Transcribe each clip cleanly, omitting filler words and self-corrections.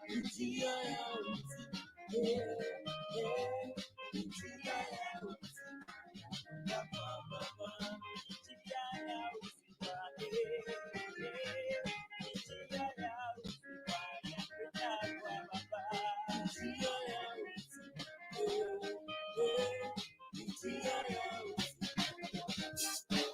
Njia ya uzima, eh, eh, njia ya uzima ya kwa Baba. Njia ya uzima, eh, eh, njia ya uzima ya kwenda kwa Baba. Njia ya uzima, eh, eh, njia ya uzima ya kwa Baba.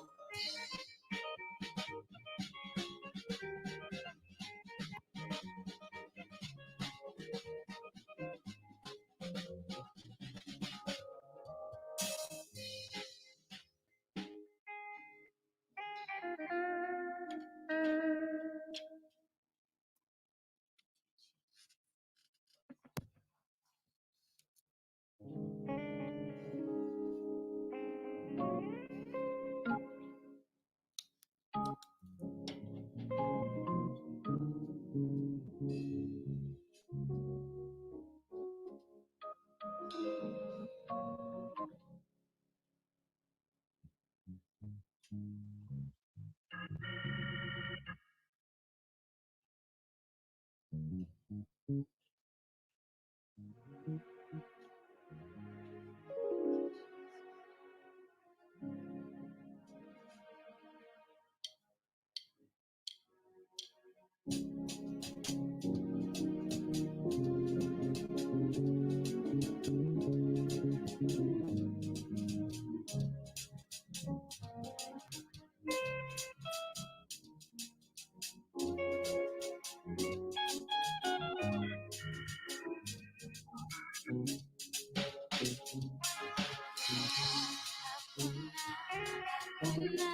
Hakuna,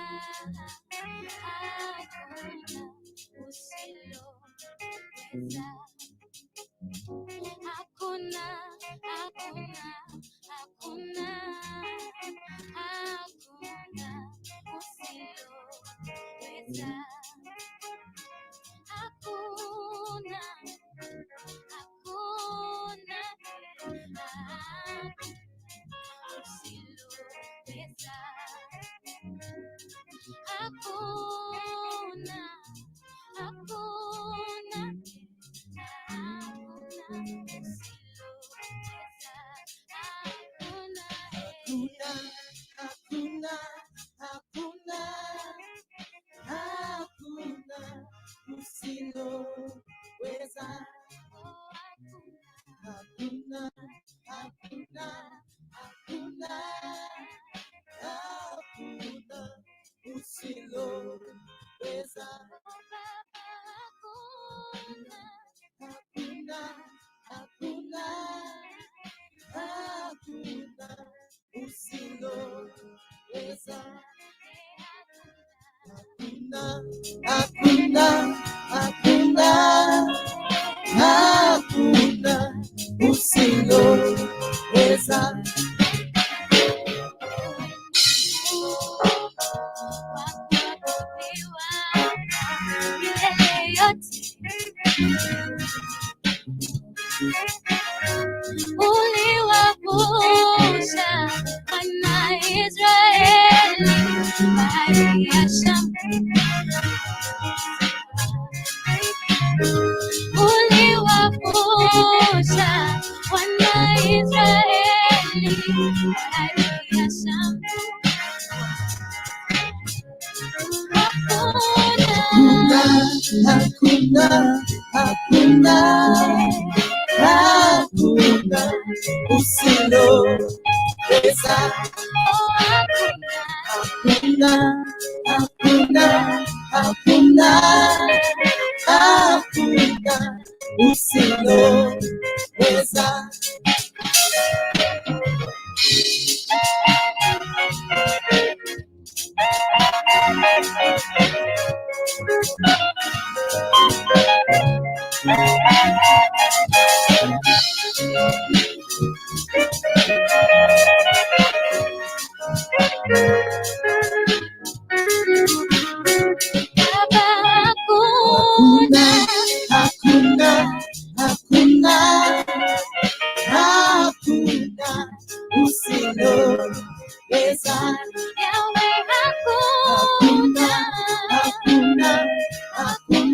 hakuna usiloweza. Hakuna, hakuna, hakuna, hakuna usiloweza. Hakuna, hakuna, hakuna usiloweza. Hakuna, hakuna, hakuna usiloweza. Hakuna, Hakuna, hakuna, hakuna, hakuna usiloweza. oh, hakuna, Hakuna, hakuna, hakuna, hakuna usiloweza. oh, Baba, hakuna, Hakuna, hakuna, hakuna usiloweza. eh, Hakuna, hakuna, hakuna, hakuna usiloweza. Wa kuabudiwa milele yote. Uliwavusha wana Israeli bahari ya Shamu. Uliwavusha wana Israeli bahari ya Shamu. Hakuna, Hakuna, hakuna, hakuna, hakuna usiloweza. oh, hakuna, Hakuna, hakuna, hakuna, hakuna usiloweza. Baba, hakuna, Hakuna, hakuna, hakuna, hakuna usiloweza. Yahweh, hakuna, Hakuna, hakuna,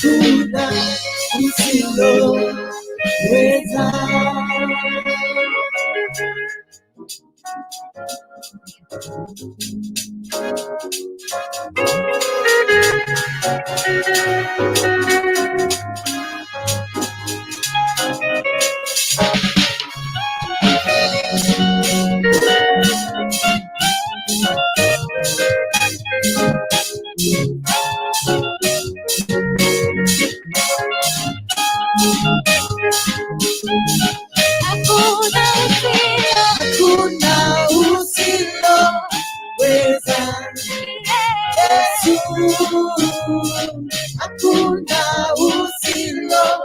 Hakuna usiloweza. Hakuna usilo Hakuna usiloweza.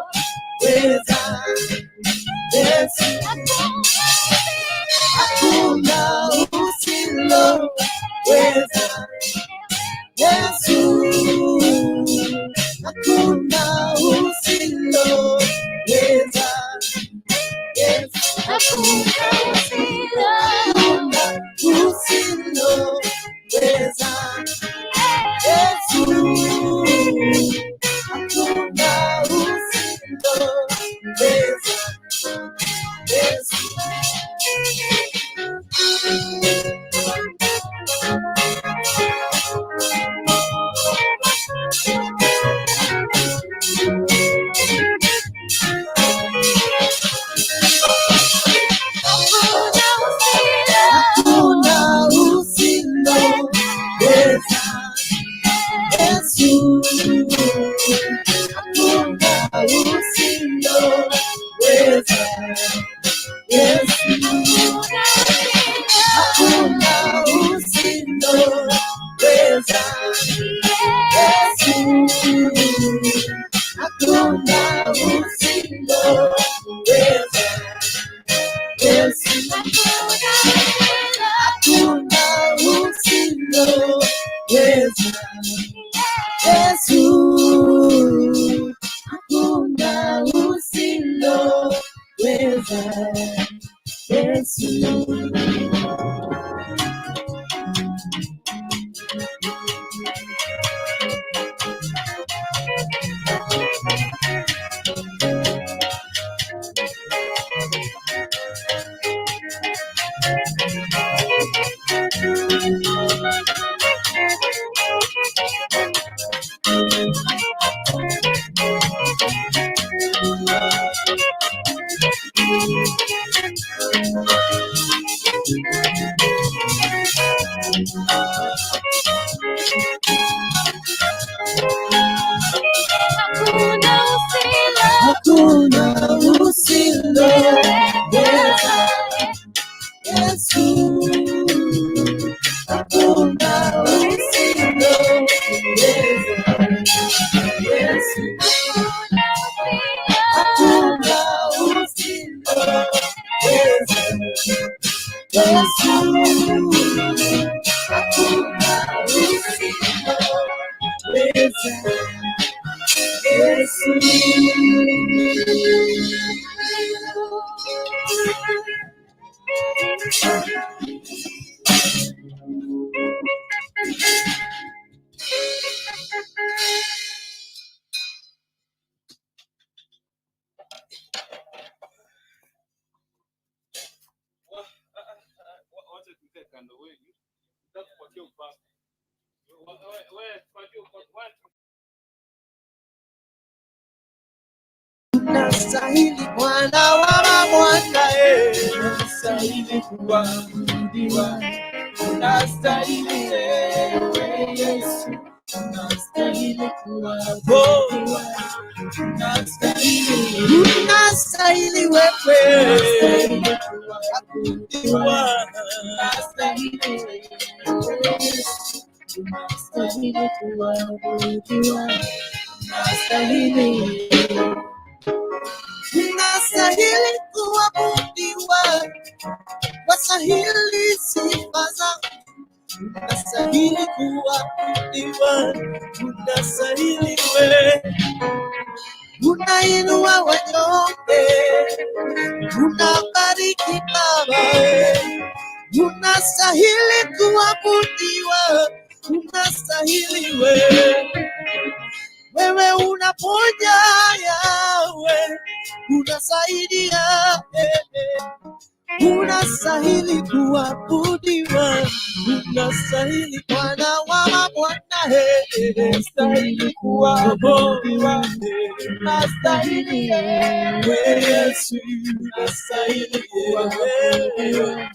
Yesu, hakuna usiloweza. Yesu, hakuna usiloweza. Yesu, hakuna usiloweza. Yesu, Hakuna usilo hakuna usiloweza. Yesu, hakuna usiloweza. Yesu, Hakuna usilo hakuna usiloweza. Yesu, hakuna usiloweza. Yesu, hakuna usiloweza. Yesu, hakuna usiloweza. Yesu, hakuna usiloweza. Yesu, hakuna usiloweza. Yesu. Hakuna usilo Hakuna usiloweza. Yesu, hakuna usiloweza. Yesu, hakuna usiloweza. Yesu, hakuna usiloweza. Yesu. Unastahili Bwana wa mabwana, eh. Unastahili kuabudiwa, unastahili ewe Yesu, unastahili kuabudiwa, unastahili, Unastahili wewe unastahili kuabudiwa, unastahili ewe Yesu, unastahili kuabudiwa, unastahili. Unastahili kuabudiwa, wastahili sifa zangu. Unastahili kuabudiwa, unastahili wewe. Unainua wanyonge, unabariki Baba, unastahili kuabudiwa, unastahili wewe. Wewe una Unaponya Yawe, unasaidia eh, eh. Unastahili kuabudiwa, unastahili Bwana wa mabwana, eh, eh, eh. Unastahili kuabudiwa, unastahili We Yesu, unastahili kuabudiwa,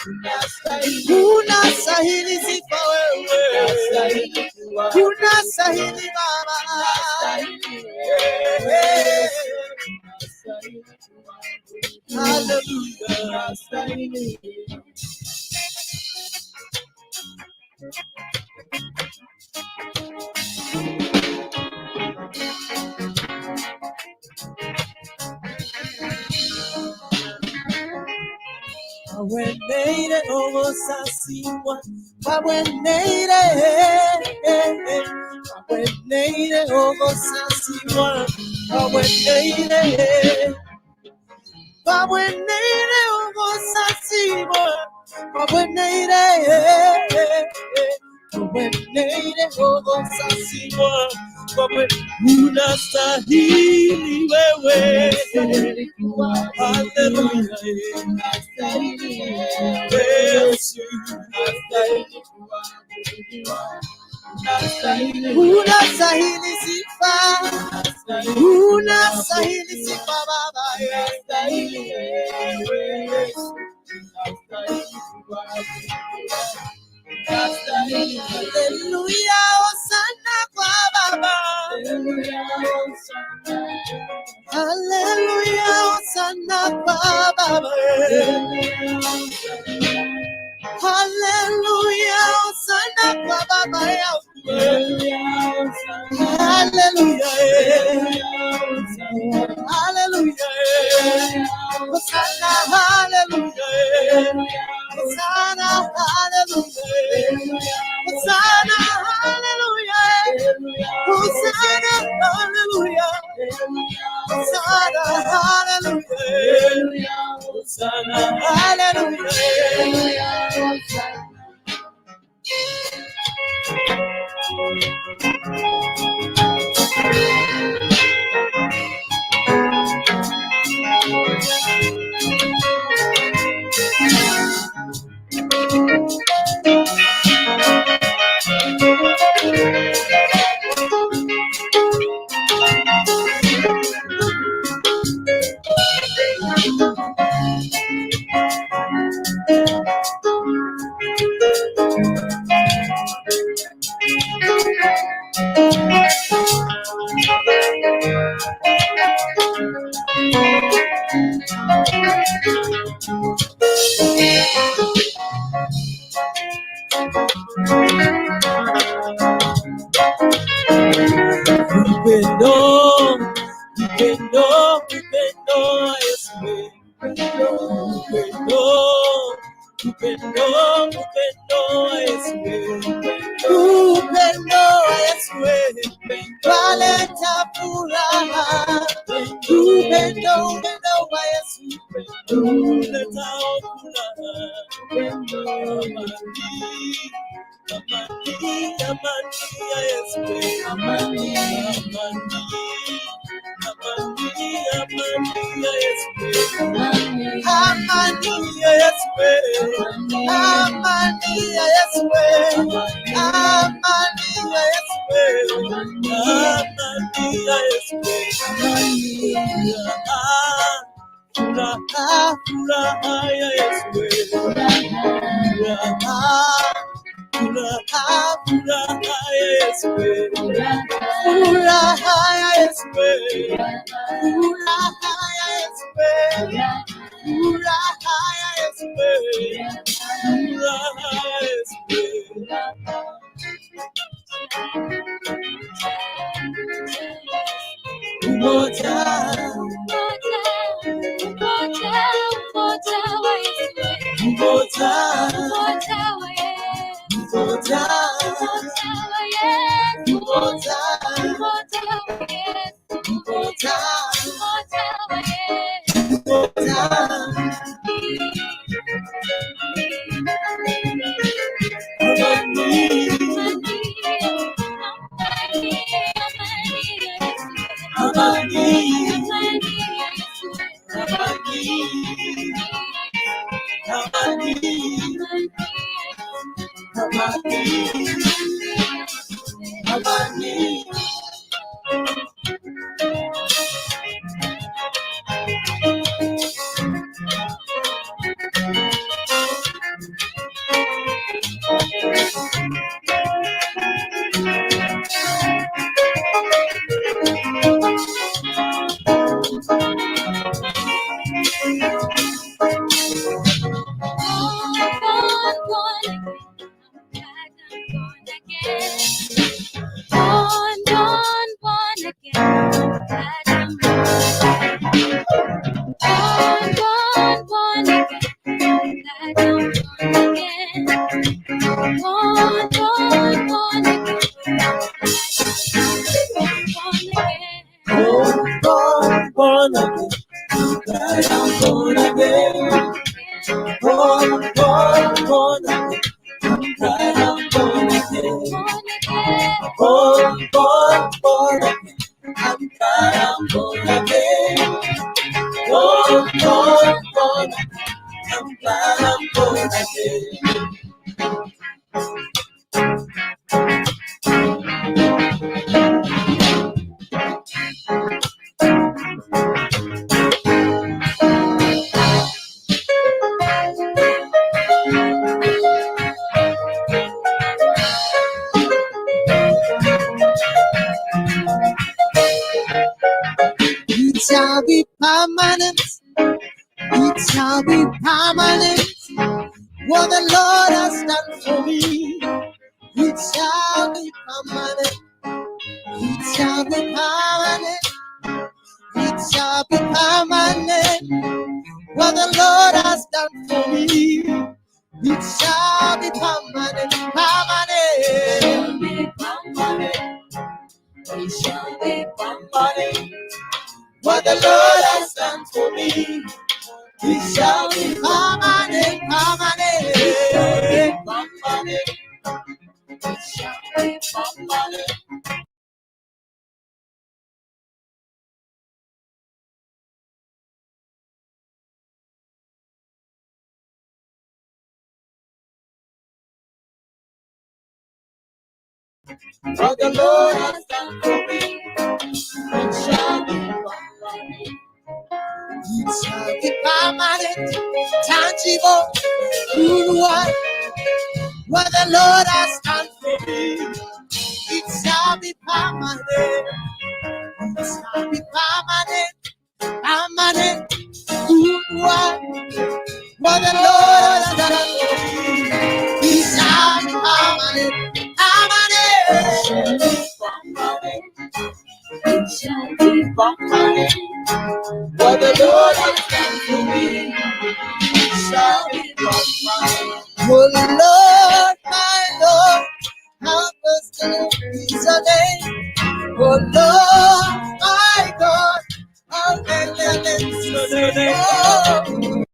unastahili unastahili sifa wewe, unastahili kuabudiwa, unastahili Baba, unastahili Eh, unastahili kuabudiwa, haleluya. unastahili. Aweneire ogosasiwa, aweneire, aweneire ogosasiwa, aweneire, aweneire ogosasiwa, aweneire, aweneire ogosasiwa, unastahili wewe, Unastahili kuabudiwa, haleluya. unastahili Yesu, unastahili kuabudiwa, unastahili unastahili sifa, unastahili unastahili sifa Baba, Unastahili wewe Yesu, unastahili kuabudiwa, unastahili. Haleluya, hosana kwa Baba, Haleluya, hosana. haleluya, hosana kwa Baba, Haleluya, hosana. haleluya, hosana kwa Baba yangu, Haleluya, hosana. haleluya, Haleluya, hosana. haleluya, hosana, haleluya, hosana, haleluya, hosana, haleluya. Hosanna, hallelujah. Hosanna, hallelujah. Hosana, Hallelujah. haleluya, hosana. Upendo, upendo, upendo wa Yesu. Upendo, upendo, upendo wa Yesu. Upendo wa Yesu waleta furaha. Upendo, upendo wa Yesu uleta furaha. Amani, amani, amani ya Yesu. Amani, Amani, amani, amani ya Yesu. amani, Amani ya Yesu. amani, Amani ya Yesu. Amani ya Yesu. Amani ya Yesu. amani. Furaha, furaha, furaha ya Yesu. Furaha, Furaha, furaha, furaha ya Yesu. furaha, Furaha ya Yesu. Furaha ya Yesu. furaha, Furaha ya Yesu. Furaha ya Yesu. Umoja, Umoja, umoja, umoja wa Yesu. umoja, Umoja wa Yesu. umoja, Umoja wa Yesu. umoja, Umoja wa Yesu. umoja, Umoja wa Yesu. umoja. Amani, Amani, amani, amani ya Yesu. Amani, amani. Born, born, born again. I'm glad I'm born again. Born, born, born again. I'm glad I'm born again. Born, born, born again. I'm glad I'm born again. Born, born, born again. I'm glad I'm born again. Born, born, born again. I'm glad I'm born again. Born again. Born, born, born again. I'm glad I'm born again. Born, born, born again. I'm glad I'm born again. It shall be permanent. It shall be permanent. What the Lord has done for me. It shall be permanent. It shall be permanent. It shall be permanent. What the Lord has done for me. It shall be permanent. Permanent. Shall be permanent. It shall be permanent. What the Lord has done for me. It shall be permanent. Permanent. Permanent. It shall be permanent. What the Lord has done for me. It shall be permanent. It shall be permanent, tangible, good one. What the Lord has done for me, it shall be permanent. It shall be permanent, permanent, good one. What the Lord has done for me, it shall be permanent, permanent. Shall be permanent. It shall be permanent. What the Lord has done for me, it shall be permanent. Oh Lord, my Lord, how excellent is your name. Oh Lord, my God, how excellent is your name. Oh.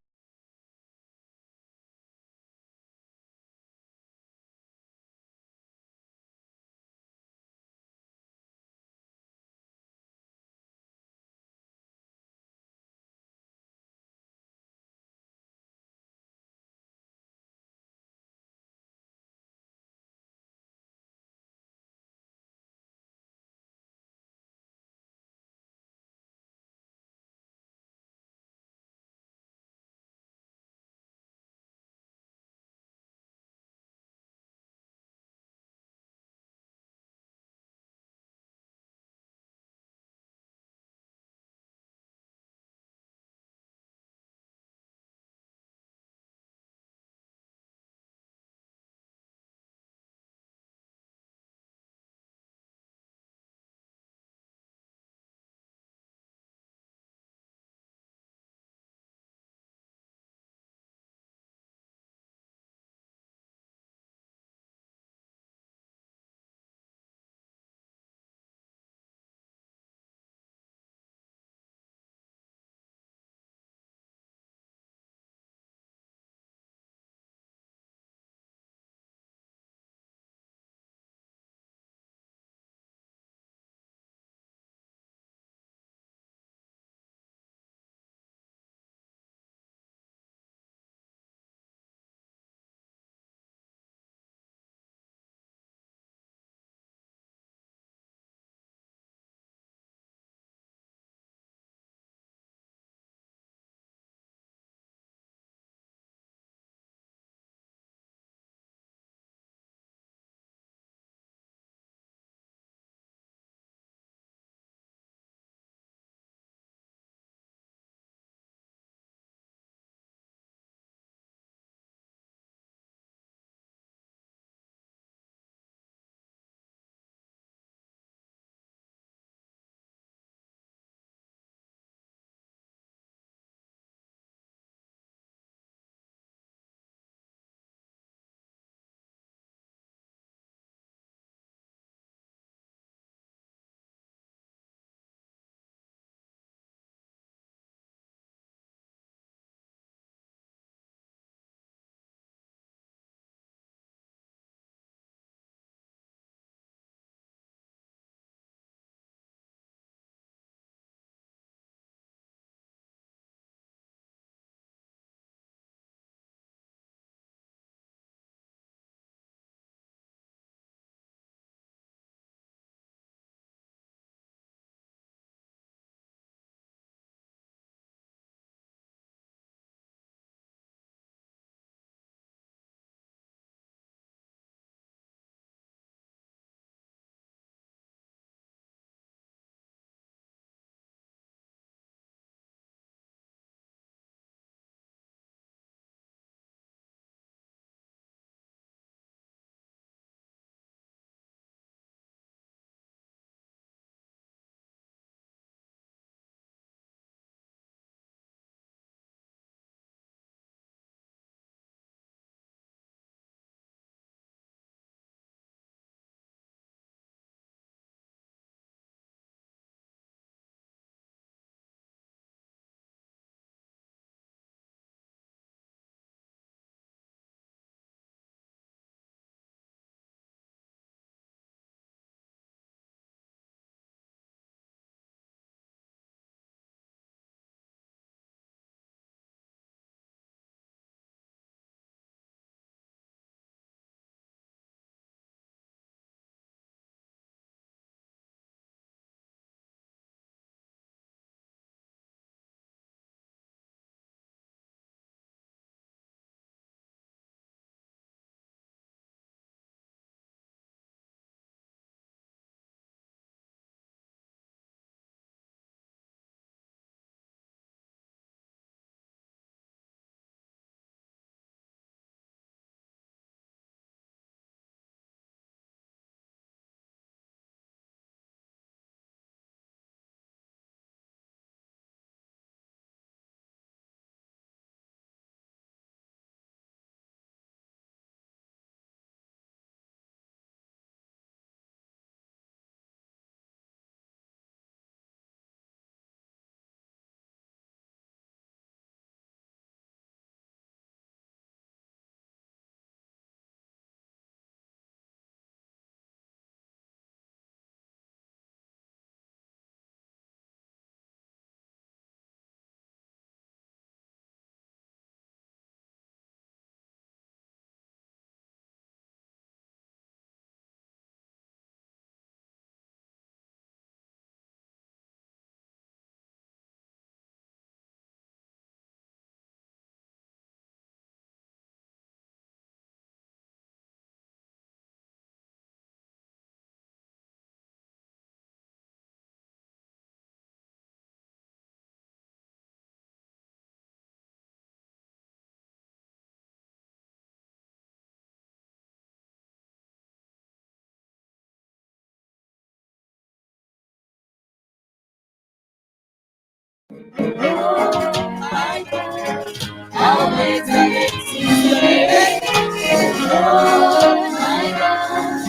Oh Lord, my God, how excellent is your name. Oh Lord, my God,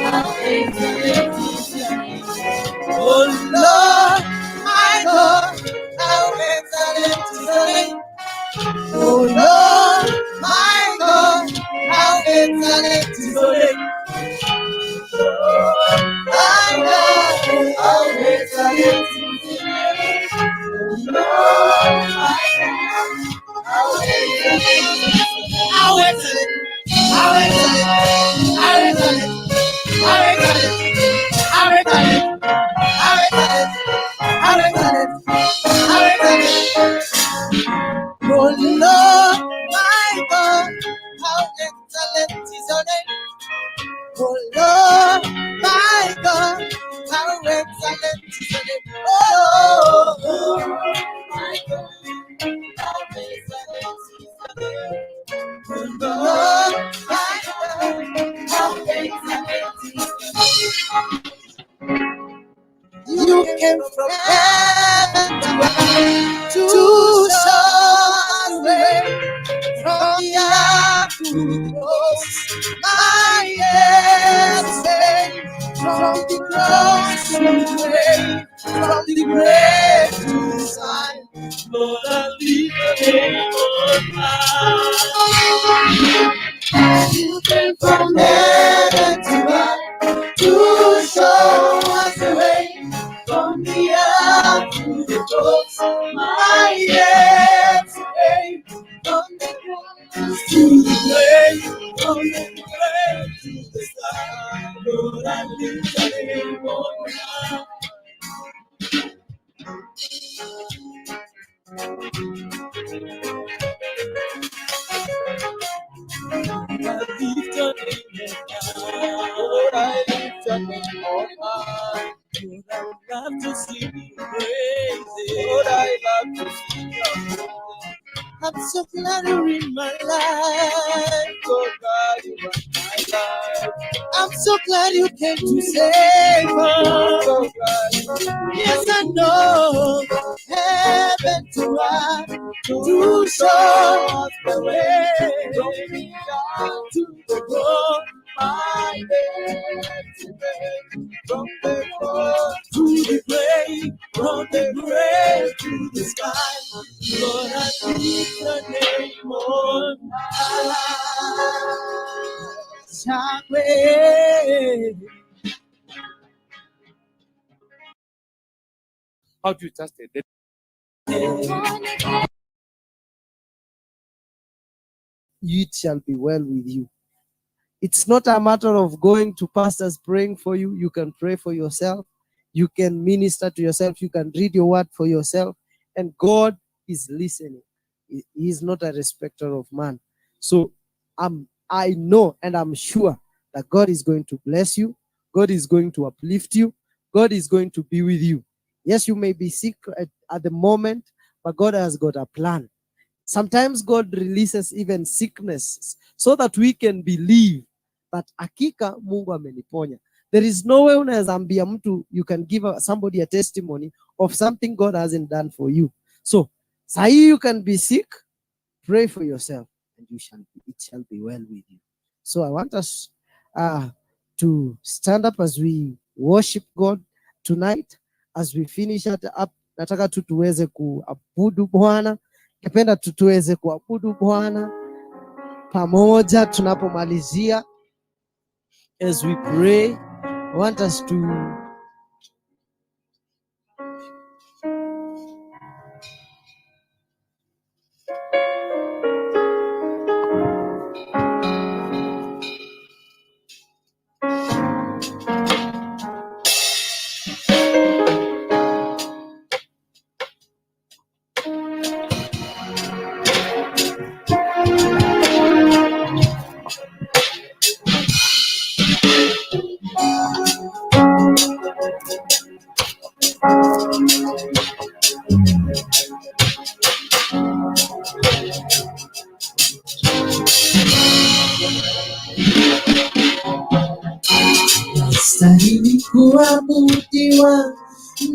how excellent is your name. My God, how excellent is your name. Oh Lord, my God, how excellent, how excellent, how excellent, how excellent, how excellent, how excellent, how excellent, how excellent, how excellent. Oh Lord, my God, how excellent is your name. Oh Lord, my God, how excellent is your name. Oh Lord, my God, how excellent is your name. Oh Lord, my God, how excellent is your name. You came from heaven to earth to show us the way from the earth to the cross. My yes, from the cross to the grave, from the grave to the sky. Lord, I lift your name on high. You came from heaven to earth to show us the way from the earth to the cross. My yes, from the cross to the grave, from the grave to the sky. Lord, I lift your name on high. I lift your name on high. Lord, I lift your name on high. Lord, I love to sing your praises. Lord, I love to sing your praises. I'm so glad you're in my life. So glad you are my life. I'm so glad you came to save us. So glad you are Yes, I know heaven to earth to show us the way. From the earth to the cross, my destiny. From the cross to the grave, from the grave to the sky. Lord, I lift your name on high. Yahweh. How do you test it? It shall be well with you. It's not a matter of going to pastors praying for you. You can pray for yourself. You can minister to yourself. You can read your word for yourself. And God is listening. He is not a respecter of man. So I know and I'm sure that God is going to bless you. God is going to uplift you. God is going to be with you. Yes, you may be sick at the moment, but God has got a plan. Sometimes God releases even sickness so that we can believe that hakika Mungu ameniponya. There is no way unaweza ambia mtu you can give somebody a testimony of something God hasn't done for you. So, sahi you can be sick, pray for yourself and it shall be well with you. So I want us to stand up as we worship God tonight. As we finish it up, nataka tu tuweze kuabudu Bwana. Ningependa tu tuweze kuabudu Bwana pamoja tunapomalizia. As we pray, I want us to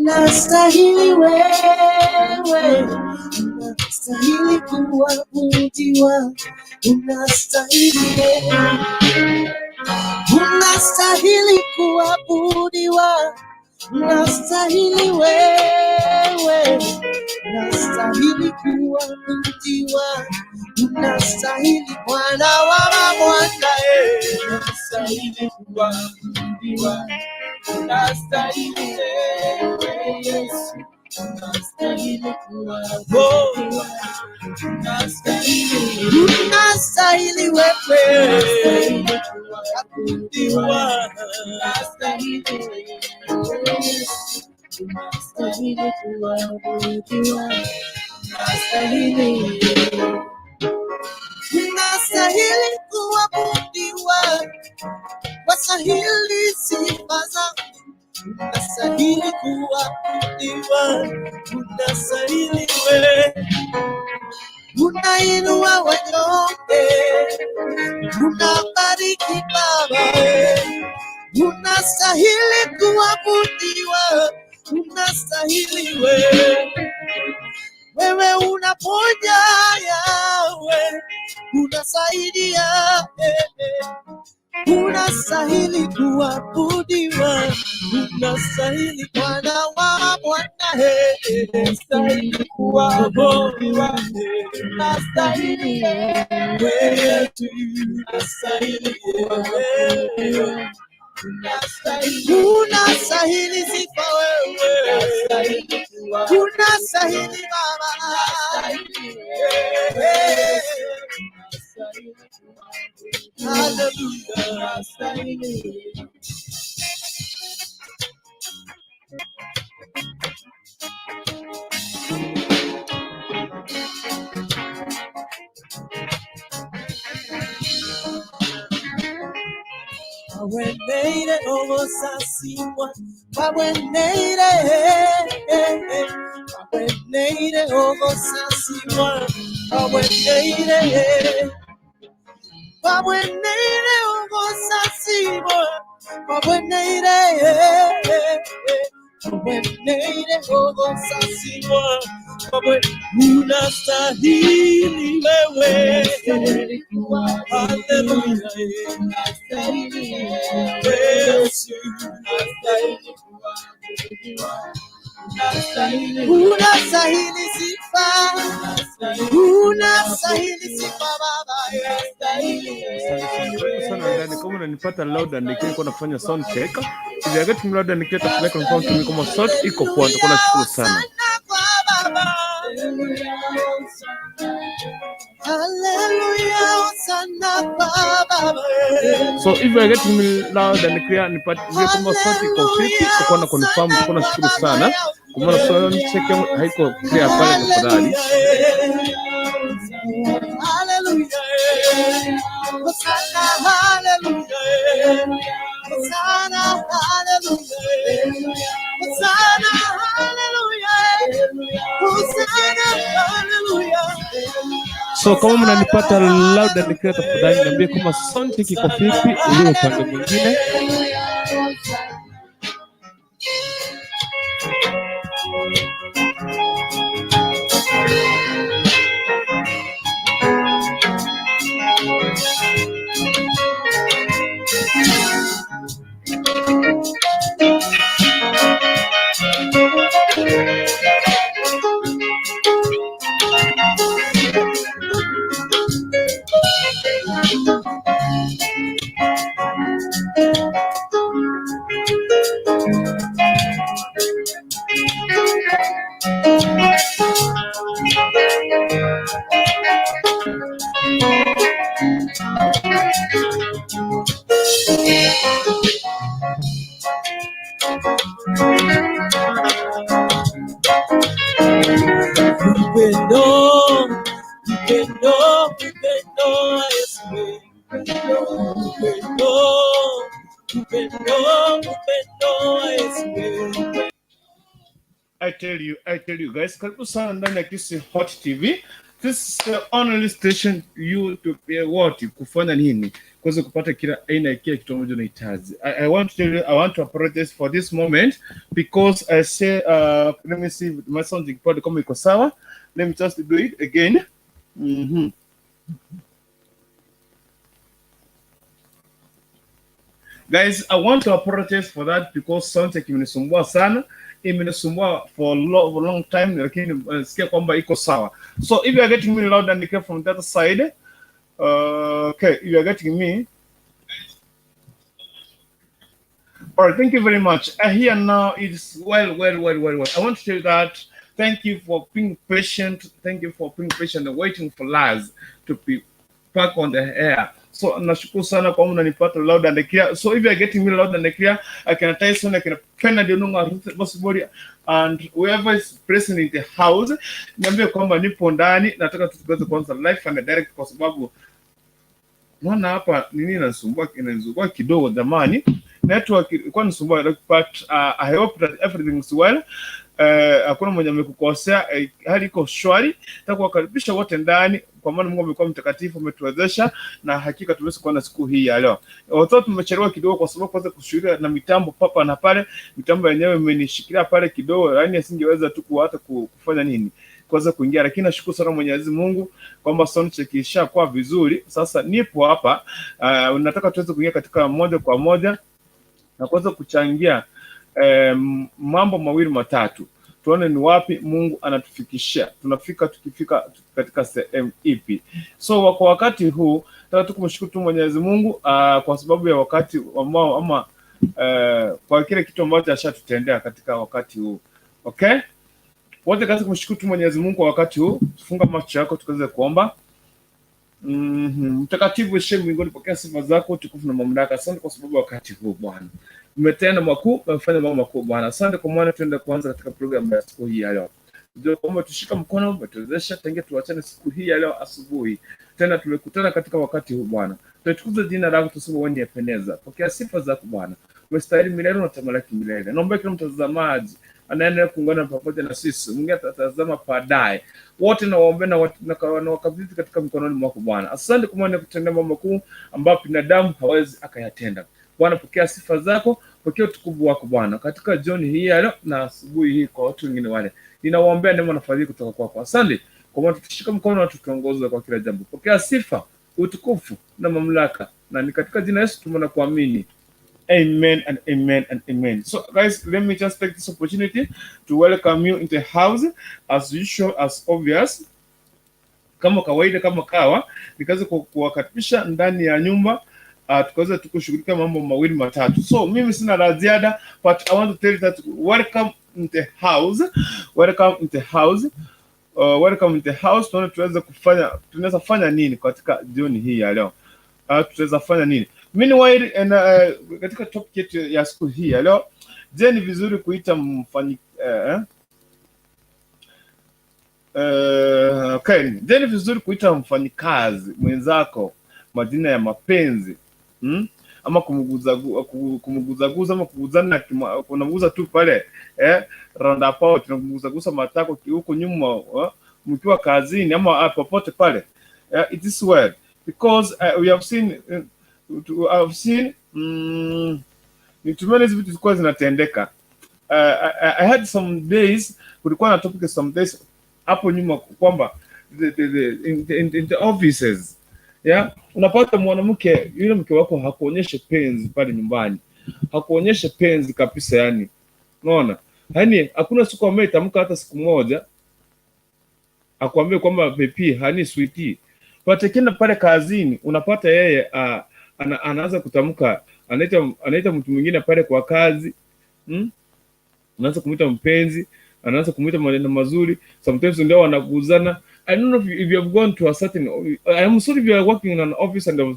Unastahili wewe, unastahili kuabudiwa, unastahili wewe, unastahili kuabudiwa, unastahili wewe, unastahili kuabudiwa, unastahili Bwana wa mabwana, eh. Unastahili kuabudiwa, unastahili wewe Yesu, unastahili kuabudiwa, unastahili, Unastahili wewe unastahili kuabudiwa, unastahili wewe Yesu, unastahili kuabudiwa, unastahili. Unastahili kuabudiwa, wastahili sifa zangu, unastahili kuabudiwa, unastahili wewe, unainua wanyonge, unabariki Baba, eh. Unastahili kuabudiwa, unastahili wewe, wewe unaponya Yawe, unasaidia eh, eh. Unastahili kuabudiwa, unastahili Bwana wa Bwana, eh, eh. Unastahili kuabudiwa, unastahili wewe Yesu, unastahili kuabudiwa, unastahili, Unastahili sifa wewe, unastahili kuabudiwa, unastahili Baba, unastahili wewe Yesu, unastahili kuabudiwa, haleluya. unastahili. Aweneire ogosasimwa, aweneire, aweneire ogosasimwa, aweneire, aweneire ogosasimwa, aweneire, aweneire ogosasimwa, awe unastahili wewe, Unastahili kuabudiwa, haleluya. unastahili wewe Yesu, unastahili kuabudiwa, unastahili, Unastahili sifa, unastahili unastahili kuabudiwa. sifa Baba. Unastahili Asante sana, karibu sana wewe ndani. Yesu, Kama unanipata loud and clear, nilikuwa nafanya sound check. unastahili If you get me loud and clear, tafadhali confirm to me kama sound iko poa, nitakuwa Haleluya, nashukuru sana. hosana kwa Baba. Haleluya, hosana. Haleluya, hosana kwa Baba. So if you are getting me loud and clear, nipatie kama sound iko vipi, Haleluya, tutakuwa na confirm, hosana tutakuwa kwa nashukuru Baba sana. Kwa maana sound yangu. check yangu haiko clear pale, tafadhali. Haleluya, haleluya, hosana, haleluya, hosana, haleluya, hosana, haleluya, hosana, haleluya. So kama mnanipata Hosana, loud and clear, tafadhali niambie kama sound check iko vipi ulio upande mwingine. Upendo, upendo, upendo wa Yesu. Upendo, upendo, upendo wa Yesu. I tell you guys, karibu sana ndani ya Kisii Hot TV. This is the only station you to be what kufanya nini kuweza kupata kila aina ya kile kitu ambacho unahitaji. I want to tell you, I want to apologize for this moment because I say let me see if my sound iko kama iko sawa. Let me just do it again. Guys, I want to apologize for that because sound check imenisumbua sana, imenisumbua for long, for long time, lakini sikia kwamba iko sawa. So if you are getting me loud and clear from that side, okay, you are getting me. All right, thank you very much. I hear now it's well, well, well, well, well. I want to tell you that thank you for being patient. Thank you for being patient and waiting for us to be back on the air. So nashukuru sana kwa mnanipata loud and clear. So if you are getting me loud and clear, I can Tyson, I can Bernard Onunga, Ruth Bosibori, and whoever is present in the house, niambie kwamba nipo ndani, nataka tuweze kuanza live and direct kwa sababu naona hapa nini inanisumbua inanisumbua kidogo jamani, network ilikuwa inanisumbua but I hope that everything is well. Hakuna mwenye amekukosea, hali iko shwari. Nataka kuwakaribisha wote ndani, kwa maana Mungu amekuwa mtakatifu, ametuwezesha na hakika tumeweza kuona siku hii ya leo. Although tumechelewa kidogo kwa sababu kwanza kushughulika na mitambo papa na pale, mitambo yenyewe imenishikilia pale kidogo, yaani asingeweza tu hata kufanya nini kuweza kuingia, lakini nashukuru sana Mwenyezi Mungu kwamba sound check ishakuwa vizuri. Sasa nipo hapa, nataka tuweze kuingia katika moja kwa moja na kuweza kuchangia mambo mawili matatu, tuone ni wapi Mungu anatufikishia, tunafika tukifika katika sehemu ipi. So kwa wakati huu nataka tu kumshukuru tu Mwenyezi Mungu kwa sababu ya wakati ambao ama kwa kile kitu ambacho ashatutendea katika wakati huu. Okay, wote kazi kumshukuru tu Mwenyezi Mungu kwa wakati huu. Funga macho yako tukaweze kuomba. Mtakatifu ishiye mbinguni, pokea sifa zako, utukufu na mamlaka. Asante kwa sababu wakati huu Bwana umetenda makuu, umefanya mambo makuu Bwana. Asante kwa maana tunaenda kuanza katika programu ya siku hii ya leo. Ndio kwamba tushika mkono, umetuwezesha tangia tuachane siku hii ya leo asubuhi, tena tumekutana katika wakati huu Bwana. Tutukuze jina lako, tuseme wewe ndiye pendeza. Pokea sifa zako Bwana, umestahili milele na utamalaki milele. Naomba kila mtazamaji anaendelea kuungana pamoja na sisi, mwingine atatazama baadaye, wote nawaombea na wakabidhi katika mikononi mwako Bwana. Asante kwa maana kutenda mambo makuu ambayo binadamu hawezi akayatenda. Bwana, pokea sifa zako, pokea utukufu wako Bwana, katika jioni hii ya leo na asubuhi hii kwa watu wengine wale, ninawaombea neema na fadhili kutoka kwako. Asante kwa maana tutushika mkono na tutuongoze kwa kila jambo. Pokea sifa, utukufu na mamlaka, na ni katika jina Yesu tumeona kuamini. Amen and amen and amen. So, guys, let me just take this opportunity to welcome you into the house as usual, as obvious. Kama kawaida, kama kawa, nikaweza kuwakaribisha ndani ya nyumba tukaweza tukushughulika mambo mawili matatu. So mimi sina la ziada, but I want to tell you that welcome in the house, welcome in the house, welcome in the house. Tunaona tunaweza kufanya, tunaweza fanya nini katika jioni hii ya leo? Tutaweza fanya nini? Meanwhile, and, katika topic yetu ya siku hii ya leo, je, ni vizuri kuita mfanyi okay. Je, ni vizuri kuita mfanyikazi mwenzako majina ya mapenzi ama kumguzaguza ama kuguzana, unamguza tu pale roundabout, unamguzaguza matako huko nyuma mkiwa kazini ama popote pale. It is well because we have seen I've seen nitumia hizi vitu zilikuwa zinatendeka. I had some days, kulikuwa na topic some days hapo nyuma kwamba in the offices, yeah, unapata mwanamke yule mke wako hakuonyeshe penzi pale nyumbani, hakuonyeshe penzi kabisa, yani unaona, yani hakuna siku ambaye itamka hata siku moja akwambie kwamba baby honey sweetie, but akienda pale kazini unapata yeye anaanza kutamka, anaita mtu mwingine pale kwa kazi, Anaanza kumuita mpenzi, anaanza kumuita maneno mazuri, sometimes ndio wanaguzana. I don't know if you have gone to a certain, I am sorry if you are working in an office and you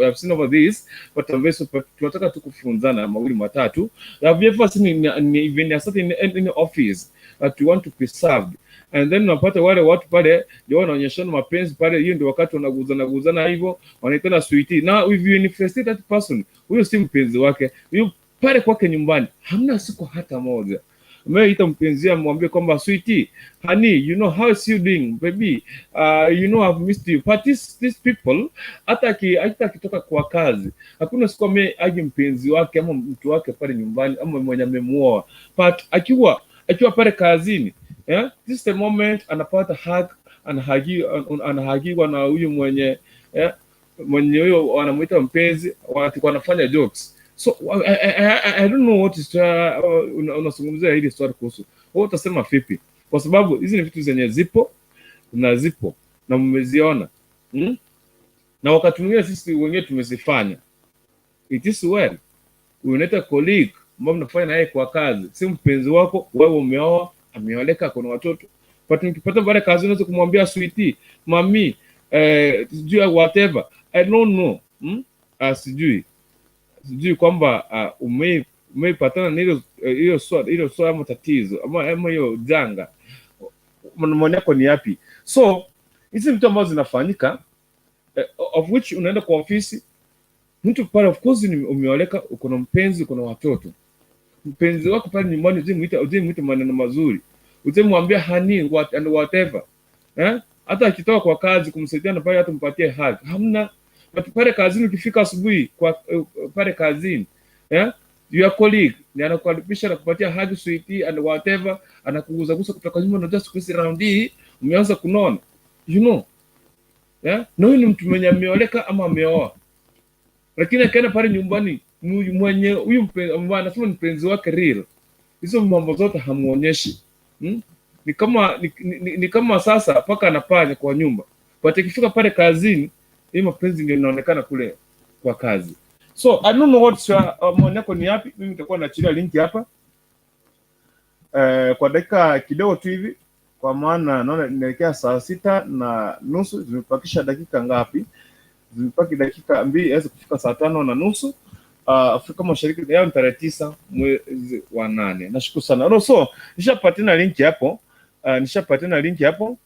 have seen over this, but I'm very sorry, tunataka tu kufunzana mawili matatu. Have you ever seen even a certain in office that you want to be served, and then unapata wale watu pale ndio wanaonyeshana mapenzi pale, hiyo ndio wakati wanaguzana guzana hivyo, wanaitana sweetie. Now if you infestate that person, huyo si mpenzi wake, huyo pale kwake nyumbani hamna siku hata moja. Umeita mpenzi amwambie kwamba sweetie, honey, you know how is you doing baby, you know I've missed you. But these people hata hata akitoka kwa kazi, hakuna siku aje mpenzi wake ama mtu wake pale nyumbani ama mwenye amemuoa, but akiwa pale kazini, yeah, this is the moment anapata hug, anahagiwa na huyu mwenye, yeah, mwenye huyo anamuita mpenzi, wanafanya jokes. So I don't know what is unazungumzia hili swali kuhusu. Wewe utasema vipi? Kwa sababu hizi ni vitu zenye zipo na zipo na mmeziona. Na wakati mwingine sisi wenyewe tumezifanya. It is well. Unaita colleague ambao mnafanya naye kwa kazi, si mpenzi wako, wewe umeoa, ameoleka, kuna watoto. But nikipata pale kazi unaweza kumwambia sweetie, mami, sijui whatever. I don't know. Sijui. Sijui kwamba umeipatana na hilo swali, hilo swali ama tatizo ama hiyo janga. Maoni yako ni yapi? So hizi vitu ambazo zinafanyika, of which unaenda kwa ofisi mtu pale, of course ni umeoleka, uko na mpenzi, uko na watoto. Mpenzi wako pale nyumbani usimuite maneno mazuri, usimwambie honey what and whatever. Hata akitoka kwa kazi kumsaidia na pale hata mpatie hug. Hamna. But pale kazini ukifika asubuhi kwa pale kazini, your colleague ni anakukaribisha na kupatia hug sweetie and whatever, anakugusagusa kutoka nyuma, unajua siku hizi round hii umeanza kunona. You know? Yeah? Na huyu ni mtu mwenye ameoleka ama ameoa. Lakini akaenda pale nyumbani mwenye huyu ambaye anasema ni mpenzi wake real. Hizo mambo zote hamuonyeshi. Ni kama sasa paka anapanya kwa nyumba. But ikifika pale kazini, hii mapenzi ndio inaonekana kule kwa kazi. So I don't know what your maoni yako ni yapi. Mimi nitakuwa naachilia link hapa. Kwa dakika kidogo tu hivi, kwa maana naona inaelekea saa 6:30. Zimebakisha dakika ngapi? Zimebaki dakika 2 iweze kufika saa 5:30. Afrika Mashariki leo ni tarehe 9 mwezi wa 8. Nashukuru sana. No, so nishapatiana link hapo. Nishapatiana link hapo.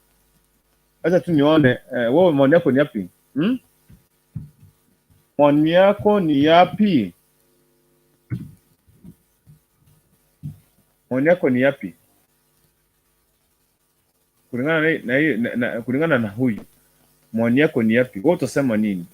Acha tu nione, wewe maoni yako ni yapi? Maoni yako ni yapi? Maoni yako ni yapi? Kulingana na, na, na, kulingana na huyu. Maoni yako ni yapi? Wewe utasema nini?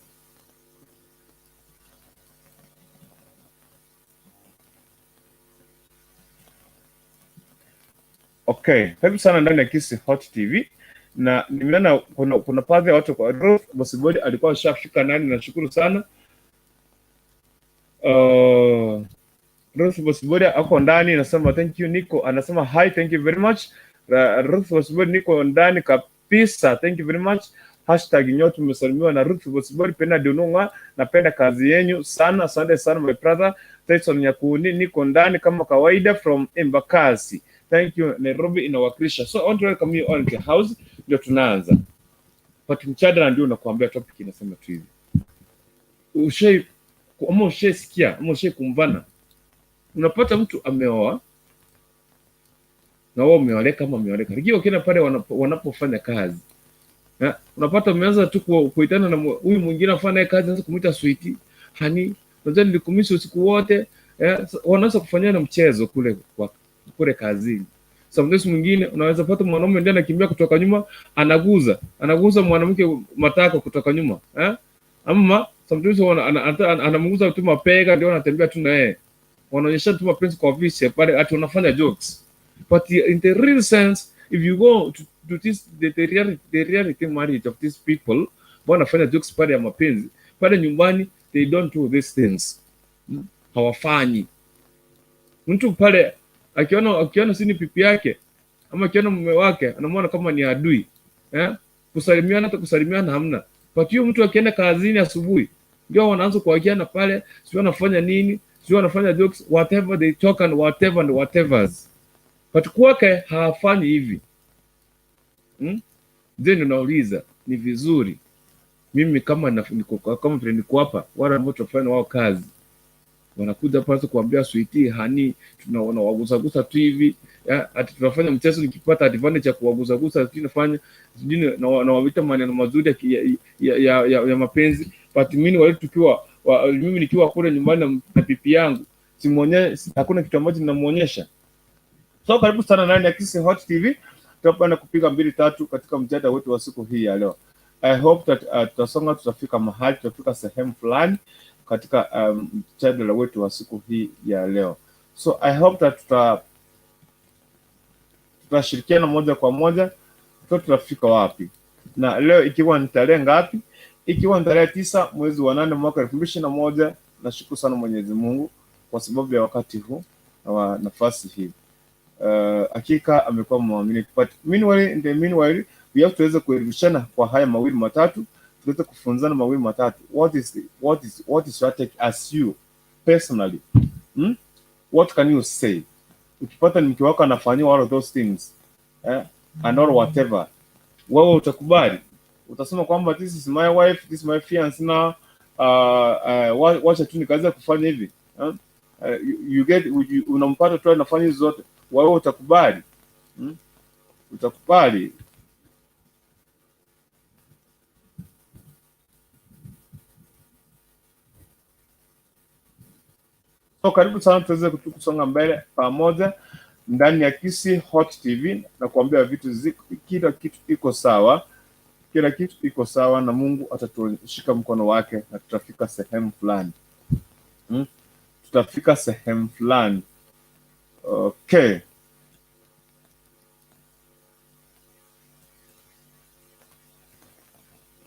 Okay, karibu sana ndani ya Kisii Hot TV. Na nimeona kuna baadhi ya watu kwa Ruth Bosibori alikuwa ashafika ndani, nashukuru sana. Ruth Bosibori ako ndani, anasema thank you Nico, anasema hi, thank you very much. Ruth Bosibori niko ndani kabisa, thank you very much. Hashtag nyote mmesalimiwa na Ruth Bosibori. Penda Dununga, napenda kazi yenyu sana, asante sana my brother. Tyson Nyakuni, niko ndani kama kawaida from Embakasi. Thank you, Nairobi inawakilisha. So I want to welcome you on the house. Ndio tunaanza. But mjadala ndio unakuambia topic inasema tu hivi. Ushai ama ushaisikia ama ushai kumbana. Unapata mtu ameoa na wao umeoleka ama ameoleka. Lakini wakienda pale wanapofanya kazi, unapata umeanza tu kuitana na huyu mwingine afanya naye kazi, anaanza kumuita sweetie, honey, unajua nilikumisi usiku wote. Wanaanza kufanyana na mchezo kule kazini. Sometimes mwingine unaweza pata mwanaume ndiye anakimbia kutoka nyuma, anaguza mwanamke matako kutoka nyuma. Ama sometimes anamuguza tu mapega, ndio anatembea tu na yeye. Wanaonyesha tu mapenzi kwa ofisi pale, ati wanafanya jokes. But in the real sense, if you go to this the reality marriage of these people, wanafanya jokes pale ya mapenzi, pale nyumbani they don't do these things. Hawafanyi. Mtu pale akiona si ni pipi yake ama akiona mume wake anamwona kama ni adui. Kusalimiana, hata kusalimiana hamna. But hiyo mtu akienda kazini asubuhi ndio wanaanza kuagiana pale, sio wanafanya nini, sio wanafanya jokes, whatever they talk and whatever and whatevers. But kwake hawafanyi hivi. Then unauliza ni vizuri mimi kama niko, kama vile niko hapa, wale ambao tunafanya wao kazi wanakuja hapa sasa kuambia sweetie, honey, tunaona wagusagusa tu hivi, ati tunafanya mchezo, nikipata advantage ya kuwagusagusa sijui nafanya sijui na waita maneno mazuri ya mapenzi. But mimi wale tukiwa, wa, mimi nikiwa kule nyumbani na pipi yangu, simuonye, hakuna kitu ambacho ninamuonyesha. So karibu sana ndani ya Kisii Hot TV. Tutapanda kupiga mbili tatu katika mjadala wetu wa siku hii ya leo. I hope that tutasonga, tutafika mahali, tutafika sehemu fulani katika mjadala wetu wa siku hii ya leo. So I hope that tutashirikiana moja kwa moja tutafika wapi. Na leo ikiwa ni tarehe ngapi? Ikiwa ni tarehe 9 mwezi wa 8 mwaka 2021. Nashukuru sana Mwenyezi Mungu kwa sababu ya wakati huu na wa nafasi hii. Hakika amekuwa mwaminifu. But meanwhile, in the meanwhile, we have tuweze kuelimishana kwa haya mawili matatu, tuweze kufunzana mawili matatu. What is your take as you personally? What can you say? Ukipata mke wako anafanyiwa all of those things, and all whatever, wewe utakubali? Utasema kwamba this is my wife, this is my fiance now, wacha tu nikaweza kufanya hivi. You get, you, unampata tu anafanya hizo zote, wewe utakubali? Utakubali? So karibu sana tuweze kusonga mbele pamoja ndani ya Kisii Hot TV na kuambia vitu ziko, kila kitu iko sawa, kila kitu iko sawa na Mungu atatushika mkono wake na tutafika sehemu fulani. Tutafika sehemu fulani. Okay.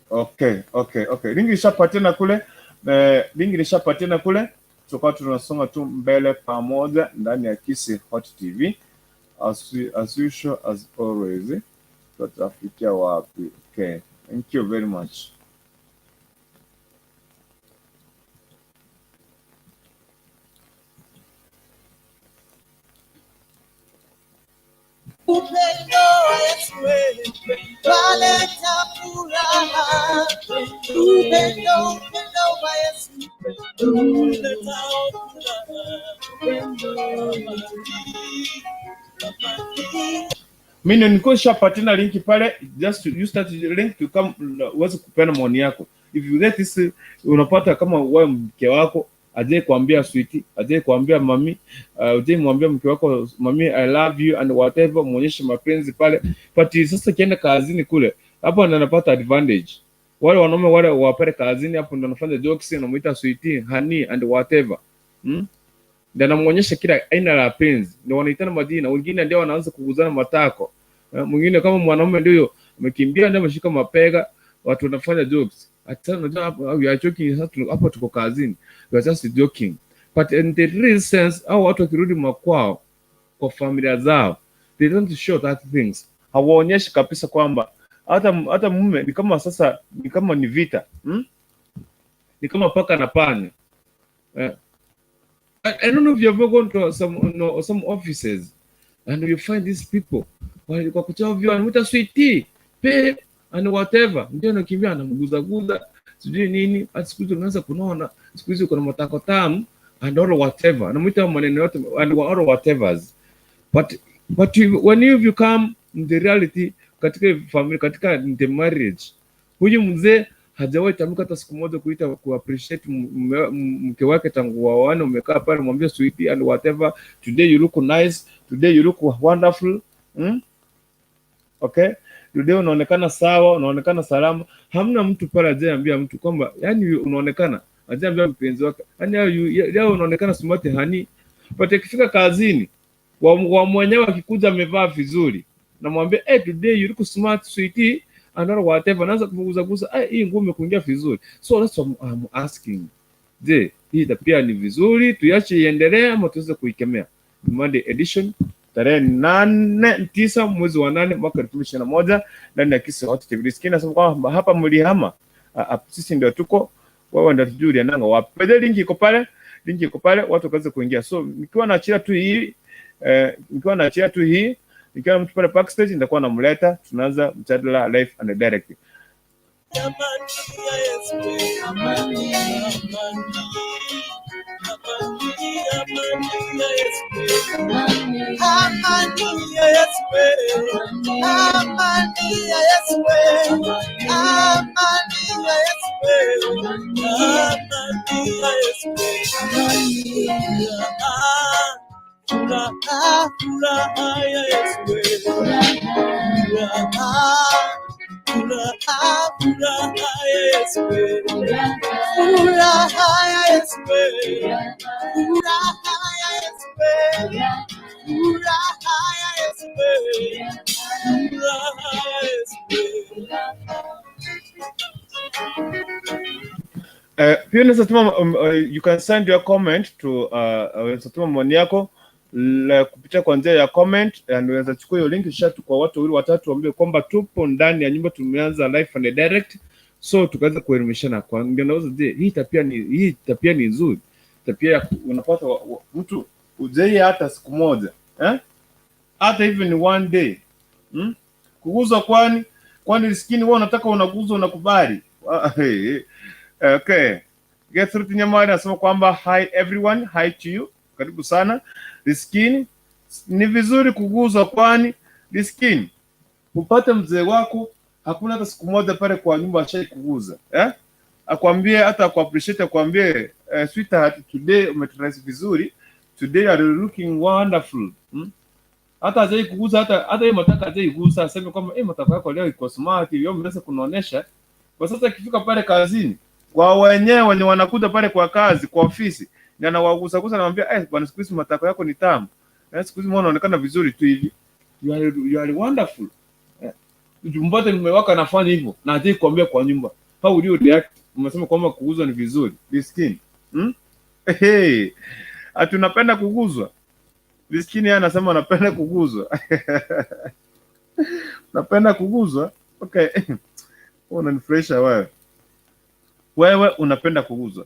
Okay, okay, okay. Lingi lishapatiana kule. Lingi lishapatiana kule. Tutakuwa tunasonga tu mbele pamoja ndani ya Kisii Hot TV. As usual, as always. Tutafikia wapi? Okay. Thank you very much. Upendo wa Yesu waleta furaha. Upendo, upendo wa Yesu uleta furaha. Mimi nilikuwa nishapatina linki pale, just to use that link to come uweze kupeana maoni yako. If you get this, unapata kama wewe mke wako aje kuambia sweetie, aje kuambia mami, aje mwambia mke wako mami I love you and whatever, muonyeshe mapenzi pale. But sasa kienda kazini kule, hapo ndo anapata advantage. Wale wanaume wale wa pale kazini hapo ndo wanafanya jokes, wanamuita sweetie, honey and whatever. Ndio anamuonyesha kila aina la penzi. Ndio wanaitana majina, wengine ndio wanaanza kuguzana matako. Mwingine kama mwanaume ndio amekimbia ndio ameshika mapega, watu wanafanya jokes. Hata unajua hapo we are joking, sasa hapo tuko kazini. We are just joking. But in the real sense, hao watu wakirudi makwao kwa familia zao, they don't show that things. Hawaonyeshi kabisa kwamba hata mume ni kama sasa ni kama ni vita. Ni kama paka na panya. I don't know if you have ever gone to some offices and you find these people kwa kuchovya wanamuita sweetie, babe and whatever. Ndio anakimbia anamguzaguza sijui nini, hata siku hizi unaanza kunona, siku hizi kuna matako tamu and all whatever. Anamuita maneno yote and all whatevers. But when you become in the reality katika family, katika the marriage, huyu mzee hajawahi tamka hata siku moja kuita ku appreciate mke wake tangu waoane. Umekaa pale mwambie sweetie and whatever, today you look nice, today you look wonderful. Okay, today unaonekana sawa, unaonekana salama. Hamna mtu pale ajayeambia mtu kwamba yani unaonekana, ajayeambia mpenzi wake yani leo unaonekana smart honey. But ikifika kazini wa mwenyewe akikuja amevaa vizuri, namwambia hey, today you look smart sweetie and all whatever, naanza kumuguza guza, hii nguo imekuingia vizuri. So that's what I'm asking. Je, hii pia ni vizuri tuiache iendelee ama tuweze kuikemea? Monday edition tarehe 8 9 mwezi wa 8 mwaka 2021 ndani ya Kisii Hot TV. Sikia nasema kwamba hapa mlihama, sisi ndio tuko, wewe ndio tujui uliendanga wapi. By the way, link iko pale, link iko pale, watu waweze kuingia. So nikiwa naachia tu hii nikiwa naachia tu hii, nikiwa mtu pale backstage nitakuwa namleta, tunaanza mjadala live and direct. Amani ya Yesu, amani, amani, amani, amani ya Yesu, amani ya Yesu, amani ya Yesu, amani ya Yesu, amani ya Yesu, amani. Furaha, furaha ya Yesu we. Furaha, furaha, furaha ya Yesu we. Furaha ya Yesu we. Furaha ya Yesu we. Furaha ya Yesu we. Furaha ya Yesu we. Pia unaweza tuma you can send your comment to unaweza tuma maoni yako kupitia kwa njia ya comment, and unaweza chukua hiyo link share tu kwa watu wawili watatu, waambie kwamba tupo ndani ya nyumba, tumeanza live and direct, so tukaweza kuelimishana. Kwa ndio naweza, je, hii tabia ni nzuri, tabia ya unapata mtu ujei hata siku moja, eh, hata even one day, Kuguzwa, kwani riskini wewe unataka unaguzwa unakubali? Ah, hey, hey. Okay. Gertrude Nyamari anasema kwamba hi everyone, hi to you. Karibu sana. Riskini ni vizuri kuguzwa, kwani riskini upate mzee wako hakuna hata siku moja pale kwa nyumba ashai kuguza, eh? Akwambie hata aku appreciate, akwambie, "Sweetheart, today umetudress vizuri, today you are looking wonderful." Hata hajai kuguza, hata hiyo matako hajai kugusa, aseme kwamba eh, matako yako leo iko smart, leo umeweza kunaonesha. Kwa sasa ikifika pale kazini, kwa wenyewe wenye wanakuja pale kwa kazi, kwa ofisi, na anawagusa gusa, anamwambia, "Eh bwana, siku hizi matako yako ni tamu. Eh, siku hizi mbona unaonekana vizuri tu hivi. You are wonderful." Eh, mpate mume wako anafanya hivyo na hajai kuambia kwa nyumba. How will you react? Umesema kwamba kuguzwa ni vizuri. Riskini. Hey, ati unapenda kuguzwa? Riskini yeye anasema anapenda kuguzwa. Napenda kuguzwa? Okay. Unanifurahisha wewe. Wewe unapenda kuguzwa.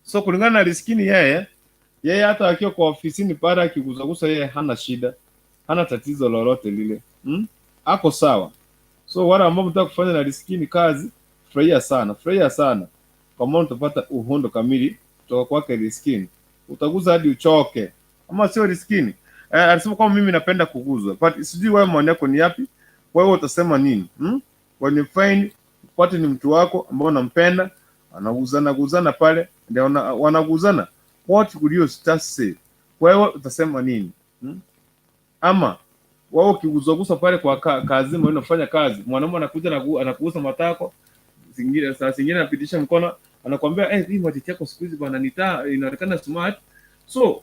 So kulingana na Riskini, yeye hata akiwa kwa ofisini pale akiguzagusa, yeye hana shida, hana tatizo lolote lile. Ako sawa. So wale ambao mtaka kufanya na Riskini kazi, furahia sana, furahia sana. Kwa maana utapata uhondo kamili kutoka kwake Riskini. Utaguza hadi uchoke. Ama sio, Riskini? Eh, alisema kwamba mimi napenda kuguzwa. But sijui wewe maoni yako ni yapi? Wewe utasema nini? When you find upate ni mtu wako ambao unampenda, anaguzana guzana pale, ndio wanaguzana. What would you just say? Wewe utasema nini? Ama wewe ukiguzagusa pale kwa kazi wewe unafanya kazi, mwanaume anakuja anakugusa matako, zingine saa zingine anapitisha mkono, anakuambia, "Eh, hii matiti yako siku hizi bwana nitaa inaonekana smart." So,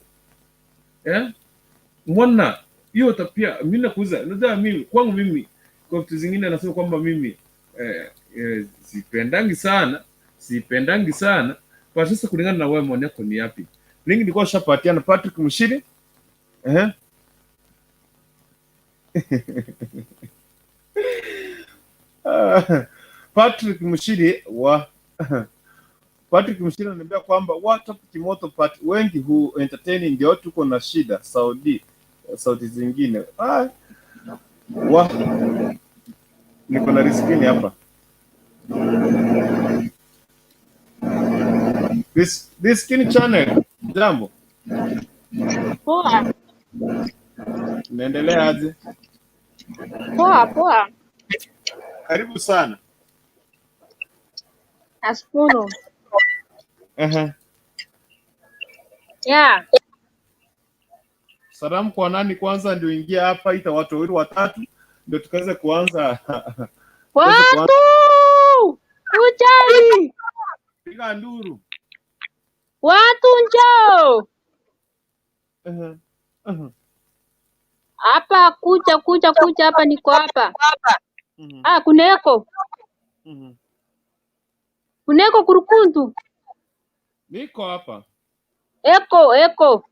eh, mbona hiyo tabia mimi nakuuliza, unajua mimi kwangu mimi kwa vitu zingine anasema kwamba mimi sipendangi sana, sipendangi sana. Kwa sasa kulingana na wewe maoni yako ni yapi? Link nilikuwa shapatiana Patrick Mshiri. Eh? Ah, Patrick Mshiri wa Patrick Mshiri ananiambia kwamba watu kimoto part wengi hu entertaining ndio tuko na shida Saudi sauti zingine. Ah, wa niko na riskini hapa. This Riskini channel. Jambo. Poa. Naendelea aje? Poa poa. Karibu sana. Nashukuru. Yeah. Salamu kwa nani kwanza ndio ingia hapa, ita watu wawili watatu ndio tukaweze kuanza. Tuweze kuanza. Watu ujali. Piga nduru. Watu njoo. Hapa, kuja kuja kuja hapa, niko hapa. Ah, kuneko. Kuneko kurukundu. Niko hapa. Eko eko.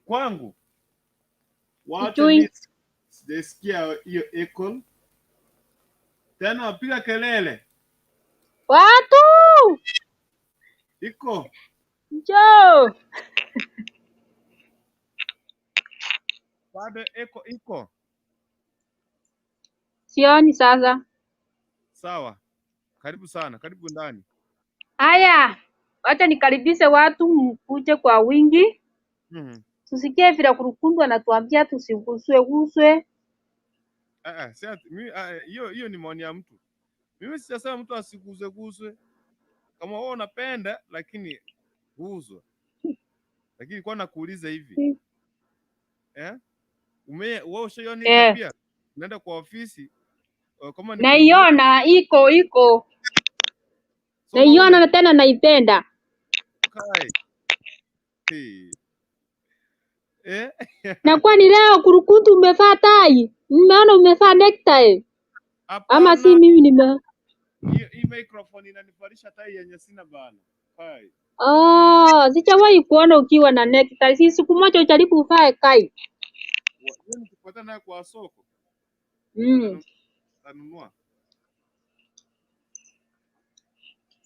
Kwangu. Wacha Sijui. mimi sijasikia hiyo echo. Tena piga kelele. Watu Iko. njoo. Bado echo iko. Sioni sasa. Sawa. Karibu sana, karibu ndani. Haya, wacha nikaribishe watu mkuje kwa wingi. Tusikie vile kurukundu anatuambia tusiguswe guswe. Ah, ah, si ati- mimi, ah, hiyo ni maoni ya mtu. Mimi sijasema mtu asiguswe guswe. Kama wewe unapenda lakini guswa. Lakini kwa nakuuliza hivi. Eh? Ume wewe ushaiona hii Eh, tabia? Unaenda kwa ofisi eh, kama ni kuingia naiona iko iko, so wewe naiona una na tena naipenda. kai. Hey. Eh? Na kwani leo kurukuntu umevaa tai? Nimeona umevaa necktie. Ama si Hapana, mimi nime hii hii microphone inanivalisha tai yenye sina bana. Kai. Ah, sijawahi kuona ukiwa na necktie. Si siku moja ujaribu uvae kai. Hiyo nikipata nayo kwa soko nitanunua.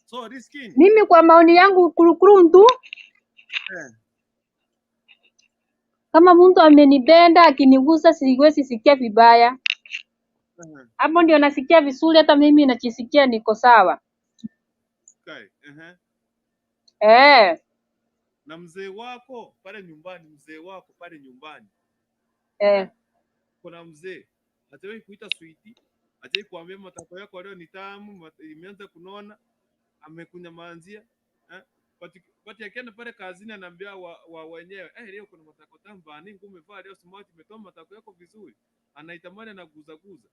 So this king. Mimi kwa maoni yangu kurukuntu, Eh. kama mtu amenipenda akinigusa, siwezi sikia vibaya. Hapo ndio nasikia vizuri, hata mimi najisikia niko sawa. Kai. Eh. Eh, Na mzee wako pale nyumbani, mzee wako pale nyumbani. eh. Kuna mzee hajawahi kuita sweetie, hajawahi kuambia matako yako leo ni tamu, imeanza kunona, amekunyamazia. Eh? But akienda pale kazini anaambia wa wenyewe, eh, leo kuna matako tamu bana, nguo umevaa leo smart, imetoa matako yako vizuri. Anaitamani anaguza guza.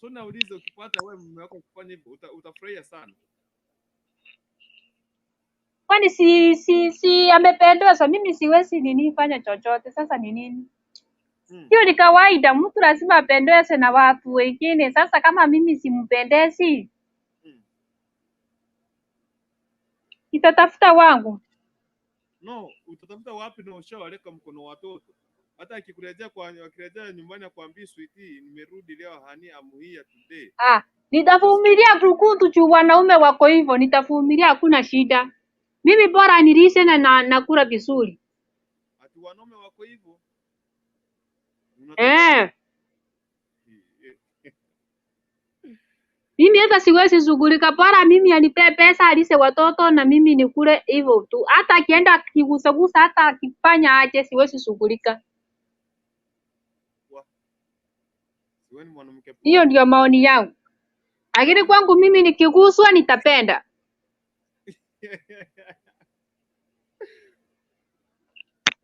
So nauliza, ukipata wewe mume wako kufanya hivyo utafurahia sana. Kwani si amependezwa? Mimi siwezi nini fanya chochote. Sasa ni nini? Hiyo ni kawaida, mtu lazima apendezwe na watu wengine. Sasa kama mimi simpendezi, nitatafuta wangu. No, utatafuta wapi na ushawaleka mkono watoto? Hata akikurejea kwa akirejea nyumbani akwambie sweetie, nimerudi leo honey, I'm here today. Ah, nitavumilia kurukuntu juu wanaume wako hivyo, nitavumilia, hakuna shida. Mimi bora nilishe na nakula vizuri. Ati wanaume wako hivyo? Unataka Eh, mimi hata siwezi shughulika, bora mimi anipee pesa alishe watoto na mimi nikule hivyo tu. Hata akienda akigusagusa, hata akifanya aje, siwezi shughulika. Wa, si wewe ni mwanamke poa. Hiyo ndio maoni yangu, lakini kwangu mimi nikiguswa nitapenda.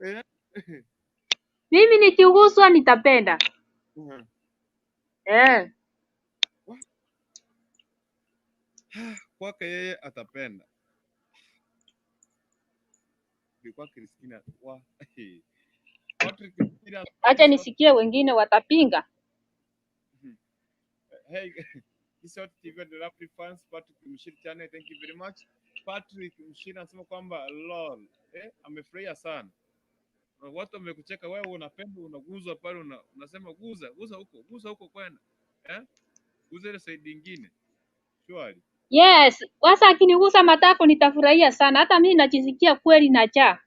Eh? Mimi nikiguswa nitapenda. Eh. Wa, kwake yeye atapenda. Kwa Christina wa. Patrick Christina Acha anasema nisikie wengine watapinga. Hey, this is TV and the Lovely fans, Patrick Mshiri channel, thank you very much. Patrick Mshiri anasema kwamba lol, eh, amefurahia sana. Na watu wamekucheka wewe, unapenda unaguzwa pale, unasema guza guza huko guza huko kwenda, eh, guza ile side nyingine, surely. Yes, kwanza akinigusa matako nitafurahia sana. Hata mimi najisikia kweli najaa.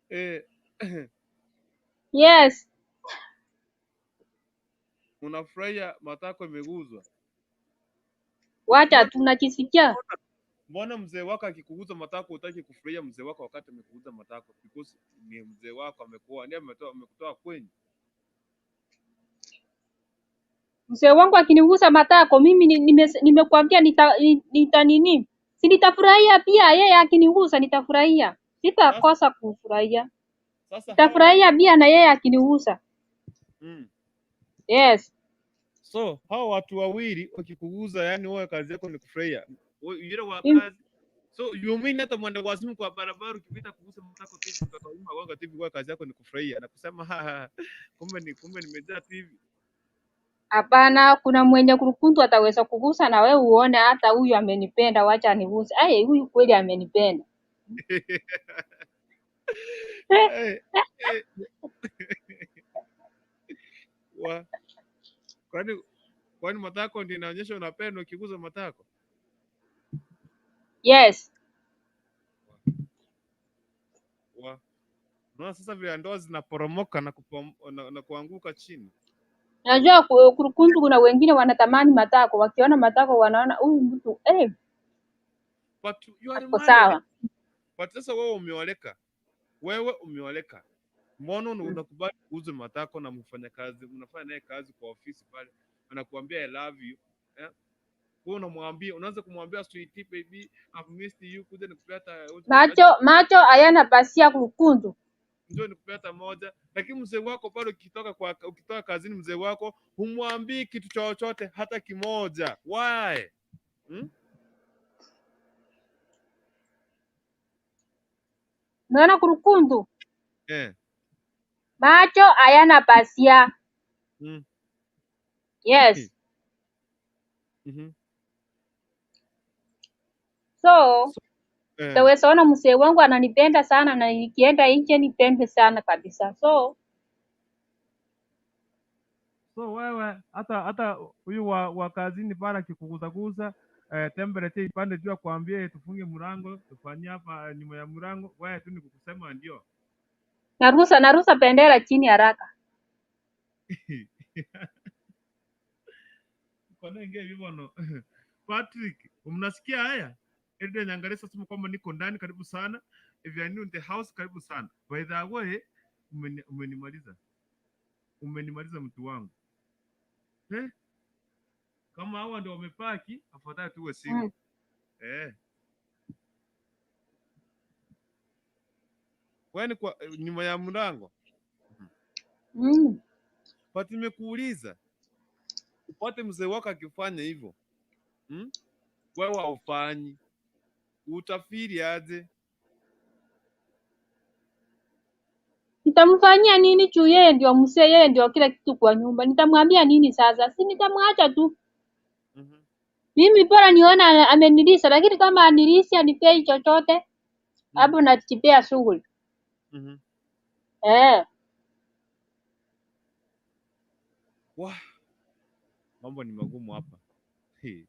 Eh, Yes, unafurahia matako imeguzwa. wacha Mbona tunajisikia. mbona mzee wako akikuguza matako hutaki kufurahia mzee wako wakati amekuguza matako? Because ni mzee wako amekuoa, ndiye ametoa amekutoa kwenyu. Mzee wangu akinigusa matako mimi nimekuambia nita nini? Si nitafurahia pia yeye akinigusa nitafurahia. Sasa Sitakosa kufurahia. sasa hawa Nitafurahia pia na yeye akinigusa. Yes. So hao watu wawili wakikuguza, yani wewe kazi yako ni kufurahia. Yule wa kazi. So you mean hata mwenda wazimu kwa barabara ukipita kugusa matako tu kutoka nyuma gonga TV, wewe kazi yako ni kufurahia na kusema ha, ha, kumbe nimejaa TV. Hapana, kuna mwenye kurukuntu ataweza kugusa na wewe uone hata huyu amenipenda, wacha aniguse. Ai, huyu kweli amenipenda. Hey, hey. Wa, kwani matako ndio inaonyesha unapendwa ukigusa matako? Yes. Wa. Unaona sasa vile ndoa zinaporomoka na kuanguka chini. Najua kurukuntu kuna wengine wanatamani matako, wakiona matako wanaona huyu mtu But you are ako married. sawa. But sasa wewe umeoleka. Wewe umeoleka. Mbona unakubali kuuza matako na mfanyakazi, mnafanya naye kazi kwa ofisi pale, anakuambia I love you. Eh? Wewe unamwambia, unaanza kumwambia sweetie baby, I've missed you, kuja nikupea hata Macho macho hayana pasia kukundu. njoo nikupea hata moja. Lakini mzee wako bado ukitoka kwa ukitoka kazini, mzee wako humwambii kitu chochote hata kimoja. Why? Hmm? Unaona kurukundu? Eh. Macho hayana pasia. Mm. Yes. Mhm. So So, eh. utaweza ona mzee wangu ananipenda sana na nikienda nje nipende sana kabisa. So So wewe hata hata huyu wa, wa kazini pale akikugusagusa eh, temperature ipande juu akwambie tufunge mlango tufanyie hapa nyuma ya mlango, wewe tu ni kukusema ndio. narusa narusa bendera chini haraka. Kwa nini hivyo no? Patrick, mnasikia haya? Ende niangalie sasa kwamba niko ndani karibu sana. If you are new in the house karibu sana. By the way, umenimaliza. Umenimaliza mtu wangu. Eh? Kama hawa ndio wamepaki, afadhali tuwe single. Eh. Wewe ni kwa nyuma ya mlango. But nimekuuliza upate mzee wako akifanya hivyo. Wewe haufanyi. Utafiri aje? Nitamfanyia nini juu yeye ndio mzee, yeye ndio kila kitu kwa nyumba. Nitamwambia nini sasa? Si nitamwacha tu. Mimi bora nione amenilisha, lakini kama anilishi anipei chochote, hapo najipea shughuli. Eh. Wah, mambo ni magumu hapa. Hey.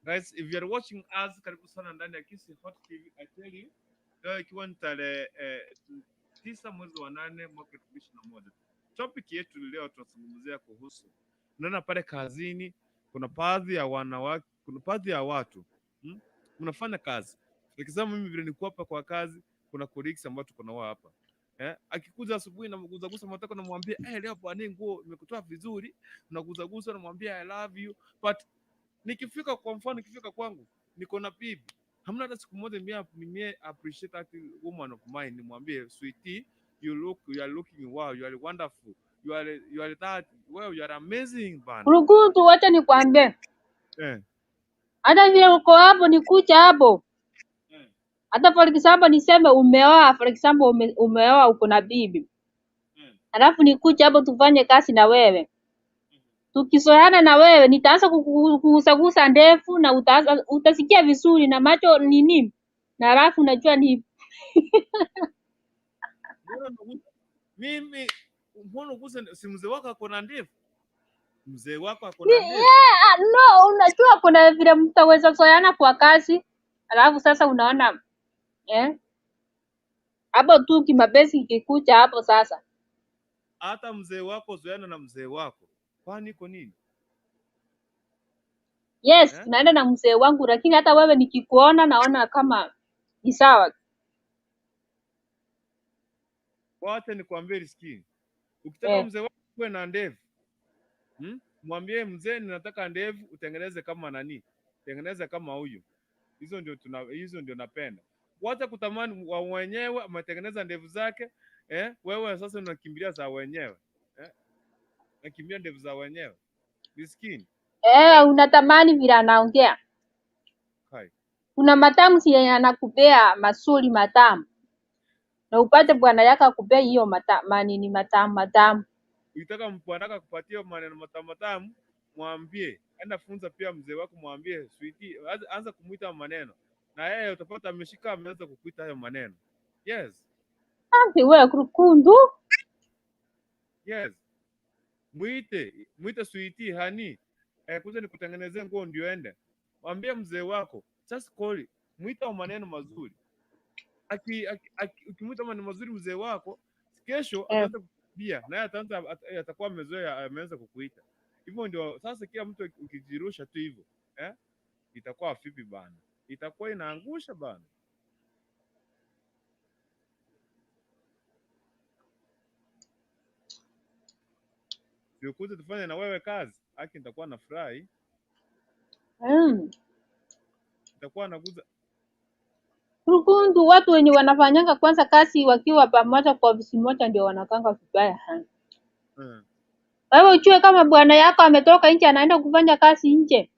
Guys, if you are watching us, karibu sana ndani ya Kisii Hot TV. I tell you, leo ikiwa ni tarehe 9 mwezi wa 8 mwaka 2021. Topic yetu leo tunazungumzia kuhusu, unaona pale kazini kuna baadhi ya wanawake, kuna baadhi ya watu mnafanya kazi. Nikisema mimi vile nilikuwa hapa kwa kazi, kuna colleagues ambao tuko nao hapa. Akikuja asubuhi na mguzagusa matako namwambia, leo bwana nguo imekutoa vizuri, unaguzagusa namwambia I love you. But nikifika kwa mfano, nikifika kwangu niko na bibi, hamna hata siku moja mimi appreciate that woman of mine, nimwambie sweetie, you are looking wow, you are wonderful, you are that well, you are amazing bana. Rukundu, wacha nikwambie. Hata vile uko hapo nikuja hapo. Hata for example niseme umeoa, for example umeoa uko na bibi. Alafu nikuja hapo tufanye kazi na wewe. Tukizoeana na wewe nitaanza kugusagusa ndevu na utasikia vizuri na macho nini. Na alafu unajua ni Mbona unagusa? Mimi mbona ugusa si mzee wako ako na ndevu? Mzee wako ako na ndevu. Yeah, no, unajua kuna vile mtaweza zoeana kwa kazi. Alafu sasa unaona hapo tu kimapesi ikikuja hapo sasa. Hata mzee wako zoeana na mzee wako. Kwani iko nini? Yes, tunaenda na mzee wangu, lakini hata wewe nikikuona naona kama ni sawa. Wacha nikwambie riski. Ukitaka mzee wako kuwe na ndevu, Mwambie mzee ninataka ndevu utengeneze kama nani? Tengeneze kama huyu. Hizo ndio tuna, hizo ndio napenda. Wacha kutamani wa wenyewe ametengeneza ndevu zake, Wewe sasa unakimbilia za wenyewe. Unakimbia ndevu za wenyewe. Miskini. Unatamani vile anaongea. Kai. Kuna matamshi yenye anakupea mazuri matamu. Na upate bwana yako akupee hiyo manini matamu matamu. Ukitaka bwana akupatie maneno matamu matamu, mwambie. Enda funza pia mzee wako, mwambie sweetie, anza kumuita maneno. Na yeye utapata ameshika ameanza kukuita hayo maneno. Yes. Asante wewe kurukundu. Yes. Muite, muite sweetie, honey. Kuja nikutengenezee nguo ndio ende. Mwambie mzee wako, just call it. Muite maneno mazuri. Ukimuita maneno mazuri mzee wako, kesho ataanza kukuambia, naye atakuwa amezoea, ameanza kukuita. Hivyo ndio sasa kila mtu ukijirusha tu hivyo, itakuwa vipi bana? Itakuwa inaangusha bana. Ukuje tufanye na wewe kazi, haki nitakuwa nafurahi. Mm. Nitakuwa naguza Rukundu, watu wenye wanafanyanga kwanza kazi wakiwa pamoja kwa ofisi moja ndio wanakanga vibaya sana. Wewe ujue kama bwana yako ametoka nje anaenda kufanya kazi nje,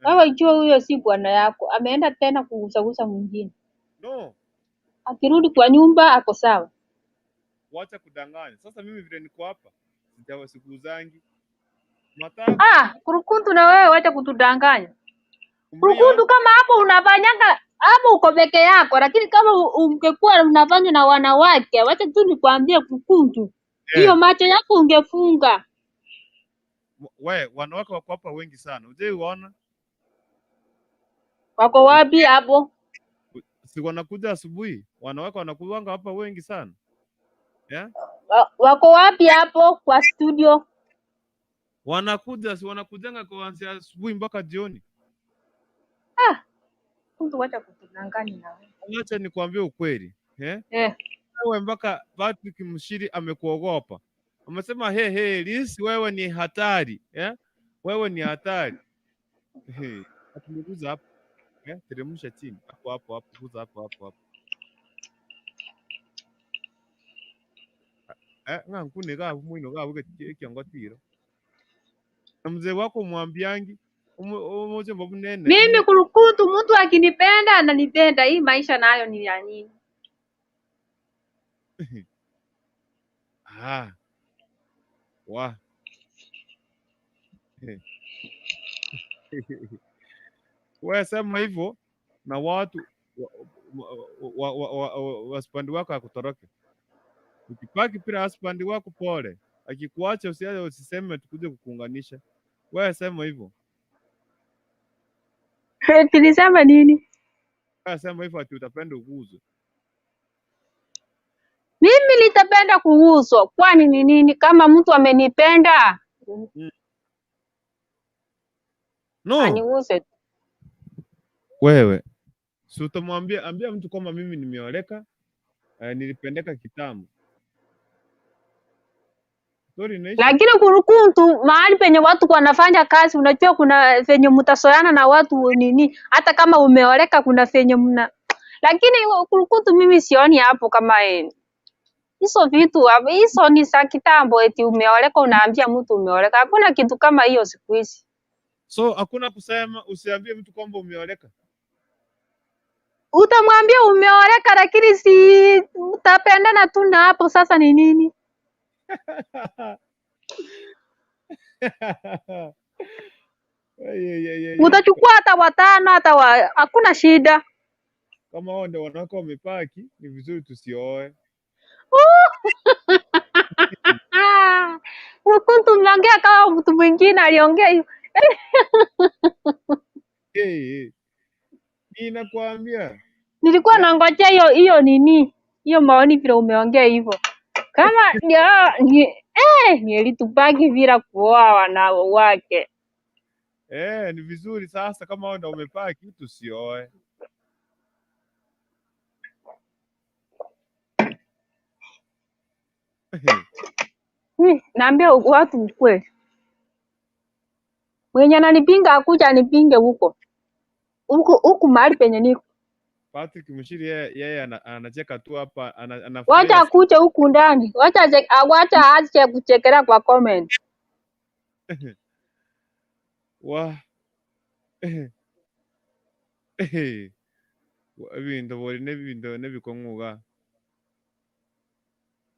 wewe ujue huyo si bwana yako, ameenda tena kugusagusa mwingine. No, Akirudi kwa nyumba ako sawa. wacha kudanganya. Sasa mimi vile niko hapa sijawa sikuzangi matako Ah, Kurukundu na wewe wacha kutudanganya. umeiona Kurukundu, kama hapo unafanyanga hapo uko peke yako, lakini kama ungekuwa unafanya na wanawake, wacha tu nikwambie Kurukundu, hiyo eh. macho yako ungefunga. We wanawake wako hapa wengi sana, ujai waona? Wako wapi hapo? Si wanakuja asubuhi, wanawake wanakuwanga hapa wengi sana yeah? Wako wapi hapo kwa studio? Wanakuja, si wanakujanga kuanzia asubuhi mpaka jioni. Ah, Kurukundu, wacha kutudanganya na wewe. Wacha nikwambie ukweli eh? Eh, Wewe mpaka Patrick Mshiri amekuogopa, amesema he he, Liz wewe ni hatari eh? Wewe ni hatari hey. Atumiguza hapo eh? Teremsha chini hapo hapo hapo, guza hapo hapo hapo eh, ng'a nkune ga mwino ga buge ekiongo tiro na mzee wako mwambiangi umoje mbabunene mimi Kurukundu, mtu akinipenda ananipenda. Hii maisha nayo ni ya nini? ah wa wewe sema hivyo na watu wa wa wa wa husband wako akutoroke. Ukipaki pira husband wako pole, akikuacha usiache, usiseme tukuje kukuunganisha. Wewe sema hivyo, Tulisema nini? wewe sema hivyo ati utapenda uguzwe. Mimi nitapenda kuuzwa, kwani ni nini? Kama mtu amenipenda No, aniuze. wewe si utamwambia, ambia mtu kwamba mimi nimeoleka, eh, nilipendeka kitambo. Story inaisha. Lakini kurukuntu, mahali penye watu wanafanya kazi, unajua kuna venye mtasoyana na watu nini, hata kama umeoleka kuna venye mna, lakini kurukuntu mimi sioni hapo kama hizo vitu hapo, hizo ni za kitambo. Eti umeoleka unaambia mtu umeoleka, hakuna kitu kama hiyo siku hizi. So hakuna kusema, usiambie mtu kwamba umeoleka. Utamwambia umeoleka, lakini si mtapendana tu na hapo sasa ni nini? Ay, ay, ay, ay, ay. Utachukua hata watano hata wa, hakuna shida. Kama hao ndio wanawake wamepaki, ni vizuri tusioe. Ah, Rukuntu mnaongea kama mtu mwingine aliongea hivyo. Hey, hey. Ninakwambia Nilikuwa eh, nangojea hiyo hiyo nini hiyo maoni vile umeongea hivyo. Kama ya, ni, nilitubaki bila kuoa wanawake. ni vizuri sasa, kama hao ndio wamepaki tusioe. Naambia watu ukweli. Mwenye ananipinga akuja anipinge huko huku huku mahali penye niko. Patrick Mshiri yeye yeye anacheka tu hapa, Wacha anafurahia. akuje huku ndani, wacha wacha aache kuchekelea kwa comment. Wa ebintu bori n'ebintu n'ebikong'uga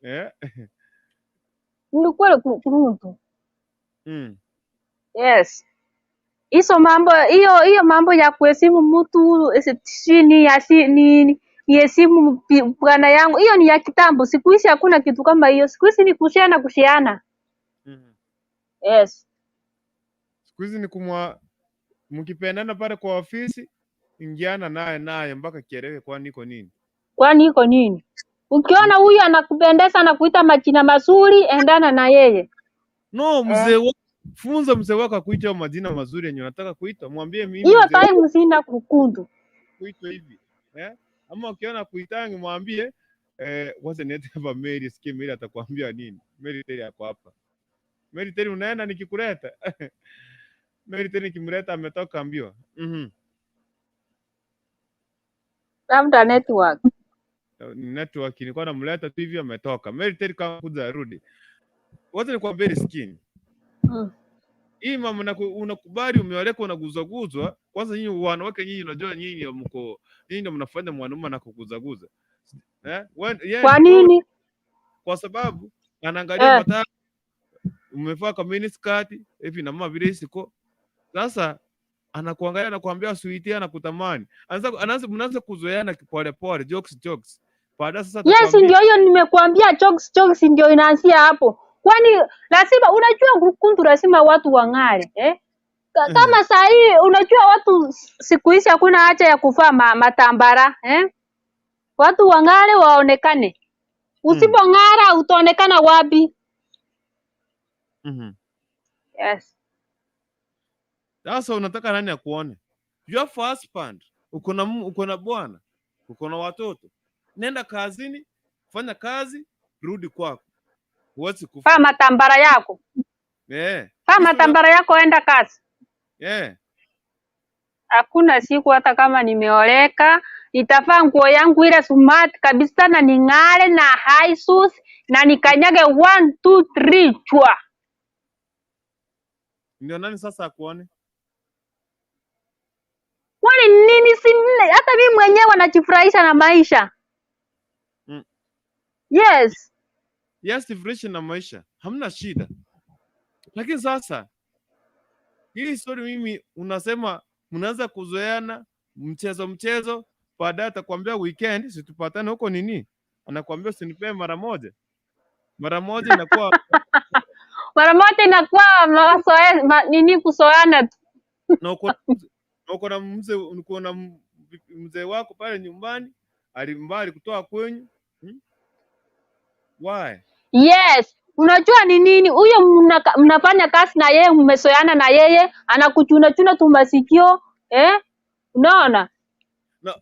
eh Ni kweli kuruntu. Yes. Hizo mambo hiyo hiyo mambo ya kuheshimu mtu sijui ni ya si, ni niheshimu bwana yangu, hiyo ni ya kitambo. Siku hizi hakuna kitu kama hiyo. Siku hizi ni kushiana kushiana. Yes. Siku hizi ni kumwa mkipendana pale kwa ofisi, ingiana naye naye mpaka kieleweke, kwani iko nini? Kwani iko nini? Ukiona huyu anakupendeza na kuita majina mazuri, endana na yeye. No, Eh. mzee wako funza mzee wako akuite hayo majina mazuri yenye unataka kuitwa, mwambie mimi Hiyo mzee wako time sina kukundu. kuitwa hivi eh? Ama ukiona kuitangi mwambie wacha niete hapa Mary, sikie Mary atakwambia nini. Mary Terry ako hapa. Mary Terry, unaenda nikikuleta? Mary tena ikimleta ametoka mbio. Labda network. Network ilikuwa namleta tu hivi ametoka. Mary tena kama kuja arudi. Wacha nikwambie skin. Hii mama unakubali umeoleka unaguzwaguzwa. Kwanza nyinyi wanawake nyinyi unajua nyinyi ndio mko nyinyi ndio mnafanya mwanaume anakuguzaguza. Eh? Yeye Kwa ni wewe nini? kwa sababu anaangalia mataa umevaa kama mini skirt hivi na mama vile siko. Sasa anakuangalia anakuambia sweetie, anakutamani. Anaanza anaanza mnaanza kuzoeana pole pole, jokes jokes. Baadaye sasa Yes, atakwambia ndio hiyo nimekuambia, jokes jokes ndio inaanzia hapo. Kwani lazima unajua kundu lazima watu wang'are eh? Kama saa hii unajua watu siku hizi hakuna haja ya kuvaa matambara eh? Watu wang'are waonekane. Usipong'ara utaonekana wapi? Yes. Sasa unataka nani akuone? You have husband, uko na uko na bwana, uko na watoto. Nenda kazini, fanya kazi, rudi kwako. Huwezi Vaa kufa. matambara yako. Vaa Hizo matambara yako, enda kazi. Hakuna siku hata kama nimeoleka nitavaa nguo yangu ile smart kabisa na ning'are na high shoes na nikanyage 1 2 3 chwa. Ndio nani sasa akuone? Kwani nini? Si hata mimi mwenyewe najifurahisha na maisha. Yes. Yes, jifurahishe na maisha. Hamna shida. Lakini sasa hii story mimi unasema mnaanza kuzoeana mchezo mchezo, baadaye atakwambia weekend situpatane huko nini? Anakuambia usinipee mara moja. Mara moja inakuwa mara moja inakuwa mazoe, nini kuzoeana tu. Na uko na uko na mzee, uko na mzee wako pale nyumbani alimbali kutoa kwenyu. Why? Yes. Unajua ni nini? Huyo mnafanya kazi na yeye, mmezoeana na yeye, anakuchuna chuna tu masikio, eh? Unaona? Na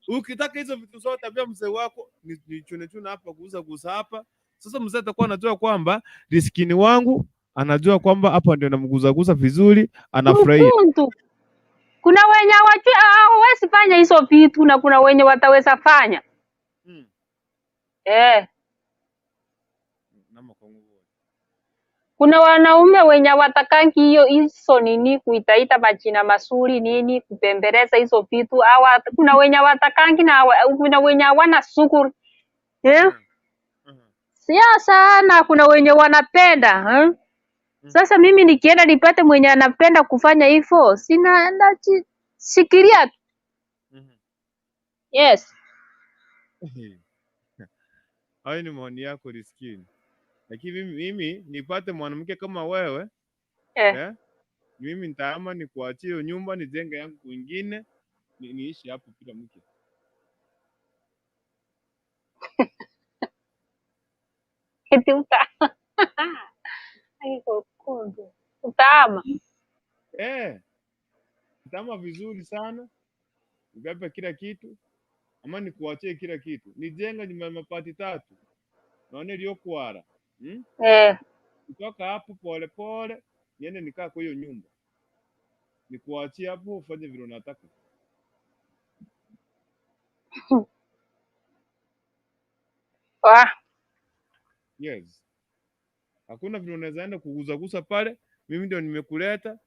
ukitaka hizo vitu zote ambia mzee wako ni chune chune hapa, gusa gusa hapa. Sasa mzee atakuwa anajua kwamba riskini wangu, anajua kwamba hapa ndio namguza gusa vizuri, anafurahia. Mkundu. Kuna wenye hawajui, hawawezi fanya hizo vitu na kuna wenye wataweza fanya. Nama kwa nguvu. Kuna wanaume wenye hawatakangi hiyo hizo nini kuitaita majina mazuri nini kupembeleza hizo vitu. Hawa, kuna wenye hawatakangi na kuna wenye hawana shughuli. Sio sana, kuna wenye wanapenda, eh? Sasa mimi nikienda nipate mwenye anapenda kufanya hivyo, sina nashikilia tu. Yes. Hayo ni maoni yako riskini. Lakini mimi nipate mwanamke kama wewe, Mimi nitaama nikuachie hiyo nyumba nijenge yangu kwingine, niishi hapo bila mke. Eti Ai, kukundu. Utaama. Nitaama vizuri sana. Nibebe kila kitu ama nikuachie kila kitu. Nijenge nyumba ya mabati 3. Naone iliyokuara. Kutoka hapo pole pole niende nikaa kwa hiyo nyumba. Nikuachie hapo ufanye vile unataka. Yes. Hakuna vile unaweza enda kuguzagusa pale. Mimi ndio nimekuleta.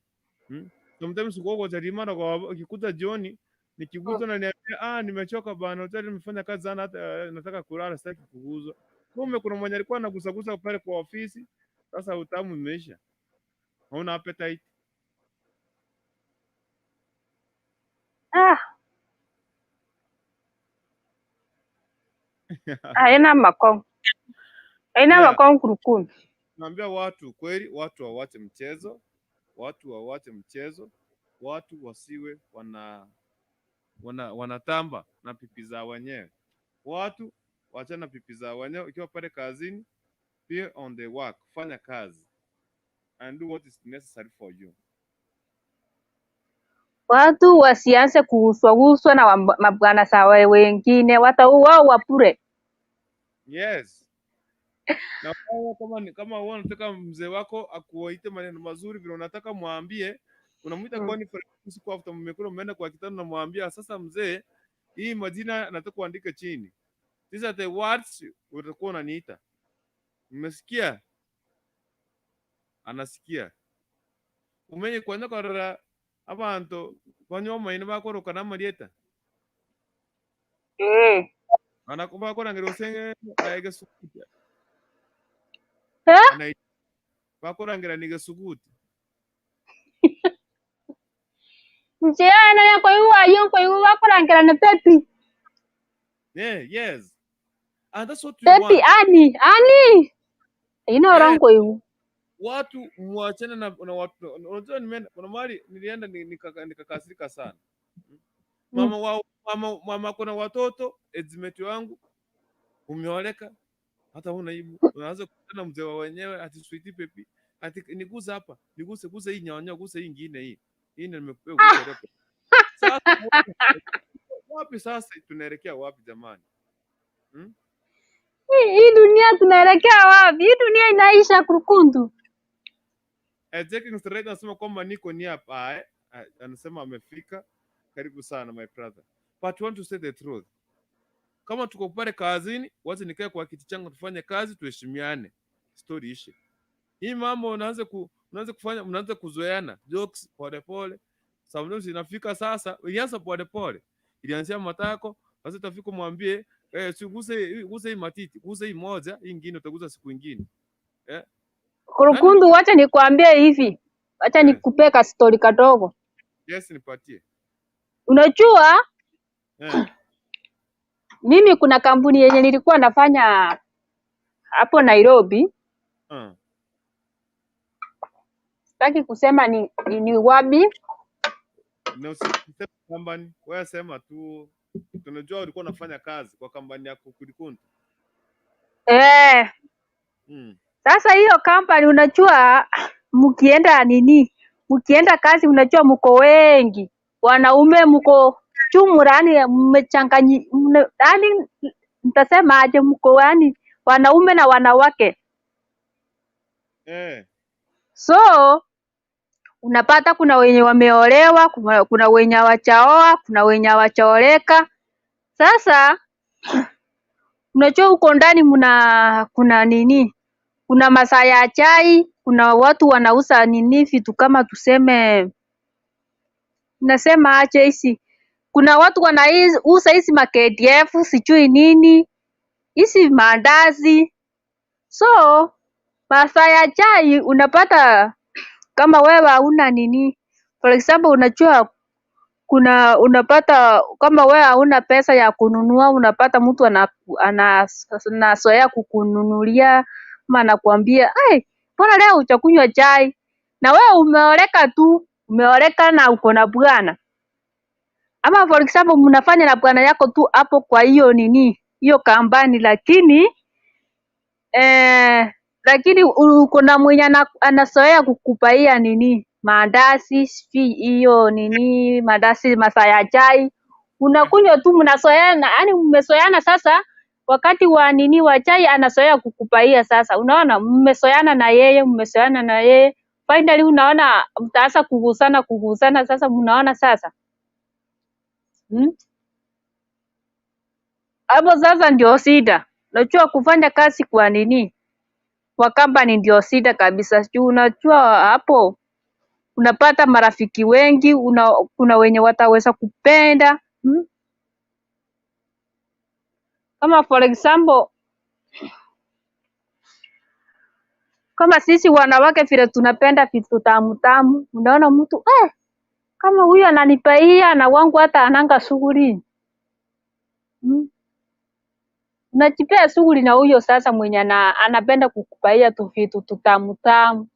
Sometimes uko kwa Charimara kwa ukikuta jioni nikiguza na niambia, nimechoka bana, hoteli nimefanya kazi sana, hata nataka kulala, sitaki kuguzwa. Kumbe kuna mwenye alikuwa anagusagusa pale kwa ofisi. Sasa utamu imeisha. Hauna appetite. Haina makong. Haina makong kurukuni. Naambia watu kweli, watu hawache mchezo, watu hawache mchezo, watu wasiwe wanatamba na pipi za wenyewe. Watu waachane na pipi za wenyewe. Ukiwa pale kazini, be on the work, fanya kazi and do what is necessary for you. Watu wasianze kuguswaguswa na mabwana za wengine, watauawa bure. Yes. Na wewe kama wewe unataka mzee wako akuite maneno mazuri vile unataka mwambie, Unamuita Mm. conference usiku after mmekula mmeenda kwa kitanda unamwambia sasa mzee, hii majina nataka uandike chini. These are the words utakuwa unaniita. Umesikia? Anasikia. Umenye kwanya korora abanto banywa omoino bakoroka na amarieta. Eh. Ana bakorangeria gose aye gesuguti. Eh? Ana bakorangerania gesuguti. Inche yane onye nkoigwa ayio nkoigwa bakorangerana pepi. Yeah, yes. And that's what we Pepi want. ani ani eyio noro Eh, nkoigwa. watu muachane na, na watu. Unajua nimeenda kuna mahali nilienda nikakasirika sana. Mama wa mama, mama kuna watoto edzimeti wangu umeoleka hata huna aibu, unaanza kukutana mzee wa wenyewe ati sweetie pepi ati niguse hapa niguse guse hii nyonyo guse hii ingine hii hii ndio nimekupea guse repo. Sasa wapi sasa tunaelekea wapi jamani? Hmm? Hii hii dunia tunaelekea wapi? Hii dunia inaisha kurukundu. Eh, Jack Mr. anasema kwamba niko ni hapa eh. Anasema amefika. Karibu sana my brother. But want to say the truth. Kama tuko pale kazini, wacha nikae kwa kiti changu tufanye kazi, tuheshimiane. Story ishe. Hii mambo unaanza ku unaanza kufanya unaanza kuzoeana jokes pole pole. Sometimes inafika sasa, ilianza pole pole. Ilianzia matako, sasa itafika mwambie eh, si guse guse hii matiti, guse hii moja, hii ingine utagusa siku ingine. Eh? Nani Kurukundu, wacha nikwambie hivi, wacha eh, nikupee ka story kadogo. yes nipatie. Unajua Eh. mimi kuna kampuni yenye nilikuwa nafanya hapo Nairobi, sitaki kusema ni wapi. Na usiseme company, wewe sema tu, tunajua ulikuwa unafanya kazi kwa kampani ya Kukulikuntu. Eh, sasa hiyo company unajua, mkienda nini, mkienda kazi unajua mko wengi wanaume, mko chumura, yani mmechanganyi, yani nitasema aje, mko yani wanaume na wanawake, so unapata kuna wenye wameolewa, kuna wenye hawajaoa, kuna wenye hawajaoleka. Sasa unajua huko ndani mna kuna nini, kuna masaa ya chai, kuna watu wanauza nini vitu kama tuseme, nasema aje hizi, kuna watu wanauza hizi ma KDF sijui nini hizi maandazi. So masaa ya chai unapata kama wewe hauna nini, for example unajua kuna unapata kama wewe hauna pesa ya kununua, unapata mtu anazoea kukununulia ama anakuambia ai, mbona leo hujakunywa chai? Na wewe umeoleka tu, umeoleka na uko na bwana. Ama for example mnafanya na bwana yako tu hapo kwa hiyo nini hiyo kampani, lakini lakini uko na mwenye anazoea kukupaia nini maandazi sijui hiyo nini maandazi masaa ya chai unakunywa tu, mnazoeana, yani mmezoeana sasa. Wakati wa nini wa chai anazoea kukupaia sasa, unaona mmezoeana na yeye, mmezoeana na yeye, finally unaona mtaanza kugusana kugusana, sasa mnaona sasa Hapo sasa ndio shida. Unajua kufanya kazi kwa nini kwa company ndio shida kabisa. Juu unajua hapo unapata marafiki wengi, kuna wenye wataweza kupenda Kama for example kama sisi wanawake vile tunapenda vitu tamu tamu, unaona mtu kama huyu ananipaia na wangu hata ananga shughuli Unajipea shughuli na huyo sasa mwenye anapenda kukupaia tu vitu tutamu tamu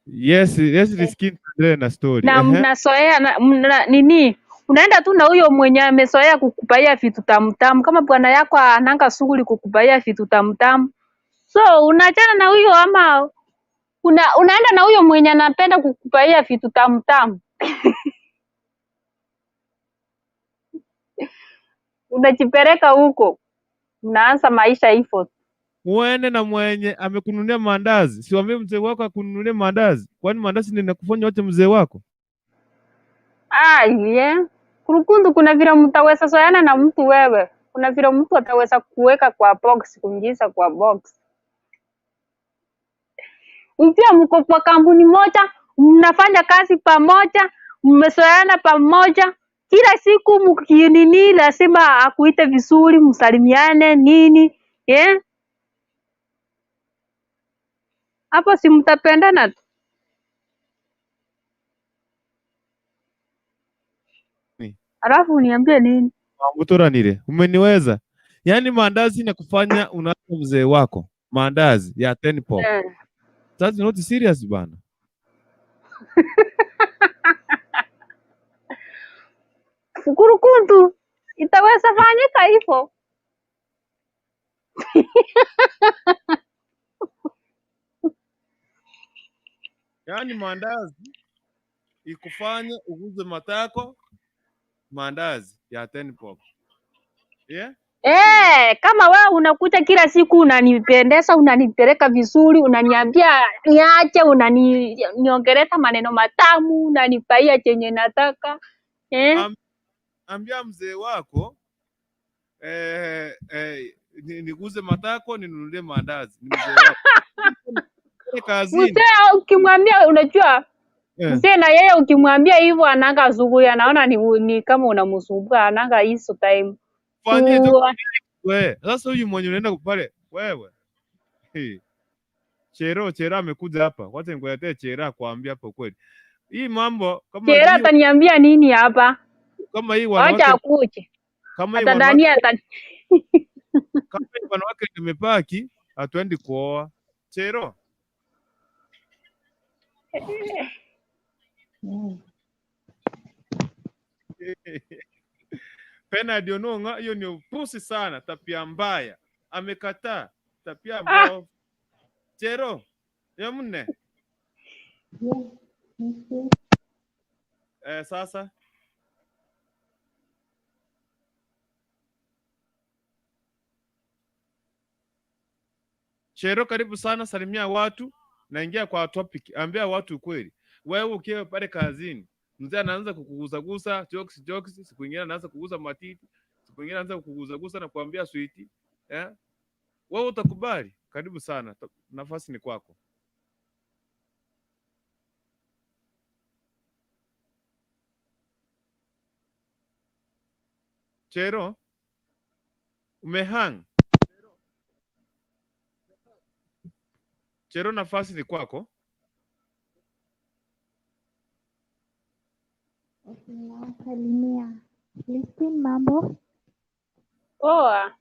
Yes, yes, nisikie tuendelee na story. Na mnazoea na, mna, nini unaenda tu na huyo mwenye amezoea kukupaia vitu tamu tamu, kama bwana yako ananga shughuli kukupaia vitu tamu tamu, so unaachana na huyo ama unaenda na huyo mwenye anapenda kukupaia vitu tamu tamu, unajipeleka huko, mnaanza maisha hivyo. Uende na mwenye amekununulia maandazi, siwambie mzee wako akununulie maandazi, kwani maandazi ndio inakufanya uache mzee wako? Aiye. Kurukundu kuna vile mtaweza zoeana na mtu wewe. Kuna vile mtu ataweza kuweka kwa box, kuingiza kwa box. Pia mko kwa kampuni moja, mnafanya kazi pamoja, mmezoeana pamoja. Kila siku mkinini lazima akuite vizuri, msalimiane nini, eh? Hapo si mtapendana tu. Ni. Alafu uniambie nini? Mambuturanire, umeniweza. Yaani maandazi inakufanya unaacha mzee wako, maandazi ya 10 pop. Eh. That's not serious bana. Kurukundu itaweza fanyika hivyo. Yaani maandazi ikufanye uguze matako, maandazi ya 10 pop. Yeah? Eh, kama wewe unakuja kila siku unanipendeza, unanipeleka vizuri, unaniambia niache, unaniongeleza maneno matamu, unanipaia chenye nataka. Eh? Ambia mzee wako niguze matako ninunulie maandazi. Ni mzee wako. Pale kazini. Mzee ukimwambia unajua Eh. mzee na yeye ukimwambia hivyo ananga shughuli, anaona ni kama unamsumbua, ananga hizo time. Fanyie tu Tu, wewe. Sasa huyu mwenye unaenda pale wewe. Hey. Chero amekuja hapa. Wacha nikuletee Chero akuambia hapo kweli. Hii mambo kama Chera hii ataniambia nini hapa? kama hii Wacha wanawake akuje. kama hii wanawake Atadhania atani kama hii wanawake tumepaki hatuendi kuoa. Chero. Bernard Onong'a, hiyo ni upusi sana, tabia mbaya. Amekataa tabia Ah, mbovu. Chero, ya mne. Sasa Chero, karibu sana, salimia watu, naingia kwa topic, ambia watu ukweli. Wewe ukiwa pale kazini, mzee anaanza kukugusagusa jokes jokes, siku nyingine anaanza kugusa matiti, siku nyingine anaanza kukugusagusa na kuambia sweet, eh? Wewe utakubali? Karibu sana, nafasi ni kwako. Chero, umehang. Chero, nafasi ni kwako. Okay, nawasalimia. Lipin, mambo? poa.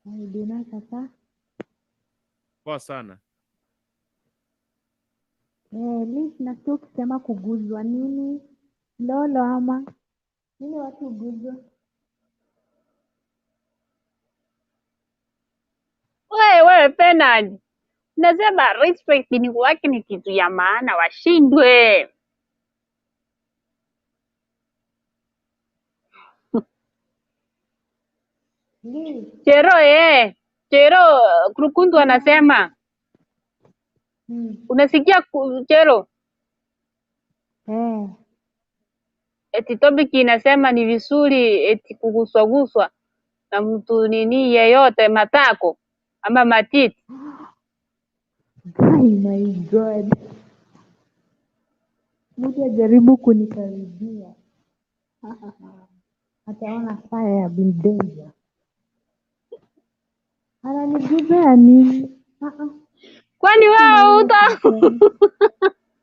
Dina sasa. Poa sana. Liz, nasikia ukisema kuguzwa nini? Lolo ama nini watu huguzwa? Wewe wewe Bernard, nasema respect ni wake ni kitu ya maana, washindwe. Liz, Chero Chero Kurukundu anasema unasikia Chero Eh, eti topic inasema ni vizuri eti kuguswaguswa na mtu nini yeyote matako ama matiti. oh my God. Mtu ajaribu kunikaribia. Ataona fire bin danger. Ananiguza ya nini? Ah, ah. Kwani Sina wewe hiyo uta concern.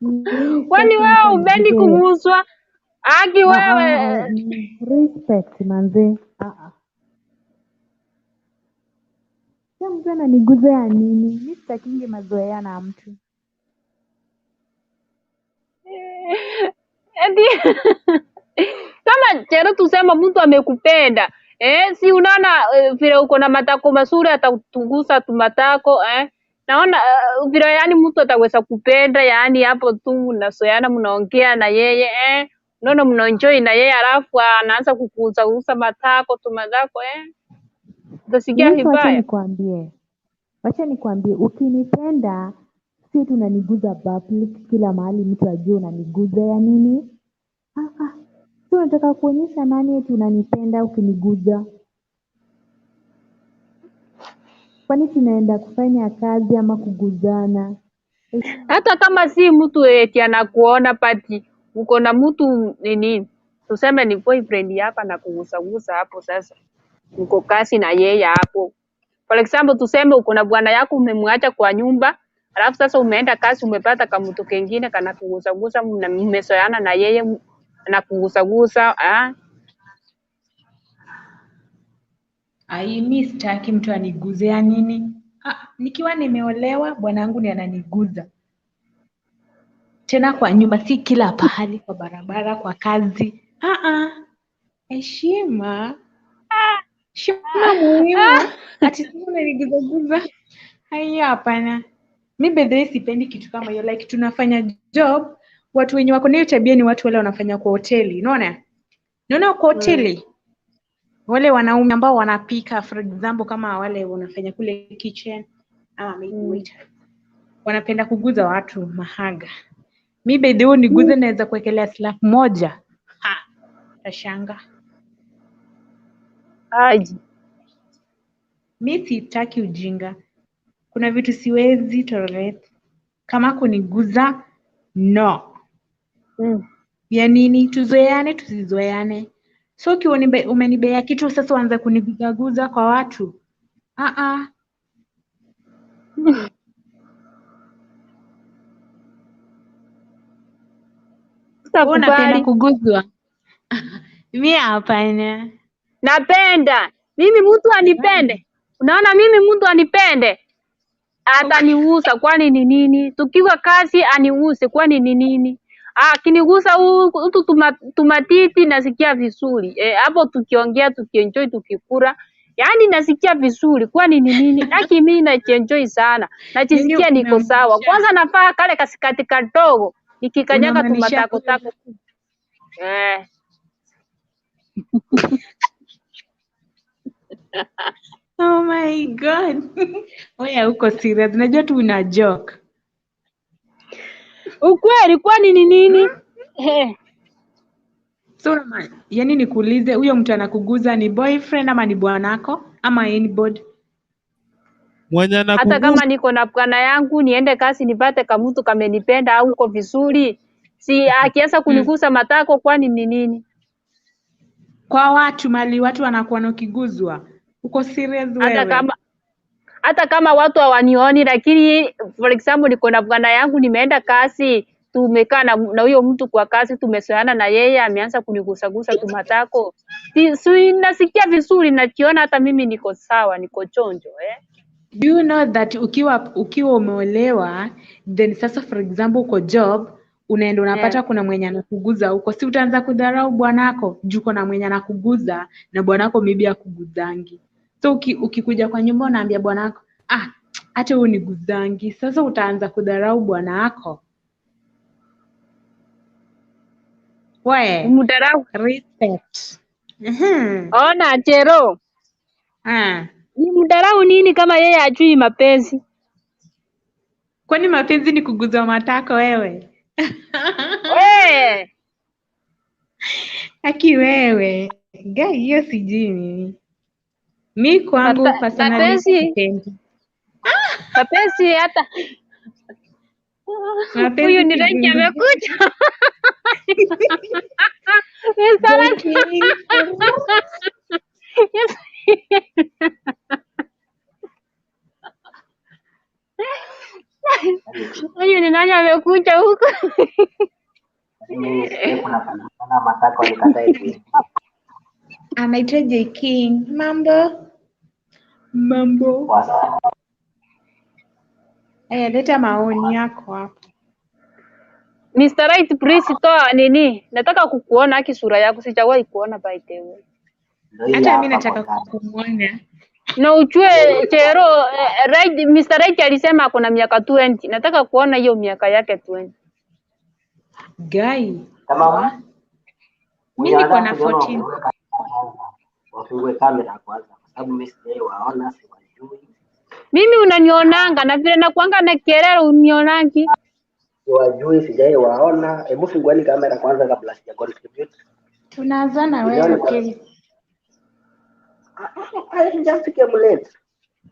Mimi kwani sitaki wewe mtu ubendi aniguze. kuguswa? Aki Ah, wewe ah, respect manze. Ah, ah. Sasa mtu ananiguza ya nini? Mi sitakingi mazoea na mtu. eti kama Chero tusema mtu amekupenda eh, si unaona vile uko na matako mazuri atakutugusa tu matako eh. Naona vile yani mtu ataweza kupenda yani hapo tu mnazoeana mnaongea na yeye eh. Unaona mnaenjoy na yeye alafu anaanza kukugusagusa matako tu matako eh. Utasikia Liz, wacha vibaya. nikwambie, wacha nikwambie, ukinipenda si tunaniguza public kila mahali, mtu ajue unaniguza ya nini? Ah, ah. Si unataka kuonyesha nani eti unanipenda ukiniguza? Kwani tunaenda kufanya kazi ama kuguzana? Hata kama si mtu eti anakuona pati, uko na mtu nini, tuseme ni boyfriend yako anakugusagusa hapo sasa, uko kasi na yeye hapo. For example, tuseme uko na bwana yako umemwacha kwa nyumba, alafu sasa umeenda kazi umepata kamtu kengine kanakugusagusa, mmezoeana na yeye anakugusagusa ah. Ai, mi sitaki mtu aniguze ya nini? Ah, nikiwa nimeolewa bwanangu ndiye ananiguza. Tena kwa nyumba, si kila pahali, kwa barabara, kwa kazi. Ah, ah. Heshima. Heshima muhimu. Ati sasa unaniguzaguza. Haiya, hapana. Mi by the way sipendi kitu kama hiyo. Like tunafanya job, watu wenye wako na hiyo tabia ni watu wale wanafanya kwa hoteli. Unaona? Unaona kwa hoteli? Wale wanaume ambao wanapika for example kama wale wanafanya kule kitchen ama maybe waiters. Wanapenda kuguza watu mahaga. Mi by the way niguze naweza kuwekelea slap moja. Ha, utashangaa. Aji. Mi sitaki ujinga. Kuna vitu siwezi tolerate. Kama kuniguza, no. Ya nini? Tuzoeane, tusizoeane. So ukiwa umenibea kitu sasa uanze kuniguzaguza kwa watu. Ah ah. Wewe unapenda Sitakubali. kuguzwa? Mi hapana. Napenda mimi mtu anipende. Unaona, mimi mtu anipende ataniusa, kwani ni nini? Tukiwa kazi aniuse, kwani ni nini? Akinigusa hutu tumatiti nasikia vizuri hapo, tukiongea tukienjoy, tukikula, yaani nasikia vizuri, kwani ni nini? Aki mimi najienjoy sana, Yaani najisikia niko sawa. unamaanisha Kwanza nafaa kale kasikati kadogo, nikikanyaga unamaanisha tumatako tako eh. Oh my God. Oya, uko serious. Unajua tu una joke. Ukweli, kwani ni nini? Eh. So yaani nikuulize huyo mtu anakuguza ni boyfriend ama ni bwanako ama anybody? Mwenye Hata anakuguza kama niko na bwana yangu niende kazi nipate kamutu kamenipenda au uko vizuri, si akianza kunigusa matako, kwani ni nini? Kwa watu mali watu wanakuwa na ukiguzwa. Uko serious Hata wewe? kama hata kama watu hawanioni, lakini for example niko na bwana yangu, nimeenda kazi, tumekaa na huyo mtu kwa kazi, tumezoeana na yeye, ameanza kunigusagusa tumatako, si nasikia vizuri, najiona hata mimi niko sawa, niko chonjo eh. Do you know that ukiwa umeolewa then sasa for example uko job unaenda unapata kuna mwenye anakuguza huko, si utaanza kudharau bwanako juu kuna mwenye anakuguza na bwanako maybe akuguzangi. So ukikuja kwa nyumba unaambia bwanako, ah, hata huyu niguzangi. Sasa utaanza kudharau bwanako. We, Mdharau. respect. Ona Chero. Ah. Ni mdharau nini kama yeye hajui mapenzi? Kwani mapenzi ni kuguza matako wewe? We, Aki wewe. Gai hiyo sijui mimi. Mi kwangu personally mapenzi sipendi. mapenzi hata huyu Mapenzi ni Renki siguzi. amekuja. Mr. Renki. Joking. Huyu ni nani amekuja huku? Mimi sikia kuna kugusa matako nikatae kuingia. Anaitwa J King. Mambo. Mambo. Poa sana. Aya, leta maoni yako hapo. Mr. Right, please toa nini? Nataka kukuona haki sura yako sijawahi kuona by the way. Ndio hii Hata mi hapa kwa nataka kazi. kumwona. Na ujue Chero right, Mr. Right alisema ako na miaka 20. Nataka kuona hiyo miaka yake 20. Gai. Kama Wa. Mi mwenye niko anataka na kuniona 14. wafungue kamera kwanza, wafungue kamera kwanza. sababu mimi sijai waona, siwajui. Mimi unanionanga na vile nakuanga na kelele unionangi. Siwajui, sijai waona. Hebu fungueni kamera kwanza kabla sija contribute. Tunaanza na Niliona wewe kwa Kate. I just came late.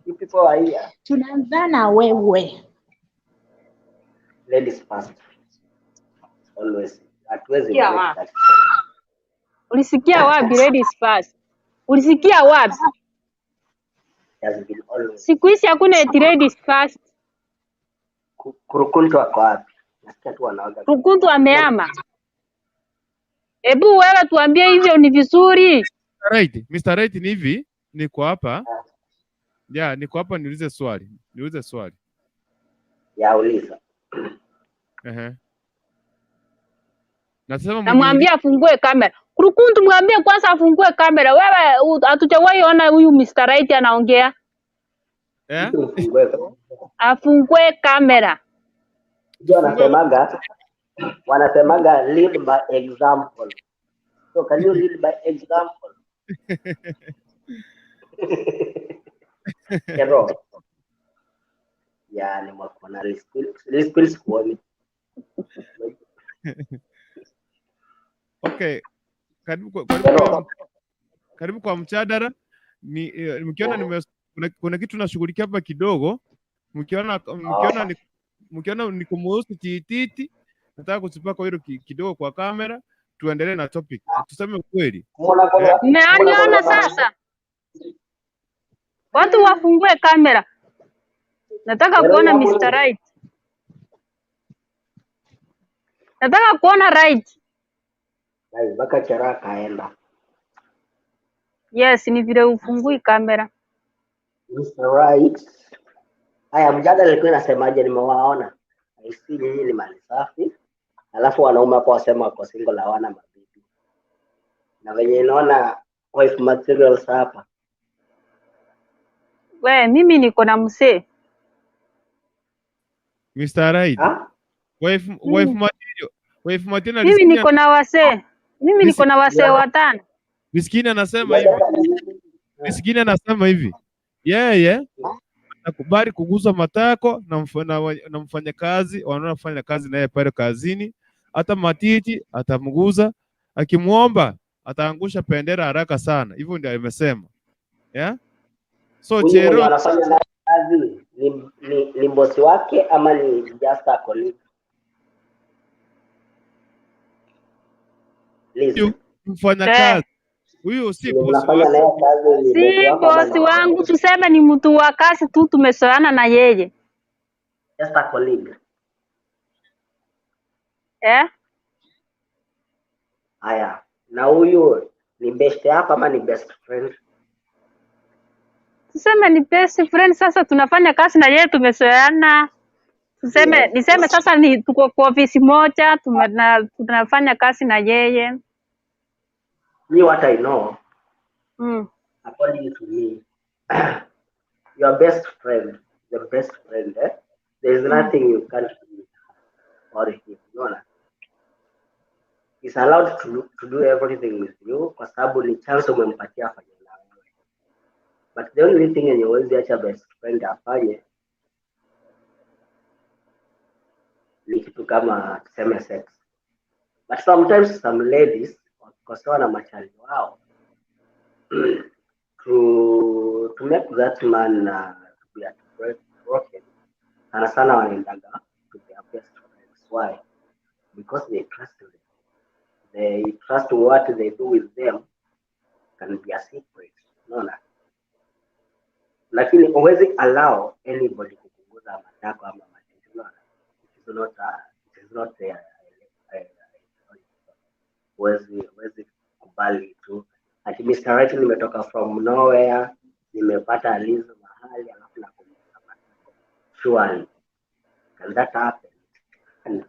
You people are here. Tunaanza na wewe. Ladies first. Always. Hatuwezi Sikia break wapi? that trend. Ulisikia wapi ladies first? Ulisikia wapi? It has been always. Siku hizi hakuna eti ladies first. Kurukuntu wako wapi? Nasikia tu wanaoga. Rukuntu ameama. Hebu wewe tuambie hivyo ni vizuri? Right, Mr. Right ni hivi, niko hapa. Yeah, niko hapa niulize swali. Niulize swali. Ya uliza. Ehe. Nasema Namwambia afungue kamera. Kurukuntu mwambie kwanza afungue kamera. Wewe hatujawahi ona huyu Mr. Right anaongea. Eh? Afungue kamera. Unajua wanasemaga lead by example. So can you lead by example? Kero. Ya nimekuona Liz Quill sikuoni. Okay. Karibu kwa mjadala. Ni mkiona kuna kitu nashughulikia hapa kidogo. Mkiona niko mweusi tititi, nataka kusipaka hilo kidogo kwa kamera, tuendelee na topic. Tuseme ukweli. Mmeaniona sasa? Watu wafungue kamera. Nataka kuona Mr. Right. Nataka kuona Right. Guys, mpaka Chera kaenda. Yes, ni vile ufungui kamera. Mr. Right. Haya, mjadala ilikuwa inasemaje? Nimewaona. I see nyinyi ni mali safi. Alafu wanaume hapo wasema wako single hawana mabibi. Na venye naona wife materials hapa. We, mimi niko na msee. Mr. Right. Wife Mimi, material. Wife material mimi alisikia niko na wasee. Mimi niko na wasee watano. Miskini anasema hivi. Miskini anasema hivi. Yeye anakubali kugusa matako na mfanyakazi wanaofanya kazi naye pale kazini, hata matiti atamguza, akimuomba ataangusha bendera haraka sana. Hivyo ndio amesema. Yeah? So Huyu mwenye Chero wanafanya naye kazi ni bosi wake ama ni just a colleague? Liz, huyu mfanyakazi huyu si mwenye bosi mnafanya wake. naye kazi ni bosi Si wako ama bosi ni wangu, tuseme ni mtu wa kazi tu, tumesoana na yeye. just a colleague? Eh? Haya, na huyu ni best yako ama ni best friend? Tuseme ni best friend, sasa tunafanya kazi na yeye, tumesoana. Tuseme Yes. niseme sasa ni tuko kwa ofisi moja, tunafanya kazi na yeye. Me what I know, according to me, your best friend, the best friend, eh? There is nothing you can't do with her or him. Unaona? He's allowed to do everything with you kwa sababu ni chance umempatia afanye na wewe. But the only thing yenye huwezi acha best friend afanye ni kitu kama tuseme sex. But sometimes some ladies wakikosewa na machali wao to make that man to be at broken, sana sana wanaendaga to their best friends. Why? Because they trust them. They trust what they do with them can be a secret. Unaona? Lakini huwezi allow anybody kupunguza matako ama matiti. Unaona? It is not huwezi kubali tu ati Mr. Right nimetoka from nowhere nimepata Liz mahali alafu nakumbuka matako. Surely can that happen? And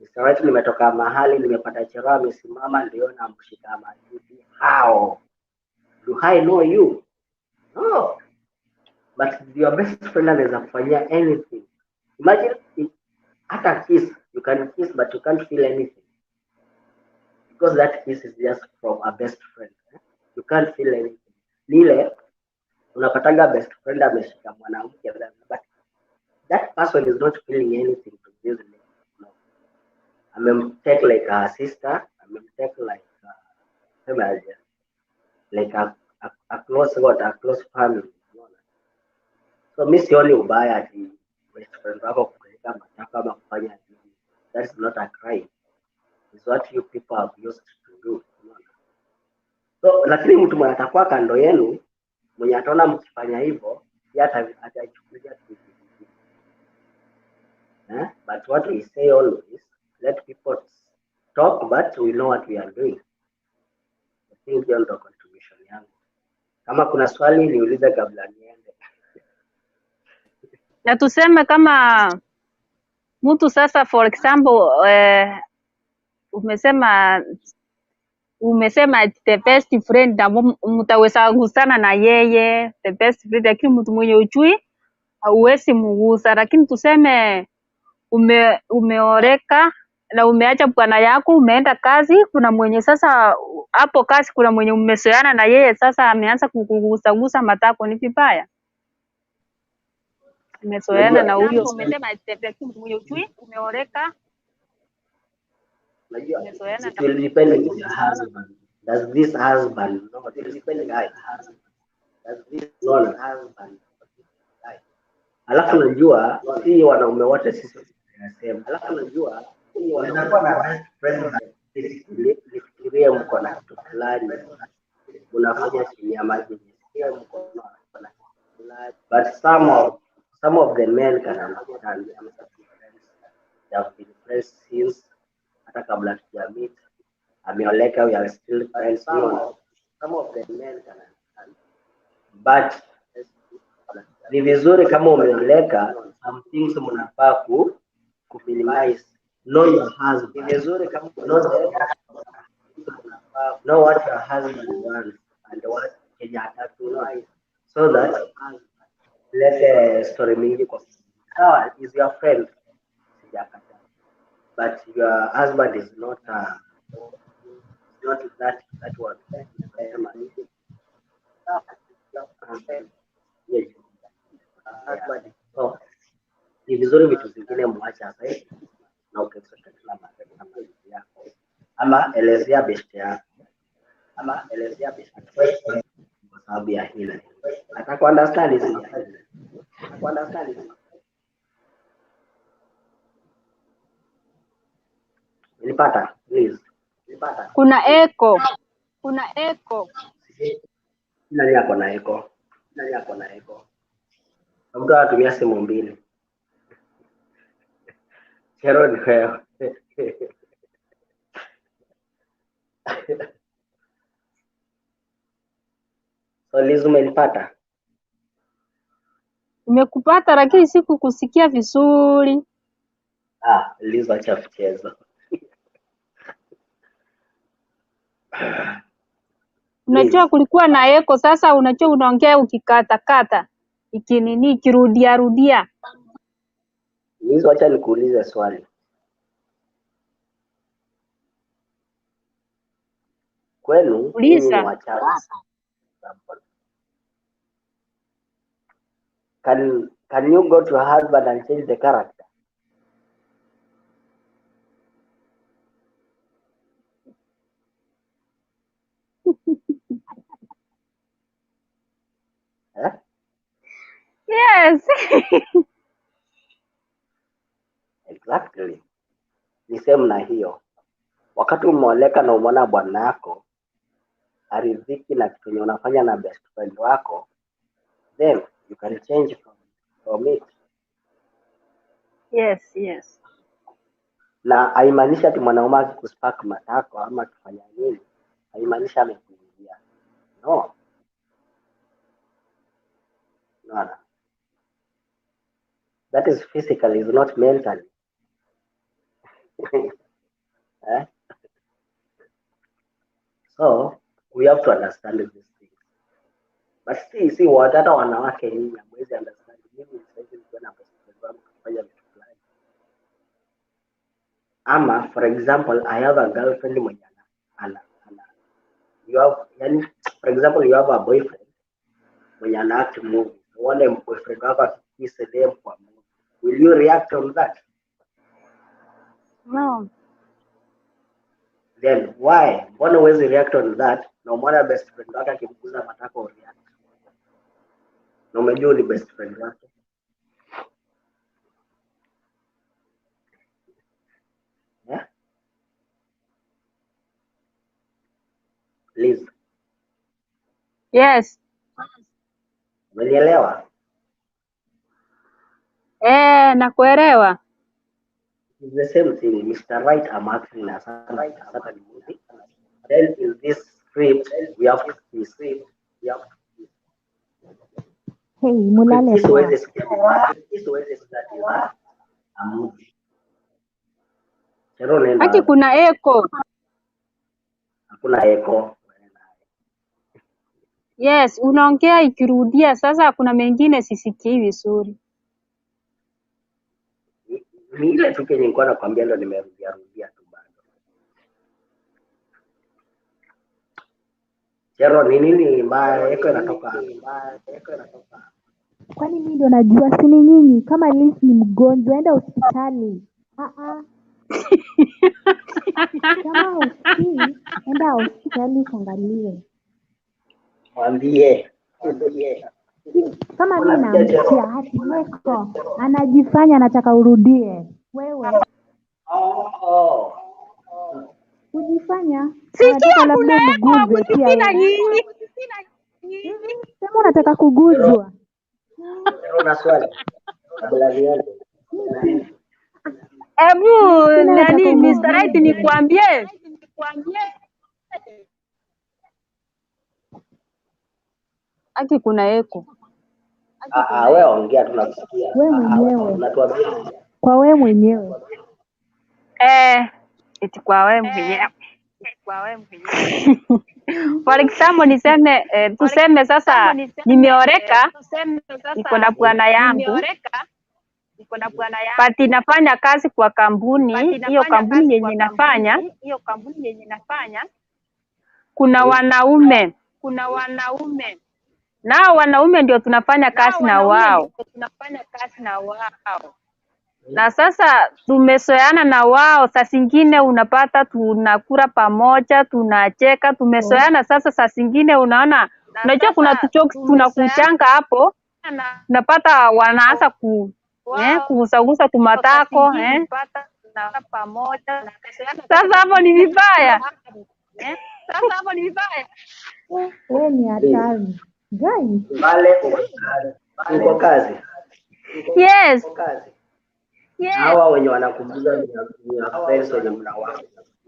Mr. Right nimetoka mahali nimepata Chero amesimama ndio namshika matiti. How? Do I know you? No. But your best friend anaweza kufanyia anything. Imagine hata kiss, you can kiss but you can't feel anything. Because that kiss is just from a best friend. Eh? You can't feel anything. Ni ile Unapataga best friend ameshika mwanamke but that person is not feeling anything to this lady. No. Amemtake like a sister, amemtake like sema aje, like a close what, a close family. Unaona? So mi sioni ubaya ati best friend wako kupeleka matako ama kufanya nini. That is not a crime. It's what you people have used to do. Unaona? So lakini mtu mwenye atakuwa kando yenu mwenye ataona mkifanya hivyo yeye ataichukulia tu hivi. Eh? But what we say always, let people talk but we know what we are doing. I think hiyo ndo contribution yangu. Kama kuna swali niulize kabla niende. Na tuseme kama mtu sasa, for example, umesema ati the best friend na mtaweza gusana na yeye the best friend, lakini mtu mwenye ujui hauwezi mugusa. Lakini tuseme umeoreka na umeacha bwana yako, umeenda kazi, kuna mwenye sasa hapo kazi, kuna mwenye umezoeana na yeye, sasa ameanza kukugusagusa matako, ni vibaya. Umezoeana Unajua na huyo, it, umesema ati the best mwenye ujui, umeoreka, unajua umezoeana it na will depend with your husband. Does this husband know this guy? Does this unaona? husband guy? Alafu unajua si wanaume wote sisi tunasema. Alafu unajua si Unaweza wanaume kuwa na wote best friend na Nifikirie mko na kitu fulani unafanya chini ya maji, nifikirie mko na but some of the men can understand. They have been friends since hata kabla tujameet, ameoleka, we are still friends. Unaona? Some of the men can understand but ni vizuri kama umeoleka, some things mnafaa ku minimize. Know your husband. Ni vizuri kama know the know what your husband wants and what kenye hataki, unaona? So that lete story mingi kwa sawa, is your friend, sijakataa, but your husband is not not that one. Sema, yeah. So, ni vizuri vitu zingine mwache aside na ukiconcentrate na na yako, ama elezea best yako, ama elezea best yako kwa sababu ya hili ataku understand hizi, ataku understand hizi. Nilipata please, nilipata kuna echo, kuna echo. Nani ako na echo? Nani ako na echo? Mtu anatumia simu mbili. Chero ni wewe. So Liz, umenipata? Nimekupata lakini sikukusikia vizuri. Ah, Liz acha mchezo. Unajua Liz, kulikuwa na echo, sasa unajua unaongea ukikatakata ikinini ikirudia rudia. Liz, wacha nikuulize swali. Kwenu nyinyi ni Uliza. wachawi. Can you go to your husband and change the character? Eh? Yes. Exactly. Ni same na hiyo. Wakati umeoleka na umeona bwana yako aridhiki na kitu yenye unafanya na best friend wako, then you can change from it. Yes, yes. Na haimaanishi ati mwanaume akikuspark matako ama akifanya nini, haimaanishi amekuingia. No, no, no. That is physical, is not mentally. Eh? So we have to understand these things. But see what hata wanawake nyinyi hamwezi understand. Mimi sasa hivi nikiwa na best friend wangu kufanya vitu fulani. Ama for example, I have a girlfriend mwenye ana you have, yani, for example, you have a boyfriend mwenye ana act movie, uone boyfriend wako akikiss dem kwa movie, will you react on that? No. Then why, mbona huwezi react on that na umeona best friend wake akimguza matako react, na umejua ni best friend wake? Yeah? Liz, Yes. umenielewa? Eh, nakuelewa. It's the same thing. Mr. Right, I'm acting in a certain movie. Then in this script, we have to kiss. We have to kiss. Hey, mulale Kiss poa. huwezi sikia vibaya. Kiss huwezi sikia vibaya. A movie. Chero unaenda Haki wapi? kuna echo. Hakuna echo. Yes, unaongea ikirudia. Sasa kuna mengine sisikii vizuri. Ni ile tu kenye nilikuwa nakwambia ndo nimerudia rudia tu bado. Chero ni nini mbaya? Echo inatoka wapi? Kwani mimi ndo najua, si ni nyinyi? Kama Liz ni mgonjwa, enda hospitali. Ah ah. Kama husikii, enda hospitali ukaangaliwe. Mwambie. Mwambie. Kama mi Unasikia Chero? namsikia hati weko anajifanya anataka urudie wewe, Oh, oh. kujifanya Sikia anataka kuna labda echo, umguze pia hamusikii na wewe. nyinyi. Sema unataka kuguzwa. Chero una swali? Kabla niende. Ebu Sina nataka nani Mr. Right umguze. nikwambie. Haki kuna echo. Ah, ah, wewe ongea tunakusikia. We mwenyewe, Unatuambia. kwa we mwenyewe. Eh, eti kwa wewe mwenyewe. For example niseme tuseme sasa nimeoreka, niko na bwana yangu but inafanya kazi kwa kampuni hiyo. Kampuni yenye inafanya kuna wanaume nao wanaume ndio tunafanya kazi na wao, na sasa tumezoeana na wao. Saa zingine unapata tunakula pamoja, tunacheka, tumezoeana. Sasa saa zingine unaona, unajua kuna tujokes tunakuchanga hapo, unapata wanaanza ku kugusagusa tumatako eh. Sasa hapo ni vibaya. We ni hatari guys. Pale uko kazi. Yes. Hawa wenye wanakuguza ni ni friends wenye mnawa.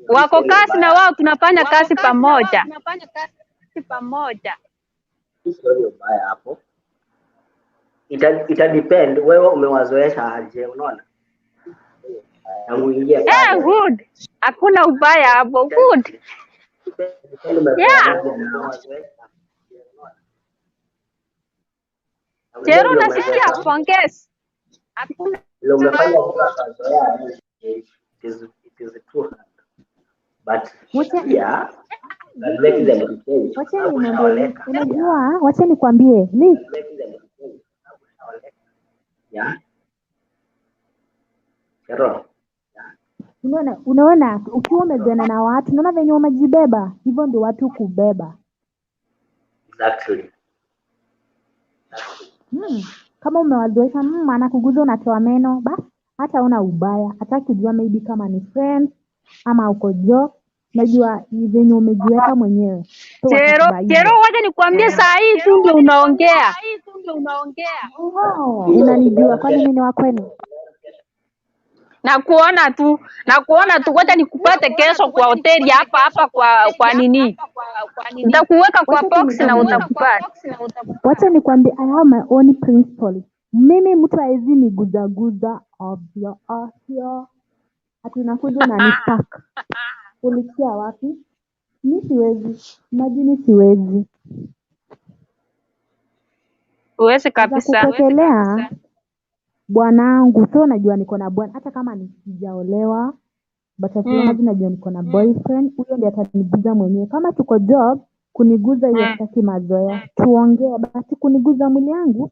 Wako kazi na wao, tunafanya kazi pamoja. Sioni ubaya hapo. Ita depend wewe umewazoesha aje, unaona? Tangu uingie Eh, pale. good. Hakuna ubaya hapo. Good. Depend Yeah. umezoeanaje nao. Chero, Vile nasikia umezoea. pongezi. Vile umefanya mtu akazoea, it is too hard. But Wacha yeah, you can make them to change. wacha Sababu nimwambie, ushaoleka. unajua, wacha nikwambie Liz, Yeah. Chero. unaona ukiwa umezoeana na watu, unaona venye umejibeba, hivyo ndio watu kubeba. Exactly. Kama umewazoesha anakuguza unatoa meno, basi hata una ubaya, hataki kujua maybe kama ni friends ama uko job, najua ni venye umejiweka mwenyewe, so Chero, watakuba Chero, hivyo. wacha nikwambie saa hii tu ndio unaongea. Oh, unanijua kwani mimi ni wa kwenu? Nakuona tu, nakuona tu. Wacha nikupate kesho kwa hoteli hapa hapa kwa nini, nitakuweka kwa Wacha tu box na nikwambie, utakubali. wacha nikwambie, I have my own principle. Mimi mtu haezi niguzaguza ovyo ovyo, ati unakuja unanistuck. Ulisikia wapi? Mi siwezi, imagine siwezi. Huwezi Za kabisa. kukuwekelea bwanangu, so najua niko na bwana, hata kama ni sijaolewa, but as long as najua niko na boyfriend, huyo ndiye ataniguza mwenyewe. Kama tuko job, Kuniguza hiyo Eh. sitaki mazoea. Tuongee basi kuniguza mwili yangu.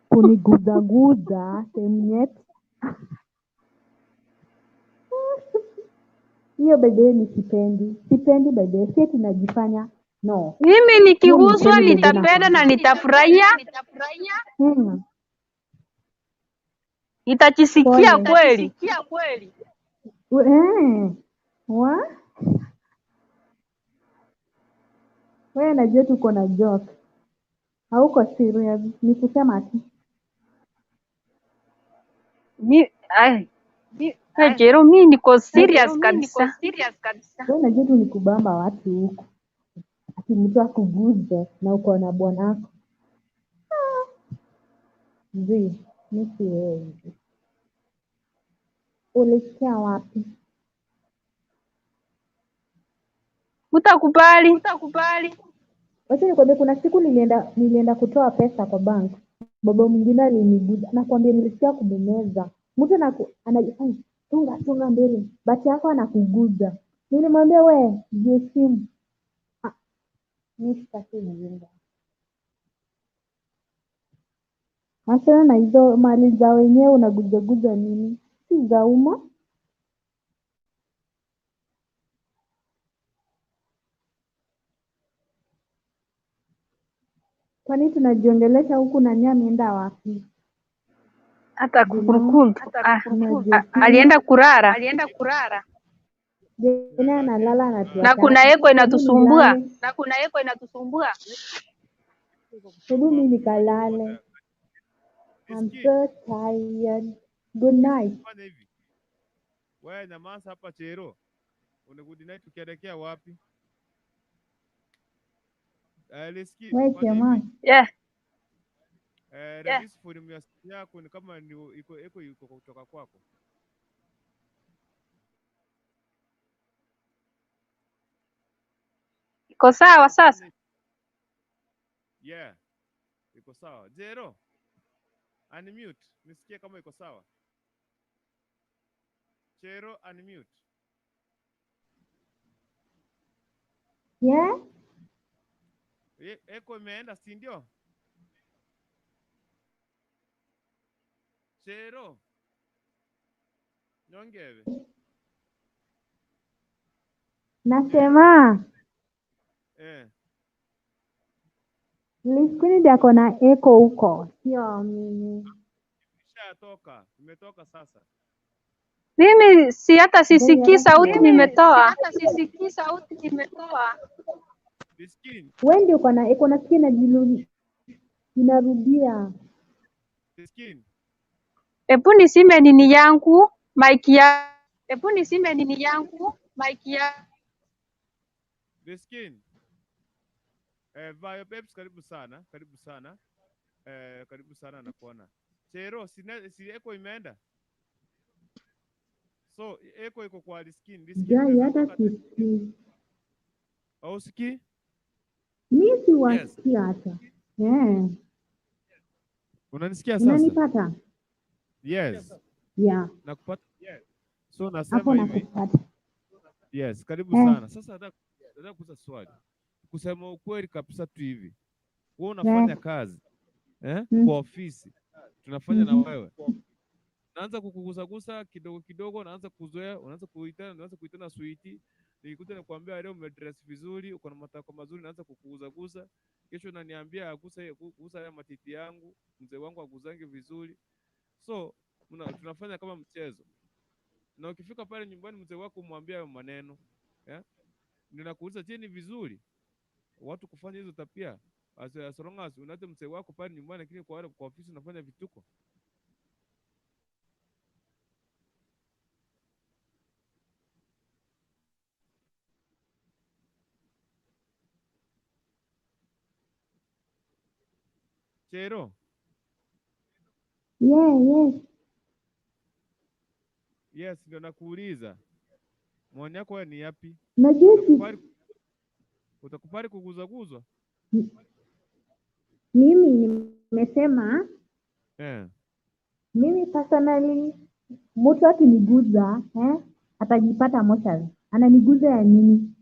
Kuniguzaguza sehemu nyeti. Hiyo by the way ni sipendi. Sipendi by the way. Si eti najifanya. No. Mimi Hiyo ni nikiguswa ukweli by the way nitapenda na nakwambia. nitafurahia, nitajisikia Pole. kweli. Eh. Wa? Wewe najua tuko na joke. Hauko serious. Ni kusema tu. Mi, ai, we Jero, mi niko serious kabisa. Wewe najua tu ni kubamba watu huku. Ati mtu akuguze na uko na bwanako. Zi, mi siwezi. Ulisikia wapi? Utakubali? Wacha nikwambie, kuna siku nilienda kutoa pesa kwa bank. Baba mwingine aliniguza, nakwambia nilisikia kumumeza. Mtu anajifanya songa songa mbele, bati yako anakuguza. Nilimwambia we, jiheshimu. Ah, mi sitaki ujinga. Achana na hizo mali za wenyewe, unaguzaguza nini? Si za umma. Kwani tunajiongelesha huku nani ameenda wapi? Hata Jina kukurukuntu unajiheshimu. alienda kurara Jina analala na anatuacha. kuna eko Hebu inatusumbua. nilale. Hebu mi nikalale. I'm Miskin, so tired. Good night. fanya hivi. Wewe nyamaza hapa Chero. Una good night ukielekea wapi? Liskin, We fanya jamaa. hivi. Yeah. Eh, reduce volume ya simu yako ni kama ni iko eko iko kutoka kwako. Iko sawa sasa? Yeah, iko sawa. Jero, unmute. Nisikie kama iko sawa. Chero, unmute. Yeah? Eko imeenda, si ndio? Chero, nyongeve. Chero, Nasema eh. Liskuni ndiye ako na echo huko, sio mimi. Ishatoka, imetoka sasa. Mimi si hata Gari sisikii hata sauti sioni. nimetoa. Miskin, Wewe ndio uko na echo, nasikia inarudia. miskin. Hebu nisime nini yangu mic ya Miskin. Vayo Babes, karibu sana, karibu sana. Karibu sana nakuona. Chero, si eko imeenda? So, eko iko kwa Liskin. Liskin Jai unaweza hata toka tena. sisikii. Hausikii? Mi Yes. siwasikii hata. Yeah. Unanisikia sasa? Unanipata? Yes. Yeah. Nakupata. So Hapo nasema hivi. nakupata. Yes, karibu Eh. sana. Sasa nataka kuuliza swali. Kusema ukweli kabisa tu hivi. Wewe unafanya Yeah. kazi eh? Mm. Kwa ofisi. Tunafanya na Mhm. wewe. Naanza kukugusagusa kidogo kidogo, naanza kuzoea, unaanza kuitana, unaanza kuitana sweetie. Nikikuta nakwambia leo umedress vizuri, uko na matako mazuri, naanza kukugusagusa. Kesho unaniambia agusa kugusa haya matiti yangu, mzee wangu aguzange vizuri. So tunafanya kama mchezo. Na ukifika pale nyumbani mzee wako umwambie hayo maneno. Yeah? Ndio nakuuliza, je, ni vizuri watu kufanya hizo tabia? As long as unaacha mzee wako pale nyumbani, lakini kwa wale kwa ofisi unafanya vituko. Chero, Yeah, yes. yes, ndio nakuuliza. Maoni yako wewe ni yapi? Najua si Utakubali kuguzaguzwa? mimi nimesema Eh. mimi personally mtu akiniguza atajipata mochari. Ananiguza ya nini?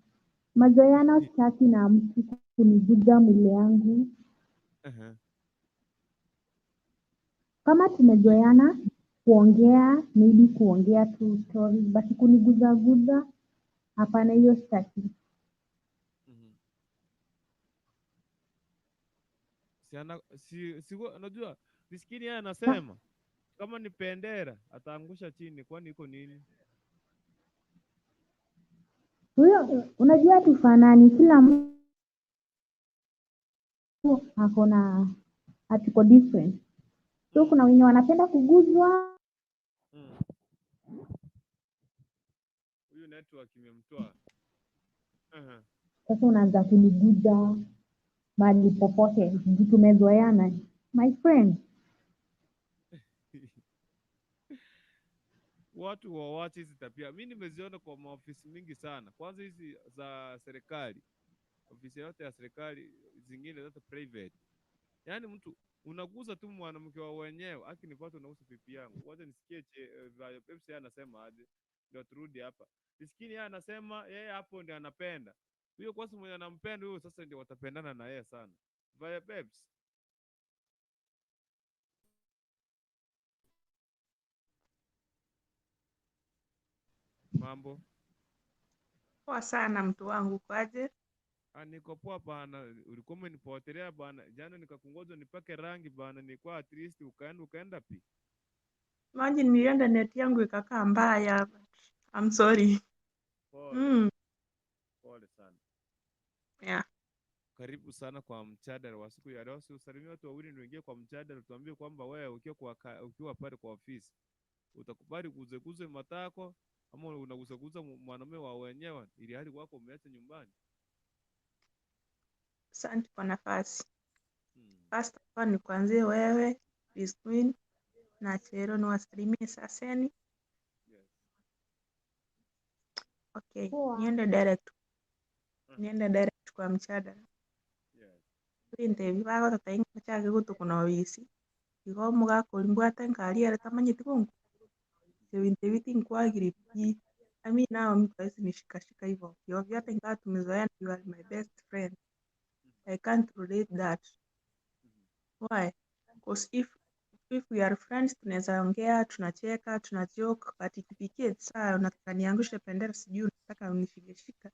Mazoeano sitaki na mtu kuniguza mwili yangu. Ehe. Kama tumezoeana kuongea, maybe kuongea tu stories, but kuniguzaguza hapana, hiyo sitaki. Si ana, si, si, unajua miskini yeye anasema kama ni bendera ataangusha chini, kwani iko nini? Huyo unajua tufanani, kila mtu ako na hatuko different. So kuna wenye wanapenda kuguzwa, Huyu network imemtoa. Ehe. sasa unaanza kuniguza mahali popote juu tumezoeana. My friend, Watu wawache hizi tabia. Mi nimeziona kwa maofisi mingi sana, kwanza hizi za serikali, ofisi yote ya serikali, zingine zote private. Yaani mtu unaguza tu mwanamke wa wenyewe, akinipata unagusa pipi yangu. Wacha nisikie che, eh, Vayo Pepsi yeye anasema aje, ndio turudi hapa. Miskini yeye anasema yeye hapo ndio anapenda huyo, kwanza mwenye anampenda huyo, sasa ndio watapendana na yeye sana. Vayo Pepsi, mambo Poa sana mtu wangu, kwaje? Ah, niko poa bana, ulikuwa umenipotelea bana. Jana nikakungoja nipake rangi bana, nilikuwa at least ukaenda ukaenda pi. Imagine nilienda net yangu ikakaa mbaya. But I'm sorry. Pole Mm, pole sana. yeah. Karibu sana kwa mjadala wa siku ya leo. Si usalimie watu wawili ndio uingie kwa mjadala, tuambie kwamba wewe ukiwa kwa ukiwa pale kwa ofisi utakubali kuzeguze matako ama unaguzaguza mwanamume wa wenyewe ili hali wako umeacha nyumbani. Asante kwa nafasi. First of all, nikuanzie wewe Liz Queen na Chero niwasalimie saseni. Okay, poa. niende direct, niende direct kwa mjadala. Bintebi bagoteta inga chake gutukuna obisi igo omogaka oria mbwate nkari ere tamanyeti gonku ebinto ebi tinkwagire pi. I mean now mtu hawezi nishikashika hivyo ovyo ovyo, hata ingawa tumezoeana, you are my best friend. I can't tolerate that. Why? Because if we are friends tunaweza ongea, tunacheka, tuna joke, but ikifikia saa unataka niangushe bendera, sijui unataka unishikeshika,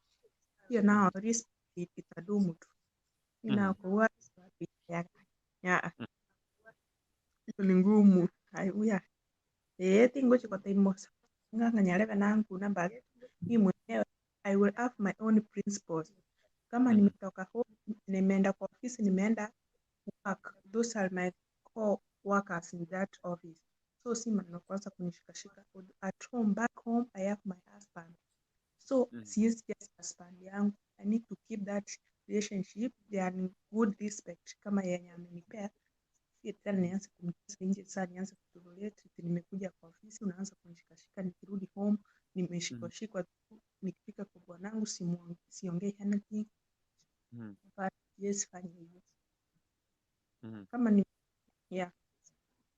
hiyo nao respect itadumu tu. Mi nao kwa ya ya hiyo ni ngumu. Haya. Eh, tingochi kwa taimosa. Ng'ang'anyarebe nangu but mi mwenyewe I will have my own principles. Kama nimetoka home, nimeenda kwa ofisi, nimeenda work. Those are my co-workers in that office. So si maneno kwanza kunishikashika. At home, back home, I have my husband. So siwezi just husband yangu. I need to keep that relationship yani good respect kama yenye amenipea. Si tena nianze kumtesa nje sasa nianze kutolerate eti nimekuja kwa ofisi unaanza kunishikashika nikirudi home nimeshikwashikwa tu nikifika kwa bwanangu siongei anything but siwezi fanya hivyo kama ni yeah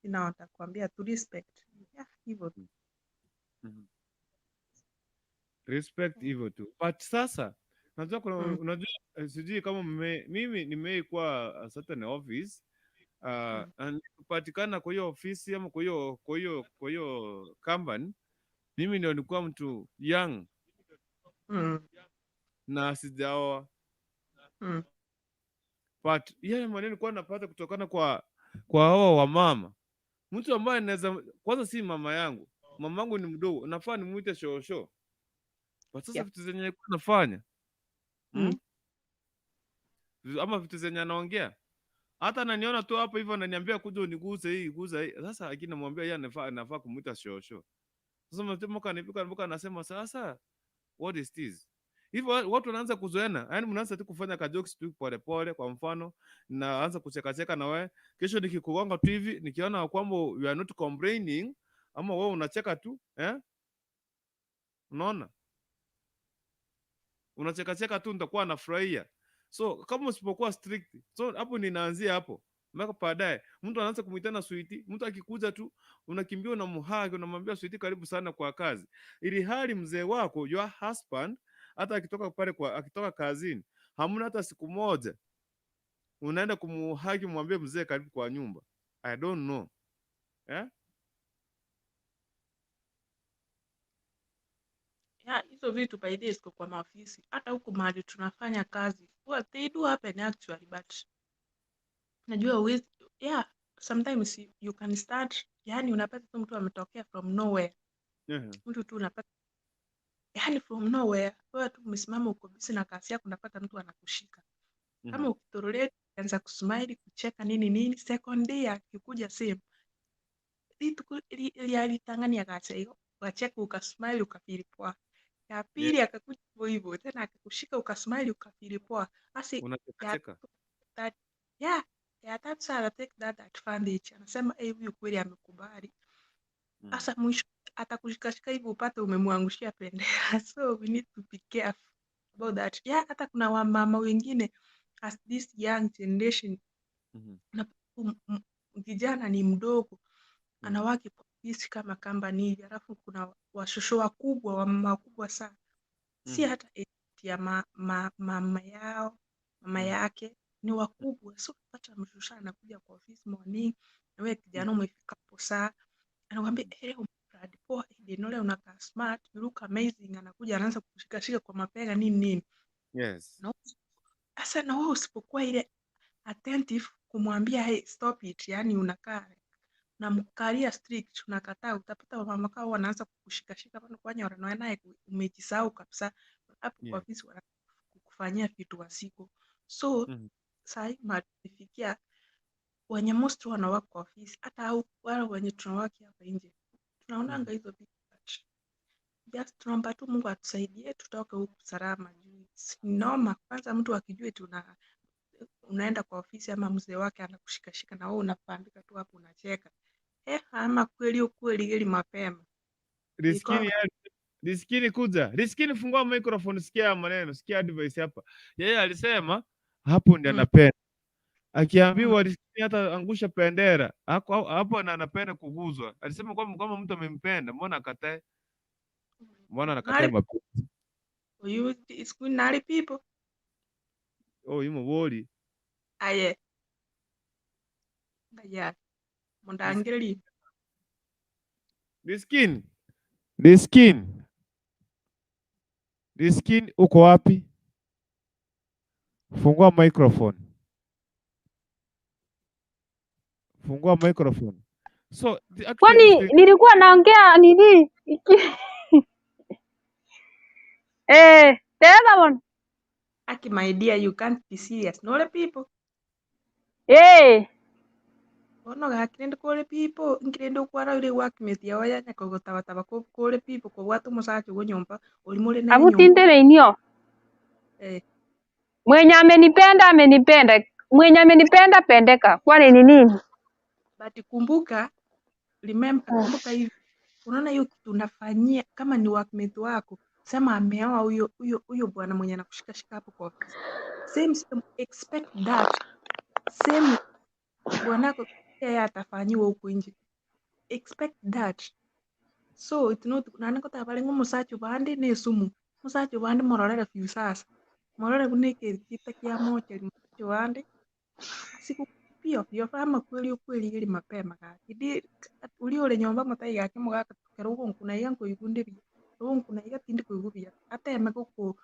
sina watakwambia tu respect yeah hivyo tu Respect hivyo tu. But sasa najua kuna unajua eh, sijui kama mimi nimeikuwa a certain office and kupatikana kwa hiyo ofisi ama kwa hiyo kwa hiyo kwa hiyo company, mimi ndio nilikuwa mtu young na sijaoa but yale maneno nilikuwa napata kutokana kwa kwa hawa wamama, mtu ambaye anaweza kwanza, si mama yangu, mama yangu ni mdogo, nafaa nimuite shosho, but sasa vitu zenye alikuwa nafanya ama vitu zenye anaongea hata ananiona tu hapo hivyo ananiambia kuja uniguse hii gusa hii. Sasa lakini namwambia yeye anafaa anafaa kumuita shosho. Sasa mpaka anipika mpaka anasema sasa what is this? Hivyo watu wanaanza kuzoeana, yaani mnaanza tu kufanya ka jokes tu pole pole. Kwa mfano, naanza kuchekacheka na wewe, kesho nikikugonga tu hivi, nikiona kwamba you are not complaining ama wewe unacheka tu eh? Unaona, unachekacheka tu, nitakuwa nafurahia. So kama usipokuwa strict, so hapo ninaanzia hapo mpaka baadaye mtu anaanza kumuitana sweetie. Mtu akikuja tu unakimbia unamhug, unamwambia sweetie, karibu sana kwa kazi, ili hali mzee wako your husband Hata akitoka pale kwa akitoka kazini, hamna hata siku moja unaenda kumuhaki mwambie mzee karibu kwa nyumba. I don't know. Eh? Yeah, hizo vitu by the way ziko kwa maofisi hata huku mahali tunafanya kazi well, they do happen actually but najua huwezi yeah sometimes you can start yani unapata tu mtu ametokea from nowhere mtu tu unapata yani from nowhere wewe tu umesimama uko busy na kazi yako unapata mtu anakushika kama ukitorolea anza kusmile kucheka nini nini second day akikuja same rituko lyalitangania gacha hiyo ukacheka ukasmile ukafeel poa ya pili akakuja hivyo hivyo tena akakushika ukasmile ukafeel poa asi ya Unachekacheka. that yeah ya tatu sasa take that advantage anasema eh huyu kweli amekubali sasa mwisho atakushikashika hivyo upate umemwangushia bendera so we need to be careful about that yeah hata kuna wamama wengine as this young generation unapata kijana ni mdogo anawaki kwa ofisi kama company hivi alafu kuna washosho wakubwa wamama wakubwa sana si hata age ya mama yao mama yake ni wakubwa so unapata mshosho anakuja kwa ofisi morning na wewe kijana umefika hapo saa anakuambia eh umebrand poa eh, Dinole unakaa smart you look amazing anakuja anaanza kushikashika kwa mabega nini nini na sasa na wewe usipokuwa ile attentive kumwambia hey, stop it yani unakaa unamkalia strict unakataa utapata wamama kao wanaanza kukushikashika pano kwanya nawe naye umejisahau kabisa hapo kwa ofisi wana kukufanyia vitu wasiko so sahii mahali tumefikia wenye most wanawake kwa ofisi hata au wale wenye tunawaki hapa nje tunaonanga hizo vitu but just tunaomba tu Mungu atusaidie tutoke huku salama juu it's noma kwanza mtu akijua tuna unaenda kwa ofisi ama mzee wake anakushikashika na wewe unapambika tu hapo unacheka eh ama kweli ukweli ili mapema Riskini iko Riskini kuja. Riskini fungua microphone sikia maneno, sikia advice hapa. Yeye alisema hapo ndiyo anapenda. Akiambiwa Riskini hata angusha bendera, hako hapo na anapenda kuguzwa. Alisema kwamba kama mtu amempenda, mbona akatae? Mbona anakataa nali mapenzi? you it's nali people Oh, yumo boli. aye ya mundangiriri Riskini. Riskini. Riskini uko wapi? Fungua microphone. Fungua microphone. So the actually Kwani nilikuwa naongea nini? Eh, tena bwana. Aki my dear you can't be serious nole people Eh, Bono gaki rende kore people nkirende okwara ore workmate yao yanya kogotabataba kore people kobwata omosacha ogo nyomba ori more naye abu nyomba tintele inio. eh Mwenye amenipenda amenipenda. Mwenye amenipenda pendeka. Kwani ni nini? but kumbuka remember kumbuka hivi unaona hiyo kitu unafanyia kama ni workmate wako sema ameoa huyo huyo huyo bwana mwenye anakushikashika hapo kwa ofisi same same expect that same bwanako pia yeye atafanyiwa huku nje expect that so it's not nani kotaba ng'o omosacha obande na esumu omosacha obande mororere few sasa morore buna ekegita kia mochari mosacha obande asikupia ovyo ama kweli ukweli ili mapema gaki ndi uri ore nyomba motai gaki mogaka kero ogonkuna iga nkoigunde buya ogonkuna iga tindi koigwa buya ateme goko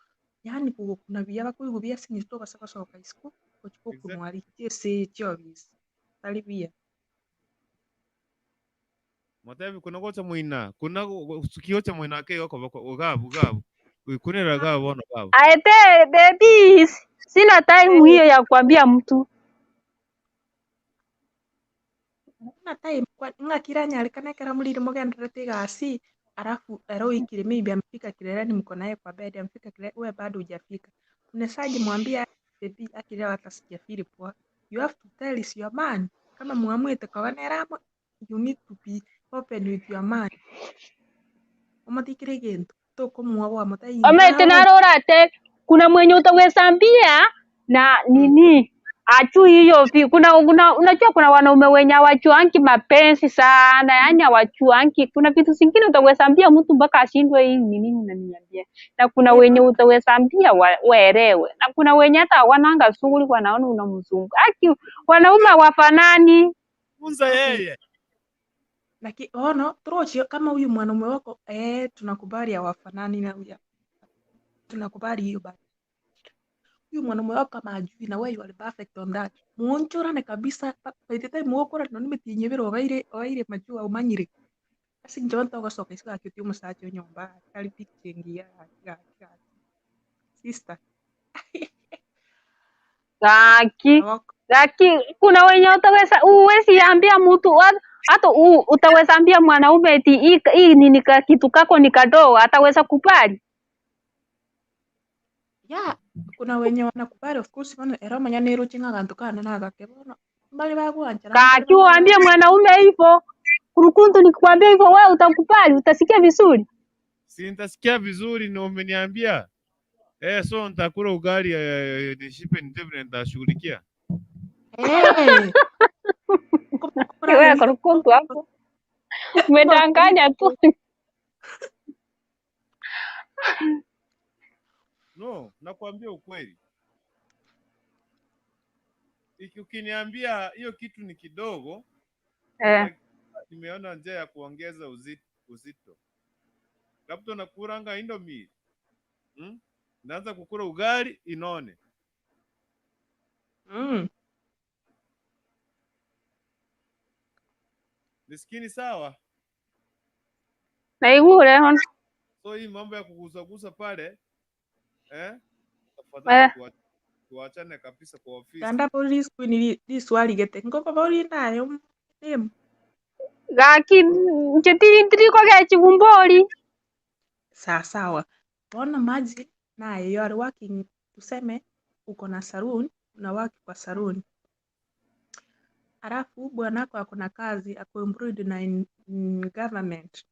yaani kogokuna buya bakoigwa buya ase eng'encho tobasa gosoka isiko gochi Exactly. gokunwa riche ase chiobisi tari buya Matebi kuna gocha mwina, kuna kiocha mwina ke yoko bako gabu gabu. Kuikunira gabu bono gabu. Aete baby, sina time hiyo ya kuambia mtu. Sina time kwa ng'akira nyarikana ekero murire mugenderete egasi alafu ero oikire maybe amefika kileleni mko naye kwa bed amefika kileleni wewe bado hujafika unawezaje mwambia baby akileo hata sijafeel poa you have to tell is your man kama muamuete koba you need to be open with your man omotikire gento tokomuoboa motai Omete inkawe narora ate kuna mwenye utaweza ambia na nini. Hajui hiyo vi kuna kuna unajua kuna wanaume wenye hawajuangi mapenzi sana, yaani hawajuangi. Kuna vitu zingine utaweza ambia mtu mpaka ashindwe hii ni nini unaniambia, na kuna wenye utaweza ambia wa, waelewe, na kuna wenye hata hawananga shughuli, wanaona unamzungu. Aki wanaume hawafanani. Funza Okay. yeye. Laki, ono trochi kama huyu mwanaume wako eh, tunakubali hawafanani na huyu, tunakubali hiyo but huyu mwanaume wako kama ajui na wewe you are perfect on that muonchorane kabisa by the time wokora no nimetinyebera obaire obaire majua umanyire ase inche ntogosoka isiko gaki oti omosacha onyomba tari picture engiya gaki gaki gaki sister Gaki Awako. gaki, kuna wenye utaweza uwezi ambia mtu hata utaweza ambia mwanaume eti hii hii nini kitu kako ni kadogo, ataweza kubali? Yeah, kuna wenye wanakubali of course bono ero omanya neroche ng'a aganto kane nagake bono mbare bagwanchera mbare Kaki uambie mwanaume hivyo, kurukuntu nikikwambia hivyo wewe utakubali, utasikia vizuri. Si nitasikia vizuri na umeniambia. Eh, so nitakula ugali eh, nishipe ndio vile nitashughulikia. Eh, Wewe kurukuntu hapo umedanganya tu. No, nakwambia ukweli. Ukiniambia hiyo kitu ni kidogo, Eh, nimeona njia ya kuongeza uzito, uzito. Labda nakuranga indomie. Hmm? Naanza kukula ugali inone. Mm. Nisikini sawa? naigure hono. So hii mambo ya kugusagusa pale eh, tafadhali Eh, tuachane kabisa kwa ofisi. Ganda bori queen riswali gete ngoko bori nayo dem gaki nche tiri kogechi bumbori. sawa sawa. Bona maji naye you are working, tuseme uko na saloon, una work kwa saloon, alafu bwanako ako na kazi ako employed na in, in government,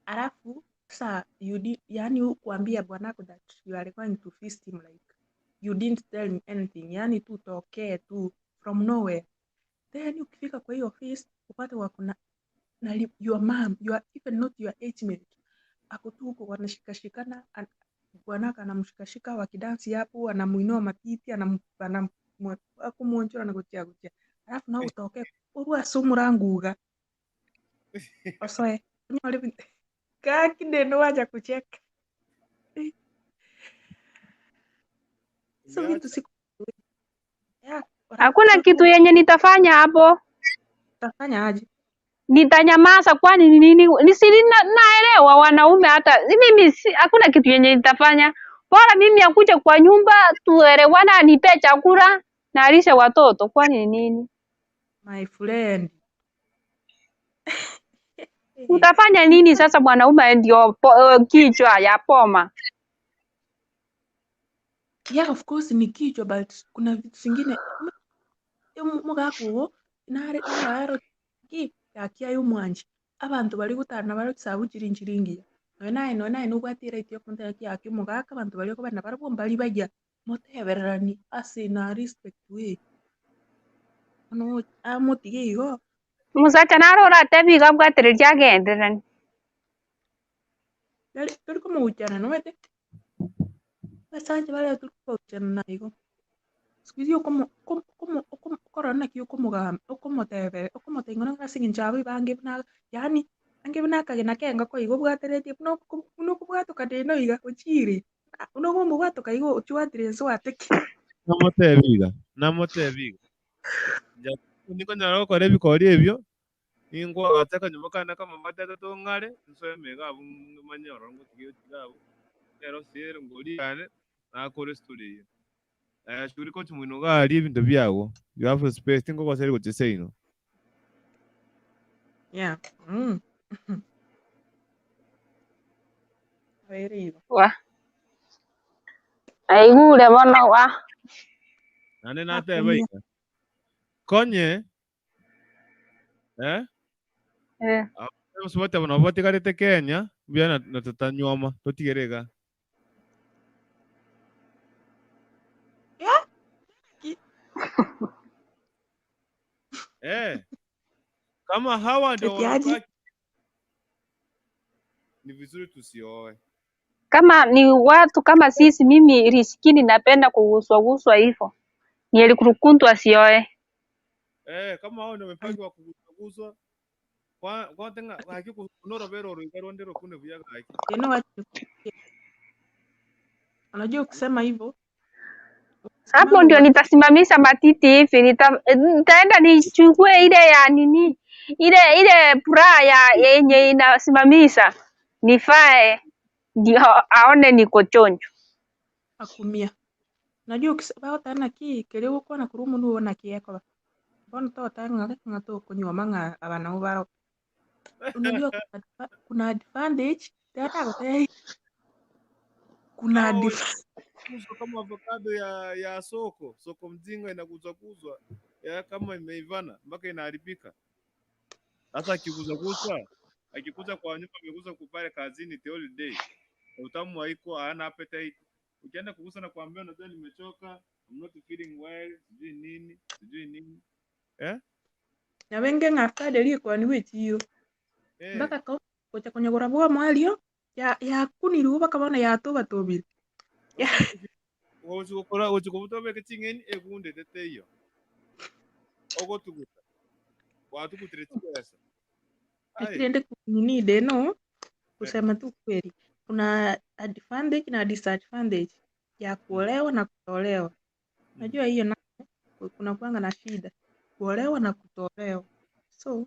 alafu sa you di, yani kuambia bwanako that you are going to feast him like you didn't tell me anything, yani tu tokee tu from nowhere. Then ukifika kwa hiyo office upate wako na, na your mom, you are even not your age mate ako tu huko wanashikashikana, bwanaka anamshikashika wakidansi hapo, anamuinua matiti, akumuonchora na gutia gutia, alafu nawe utoke urwa sumuranguga osoe nyore kaki neno waja kucheka hizo vitu siku ya Hakuna kitu yenye nitafanya hapo. utafanya aje? Nitanyamaza kwani ni nini? Nisi na, naelewa wanaume hata mimi si, hakuna kitu yenye nitafanya. Bora mimi akuje kwa nyumba tuelewana, anipe chakula na alishe watoto, kwani ni nini? My friend Utafanya nini sasa? Mwanaume ndio kichwa ya poma. Yeah, of course ni kichwa but kuna vitu zingine mugakuo nare nararo ki yakia yomwanchi abantu bari gutana bari kusabu chirinchiringiya noe naye noe naye nobwate right yokontena ki yaki omogaka abanto bari okobana barabwo mbari baya motebererani ase na respect we ono amotige igo Musacha naro oratebi iga abwatereria agendererani. Tari tori komogochana nomanyete abasacha baria tori kogochana na igo siku hizi okorora naki okomogamba okomotebere okomotebia ng'a ase eng'encho abo ebange buna yaani ange buna akagena kengoko igo obwateretie buna buna okobwatoka rende iga ochire buna okomobwatoka igo ochwatire nse oateke. Namotebi iga, namotebi iga. Nikonyara gokora ebikori ebio, ningwagacha akanyomba kane kamabati atato ng'are, nsome iga abwo manye ororo ngotiga otiga abwo, nero siere ngori yane, nakore story eyio. Eh, shughuli kochi mwino iga aria ebinto biago, you have a space, tingogoseri gochia seino. Yeah. Abeire igo. Wa. Aigure bono wa. Naende nateba iga, konye, eh? Eh. Abasubati abo nabo batigarete Kenya, mbuya na totanyuoma, totigere iga. Yeah. Eh, kama hawa ndio Eti aje? wamebaki, ni vizuri tusioe. Kama ni watu kama sisi, mimi riskini napenda kuguswaguswa hivyo, ni heri kurukuntu asioe. Eh, kama hao ndio wamebaki wa kuguswaguswa kwa kwa tenga haki kunorobero ruiga ndero kune buya gaki. You know what? Unajua ukisema hivyo, Hapo ukisemanga ndio watu nitasimamisha matiti hivi, nitaenda nichukue ile ya nini, ile ile bra ya yenye inasimamisha nifae, ndio aone niko chonjo. akumia. Unajua ukisema otana ki kiri gukwana kuri omondu obona ki ekoba. Bono totanga ng'a tokonywa ng'a aba nabo baro. Unajua kuna advantage tata gute kuna Hao advantage kuzwa kama avocado ya ya soko soko mzinga inaguzwaguzwa ya kama imeivana mpaka inaharibika. Sasa akiguzaguzwa akikuza kwa nyumba ameguza kupale kazini the whole day, utamu haiko, hana appetite. Ukienda kugusa na kuambia unajua nimechoka, I'm not feeling well, sijui nini sijui nini eh? Nyabenge ng'a after rikwani gwechiro Eh, mpaka ko gocha konyogora bwa mwario ya yakunirwe bakabona yatobatobire. Ya gochi gokora gochi kobuta beke ching'eni egundete teiyo ogotuguta watugutire chibesa ai Lakini nini deno eh. kusema tu kweli kuna advantage na disadvantage ya kuolewa na kutolewa. Unajua hiyo na kuna kuanga na shida kuolewa na kutolewa. So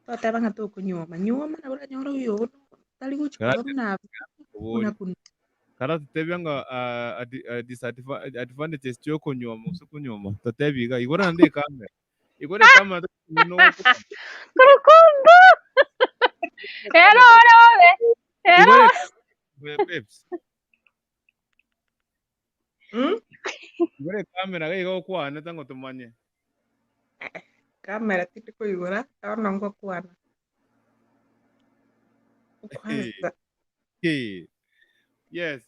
twatebanga tukunyuoma nyuoma na uranyora uyu tari guchikora Karate buna obori buna kuna kara tutebia nga advantages chiokonyuoma gose konyuoma totebi iga igora naende ekamera igora ekamera nogokwana Kurukuntu ero ore ore ero igora ekamera babes mm? igora ekamera iga iga okwane tango tumanye Kamera tindi kuigura ona ngokwana kwanza Hey, yes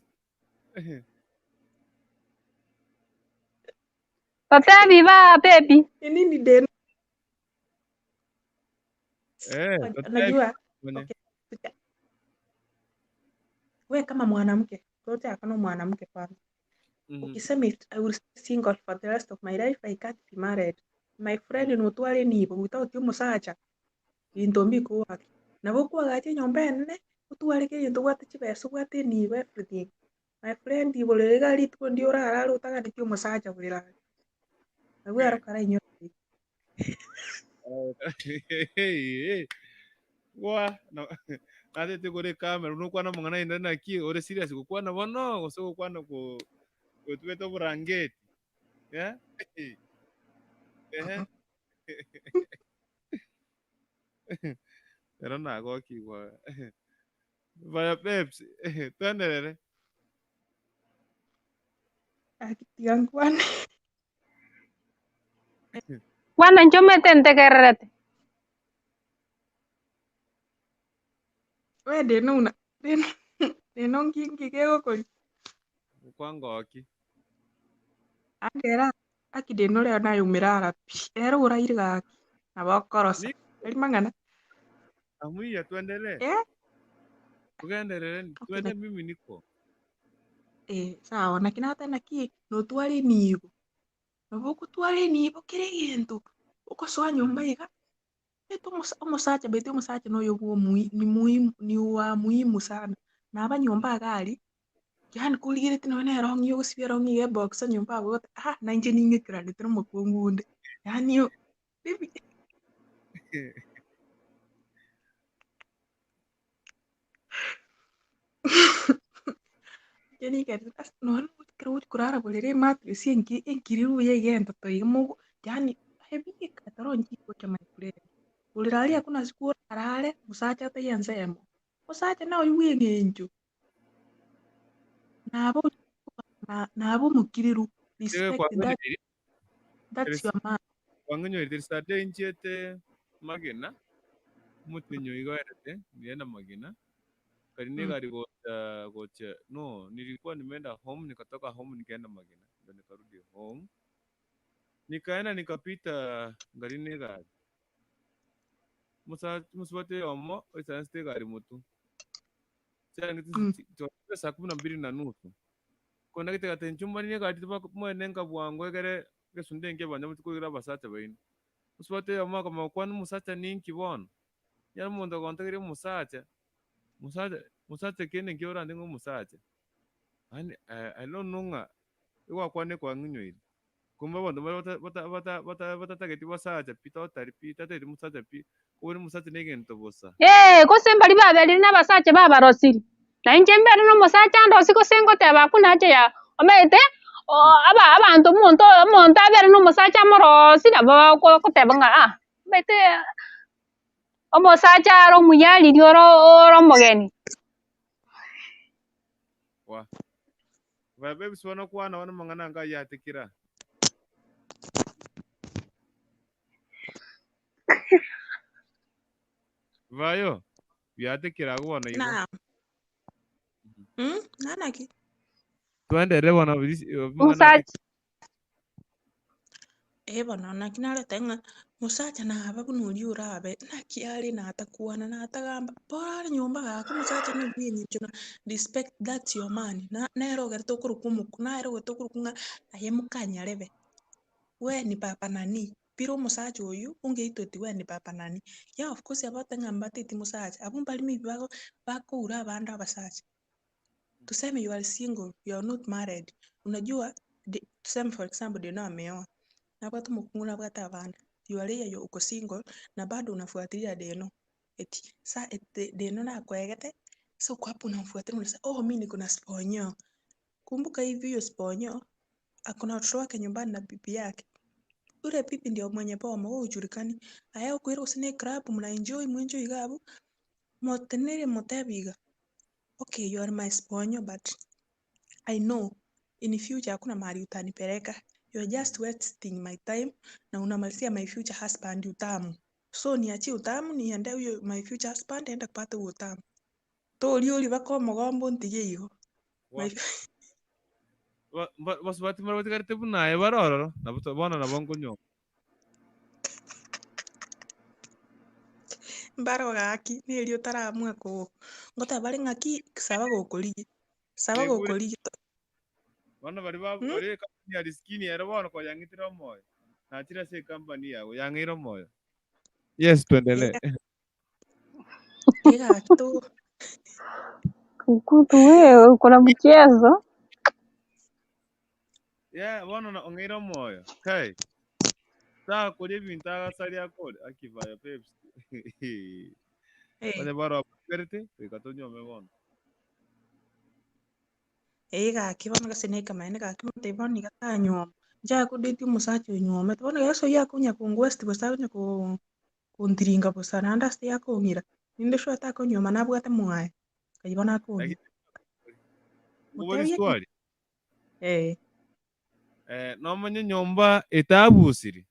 totebi ba baby ni nini deno eh totebi najua tumanye okay we kama mwanamke tote akana mwanamke kwanza ukisema it, I will stay single for the rest of my life I can't be married my friend notware nibo without omosacha binto mbikuwaki nabo okwagacha enyomba enene otware kera egento obwate chibesa obwate enibo everything my friend igoro iga rituko ndi orarare otaganetie omosacha borere are nabwo ero karainyore wa no natete kore kamera nokwana mong'ana inde naki ore serious gokwana bono gose gokwana ko gotubete oborangeti eh ehe ero nagokigwa vaya babes twenderere akitiga nkwane Kwana nchomete ntegererete. we ndino una ndino ndino ngingi gegokori kwangoki andera aki ndino reo nayumĩra ara pi ero ũraire gaki na bokorosa ni eri mang'ana amwiya tuendelee eh tugenderere okay tuende na mimi niko eh sawa naki nate naki notware enibo nabo okotwara enibo kera egento okosoa nyomba iga ete omosacha bete omosacha noyo bwa omui ni muhimu ni wa muhimu sana naba nyomba iga aria yaani korigereti nonye na erong'i ogosibia erong'i iga ebox nyomba abwo ogote ah nainche ning'ekeranete na omokungu onde yaani baby inche nikerete ase nonye ekero ogochi korara borere emattress enki enkiriru buya iga entoto iga mogo yaani ebika toro nchigocha my friend. Borere aria hakuna siku orarare mosacha ataiyo ensemo, omosacha naye bwa eng'encho nabo nabo omokiriru Ndiwe respect that kwang'onyoire that's your man. kwang'onyoire Saturday nchiete magena omotenyo iga oerete nilienda magena kari nigari gocha gocha no nilikuwa nimeenda home nikatoka home nikaenda magena ndo nikarudi home. Nikaenda nikapita nkarina egari. Omosa omosubati oyomo oisaransete egari motwe. Chiarenge Mm. chigokera saa kumi na mbili na nusu. Korende gete gati inchuo mbarine egari tibamwene nka bwango egere egesunte nkebancha mochie koigora abasacha baino. Omosubati oyomo akamanya gokwana omosacha ninki bono? Onye omonto ogontegeria omosacha, mosacha mosacha kende nki orante ng'a omosacha? Yaani I don't know ng'a egwakwana ekwang'inyoire. Kumbe abanto baria bata bata bata bata batatageti basacha pi totally pi tatageti mosacha pi, kobua omosacha na egento bosa. Ee, gose mbaria baberire nabasacha babarosiri, na inche mbere nomosacha andosie gose ngoteba akwo nache ya omanyete aba abanto omonto omonto abere nomosacha amorosie nabo bagoteba ng'a ah, omanyete omosacha are omuya riria ore ore omogeni. Wa. Babe bono kwana bono amang'ana anga ayio atekire aa. Bayo, biatekire agwo bono igo. Naam. Mm, nanaki? Twenderere bono amang'ana Omosacha atekire. Eh bono naki narete ng'a mosacha naba buna oria orabe, naki are natakwana natagamba, bora are nyomba gaki omosacha na omonyenyecho na respect that's your man, na nere ogerete okorokwa omoko nere ogerete okorokwa ng'a aye mokanyarebe, we ni papa nani, pira omosacha oywo ongeitoti we ni papa nani. Yeah of course abagoteba ng'a mbateti mosacha, abwo mbari maybe bago bakoura abande abasacha. Tuseme you are single, you are not married, unajua di tuseme for example Deno ameoa, nabwate omokungu nabwate abana, you are here uko single na bado unafuatilia Deno, eti sa eti Deno nakoegete, so uko hapo unamfuatilia unasema oh mi niko na sponyo. Kumbuka hivi huyo sponyo ako na watoto wake nyumbani na bibi yake. Ule bibi ndio mwenye boma wewe hujulikani. Aye okoira gose na eclub muna enjoy mwenjoy iga abwo, motenere motebi iga. Okay you are my sponyo but I know in future hakuna mahali utanipeleka you are just wasting my time na unamalizia my future husband utamu so niachie utamu niende huyo my future husband aende kupata huo utamu tori ori baka omogombo ntige igo Wa- my ba- ba- basubati mbare batigarete buna aye bare ororo, nabo to- bono nabo nkonywa. Mbaro gaki, neri otaramua ko ngoteba bare ng'aki saba gokorigia, saba Naigure gokorigia to bono baria ba mm? baria ekampani ya Riskini ere bono koyang'itire omoyo, nachire ase ekampani yago yang'eire omoyo. Yes, tuendelee. Ega egaki to Kukutu wewe uko na mchezo. Yeah, bono na ong'eire omoyo. Kai, takoria ebinto agasaria akore, akibayo peps. eh. Onye baro abagerete, goika tonyuome bono. Ee gaki bono gose na ekemaene gaki motebi bono iga tanyuoma, inche akodeti omosacha onyuomete, bono gese oyio akonya kongwesti gose akonya koo kontiringa bosa naende ase akong'ira, ninde sure takonyuoma nabwate mwaye, kaywo bono akong'ira. Lakini ngobori Motebie ki? swali. Eh. Eh, nomanye nyomba etabusiri.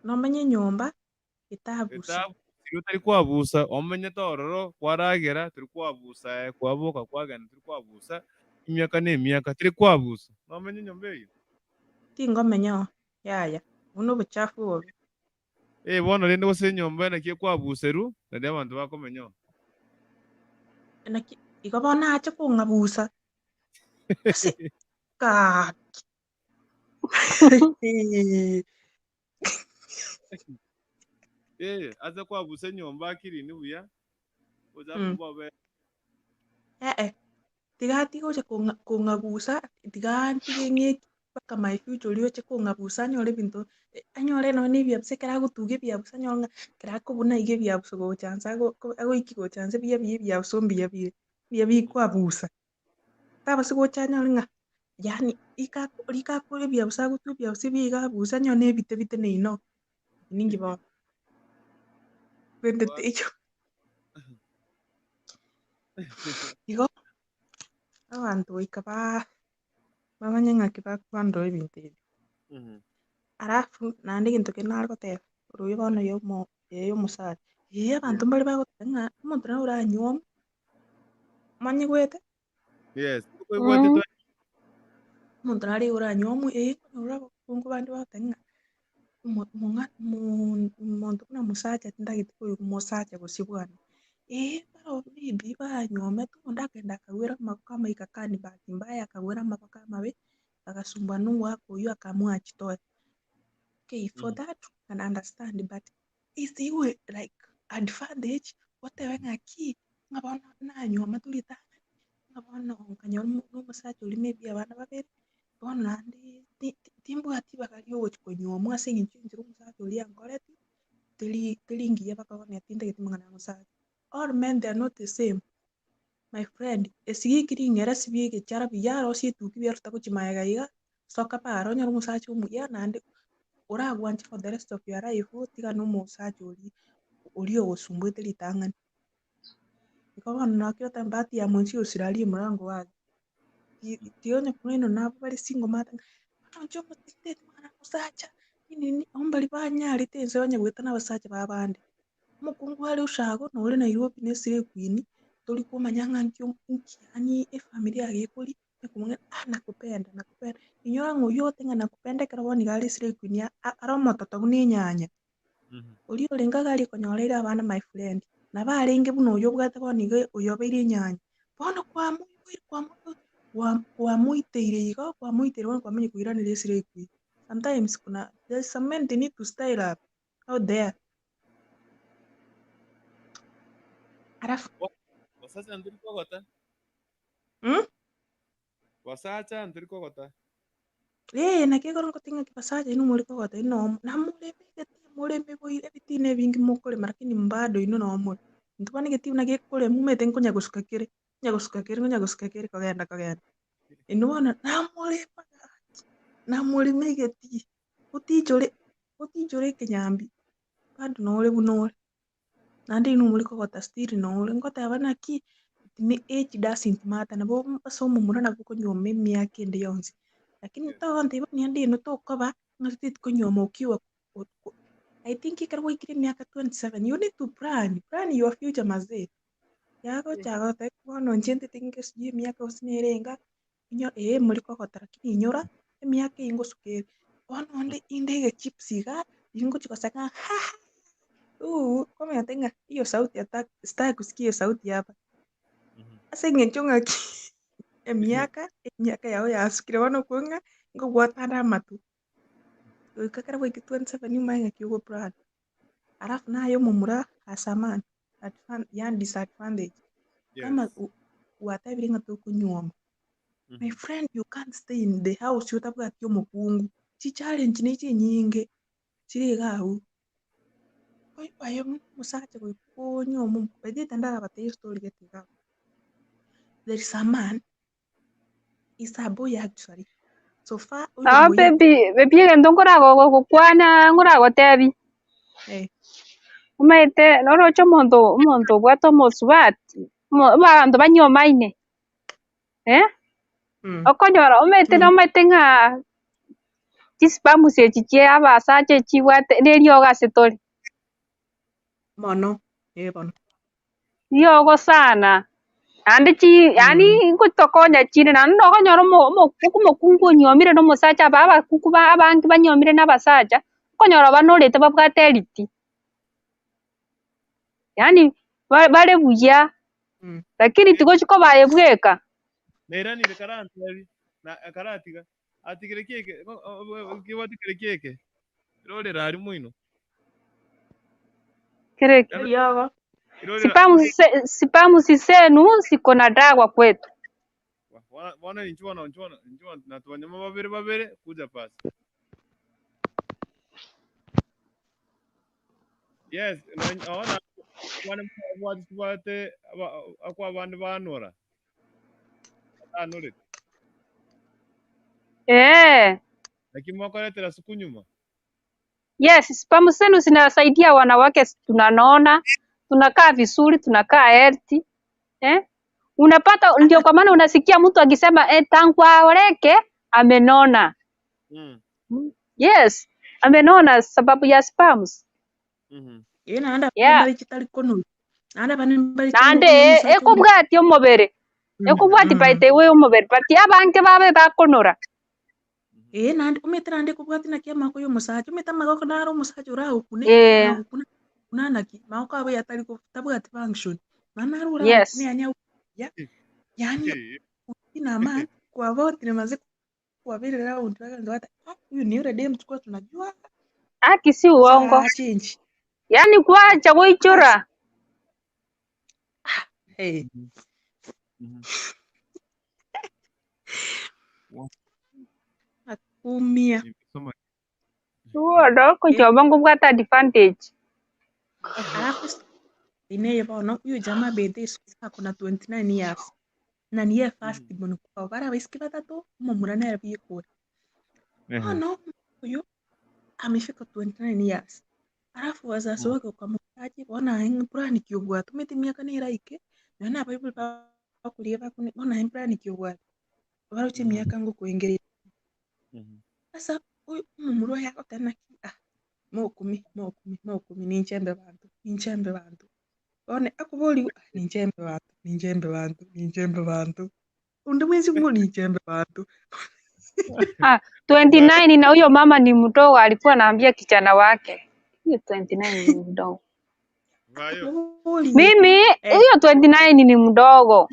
Nomanye nyomba etabusiri. Etabusiri otari kwabusa, omenyete ororo kwaragera tori kwabusa eh, kwaboka kwagenda tori kwabusa emiaka na emiaka teri kwabusa. Nomanye nyomba eyio? Tingomenya oo, yaya, buna obochafu obobe. Eh, bono rende gose enyomba naki ekwabuserwa, nario abanto bakomenya oo. Naki igo bono ache kong'abusa ase gaki. Eh, ase kwabusa enyomba akirini buya, ochafu Mm. mbobe. Eh-eh, tiga tigocha kong'a kong'abusa, tiga ntige ng'eki mpaka my future oria oche kong'abusa anyore ebinto, anyore nonye na ebiabuso ekero agotuga ebiabuso anyore ng'a ekero akobuna iga ebiabuso gocha nse ago agoiki gocha nse buya buya ebiabuso mbuya bire, mbuya bikwabusa. Tabasi gocha anyore ng'a yaani ika rika akore ebiabuso agotwa ebiabuso ebiya iga abusa anyore na ebite biteneine oo, ninki bono? Rende teiyo. Igo, abanto goika ba bamanye ng'aki bakohandle ebinto ebi. Alafu naende egento kende nare goteba, ororia bono oyo omo oyo omosacha, eh abanto mbare bagoteba ng'a omonto nabo oranyuome, omanyigwete? Yes, oigwete Mm. twe. Omonto nare igoro anywa eh, nkonyora abakungu bande bagoteba ng'a omo omong'a omo- omonto buna omosacha tintagete koigwa omosacha gose bwana. Eh, barabwo maybe banywomete onde akagenda akagwera amaboko amaika kani bahati mbaya akagwera amaboko amabe, agasumbwa na omogaka oywo akamoa chitoe. Okay for that we can understand but is iwe like advantage otebe ng'aki ng'a bono nanywoma toritang'ani ng'a bono nkanyora omo omosacha oria maybe abana babere, bono naende ti- ti- timbwati ribaga ria ogochia konywomwa ase eng'encho enchera omosacha oria ankoreti, teri teri ngiya mpaka bono tintageti mang'ana ya omosacha. All men they are not the same my friend, esigiki ring'ere sibia egechara buya rosia etuki buya ruta gochia magega iga, soka para onyore omosacha omuya naende oragwanche for the rest of your life tiga na omosacha oria oria ogosumbuete ritang'ani. Igo bono naki oteba bahati ya mwensi usilalie mlango wazi. Ti- Tionye kong'ainwa nabwo bare single mother ng'a bono inche omotinteti mwana omosacha nini nini abo mbari banyarete ense onye goeta na abasacha ba bande. Omokungu are ushago na ore Nairobi na esire equeen, tori komanya ng'a nki nki yaani efamiri yaye ekori, ekomong'ina ah nakupenda nakupenda, inyora ng'a oywo ogote ng'a nakupenda ekero bono iga are esire equeen are omototo buna enyanya. Oria orenge iga aria konyora ere abana my friend, nabo arenge buna oyio obwate bono iga oyo obeire enyanya. Bono kwamoiboire kwamoiboire kwamoiteire igo kwamoiteire bono kwamanya koiraneria esire equeen. Sometimes kuna there's some men they need to style up out there. Alafu Basacha ntiri kogota. mm? Basacha ntiri kogota. Ee, naki ekero ngotiga ng'aki basacha inwe more kogota inwe nomo namoremegete moreme boire ebitina ebinge mokorema lakini bado inwe noo more. Intwe bono egetii buna gekoremwa omanyete nkonya gosuka kere, nkonya gosuka kere nkonya gosuka kere kogenda kogenda. Inwe bono namorema gaki, namorema egetii, otichore otichore ekenyambi, bado nore buna ore. Naende inwe more kogota still nore, ngoteba naki age doesn't matter nabo ase omomura nabo okonyuoma emiaka ende yonsi, lakini togontebia buna ende inwe tokoba ng'a totagete konyuoma ukiwa I think ekero gwaikire emiaka 27 you need to plan, plan your future mazee. Yagocha goteba bono inche ntete inge sijui emiaka gose nere enga, inyo ee more kogota lakini inyora emiaka eye ngosuka ere. Bono onde inde egechips igaa, riria ngochi goseka ng'a haha ooh komanyete ng'a hiyo sauti ata sitaki kusikia hiyo sauti hapa. Ase eng'encho ng'aki emiaka, emiaka yao yasukire bono okwo ng'a nkobwata ande amato. Goika ekero gwaikire 27 omanye ng'aki ogoplan. Alafu naye omomura as a man, yaani disadvantage, kama Yes. gwatebire ng'a tokonyuoma, my friend you can't stay in the house otabwati omokungu, chichallenge ne chinyinge chire iga abwo. Aye omosacha goika onyuome by the way tindarabatebia estory gete iga abwo. There is a man, is a boy actually, so far oyo Ah, boy baby, baby egento nkoragokwana nkoragotebia. eh, Omanyete noroche omonto omonto obwate omosubati, omo- abanto banyomaine, eh, okonyora omanyete nomanyete ng'a chisperms echi chia abasacha echibwate na eriogo ase tore. Mono, eh bono. Riogo sana, naende chi yaani ngotokonya chire naende nokonyora omo omo omokungu onyiomire na omosacha aba abakungu ba abange banyiomire na abasacha, okonyora banorete babwate eriti. Yaani bare buya, lakini tigochi koba aye bweka. Nairanire karantebi na karatiga atigire kieke kebwate kere kieke irorera aria moino. Kere Eriogo. Irorera Sipamu sisenu siko na dawa kwetu. Bono inchuo bono inchuo bono inchuo natwanyoma babere babere kuja pasi. Yes, ona kwane bwate tubwate akwa abande banora. Batanorete. Eh. Lakini mwakoretera siku nyuma. Yes, sperm zenu zinasaidia wanawake, tunanona, tunakaa vizuri, tunakaa healthy. Eh? Unapata ndio kwa maana unasikia mtu akisema eh, tangu aoleke amenona. Yes, amenona sababu ya sperms. Ĩ naende abande Yeah. mbare chitari konora. Naende abande mbare Naende ching'uko na omosacha oria. ekobwatia omobere. Ekobwatia by the way omobere but abange babe bakonora. Ee naende omanyete naende ekobwati naki amagoko ya omosacha, omanyete amagoko naro omosacha oragokune, Eh, oragokuna kuna naki, magoko abo yatari ko tabwati function, naende naro oragokune yes. yaani agokuya, yaani ina man, kwabotire maze kwabere round bagenda bata ah huyu ni yule dem tulikuwa tunajua Aki si uongo. sasa change Yaani kwacha goichora. hey. Akumia Bono kochoma ngobwate advantage. alafu ineye bono huyu jamaa bethe ako na 29 years na niye first born kwao bara abaiseke batato omomura nere bwekore bono huyu amefika 29 years alafu wazazi wake wakamutaje bono aye plan ki obwate omanyete emiaka neraike nonya na abaibori bakoria bakune bono aye plan ki obwate baroche emiaka ngokoengereria sasa oyo omomura oye agoteba naki ah mokumi mokumi mokumi ninchembe banto ninchembe banto bono akoboriwa ah ninchembe banto ninchembe banto ninchembe banto onde bwensi ng'o ninchembe banto Ah, 29 na huyo mama ni mdogo alikuwa anaambia kijana wake. Hiyo 29 ni mdogo. akoboriwa Mimi eh, hiyo 29 ni mdogo.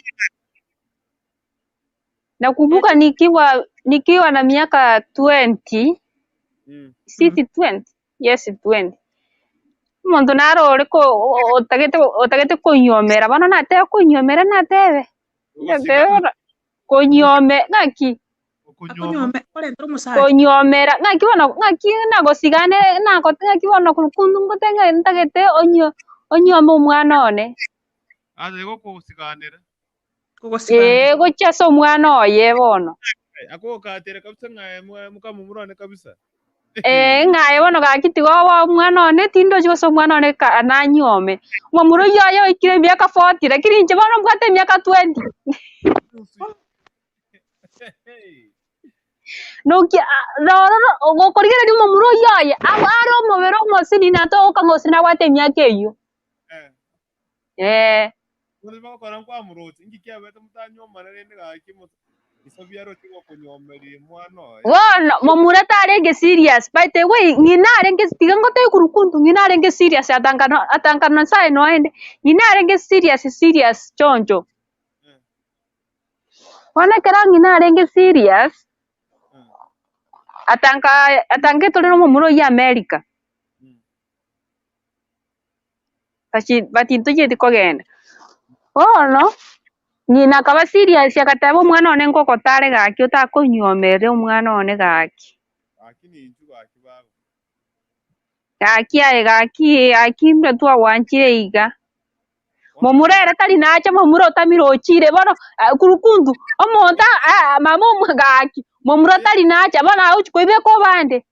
Nakumbuka nikiwa na miaka 20, siti 20. Yes 20. Omonto naro ore ko otagete otagete konyomera bono natebe konyomera natebe. Natebe konyome ng'aki akonyome korentera omosacha konyomera ng'aki bono ng'aki nagosigane nago ng'aki bono kurukundu ngote ng'a ntagete onyo onyome omwana one. Ase gokogusiganera. kogosiganera Ee gochia ase omwana oye bono. Akogokatere kabisa ng'a mukamomurwane kabisa. Ee ng'aye bono gaki tiga oba omwana one tindochi gose omwana one ka nanyome. Omomura oyio oye oikire emiaka 40 lakini inche bono mbwate emiaka 20. Nokia rororo gokorigereria omomura oyio oye abo are omobere omosini na togoka ng'a gose nabwate emiaka eyio. Eh. Bono bagokora nkwamuroche, inki kiabete motanyuomana rende gaki iso biaroche gokonyomeria omwana oye. Bono momura tarenge serious by the way ng'ina arenge tiga ngotebi kurukuntu ng'ina arenge serious atankano atankano nyasaye noende ng'ina arenge serious serious choncho. Bono ekero ng'ina arenge serious atanka atangete ore na omomura oyio America. Bachi but ntochieti kogenda. Bono ng'ina akaba serious agateba omwana one ngogotare gaki otakonywomerera omwana one gaki. Gaki ninchu gaki baba. Gaki aye gaki gaki buna twagwanchire iga. Momura ere tari nacha momura otamire ochire bono kurukuntu omonto mama omwa gaki momura tari nacha bono agochi koibeka obande.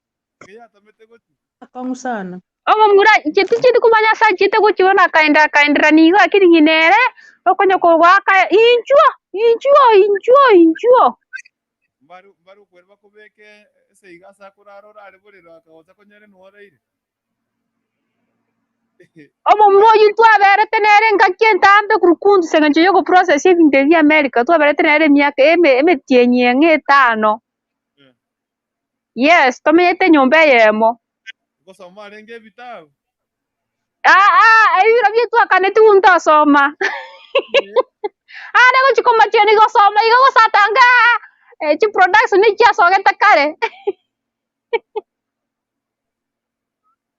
Akong'u sana. Omomura inche ticheti komanya ase achiete gochia bono akaenda akaenderania igo lakini ng'ina ere okonya kogoaka inchuo inchuo inchuo inchuo. Mbare mbare okwere bakobeke ase iga ase akorara orare borero akagocha konyore nworeire. Omomura oyio twaberete nere engaki entambe kurukuntu ase eng'encho ya ogoprocess ebinto ebi bia America twaberete nere emiaka eme emetienyi eng'e etano. Yes, tomenyete enyomba eyemo. Ngosoma arenge ebitabu. Aa, ebiro bie twakaneti ntosoma. Are gochi komachiani gosoma iga gosatanga chiproduction chiasogete kare.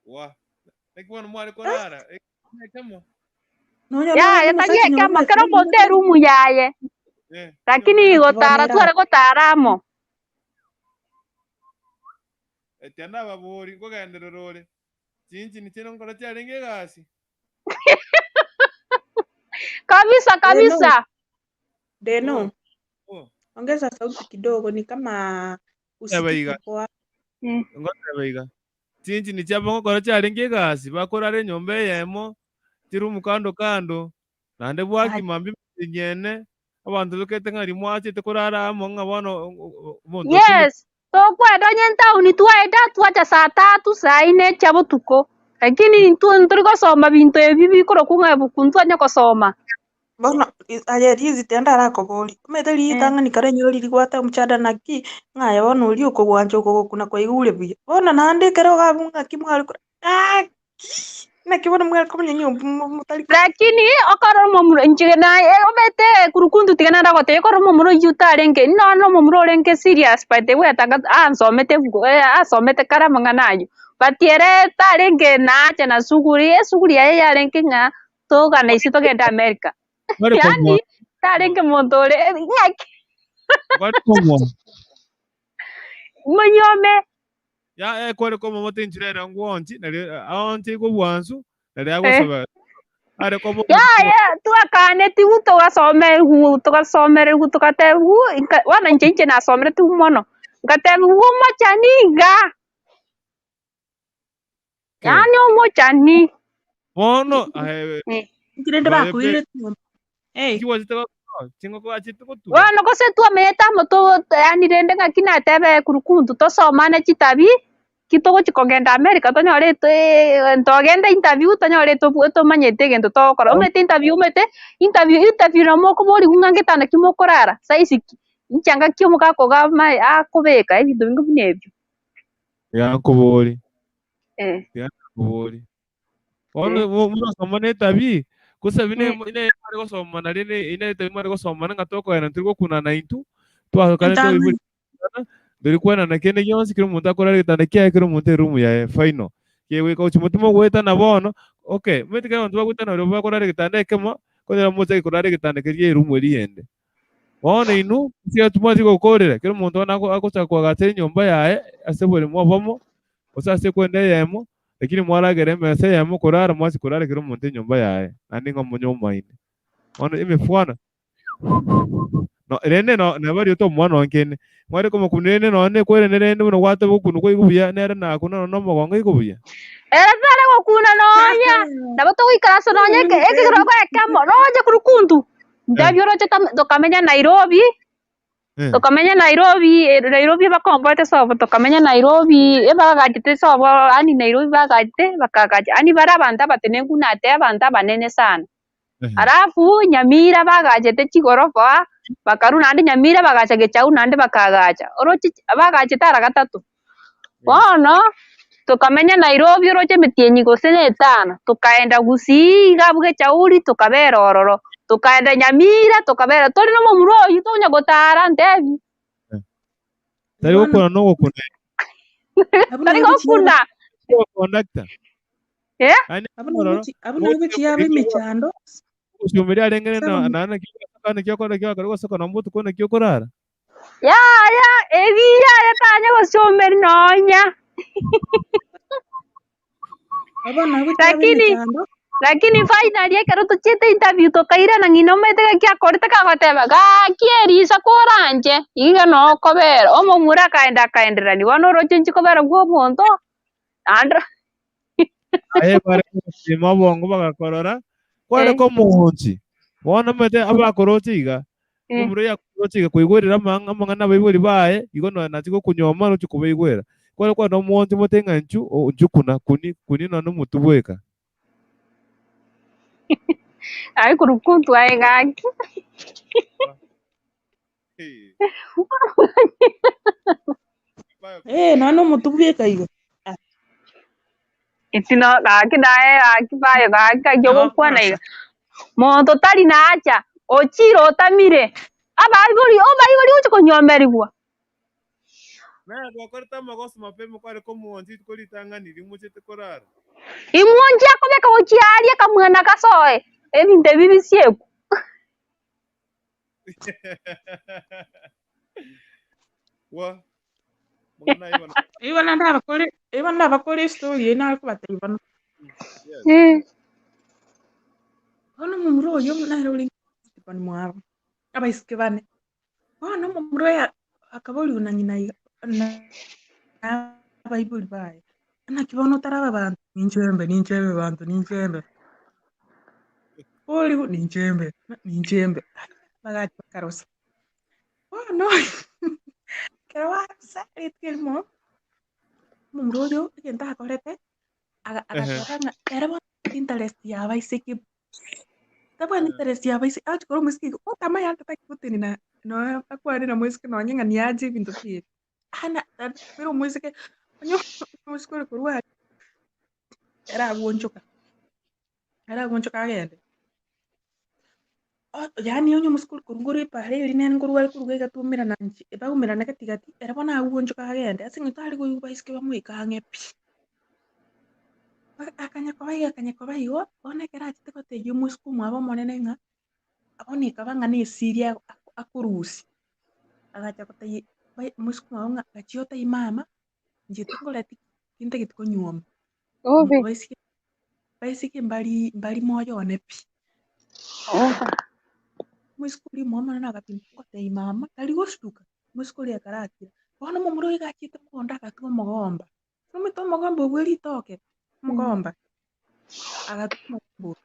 Wa. Naki bono mware korara. Ekemo. Nonya nonya Yaya tari omosacha ekemo nyomba kera omonto erumu yaye. Lakini gotara tware gotara amo. Etia nababori nkogenderera ore. Chinchini chire nkora chiarenge egasi. Kabisa Deno, kabisa. Deno, Oh. ongeza sauti kidogo, ni kama Teba usikiki iga. poa. Ngoteba iga. Chinchini chiabo ngokora chiarenge egasi bakorara enyomba eyemo chirumu kando kando naende bwakima mbi nyene abanto bekete ng'a rimwe mwachete korara amo ng'a bono omonto Yes, tokwenda onye etown twaenda twacha saa tatu saa nne chia botuko. Lakini intwe ntori gosoma binto ebi bikorokwa ng'a ebuku ntwanya gosoma. Bono aye Liz tenda arakobori, omanyete Eh. ritang'ani kare enyoro riria gwateba omochada naki, ng'a aye bono oria okogwancha okogokuna kwaigure buya. Bono naende ekero iga abwo ng'aki mware kora gaki! Naki bono mware komanya nyomba motari ko Lakini okore omomura inche naye omanyete kurukuntu tiga naende agotebia ekero omomura oyio tarenge nonya na omomura orenge serious by the way atanga ansomete ebuku asomete kare amang'ana ayio, but ere tarenge nacha na shughuli, eshughuli yaye yarenge ng'a togana ise togende America. Kware Yaani komwa tarenge monto ore ng'aki kware komwa monyuome. Ya kware komwa mote inchera ere ngwonchi nari aonche igo bwansu nari Eh. agosaba are koba Yaya twakanetigwe togasomerigwa togasomerigwa togatebigwa inka bono inche inche nasomeretigwe mono, ngatebigwa omochani iga. Yaani omochani. Bono aye Eh. Inki rende baye pe bakoirete nyomba? Hey. chiwachete gokora chingoko achete gotuga. Bono gose twamenyete amo to yaani rende ng'aki natebe kurukuntu tosomane chitabi, ki togochi kogenda America tonyore toe togende interview tonyore tobua tomanyete egento togokora. Omanyete interview omanyete interview interview nabo mokoborigwa ng'a ngetanda ki mokorara, size ki, nchianga ki omogaka ogo amae akobeka ebinto binge buna ebio. Tiga nkobori. Eh. Tiga nkobori. Bono Eh. murasoma na etabi, gose ebi Eh. ne mware gosoma nari ne ne etabi mware gosoma ng'a tokogenda ntiri gokunana intwe, twakane Entang'ani. toibori tori kwenana kende gionsi kera omonto akorara egetanda kiaye kera omonto eroom yaye final. Kegoika gochia motwe mogoetana bono, okay, omanyete ekero abanto bagoetana baria bakorara egetanda ekemo, konyora mochake korara egetanda keria eroom eria eyende. Bono inwe, inse timwachia gokoorera, kera omonto bono agochaka koagacha enyomba yaye ase oboremo obomo, gose ase ekwenda eyemo, lakini mwaragera emesa eyemo korara, mwachia korara kera omonto enyomba yaye, naende ng'a monyomaine. Bono emefwano no rende no nabaria otomoa nonye kende, mware komokuna rende nonye nekwerende rende buna gwateba okunu kwaigo buya, nere nakuna nonye nomogongo igo buya. Ere tare gokuna nonya, nabo togoikaransa nonya ekerogo ekemo, roche kurukuntu. Ndabia oroche tokamenya Nairobi, tokamenya Nairobi, Nairobi bakomboete sobo, tokamenya Nairobi, ebagachete sobo yaani Nairobi bagachete, bakagacha, yaani bare abanto abatenenku nate abanto abanene sana. Alafu Nyamira bagachete chigorofa, bakarwa naende Nyamira bagacha Gechau naende bakagacha, oroche bagachete ara gatato. Bono, tokamenya Nairobi oroche emetienyi gose na etano, tokaenda Gusii iga abwo Gechauri tokabera ororo, tokaenda Nyamira tokabera, tore na omomura oyio tonya gotara ntebi. Tari Bono gokuna nogokuna abwo Tari naye gochia gokuna. conductor. Eh? Yaani abwo ororo naye abwo naye gochia aba emechando ogosiomeria arenge ase na abamura na naki naki okora naki okora gosoka na obotuko naki okorara. Yaya, ebi yaya tanya gosiomeria nonya. abwo naye gochia aba Lakini emechando lakini finally ekero tochiete interview tokairana ng'ina omanyete gaki akorete kagoteba gaki erisa koranche iga noo okobera omomura akaenda akaendererania bono oroche inche kobera bwa omonto naende Aye bare kogosima obongo bagakorora, kware Eh. komoonchi. Bono omanyete abakoroche iga, Eh. omomura oyo akoroche iga koigwerera amang'a amang'ana abaibori baye, igo nonya nachia gokonyuoma roche kobaigwera. Kware kware nomoonchi mote ng'a inchu o inchu kuna kuni kuni nonya omotwe bweka. Aye kurukuntu aye gaki. Eh, nonya nomotwe bweka igo. Itino gaki naye gaki bayo gaki gaki ogokwana iga. Monto tari nacha, ochire otamire, abaibori obaibori gochia konywomerigwa. Naye gwakorete amagoso mapema kware komooncha rituko ritang'ani rimochete korara. Imwonchi akobeka gochia aria akamwana gasoe, ebinto ebi bisiekwe. Wa mang'ana ayio bono. Igo naende abakore, igo naende abakore estory eye nare kobatebia bono. Yes. Eh. Bono omomura oyio nere orenge first mwabo, abaiseke bane. Bono omomura oyo akaborigwa na ng'ina iga na abaibori baye, naki bono otaraba abanto, ninchembe ninchembe banto ninchembe. Borigwa ninchembe ninchembe, bagacha bakarosa. Bono ekero barosa rituko erimo, omomura oyo egento akorete, Ehe. agateba ng'a ere bono interest ya abaiseke. Tabwati interest ya abaiseke, agochi korora omoiseke igo, otamanya tataki gotenena nonya akwane na omoiseke nonye ng'a niache ebinto bi ebi. Ana ere omoiseke, onye omoiseke ore korwa aria, ere agoonchoka, ere agoonchoka agende. Yaani onye omosike ore korwa korwa epara eria nere nkorwa are korwa iga twaumerana inche baumerana gati gati, ere bono agoonchoka agende ase eng'encho tari koigwa baiseke bamoike ang'e pi. Mpaka akanya koba iga akanya koba igo, bono ekero achete gotebia omosike omwabo omonene ng'a bono ekaba ng'a na esiri akorusia, agacha gotebia omosike omwabo ng'a gachia otebie mama, inche tinkoreti ki, tintageti konyuoma. Obe. Baiseke baiseke mbari mbari moyo one pi. Omoiseke oria omwabo omonene agatiga gotebia mama, tari gosuka, omoiseke oria ekero akire. Bono omomura oyo iga achiete mogondo agatwa omogomba, omanyete omogomba obwo ritoke, omogomba, agatwa omogomba oria.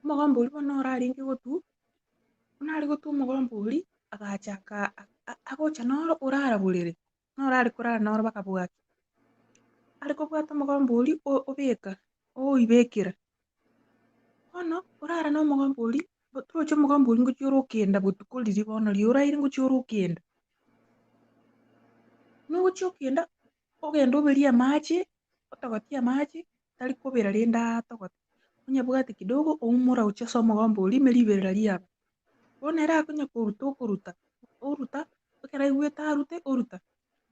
Omogomba oria bono oro arenge gotwa, buna are gotwa omogomba oria, agacha aka agocha noro orara borere. Noro are korara noro bakabwata. Are kobwata omogomba oria obeka, oibekera. Bono orara na omogomba oria, torochi omogomba oria ngochia ore okenda botuko riria bono riria oraire ngochia ore okenda. Nogochia okenda, ogende oberie amache, otogotie amache, tari kobera rende atogote. Onyabwate kidogo oumora gochia ase omogomba oria ime riberera riaba. Bono ere akonya koruta okoruta, oruta, ekero aigwete arute, oruta.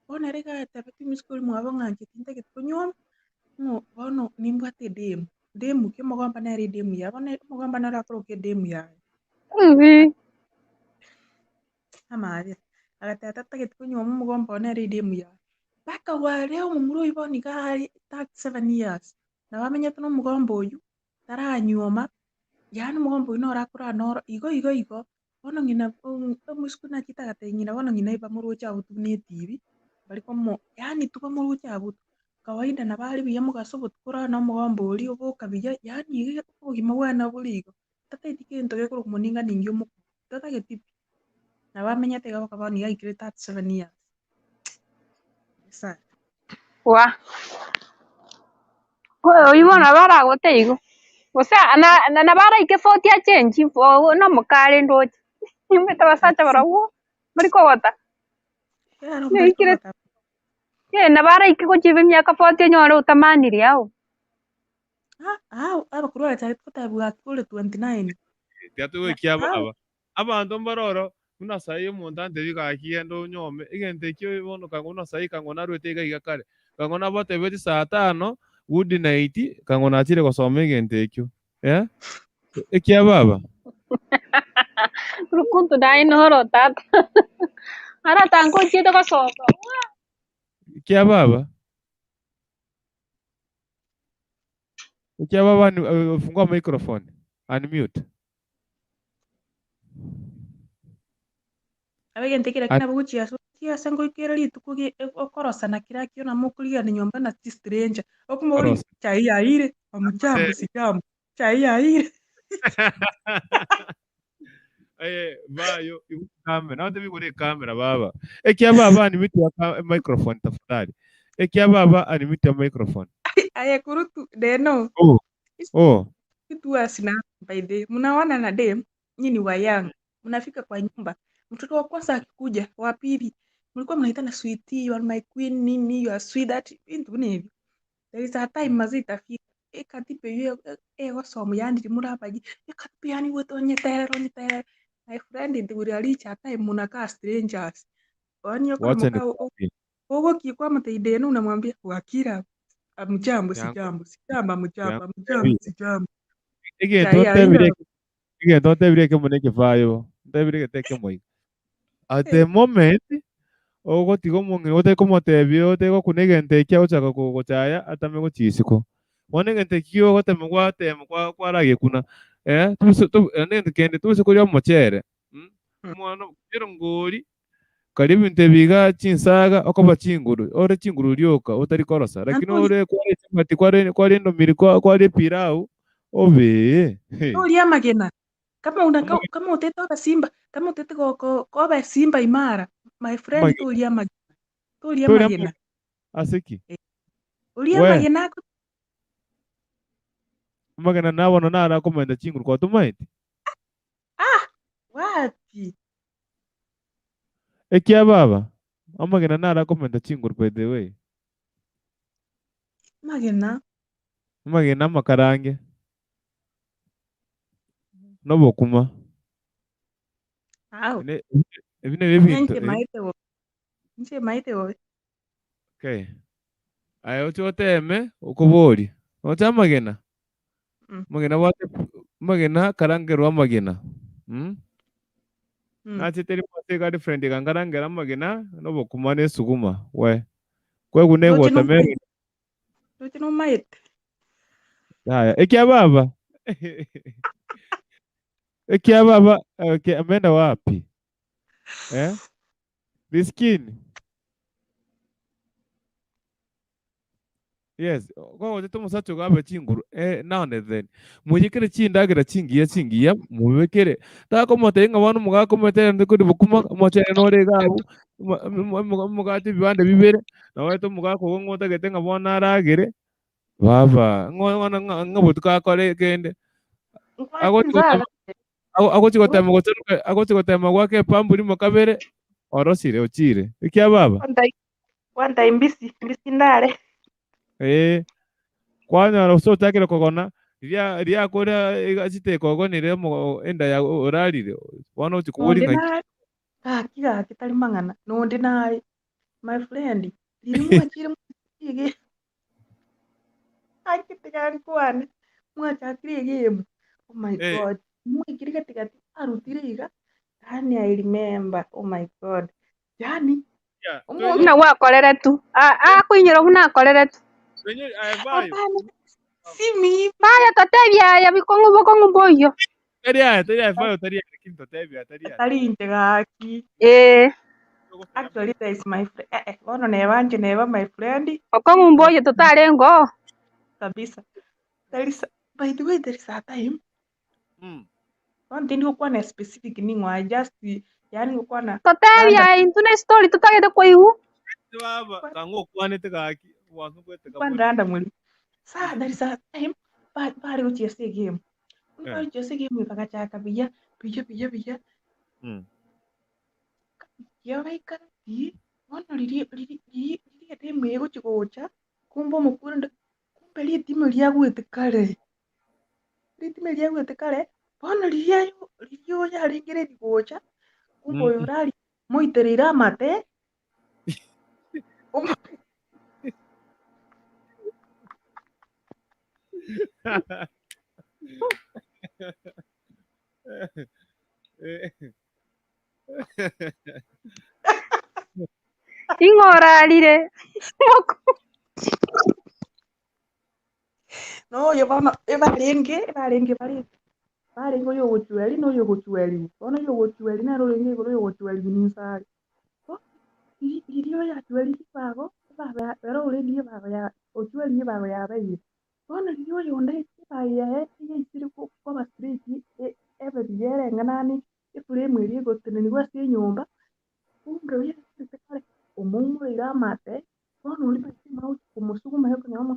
Bono ere iga atebetie omosike oria mwabo ng'a inche tintageti konyuoma, ng'o bono nimbwate edemu, demu ki omogomba nere edemu yaye, bono omogomba nere akoroka edemu yaye. Amaabera. Agateba tatageti konyuoma omogomba oye nere edemu yaye. Mpaka gwaria omomura oyio bono iga are 37 years, nabo amenyete na omogomba oyio, taranyuoma, yaani omogomba oyio noro akorara noro igo igo igo, bono ng'ina omoiseke nachete agatebia ng'ina bono ng'ina bamoroche abwo buna etibi, bari komo yaani tu bamoroche abwo tu. Kawaida nabo are buya mogaso obotuko orare na omogomba oria oboka buya, yaani iga obogima bwane nabo bore igo, tatageti gento gekorokwa moninga ningi omokong'u, tatageti pi. Nabo amenyete iga mpaka bono iga aikire 37 years. Nyasae. Wa. Oyio bono nabo aragote igo, gose na- na- nabo araike forty achenchi nomokare ndoche, omanyete abasacha barabwo mbari kogota. Ekero mbari Naikire kogota. eh, nabo araike gochia emiaka forty onyore otamanirie agwo. Ah, ah, abakoro bagachaka gotebiwa gaki ore 29. Tiga togoikia Ah, aba abanto mbare oro buna saii omonto antebi gaki genda onyuome egento ekio bono kang'o buna saii kang'o naruete iga iga kare kang'o nabatebetie saa tano good night kang'o nachire gosoma egento ekio eh ekia baba. Rukuntu naye noro tata. Ara tanka ochiete gosoma. Ekia baba. Ekia baba ni- fungua microphone unmute. Nabo egento ekere An- nabo gochia ase gochia ase ngoikere rituko ge okorosana kera kio nabo mokorigani nyomba na chistranger, okomobori Korosa. chai yaiyire, hamjambo sijambo, chai yaiyire. Aye bayo igo camera nagotebi igure ecamera baba ekia baba unmute ya ka- microphone tafadhali ekia baba unmute ya microphone Aye kurutu deno oh oh kitu huwa sina by the mnaona na dem nyinyi ni wa young mnafika kwa nyumba mtoto wa kwanza akikuja wa pili mlikuwa mnaitana sweetie you are my queen nini you are sweet that vintu buna ebio there is a time maze itafika ekatiba eyo egosoma yani rimurabaji ekatiba yani gwete onyeterere onyeterere my friend it will reach a time munakaa strangers yani wacha okoromoka nikwambie ogokia kwamotebia deno unamwambia wakira amjambo yangu sijambo sijambo amjambo yangu amjambo tebi sijambo egento chai yaiyire ntebire egento ntebire ekemo na ekefayo ntebire egento ekemo iga at the moment ogotiga omong'ina otari komotebia otari gokuna egento ekio agochaka kogochaya atame gochia isiko bono egento ekio ogotema gwatema kwa kwaragekuna eh tobisa to naende egento kende tobisa koria omochere mh omwana erongori Karia ebinto ebi iga chinsaga okoba chinguru, ore chinguru rioka otari korosa, lakini Antori ore kware chapati kware kware endomiri kwa kware epilau obee he. Toria amagena. Kama una Amagena kama otete obe simba, kama otete go go koba simba imara, my friend amagena toria amagena. Toria toria amagena. amagena ase ki? Eh. Oria We amagena ako. Amagena nabono naro akomenta chinguru kwatomaeti. Ah! Wapi? Ekia baba, amagena naro akomenta chinguru by the way. Amagena? Amagena amakarange. Nobokuma. Au. Ebi ebi nabio ebinto Inche maete bobe. Inche maete bobe. Okay. Aye oche oteme okoborie. Oche amagena? Mm. Amagena abwate amagena karangerwa amagena. Mm? Mm. Nachete rimo ase egirlfriend ekankarangera amagena na obokuma na esuguma. We. Kweguna Ndoche ewatermelon. nomaete. Ndoche nomaete. Yaya, ekia baba. Ekia baba, okay, ameenda wapi? Eh? Riskini. Yes, kogochete omosacha ogo abe chinguru eh, now and then. Moyekere chindagera chingiya chingiya, mobekere. Takomotebia ng'a bono omogaka omochere ndikori bokima, omochere nore iga abwo, omogati ebibande bibere, nabaete omogaka ogo ng'a otagete ng'a bono aragere, baba, ng'o bono ng'a botuko akore kende. Agochi gotema agochi gotema gocharoka agochi gotema goaka epampu rimo kabere, orosire ochire. Ekia baba? One time busy, busy ndare. Ee, kwanyora gose ochakire kogona, riria riakora egachete kogonire omo enda yago orarire, bono ochi koboria Nonde ng'aki. nare, gaki gaki tari mang'ana, nonde nare, my friend, riria mwachire mwachire gaki tiga nkwane, mwachakire egame, oh my Eh. God, mwaikire gatigati arutire iga, yaani I remember, oh my God, yaani Yeah, omonto Buna gwakoreretwe. A- Akoinyora buna akoreretwe. twenye aye bayo. hapana, si mimi. Baya totebia aya bikong'u bokong'u mboiyo. Tari aya, tari aya bayo, tari aya, lakini totebia, tari aya. Tari inche gaki. Eh, Actually, there is my friend. Eh, eh, bono neba inche neba my friend bokong'u mboiyo totarenge oo. kabisa. There is by the way, there is a time. Bono tindi gokwana specific ning'o, I just yaani gokwana Totebia random. aya intwe ne story totagete koigwa. Baba, kang'o okwanete gaki, bwanso kweteka Gokwana bori. randomly. Sa there is a time ba bare gochiesa egame. Bono Eh. bare gochiesa egame bagachaka buya, buya buya buya. Buya baikara pi, bono riria riria riria riria edemu egochi gocha, kumbe omokura onde, kumbe ritimo riagwete kare. Ritimo riagwete kare, bono riria ayo riria oyo arenge ready gocha, kumbe oyo orari moitereire amate, omo Ing'o orarire? Noyo bono ebarenge ebarenge bare barenge oyo ogochweri na oyo ogochweriwa. Bono oyo ogochweri nere orenge igoro oyo ogochweriwa ninse are. Bo riri riria oyo achwerire ebago, ebago ya ere already ebago ya ochwerire ebago yabeire. Bono riria oyonde ebago yaye eyaisire ko koba straight e- ebe buya ereng'anane eframe eria egoteneniwa ase enyomba, kumbe oyo akorete kare omoumorire amate, bono oria baise magochi komosuguma okonyora omo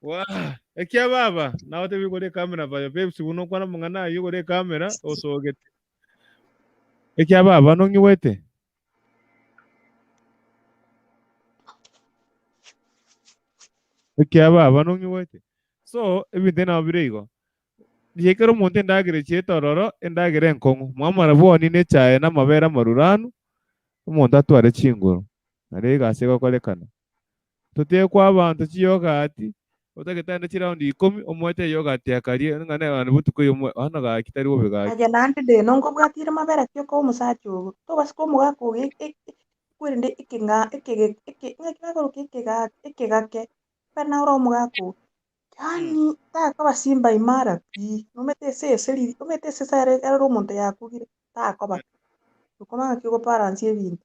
Wah, ekia baba, nawe tebi igoro ekamera bayo babes buna okwana amang'ana ayio igoro ekamera osogete. Ekia baba nong'iwete? Ekia baba nong'iwete? So ebinto nabo bire igo. Rigia ekero omonto endagera echiete ororo, endagera enkong'u, mwamara bwoni ne echae na amabere amaruranu, omonto atware chinguru. Nario egasi egokorekana. Totige koa abanto chiyogati, otagete aende chiraundi ikomi, omoete eyogati akarie, ng'a nere botuko eyio omoe, bono gaki tari bobe gaki. Aye naende ndeno nkobwatire mabera ki okoa omosacha ogo? Tobasa koa omogaka ogo kwerende ekeng'a ekege eke ng'aki bakoroka ekega ekegake, ekero naye ore omogaka ogo. Yaani takoba simba imara pi, nomanyete esese riria omanyete esese ere ere omonto yakugire, takoba. Okomanya ng'aki ogobalance ebinto.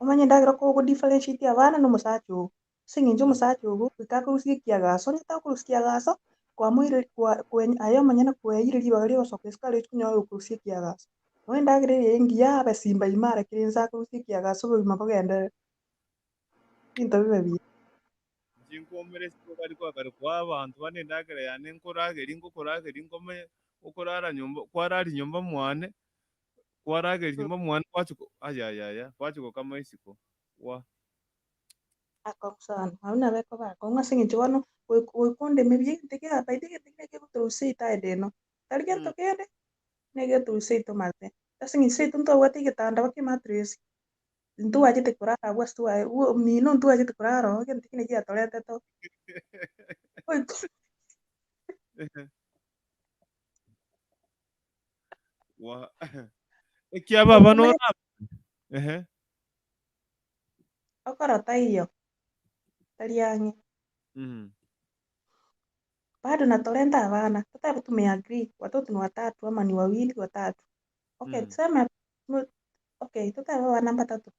Omanye endagera oko ogo differentiate abana na omosacha ogo. Ase eng'encho omosacha ogo goika akorusia ekiagaso, onye takorusia kiagaso, kwamoire kwa kwe aye omonyene kweire ribaga ria ogosoka isiko aria ochi konyora okorusia ekiagaso. Nonya endagera eye engiya abe simba imara kera ense akorusia ekiagaso obogima bogenderere, ebinto bibe buya. Inche nkoumera isiko gari kwakare koa abanto bande endagera yane nkorageria ngokorageria nkomanye okorara nyomba kwararia nyomba mwane, kwarageria nyomba mwane gwachia ko ayayaya gwachia gokama isiko wa. Akong'u sana, abwo nabo ekoba akong'u ase eng'encho bono goika goika ondeme buya egento ekiya by the way egento keria kegotorusia seito aye eno, tari gento kende, negetorusia seito maate. Ase eng'encho seito ntobwate egetanda mpaka emattress, ntwachete korara abwo ase twaye bwo omino ntwachete korara oo egento ekio nakio giatoretete oo. Goika Wa ekiababa goika omanye nora ehe. Okoro taiyo, tari ang'e. Bado natorenta abana, totebe tumeagree, watoto ni watatu ama ni wawili watatu. Okay, tuseme okay, totebe abana mbatato.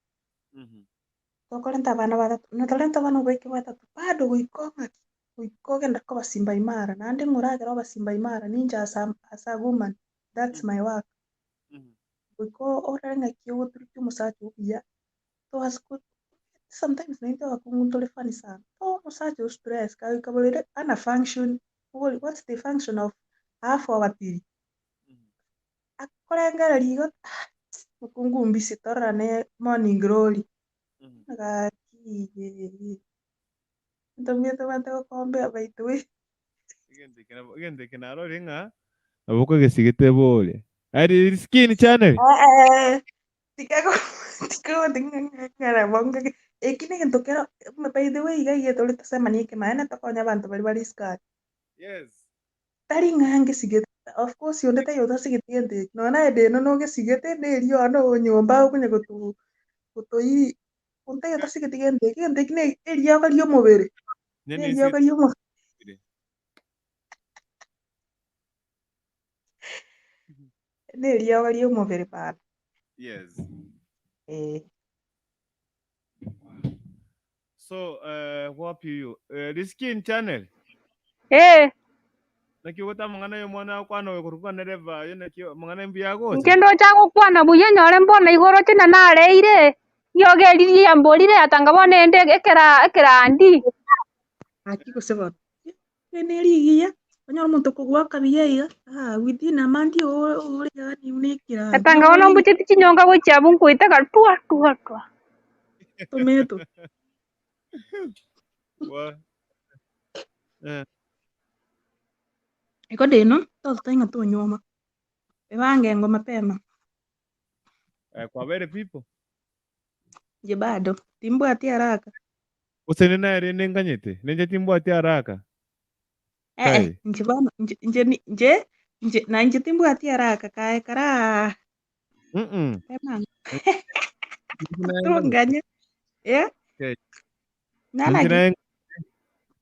Tokorenta abana batato, natorenta abana oboike batato, bado goika ong'aki, goika ogende koba simba imara, naende ng'a oragere obe simba imara, ninche as a, as a woman, that's my work. Goika orore ng'aki ogoturukia omosacha oo buya, toase ko sometimes naintwe abakungu ntore funny sana, toa omosacha oo stress kagoika borere ana function, obori what's the function of half our tiri? Akorengereria igo mokungu mbisi tororane morning glory, gaki eh, ntomanyete tobwate gokombea by the way. Egento eke nabo egento eke narorire ng'a nabo okogesigete bore. Ari skin channel. Eh, eki negento kero by the way iga iga tore tosemanie ekemanyererio tokonye abanto baria bare isiko aria. Yes. Tari ng'a ngesigete, of course onde taiyo otasigete gento eki, nonya naye ende eno nogesigete na erio ano nyomba okonya gotu gotoiri, onde taiyo otasigete gento eki, egento eki na eriogo ria omobere, Inye na eriogo nisigete ria omobere. Na eriogo ria omobere bana. Yes. Eh. So, wapi uyu? Riskin channel. Eh, Naki ogote amang'ana y'omwana akwana oyo korokwa nereva ayo naki amang'ana mbuya agocha. inche ndoche agokwana buya nyore mbono igoro china nareire, riogo eri riamborire atanga bono ende ekera ekerandi. Gaki gose bono. Ere rigiya, onyore omonto okogoaka buya iga, ah within a month ore yaani buna ekirandi Atanga bono ore mbucheti chinyonga gochia abwo nkoiteka twa twa twa. tomato. Wa. Eh. Igo deno, tototeba ng'a tonyuoma, ebange engo mapema. Eh, kwabere people. Inche bado, timbwati haraka. Gose nere nere nenganyete, ninche timbwati haraka. Eh, eh, Kai. inche bono, inche inche ni inche inche na inche timbwati haraka kae karaa Tema. Tonganye. Eh? Okay. Nana Ninche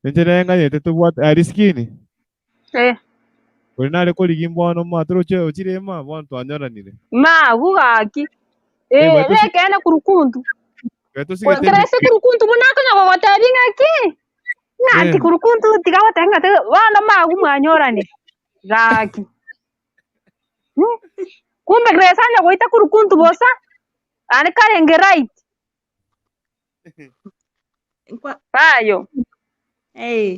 ninche nenganyete tobwate ari skini. Eh, Ori nare korigia mbono ma toroche ochire ma bono twanyoranire. ma gugaki. Eh, Eh, baito si bekene kurukuntu. baito sigete Kerese kurukuntu buna akonya gogotebi ng'aki. Ng'ati Eh. kurukuntu tiga goteba ng'ati bono magu mwanyorane. Gaki. Kumbe Grace anya goita kurukuntu bosa, ane karenge right. Kwa Bayo, eh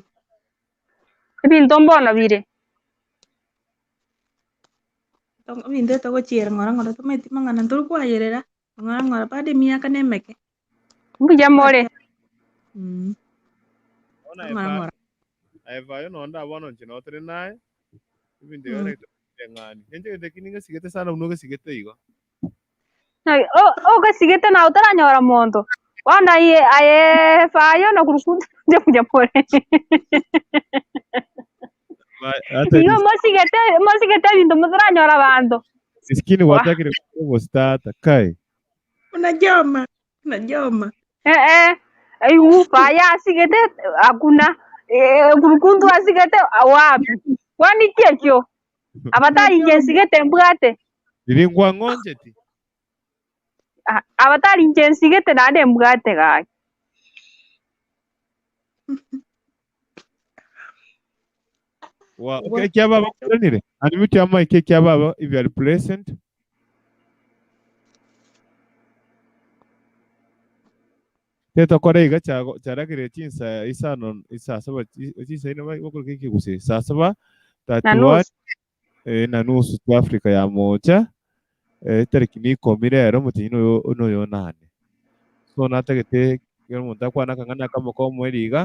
ebinto mbono bire. Ebinto togochiera ng'ora ng'ora tomaeti mang'ana ntori kwayerera ng'ora ng'ora bado emiaka nemeke. Mbuya more. Ona Ng'ora eva ng'ora. eva yo nonda bono nche notore naye. Ebinto ebio ng'ani. Ninche gento eki ningesigete sana buna ogesigete igo. Ogesigete na otaranyora monto. Bono aye aye bayo na kurukuntu nje mbuya more. Hata Igo mosigete mosigete ebinto motaranyora abanto. Skini Wah. wachakire obostata kai. Unajoma, unajoma. Eh eh, igu baya asigete hakuna eh, kurukuntu asigete wapi? Kwani kiekio? Abatari inche nsigete mbwate. Riri ngwang'oncheti. Ah, Abatari inche nsigete naende mbwate gaki. Wa, okay, ekia baba kwanire. Unmute your mic ekia baba if you are present. Tetokora iga chago charakire chinsa isano isaa saba chinsa ine bakoreka ekegusii saa saba Na 31 nusu. eh, na nusu chia Afrika ya mocha eh, tariki ni ikomi rero omotienyi noyo noyo onane. So natagete ekero omonto akwane akang'ana akamo ka omoerio iga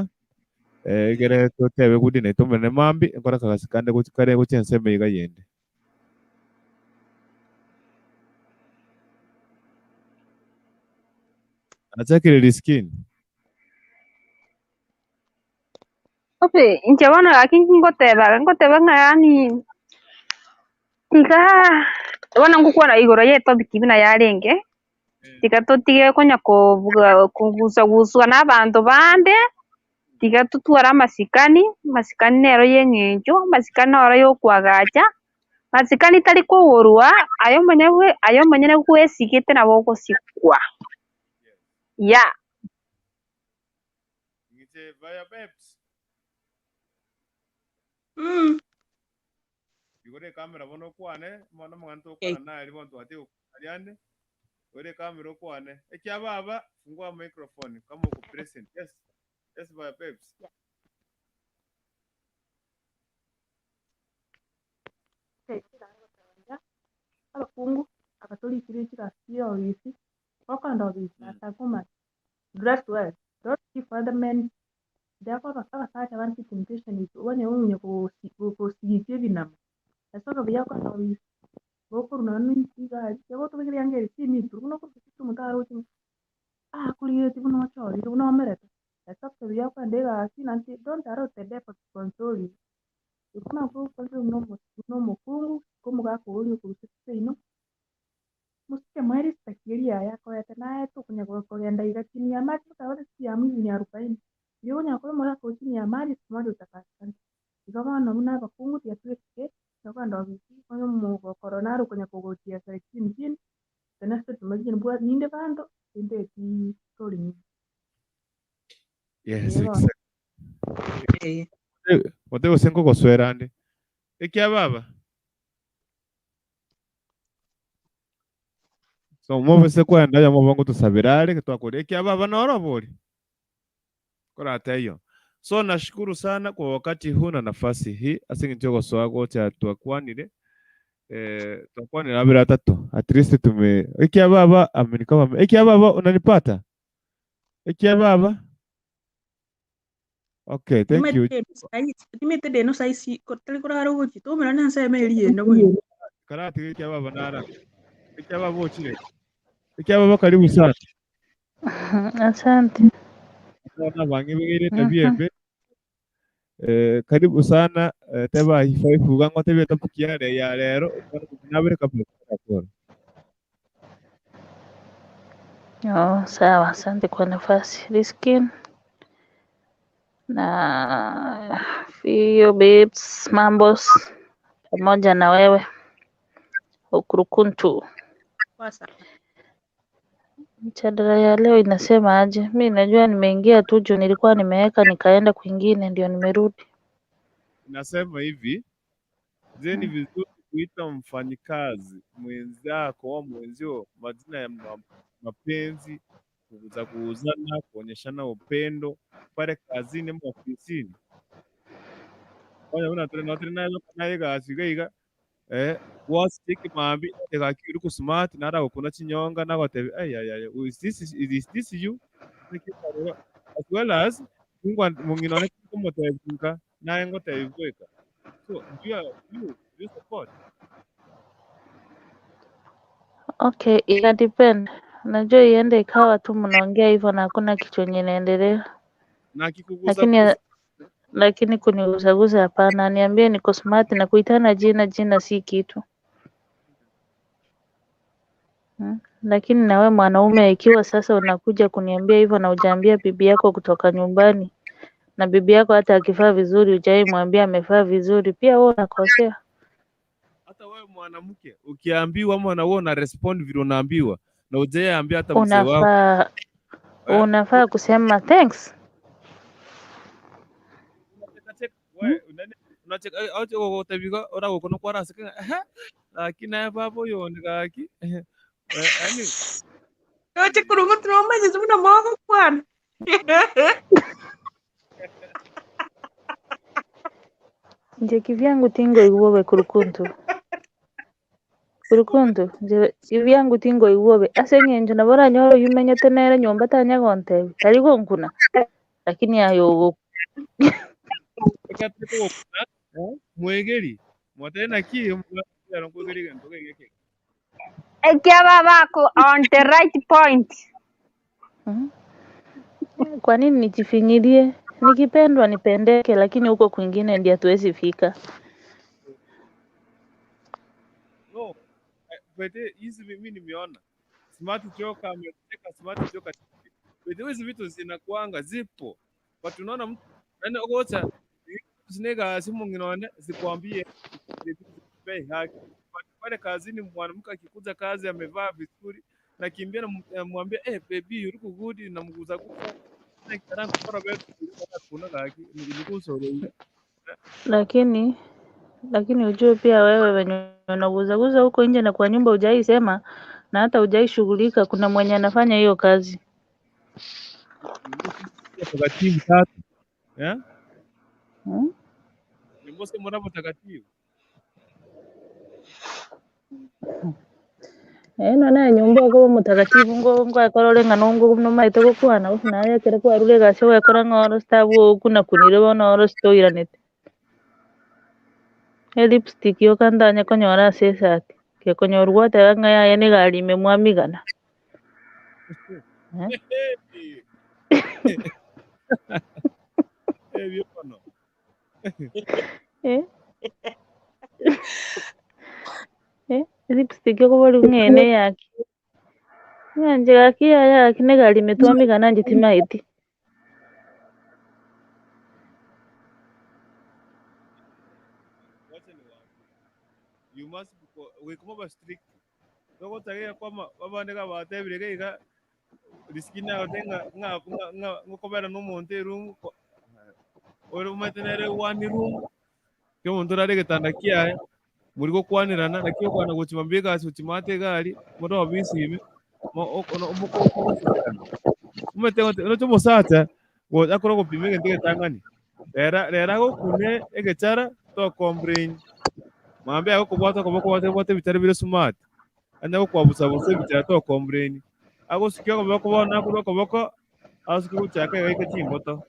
eh, egere totebe good night omonene mambia nkore akagasi kande gochi kare gochia ensemo iga yende. Nachakire riskin. Obe, inche bono gaki ngoteba, ngoteba ng'a yaani tiga bono ngokwana igoro ya etopic buna yarenge, tiga totige konya kobuga kogusaguswa na abanto bande, tiga totware amasikani, amasikani nero ya eng'encho, amasikani noro ya okoagacha, masikani tari kogorwa, aye omonyene bwe aye omonyene bwesigete nabo ogosikwa, yeah. Ng'iche vaya babes. Mm. Igoro ekamera bono okwane, bono omogano togokwana naye bono twatiga gokwana riande. Igoro ekamera okwane. Ekia baba, fungua microphone kama uko present. Yes. Yes vaya babes. Abakungu abatorikire chigasi chia obisi, gokenda obisi asakuma dress well, don't give other men therefore abasacha bande temptation onye onya gosigia ebinama ase obuya okogenda obisi gokorwa nonye na igari egotobekera eyanga ere chimitwe buna okorusia omonto aroche ng'a akorigetie buna ochorire buna omerete ase obuya okogenda egasi naende don't allow the devil to control you. Buna okorire buna omokungu omogaka oria okorusia seino. Mosike moe risitaki eria yaye akoete, naye tokonya kogenda iga chini ya maji mpaka siku ya mwisho ni arubaini. Riria okonya kore omogaka oo chini ya maji siku moja utapatikana. Igo bono buna abakungu tiga twesike, tokogenda obisi, onye omogokoro nare okonya kogochiesera chini chini, gose ase ninde banto, tinteti story nyinge. Yes, Ee bono. exactly. Ee. Ote gose nkogoswera ande. Ekia baba. So mobese kwenda oyomo obo ngotosabera are getwakoria ekia baba noro obori korateiyo. So nashukuru sana kwa wakati huu na nafasi hii ase eng'encho yogosoa gocha twakwanire eh, twakwanire abere atato at least tume ekia baba amini kama ekia baba unanipata ekia baba okay thank you Timete deno saisi tari korara ogochi tomera na ensemo eria yende boigo. Karatiga ekia baba nara ekia baba ochire ekia baba karibu sana Asante. Abana abange begeire tabia embe eh, karibu sana eh, teba high five iga ngotebie topic yare ya rero nabere kabla tutakora Oh, sawa, asante kwa nafasi. Riskin na Fio Babes Mambos pamoja na wewe Okurukuntu. Poa sana. Mjadala ya leo inasema aje? Mi najua nimeingia tu juu nilikuwa nimeweka nikaenda kwingine ndio nimerudi. Nasema hivi, je, ni vizuri kuita mfanyikazi mwenzako au mwenzio majina ya mapenzi, za kuuzana, kuonyeshana upendo pale kazini ama ofisini? Onya buna tore notore naye naye egasi iga iga eh gwasike mambi egaki uri smart naragokuna chinyonga nagotebia ai ai ai is this is this you as well as ngwa mong'ina one komotebia nka naye ngotebia bweka so do you, you, do you support Okay, ina depend. Najua iende ikawa tu mnaongea hivyo na hakuna kitu yenye inaendelea, na akikugusa lakini gusa lakini kunigusagusa hapana. Niambie niko smart na kuitana jina jina si kitu. Lakini na we mwanaume, ikiwa sasa unakuja kuniambia hivyo na hujaambia bibi yako kutoka nyumbani, na bibi yako hata akivaa vizuri hujai mwambia amevaa vizuri, pia wewe unakosea. hata wewe mwanamke ukiambiwa ama na wewe una respond vile unaambiwa na hujaambia hata mzee wako Unafaa eh, unafaa kusema thanks. unachekacheka wewe unani Onache oche gogotebi iga oragokuna kwaraseke ng'a ehe, gaki naye baba oyo onde gaki ehe, yaani Roche korwa ng'o tinomanyeti buna mogokwana. Inche kivyangu tinkoigwa bobe kurukuntu. Kurukuntu, inche kivyangu tinkoigwa bobe ase eng'encho nabo oranyore oywo omenyete nere nyomba tanya gontebia, tari gonkuna, lakini aye ogo Ekero tari kogokuna, mwegeri, motebie naki omogaka ero nkoegeri egento iga eke. Ekiababa ako on the right point. Kwa nini nijifinyilie? Nikipendwa nipendeke, lakini huko kwingine ndiye hatuwezi fika. No, but hizi mimi nimeona Smart Joker ameteka Smart Joker. But hizi vitu zinakuanga zipo. But unaona mtu yani ogocha zinega simu ngine zikwambie bei haki. But pale kazini mwanamke akikuja kazi amevaa vizuri nakimbia namwambia eh baby you look good namguza guza Lakini lakini ujue pia wewe wenye unaguzaguza huko nje na kwa nyumba hujai sema na hata hujai shughulika, kuna mwenye anafanya hiyo kazi. takatifu tatu eh Hmm? nimbose murabo takatifu Eno naye nyomba okoba omotakatifu ngo ngwakorore ng'a nongo nomaete gokwana gose naye ekero kwarure egasi ogekora ng'a oro stabwo okunakunire bono oro sitoiranete. Elipstick yoka ntanye konyora ase esati, gekonyorwa gwateba ng'a yaya na egari ime mwamigana. Eh? ebyo bono Eh? Eh? Lipstick okobori ng'a eye neyaki. Ng'a inche gaki yaya gaki na egari ime twamigana inche timaeti. Wacha niwaambie you must be goikoma ba strict togotagera kwama abande gabatebire iga iga risiki nagote ng'a ng'a ng'a ng'a ngokobera na omonto eroom ore omanyete nere one room ekero omonto orare egetanda kiaye mori gokwanerana naki okwana gochia mambia egasi gochia maate egari more obisi ime mokogosekerana. Omanyete ngote oroche omosacha gocha akore gopima egento egetang'ani rera rero agokune egechara to complain mambia agokobwata okoboko obwate obwate ebichara bire smart anya gokwabusa busa ebichara to complain agosukia okoboko bono akorwa okoboko asuke gochaka iga aike chimboto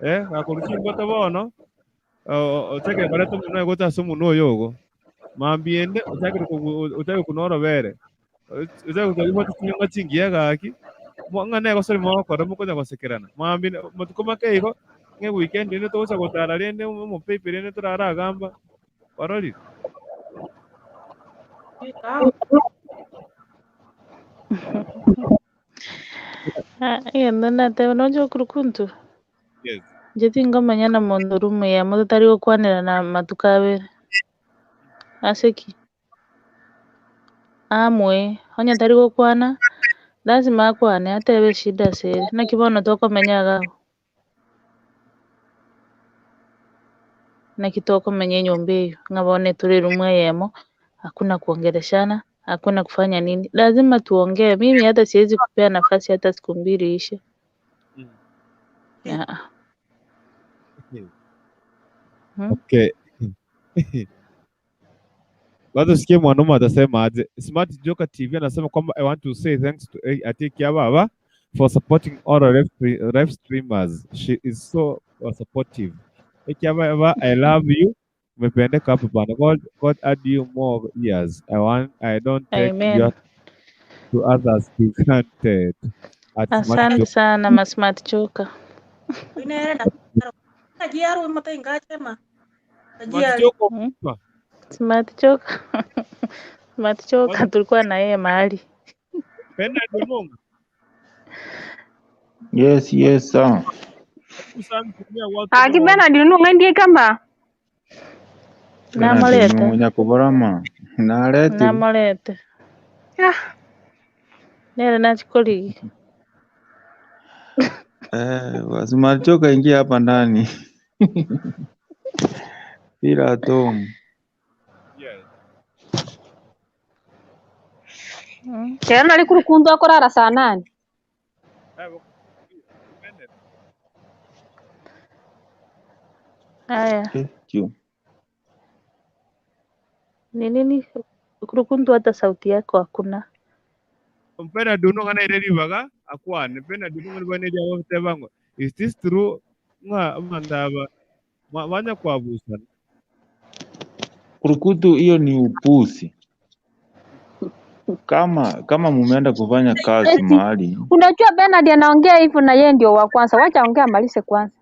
eh gakorwa chimboto bono ochakire koreta omonwa oye gocha ase omonwa oyo ogo. Mambia ende ochakire kogu ochakire kunwa orobere, ochakire kobwata chinyonga chingiya gaki, mo ng'a negosori mogokora mokonya gosekerana. Mambia ende matuko make igo, ng'a eweekend ende togocha gotara rende omopeipe rende toraragamba, kwarorire? Ah, egento nateba noche okurukuntu. Yes. Inche tingomanya na monto ore omoyemo totari gokwanerana amatuko abere. Ase ki? Amoe, onye tari gokwana, lazima akwane atebe eshida ase ere, naki bono tokomenya iga abwo? Naki tokomenya enyomba eywo, ng'a bono etore eroom eyemo, hakuna kuongeleshana, hakuna kufanya nini, lazima tuongee, mimi hata siwezi kupea nafasi hata siku mbili iishe. Ah. Hmm? Okay. Kwanza usikie mwanaume atasema aje. Smart Joker TV anasema kwamba I want to say thanks to Atikia Baba for supporting all our live streamers. She is so supportive. Atikia Baba, I love you. Umependeka hapo bana. God, God add you more years. I want I don't take Amen. your to others to granted. At Smart Asante Joker. sana ma Smart Joker. Inere na Kajiaro mote ingachema. Smart Kajiaro. Joker. Hmm? Smart Joker. Smart Joker tulikuwa na yeye mahali. Penda Dununga. Yes, yes, sir. Aki Bernard nung'endie kama Bernard Namorete. Nung'unya kuborama. Naretirwe. Namorete. Ah, Nere nachikorigi. Eh, Smart Joker ingia hapa ndani. Feel at home. Yes. Kero nari kurukundu akorara saa nane. Eh, Bennett. Haya, Eh, chio. ni nini Kurukuntu? Hata sauti yako hakuna. Mpena duno ngana ire ribaga akwane. Mpena duno ngana bane ria bafite bango. Is this true? Nga mandaba banya kwabusana. Kurukutu hiyo ni upuzi. Kama mumeenda kufanya kazi Eti, mahali unajua Bernard anaongea hivyo na yeye ndio wa kwanza. Wacha ongea amalize kwanza.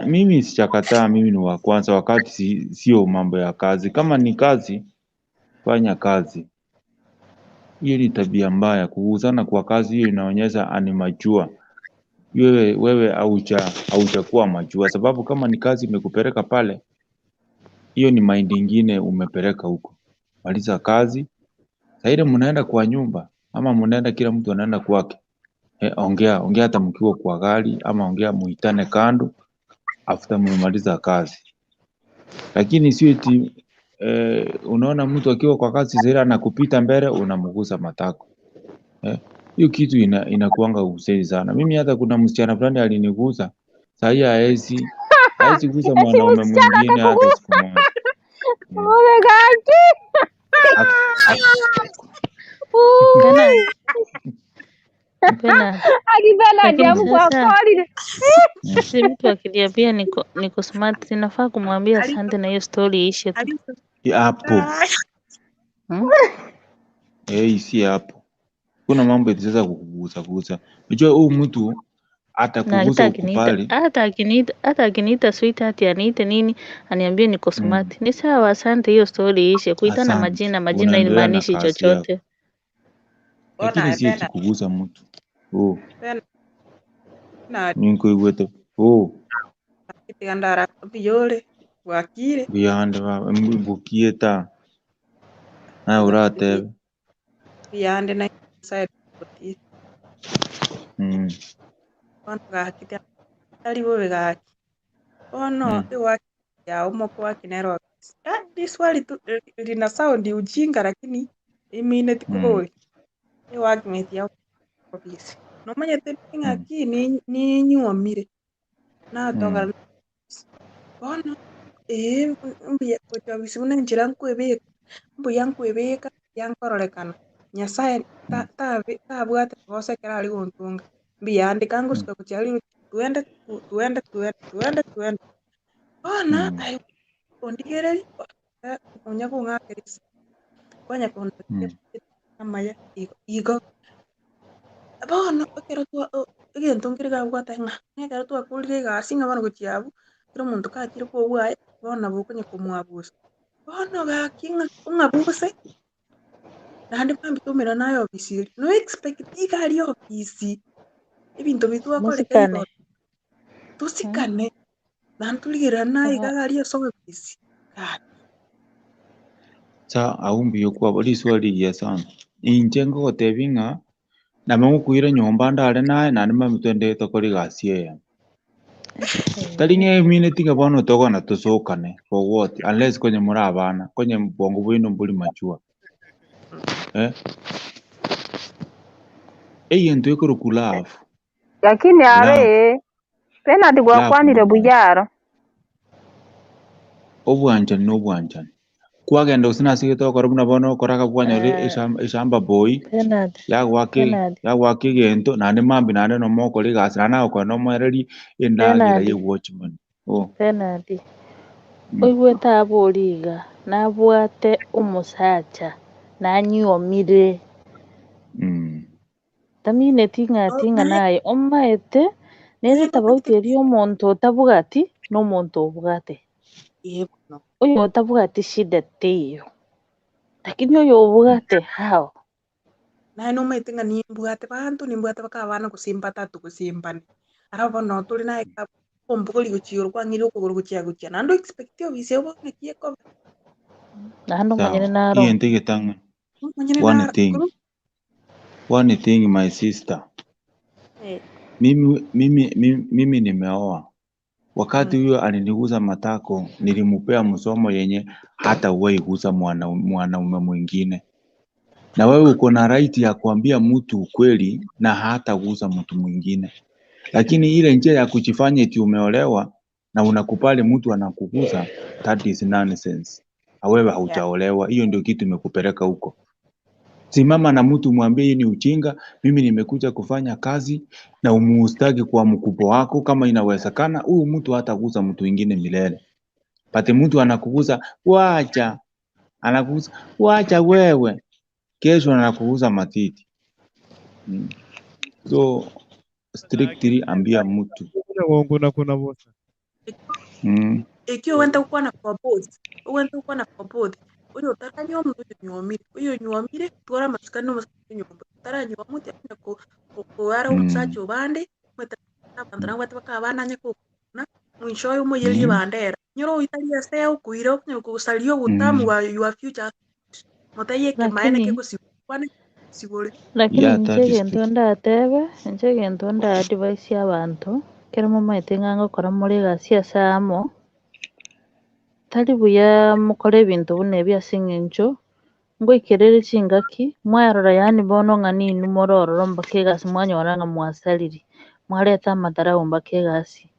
mimi sijakataa, mimi ni wa kwanza wakati sio mambo ya kazi. Kama ni kazi, fanya kazi. Hiyo ni tabia mbaya, kugusana kwa kazi, hiyo inaonyesha animajua. Wewe haujakuwa majua, sababu kama ni kazi imekupeleka pale, hiyo ni mind ingine umepeleka huko. Maliza kazi, saa ile mnaenda kwa nyumba ama mnaenda, kila mtu anaenda kwake. Ongea ongea hata mkiwa kwa gari ama ongea muitane kando after mmemaliza kazi, lakini sio eti unaona mtu akiwa kwa kazi saa ile anakupita mbele unamgusa matako. Hiyo kitu inakuanga usei sana. Mimi hata kuna msichana fulani alinigusa, saa hii haezi gusa Eti mwanaume msichana mwingine hata akakugusa. siku moja. Ule gaki. Ak- Bernard, Bernard. Aki Bernard Lakini amkwa sasa kolire. si mtu akiniambia niko smart, sinafaa kumwambia asante na hiyo story iishe tu. Hapo Hmm? si hapo kuna mambo eti sasa kukugusa gusa. Unajua huyu mtu Na atakugusa hata akiniita ukubali. hata akiniita sweetheart aniite nini aniambie niko smart, ni sawa, asante, hiyo story iishe. Kuitana Asante, majina majina unaendelea na haimaanishi kazi yako, chochote. lakini Bona si eti Bernard, kugusa mtu. Oh, Bernard ninkuigwete oh tigandara biyore bwakire buyande baba mbukie ta nawe uratebe biyande na side oti bono gaki tari bobe gaki bono iwaki ya omoko wakinero ah, swali tu lina sound ujinga lakini imine tikubori iwakimeti ya ofisi nomanyete ng'aki ninyuomire natongana bono ee mbuya gocha ofisi buna enchera nkwebeka mbuya nkwebeka mbuya nkororekana Nyasaye tabwate magoso ekero ari gontunga mbiyandika ngosuka gochia aria twende twende twende twende twende bono aye ondigereri onya kong'akerisia kwanya amaya igo igo bono ekero twa egento nkere gabwate ng'a ekero twakorire egasi ng'a bono gochia abwo kera omonto kachire kobwaye bono nabo okonya komwabusa bono gaki ng'a ong'abuse naende mambia toumera naye ofisi eria no expect iga aria ofisi ebinto biria twakorete Musikane. igoro tosikane naende torigereranie naye iga aria ase ofisi gaki. Sa aumbi okwabo riswali rigiya sana. Inche ngogotebia ng'a nabo ngokoira nyomba ndare naye naende mambia twende tokore egasi eye. Tari ng'a emineti ng'a bono tokogenda tosokane for what unless konye more abana konye bongo bwaino mbori mature. Egento ekorokwa love, Lakini are love, ee Bernard love gwakwanire nobwanchani. buyaro. Obwanchani na obwanchani. Kwagenda gose nase egete okora buna bono okoraga kwanyora eshamba boy Bernard, Bernard, yagwaka egento naende mambia naende nomokora egasi naende nagokora nomoererie endagera Bernard, ya ewatchman. Oh. Bernard. Oigwete abori iga nabwate omosacha nanyuomire tamineti ng'ati ng'a naye omaete nere tofauti eri omonto otabwati na omonto obwate. Oyo otabwati shida teiyo lakini oyo obwate how? Naye nomaete ng'a nimbwate banto nimbwate baka abana gose mbatatu gose mbane aro bono tore naye ombogori gochia igoro kwang'ire okogoro gochia gochia naende oexpect ofisi eye bono naki ekoba. Naende omonyene Sawa. naro. Egento egetang'ani. Omonyene One naro thing. korwa One thing my sister. Mimi nimeoa. Wakati huyo aliniguza matako, nilimupea msomo yenye hata huwahi guza mwanaume mwingine. Na wewe uko na right ya kuambia mtu ukweli na hataguza mtu mwingine, lakini ile njia ya kujifanya eti umeolewa na unakubali mtu anakuguza, that is nonsense. Na wewe haujaolewa, hiyo ndio kitu imekupeleka huko. Simama na mtu mwambie hii ni ujinga, mimi nimekuja kufanya kazi, na umuustaki kwa mkubwa wako kama inawezekana. Huyu mtu hataguza mtu mwingine milele. Pate mtu anakuguza, wacha, anakuguza, wacha wewe, kesho anakuguza matiti. So strictly ambia mtu Kuna kuna bosa. Ikiwa wenda gukwana for both, wenda gukwana for both. Oyo otaranywa omonto oyo onywomire, oyo onywomire twara amasikani omosacha onyomba, otaranywa omonto onye koara omosacha obande, omanyete abanto nabo babwate bakaba bananye kokwana, mwisho oye omoiyererie ebandera. Nyora oitari ase okoira okonya kosaria obotamu bwa your future husband, motebie ekemaene Lakini kegosibwa kwane sibore. lakini Yeah, inche that is egento true. ndatebe, inche egento nda advise abanto, ekero momaete ng'a ngokora more egasi ase amo, tari buya mokore ebinto buna ebi ase eng'encho, ngoikerere chingaki, mwarora yaani bono ng'a ninwe more ororo mpaka egasi mwanyora ng'a mwasariri, mwareta amadharau mpaka egasi.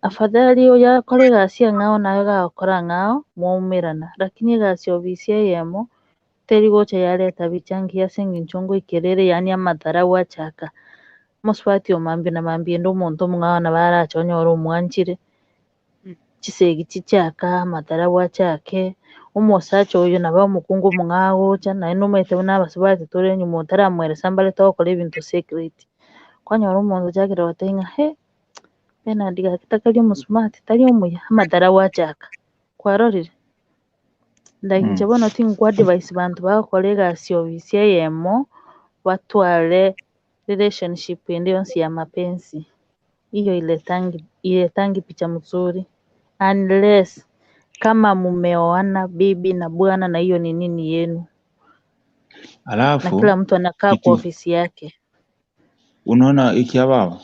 Afadhali oyakora egasi eng'ao naye gagokora ng'ao, mwaumerana, lakini egasi ofisi eyemo, teri gocha yareta bicha ngiya ase eng'encho ngoikerere yaani amadharau achaka. Mosubati omambia na mambia ende omonto omong'ao nabo arache onyore omwanchire, chisegi chichaka, amadharau achake, omosacha oyo nabo omokungu omong'ao agocha, naende omanyete buna abasubati tore nyuma otaramweresa mbare togokora ebinto secret. Kwanyora omonto ochakire goteba ng'a he, Bernard gaki takari omosubati, tari omuya, amadharau achaka, kwarorire? Like inche bono tingwa advise banto bagokora egasi ofisi eyemo, batware relationship ende yonsi ya mapenzi. Hiyo iletangi iletangi picha mzuri unless kama mumeoana bibi na bwana na hiyo ni nini yenu, na Alafu kila mtu anakaa kwa kitu ofisi yake. unaona ikiababa,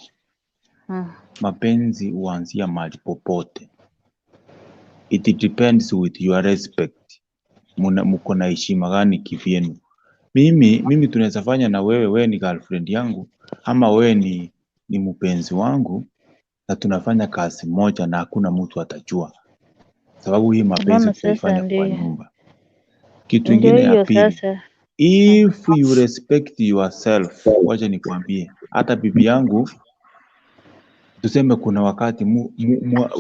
mapenzi huanzia mahali popote. It depends with your respect. Muna, mko na heshima gani kivyenu? Mimi tunaweza fanya na wewe, wewe ni girlfriend yangu ama wewe ni mpenzi wangu, na tunafanya kazi moja na hakuna mtu atajua, sababu hii mapenzi Unaona sasa, tutaifanya kwa ndio nyumba. Kitu ndio ingine ya hiyo pili, sasa. if you respect yourself, wacha nikwambie, hata bibi yangu tuseme, kuna wakati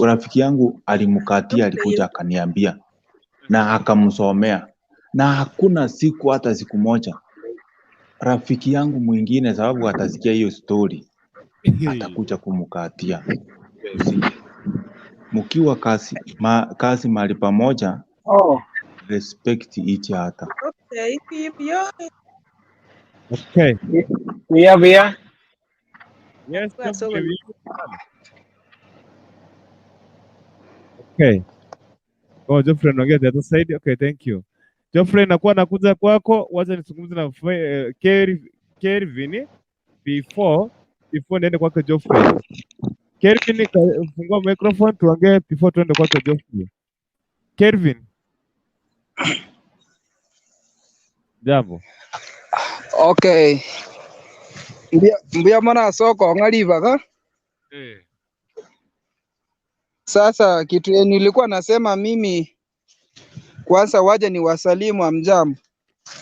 rafiki yangu alimkatia, alikuja akaniambia na akamsomea, na hakuna siku hata siku moja rafiki yangu mwingine, sababu atasikia hiyo story, atakuja kumkatia. You see, mkiwa kazi mahali pamoja, Oh, respect each other. Okay, yo Okay. buya buya. Yes, kwa Geoffrey. soko Okay. Oh, Geoffrey anaongea tata saidi. Okay, thank you. Geoffrey, nakuwa nakuja kwako, wacha nizungumze na Kelvin before niende kwake Geoffrey. Kelvin, fungua microphone tuongee before tuende kwake Geoffrey. Kelvin, jambo. Okay. Mbuya mwana soko ng'alivaga. Sasa kitu yenye nilikuwa nasema mimi, kwanza waje ni wasalimu amjambo.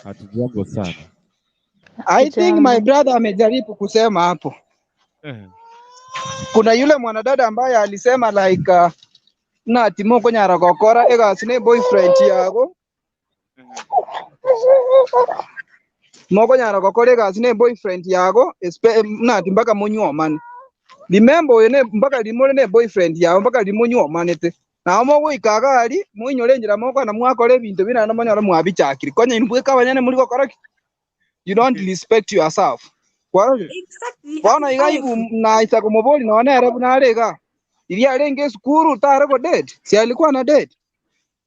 Hatujambo sana. I think my Hatujambo. brother amejaribu kusema hapo. Kuna yule mwanadada ambaye alisema like na timo konyara kokora egasi ne boyfriend yako mokonyara gokora egasi ne boyfriend yako nati mpaka munywomane. Remember oyo ne mpaka rimore ne boyfriend yago mpaka rimunywomanete nao mogoika iga aria moinyore enchera mokogenda mwakora ebinto bire naende monyore mwabichakire konya intwe abanyene muri gokora ki? You don't respect yourself. Kwarorire? Exactly, Bono iga ibu naisa komobori nonye nere buna are iga iria arenge esukuru tare go date si alikuwa na date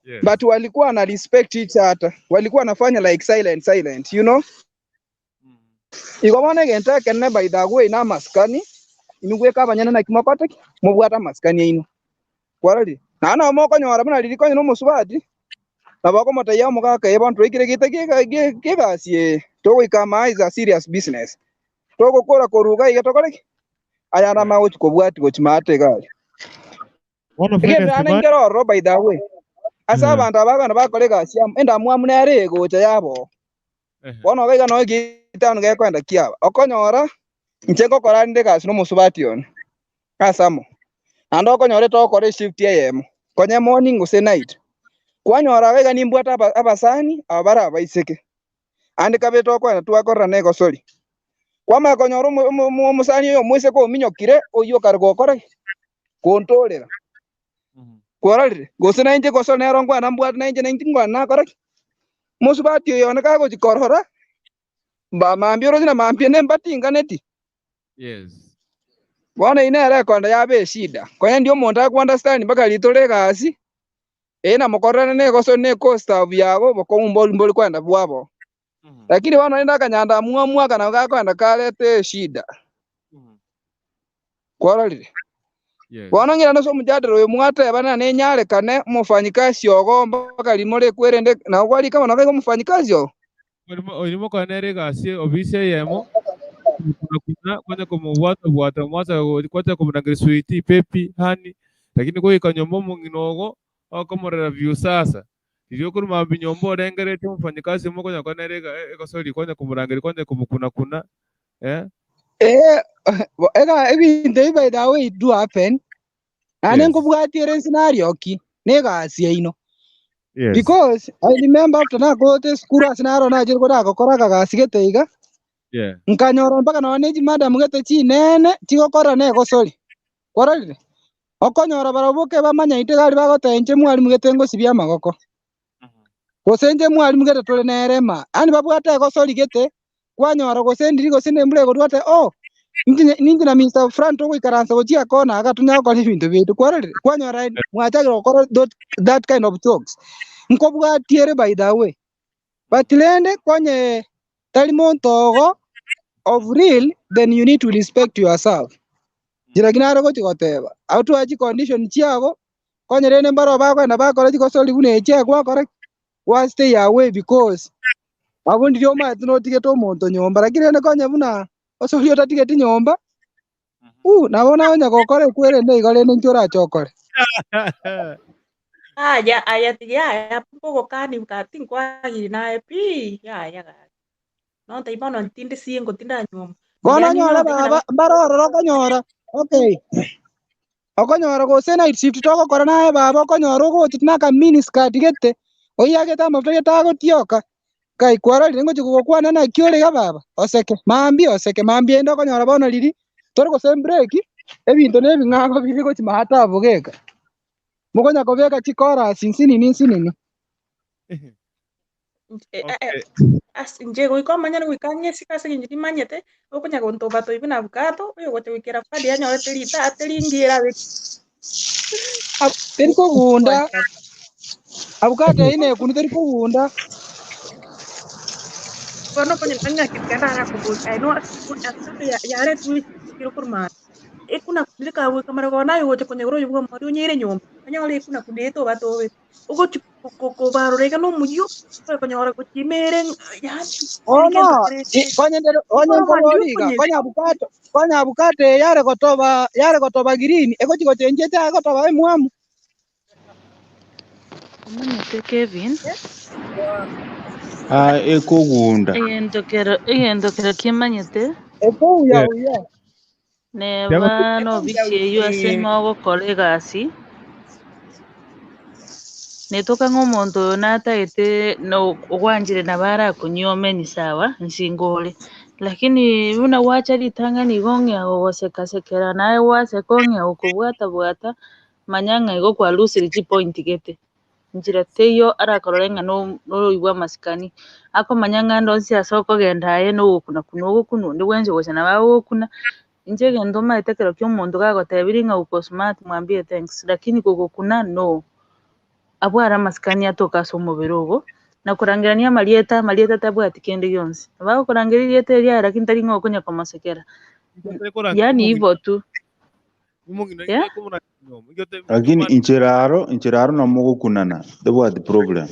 Yes. but walikuwa na respect each other, walikuwa wanafanya like silent silent, you know. Igo bono egento ekenene by the way na amasikani inwe gweka abanyene naki mokote ki mobwate amasikani aino. Kwarorire? Naende nabo mokonyora buna riria konya nomosubati, nabo okomotebia omogaka ee bono twaikire gete ki'egasi eye, togoika ama is a serious business. Togokora korwa iga iga tokore ki? Aya namo agochi kobwatia gochia maate iga aria. Bono Egento Finest naende ma nkere ororo by the way, ase abanto aba abana bakora egasi amo, endamwamu nere egocha yaboo. Bono iga iga nonya egetano gekoenda kiaba, okonyora inche ngokora rende egasi nomosubati one ase amo, naende okonyora togokora eshift eyemo, konya morning gose night. Kwanyora iga iga nimbwate aba abasani aba bare abaiseke, ande kabere tokoenda twakorerana egosori. Kwamanya konyora omo omo omo omosani oyo omoiseke ominyokire, oyio okare gokora ki? Gontorera. Kwarorire? Gose nainche gose nero nkwana mbwate nainche nainche nkwana nakora ki? Mosubati oyo one kagochia korora, mba mambia oroche na mambia nembatinganeti. Yes. Bono eyio nere ekonda yaba eshida. Konya ndi omonto ako understand mpaka ritore egasi, eye namokorerane negoso ne co-staff yago obokong'u mbori mbori kwenda bwabo. Lakini bono rende akanyanda amwamu aka nabo gakoenda karete eshida. Kwarorire? Yes. Bono ng'irane ase omojadala oyo mwateba ng'a nenyarekane omofanyikazi ogo mpaka rimo rikwerende nabo kwarika bono iga omofanyikazi ogo. Orimo okore nere egasi obisi eyemo, kuna kuna kwanya komobwata bwata mwacha kwacha komorangeria sweetie, baby, honey, lakini goika nyomba omong'ina ogo okomorera viusasa. Riria okorwa mambia nyomba orengereretie omofanyikazi omo okonya gokora nere egosori kwanya komorangeria kwanya komokuna kuna eh. Eh, ega ebinto ebi by the way it do happen. Naende Yes. nkobwatia ere scenario ki na egasi yaino. Yes. Because I remember after nakote esukuru ase naro nachire kodagokora akagasi gete iga, Yeah. nkanyora mpaka nonya ne chimadam gete chinene chigokora na egosori. Kwarorire? Okonyora barabwo boka bamanyaete iga aria bagoteba inche mwalimu gete ngosibia amagoko, gose inche mwalimu gete tore nere ema. Yaani babwate egosori gete, kwanyora gose ndiri gose nembura egotwa ate oh, inche ninche na Mister Fran togoikaransa gochia kona iga tonyare gokora ebinto biaito. Kwarorire? Kwanyora mwachakire gokora that that kind of jokes. Nkobwatia ere by the way, but rende konye tari monto ogo of real then you need to respect yourself. Nchera ki nare gochia goteba, abwo twae chicondition chiago, konya rende mbaroo bakoenda bakora chigosori buna echi gwakora ki? Gwa stay away because abwo ndiria omanyete notigete omonto nyomba, lakini rende konya buna osori otatigeti nyomba, uh, nabo naye onya gokora ekwerende igo rende inki orache okore? Aya aya tiyaya mbogokani gaki tinkwagiri naye pi yaya gaki. Nontebi bono tindi single tindanyuomwa. Bono Yaani onyore nonte baba mbare ororo okonyora okay okonyora gose night shift togokora naye baba okonyora ogocha na aka mini skirt gete oiyagete amafuta gete agotioka kai kwarorire ngochi kogokwana naki ore iga baba oseke mambia oseke mambia ende okonyora bono riria tore gose break ebinto na ebing'ago bire gochi maate abwo geka mokonya kobeka chikorasi nsinini nsinini. Okay. Ase inche goika omanyane goika ang'e isiko ase eng'encho nimanyete, okonya gontoba toibi na abukato, oyo ogocha goikera fadi anyorete rita teri ngiya erabe Teri kogunda, abukato eyio nekunu teri kogunda. Bono okonya ng'aki tiga ndarakoboria, aye no ase yaretwe ekero korwa maate. Ekuna rikagoika marogoba naye ogocha konyegora oyo bwa omori onyeire nyomba, onyore ekuna kundi etoba tobete. Ogochi kobarora iga nomoyio, okonyora gochia ime ere yaani Bono, egento kere konya ndero konya Igoro nkobori mambia iga, okonyeti. konya abukato, konya abukato eye yare gotoba yare gotoba green, egochi gochenchia echake gotoba emwamu. Omanyete Kevin, Ah, ekogunda. egento kero egento kero kimanyete Ekouya Yeah. uya. neba nobisi eywo ase mogokora egasi, netoka ng'a omonto oyo natagete no ogwanchire nabo arakonyuome ni sawa, nsingo ore. Lakini buna gwacha ritang'ani igo ong'ea gogosekasekera naye gwaseka ong'ea gokobwata bwata, manya ng'a igo kwalusire chipoint gete. Nchera teiyo arakorore ng'a noroigwe amasikani, akomanya ng'a ande onsi ase okogenda aye nogokuna kuna ogokuna onde bwensi ogocha nabo agogokuna, inche egento omanyete ekero kia omonto gagotebirie ng'a uko smart mwambie thanks, lakini kogokuna no. Abware amasikani atoke ase omobere obo, na korangerania amarieta, amarieta tabwati kende gionsi. Nabo agokorangeria erieta erio aye lakini tari ng'a okonya komosekera. Yaani ivo tu. Omong'ina Yeah? Nyoma. Inki ote- Lakini incheraro, incheraro nomogokunana, tebwati problem.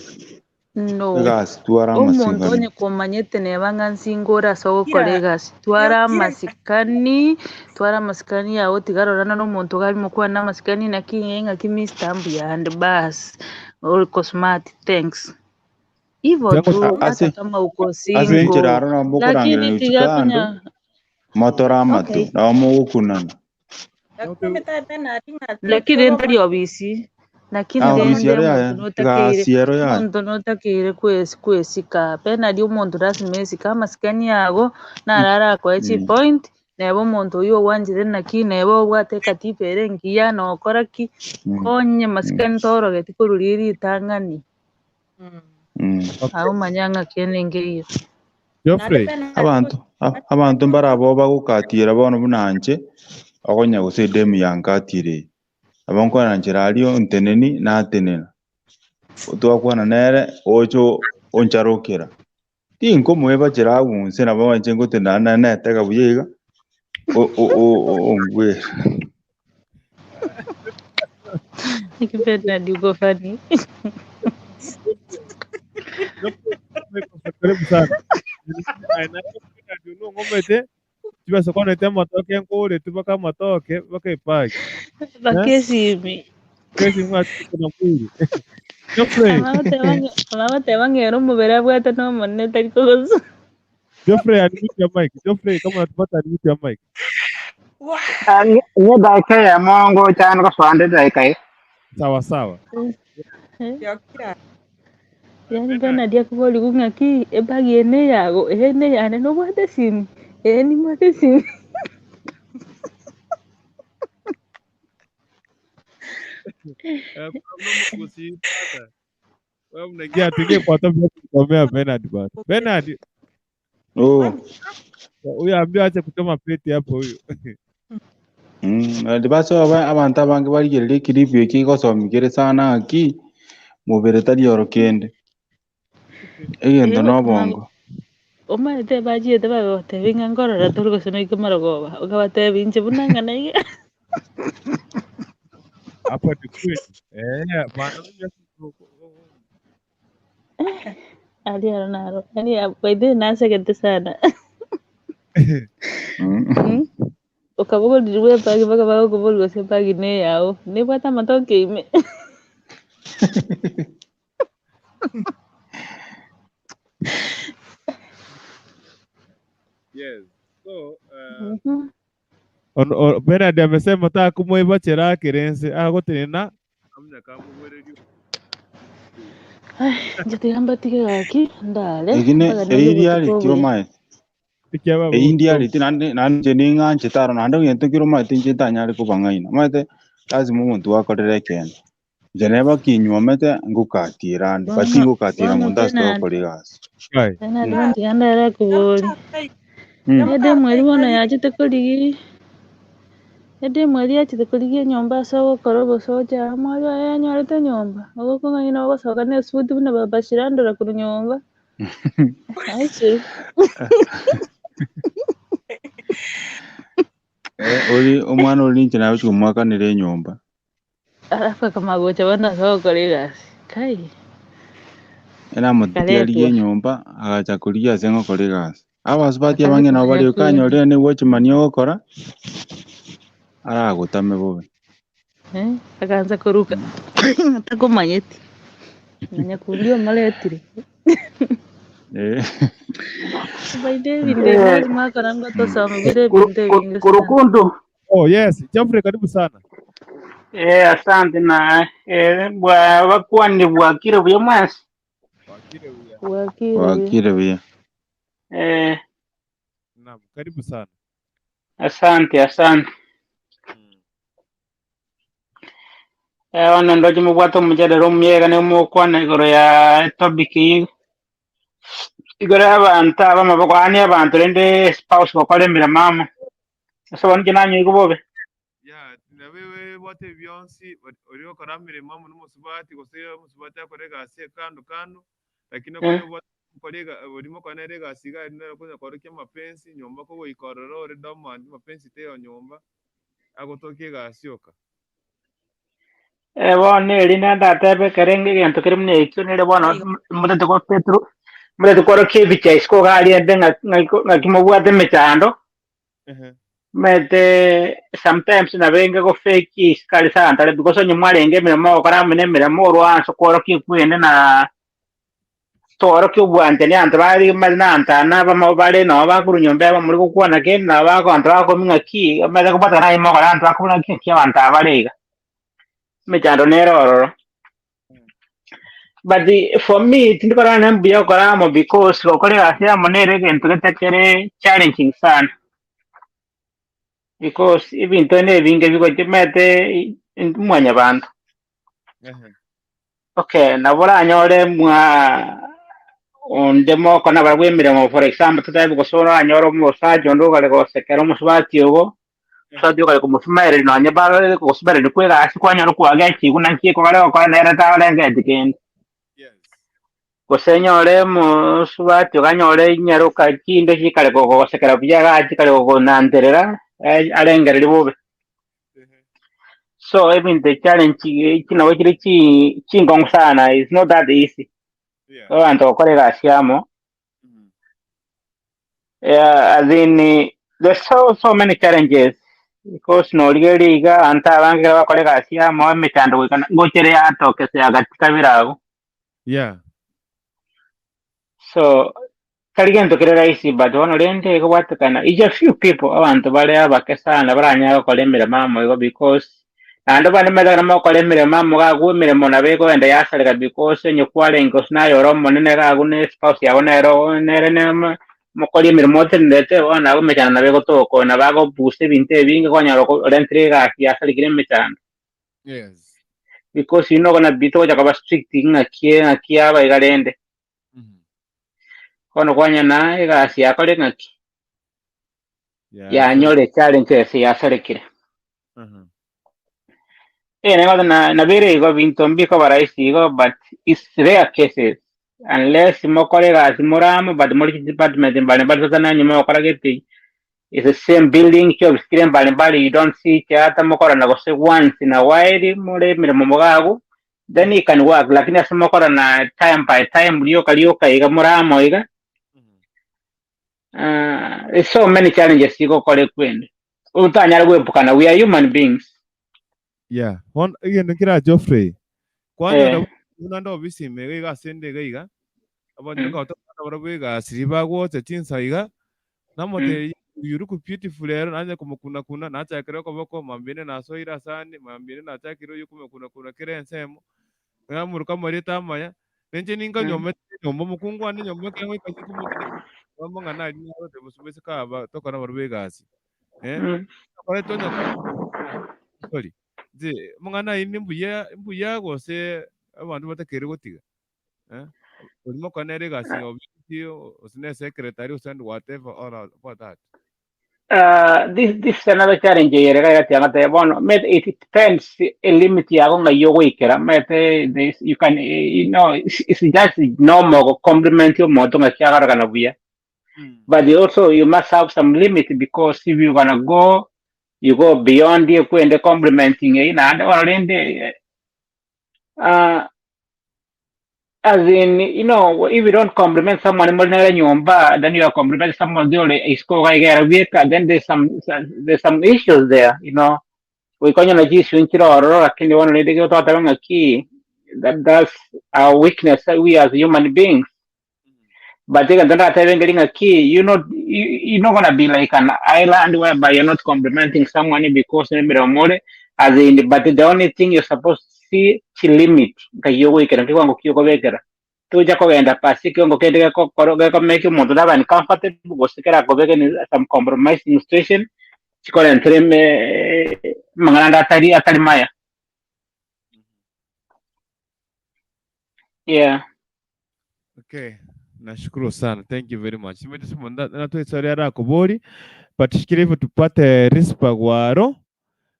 No. Egasi twara Omonto amasikani. onye komanyete neba ng'a nsingo ore ase ogokora Kira egasi, twara kira amasikani, twara amasikani yago tiga rorana na omonto iga arimo kwana amasikani naki ng'e ng'aki Mister mbuyande baas, oko smart thanks. Hivo Tiango tu hata Ase kama uko ase single, incheraro lakini nomokorangerania tiga chikando, konya motore amato, okay. nomogokunana. lakini metabe nari ng'a Lakini toro ntari obisi, lakini Ah, obisi rende ero omonto yaya, notakeire egasi ero yaya. omonto notakeire kwesi kwesika penari omonto lasima esike amasikani ago naro arakoe Mm. chipoint neba omonto oywo ogwanchire naki neba obwate ekatiba ere engiya nokora ki Mm. konye Mm. masikani torogeti korwa riria ritang'ani Mm. aye omanye ng'a kende nkeiyo. Geoffrey. Abanto abanto mbarabwo bagokatiera bono buna inche, okonya gose edemu yankatire eye. Nabo nkwana nchera aria onteneni, natenena. Twakwana nere, oche oncharokera. Tinkomoeba chera agwo inse nabo inche ngotenena naende netega buya iga, ongwere. Naki Bernard uko funny. Karibu sana. Ng'omete chibesa kwanete amatoke nkorete mpaka amatoke mpaka epaki. Eh? Bakesimi. Kesi mwatuna mwiri. Geoffrey. Abagoteba ng'era omobere abwate nomonene tari kogosa. Geoffrey unmute your mic. Geoffrey kama unatupata unmute your mic. Nye dakika ya mongo chano kaswande dakika hii. Sawa sawa. Yokira Yaani Bernard akoboriwu ng'aki ebag eye neyago eye neyane nobwate esimi eye nimbwate esimi. Eh, kuna mtu kusiipata. Wewe mnaingia tuingie kwa topic kusomea Bernard bana. Bernard Oh. huyo ambiwa ache kuchoma pete hapo huyo. Mm, baso abanto abange barigereria ekiribu eki egosomigere sana ng'aki, mobere tari oro kende. Egento Ego nobongo. Omanyete bachiete bagotebi ng'a nkorora tore gose noike marogoba, okabatebi inche buna ng'a naiga. Hapo ni kweli. Eh, bana mimi Aria aro naro, yaani by the way nasegete sana. Mm? Okabogorirwe ebag mpaka bagokoboria gose ebag neyao, nebwate amatoke ime. Yes. So, Bernard amesema takomoiba chera kerense agotenena amanya kamogwererio. Ai, inche tiga mbatige gaki ndare Egine mpaka eyi nonya riareti obotuko obuya. omaete. Ekiaba Eyi ndiareti naende naende inche ning'anchete aro naende egento kere omanyete inche ntanyare kobang'aina. Omanyete lazima omonto gwakorera ekende. Inche neba kinywomete ngokatiera ande, but Bono tingokatiera bono monto ase Bernard, togokora egasi. Kai. Bernard Mm. bono tiga ndare kobori. Ede mweri bono yachete korigi ede mweri yachete korigia enyomba ase ogokora obosocha amo aria oye yanyorete enyomba ogokong'aina ogosoka na esuti buna baba Shirandula korwa nyomba aichire. Eh, ori omwana ori ninche nagochi komwakanera enyomba. Alafu akamagocha bono ase ogokora egasi kai Eramotiga arigie akaretwa enyomba, agacha korigia ase ngokora egasi. Abasubati abange akaretwa nabo bari nyakundi. okanyorire nigo ochimani ogokora, aragotame bobe. Eh, akaanza koruka atakomanyeti na nyakundi omoretire. Eh. By the way, ebinto ebi Eh, mwari mwakora ngotosomigire ebinto ebinge sana. Kurukundu. Oh yes, Geoffrey karibu sana. Eh, asante na eh, bwa bakwani bwakire buya mwensi. Wakire buya. Bwakire buya. Wakire buya. Eh, Naam, karibu sana. asante asante. Eh, ono ndoche mubwate omujadala omuyega nimukwana igoro ya topic iyi igoro y'abantu abamaboko ani abantu rende spouse gokora mama ase bono inche nanywa bobe. Ya, na wewe bwate byonsi ori okora mirimo amo n'omusubati gose omusubati akore egasi kando kando lakini Eh, okonye bwate okorega orimo kwanere egasi iga eri nero konya korokia amapensi nyomba kogoikorora ore dormant mapensi teyo nyomba agotokia egasi oka. Eh, bono eri ndatebe ekere egento kere buna ekio nere bono motete kwa Petero motete kworokia ebicha isiko iga aria ende ng'a- ng'aki ng'aki mobwate emechando mete sometimes nabo enge gofake isiko aria ase abanto because onye mwarenge emeremo mogokora amo na emeremo orwa ase kworokia ekwende na tworokia obwanchani abanto bare mare na abanto aba nabamo bare nabo bakorwa nyomba yabo more gokwana kende nabo abanto bakomenya ng'aki omanyete kobwatana naye mogokora abanto bakobuna ng'aki ng'aki abanto aba bare iga. Emechando nere ororo. But for me tindikorora ng'a mbuya gokora amo because gokora egasi amo nere egento getakere challenging sana. Because ebinto binde ebinge bigocha omanyete intwe mwanyabanto. Okay, nabo oranyore mwa onde moko nabarabwo emeremo for example totabe gose oranyore omosacha onde ogare gosekera omosubati ogo, omosubati ogare komosumaereria nonye bare gosumaereria kwa egasi kwanyora kwagechigwa naki ekogare gokora nere tarengeti kende. Gose nyore omosubati oganyore inyaroka chinde chikare gogosekera buya iga chikare gogonanterera arengereria bobe. So ebinto challenge echi nabo chire chi chinkong'u sana it's not that easy. Abanto gokora egasi amo. Yeah, as in there's so so many challenges because norigereria iga abanto abange ekero bagokora egasi amo emechando goika ngochere yatokese agati kabere abwo. Yeah. So tari gento kere rahisi but bono rende ekobwatekana is a few people abanto bare abake sana baranyare gokora emeremo amo igo because naende bande omanyete ekero mogokora emeremo amo iga agwo emeremo nabo ekogenda yasareka because onye kwarenge gose naye ore omonene iga agwo na espouse yago nere nere nemo mokori emeremo otenerete bono abwo emechando nabo egotoka nabo agobusa ebinto ebinge kwanyora orentire egasi yasarekire emechando. Yes. Because you know gonna be togocha koba strict ng'aki ng'aki yaba iga rende. Bono kwanyana egasi yakore ng'aki yanyore challenges yasarekire. Eh, nabo na nabere igo binto mbikoba rahisi igo but it's rare cases unless mokore egasi more amo but more department mbali mbali sasa nanyu mogokora gete it's the same building chiofisi chire mbali mbali you don't see each other mokorana gose once in a while more emeremo mogagu then it can work lakini ase mokorana time by time rioka rioka iga more amo iga uh, so many challenges igokora ekwende otanyara goepukana we are human beings Yeah. Bono egento nkera Geoffrey. Kwanyora eh, buna nde ofisi ime iga iga ase nde iga iga. Abanto mm, mm. barabwo egasi ribagocha chinsa iga namotebirie you look beautiful rero nanye komokuna kuna nachakire okoboko mambia ende nasoire asande mambia ende nachakire oyo komokuna kuna kera ensemo namoruka amarieta amaya ninche mm. ninkanyomete enyomba omokungu one enyomba ekero ngoika nkomotebi amang'ana aria narote gose aba tokora barabwo egasi eh Mm. okorete onye sorry nche amang'ana ayio ni mbuya mbuya gose abanto batakeire gotiga eh orimo okora nere egasi ya obisi gose ne secretary gose and whatever all about that. This this is another challenge ere iga egati ang'ate bono mate it depends a limit yago ng'ai ogoikera mate this you can you know it's just normal compliment omonto ng'aki agarogana buya but also you must have some limit because if you gonna go you go beyond ekwende complimenting eyio naende bono rende as in you know if you don't compliment someone muri nere nyomba then you are complimenting someone ore isiko iga igera bweka then there's some there's some issues there you know goika onye na chiissue nchire ororo lakini bono rende igo twateba ng'aki that that's our weakness we as human beings but egento ndatebe ngeri ng'aki you not you, you're not gonna be like an island whereby you're not complimenting someone because emeremo more as in but the only thing you're supposed to see chi limit nkai ogoikera nkiwango ki okobekera tocha kogenda pasi ekiwango kende gekokoro gekomake omonto naba uncomfortable gose kerakobeke in some compromising situation chikorentere eme amang'ana ande atari atari maya yeah Okay, nashukuru sana. Thank you very much. Simete simu natwesore arakobori but shikilia hivyo tupate Rispa Gwaro.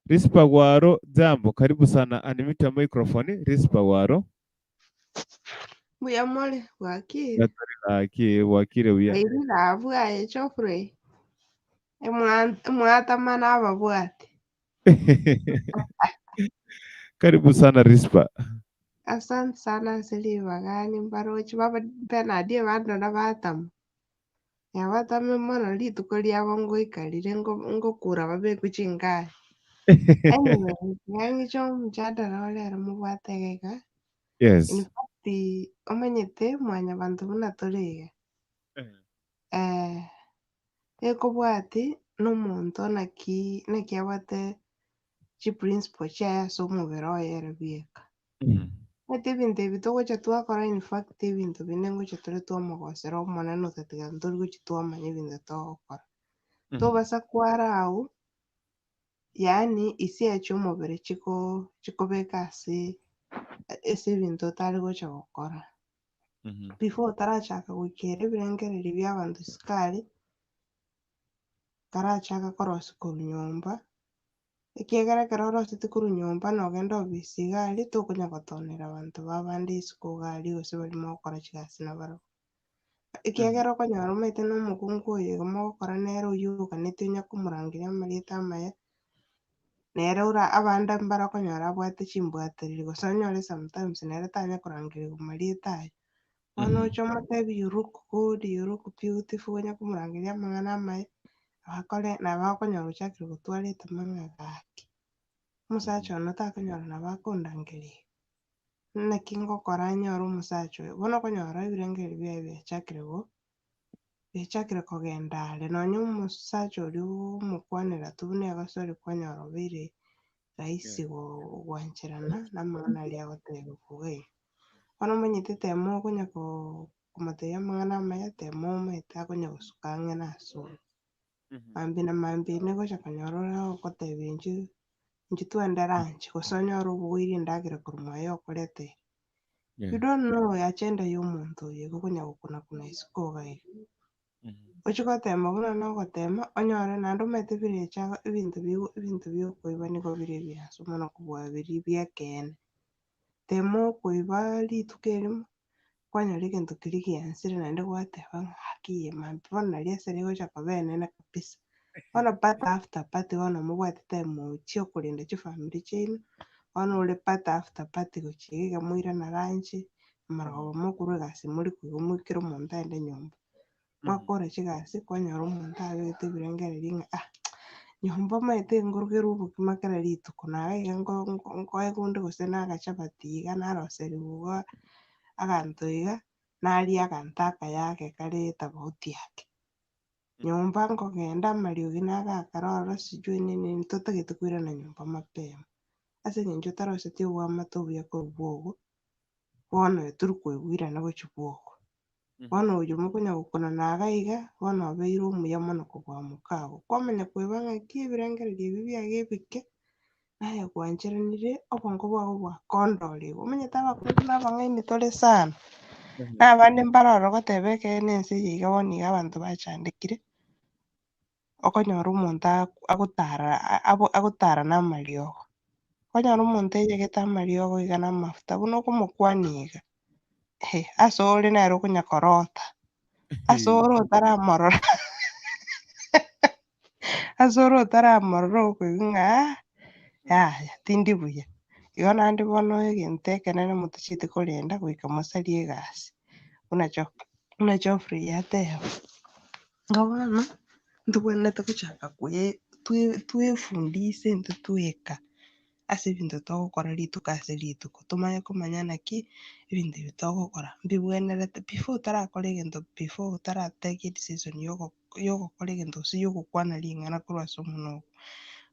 Rispa Gwaro, jambo, karibu sana. Unmute your microphone. Rispa Gwaro. Mbuya more bwakire Natari bwakire buya. Airire abwo aye Geoffrey emwatamana ababwate. Karibu sana Rispa. Asante sana ase ribaga nimbaroche baba Bernard ebandora batama. Yabatame mono rituko riabo ngoika rire ngokura babekwe chingari. Anyway, tiga ng'iche omojadala ore ero mobwate iga iga. Yes. In fact, omanyete mwanyabanto buna tore iga. Eh, ekobwati nomonto naki naki abwate chiprinciple chiaye ase omobere oye ere bweka. Omanyete ebinto ebi togocha twakora in fact ebinto binde ngocha tore twamogosera Omonene otatiga ntori gochia twamanya ebinto togokora. Tobasa kwara agwo, yaani hisia chi'omobere chiko chikobeka ase ase ebinto otari gocha gokora. Before otarachaka goikera ebirengererio bia abanto isiko aria, tarachaka korosia korwa nyomba, ekiagera ekero oroseti korwa nyomba nogenda obisi iga aria tokonya gotonera abanto babande isiko iga aria gose baria mogokora chigasi nabarabwo. Ekiagera okonyora omanyete na omokungu oyo iga mogokora nere oyio oganeti onya komorangeria amarieta amaya, nere ora abande mbare okonyora abwate chimbwatereri gose onyore sometimes nere tanya korangerigwa marieta aywo. Bono oche omotebie you look good, you look beautiful, onya komorangeria amang'ana amaya, abakore nabo akonyora ochakire gotwara etama ng'a gaki, omosacha one takonyora nabo akondangeria iga, naki ngokora nyore omosacha oyo. Bono okonyora ebirengererio biaye biachakire go biachakire kogenda are, nonye omosacha oria omokwanera tu buna egosori kwanyora obeire rahisi gwancherana na amang'ana aria agotebiwa iga iga. Bono omanyete temo okonya komotebia amang'ana amaya, temo omanyete akonya gosuka ang'e na asore. Mambia na mambia inde ngocha konyora ore ogotebia inche, inche twende lunch, gose onyore obogoirie endagera korwa mwaye okoreteire. You don't know agenda ya omonto oyo iga okonya gokuna kuna isiko iga iga. Ochie gotema buna nogotema, onyore naende omanyete birecha ebinto bigo ebinto bia okoiba nigo bire ebiansu mono kobua biria bia ekeene. Tema okoiba rituko erimo, kwanyora egento keria giansire naende gwateba ng'a gaki eye mambia bono nari ase rigocha koba enene kabisa. Bono party after party bono mobwate time ochia okorenda chifamiri chiaino, bono ore party after party gochia iga iga moirana lunch, amarogoba mokorwa egasi more koigwa moikere omonto aende nyomba. Mwakora chigasi kwanyora omonto abegete ebirengererio ng'a ah, nyomba omanyete nkorugerwe obokima kera rituko, naye iga nko- nko- nkoegwa onde gose na agachabati iga naroserigwe iga aganto iga, naria aganto akaya ake kare tofauti ake. Nyomba nkogenda amariogi nagakara ororo sijui nini nini totagete koirana nyomba mapema. Ase eng'encho otaroseti oboamate obuya korwa bwogo, bono oyo tori koigwirana gochia bwogo. Bono oyo mokonya gokonana iga iga, bono obeire omuya mono kobua mokago. Kwamanya kweba ng'aki ebirengererio ebi biaye ebike, naye gwancheranire obongo bwao bwakondorigwe. Omanyete abakungu na abang'aini tore sana, na abande mbare ororo goteba ekeene ense eye iga bono iga abanto bachandekire, okonyora omonto agotara agotara na amariogo. Okonyora omonto eyegete amariogo iga na amafuta buna okomokwania iga, ase ore nere okonya korota, ase ore otaramorora ase ore otaramorora okoigwa ng'a ah, yaya tindi buya. Igo naende bono egento ekenene motachieti korenda goika mosarie egasi, buna buna Geoffrey ateba. Igo bono, ntobwenerete gochaka twefundise intwe tweka ase ebinto togokora rituko ase rituko, tomanye komanya naki ebinto ebi togokora mbibwenerete before otarakora egento before otaratake edecision yogokora egento gose yogokwana ring'ana korwa ase omonwa ogo,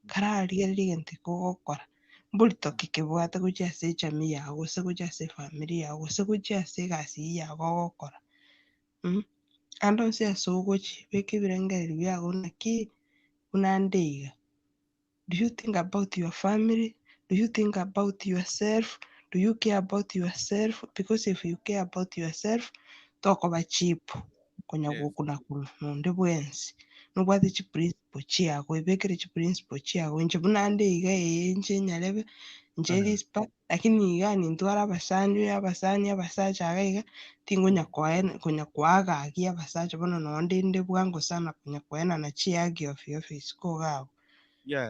kararigereria egento eke ogokora, mborito ki kebwate gochia ase echamii yago gose gochia ase efamiri yago gose gochia ase egasi eywo yago ogokora. Ande onsi ase ogochia, beka ebirengererio biago naki buna nde iga. Do you think about your family? Do you think about yourself? Do you care about yourself? Because if you care about yourself, tokoba cheap konya gokuna kuna nonde bwensi. Nobwate chiprinciple chiago, ebekere chiprinciple chiago. Inche buna nde iga ee inche nyarebe, inche rispa, Lakini iga nintware abasani, abasani, abasacha iga iga, tingonya koen konya koagagia abasacha bono nonye ndinde bwango sana konya koenana chihagi ofio ofio isiko iga abwo.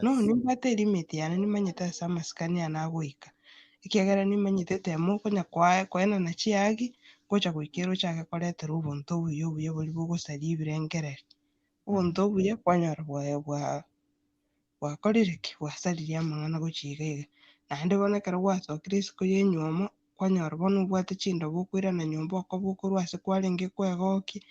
No, Yes. nimbwate elimit yane nimanyete ase amasikani ane agoika. Ekiagera nimanyete etemo okonya koa koenana chihagi, ngocha goika ere ochake koretera obonto obuya obuya boria bogosaria ebirengererio. Obonto obuya kwanyora bwa bwa bwakorire ki? Bwasaririe amang'ana gochia iga iga. Naende bono ekero gwasokire isiko ya enywomo, kwanyora bono obwate chindobo okoirana nyomba okoba okorwa ase kwarenge kwegokia,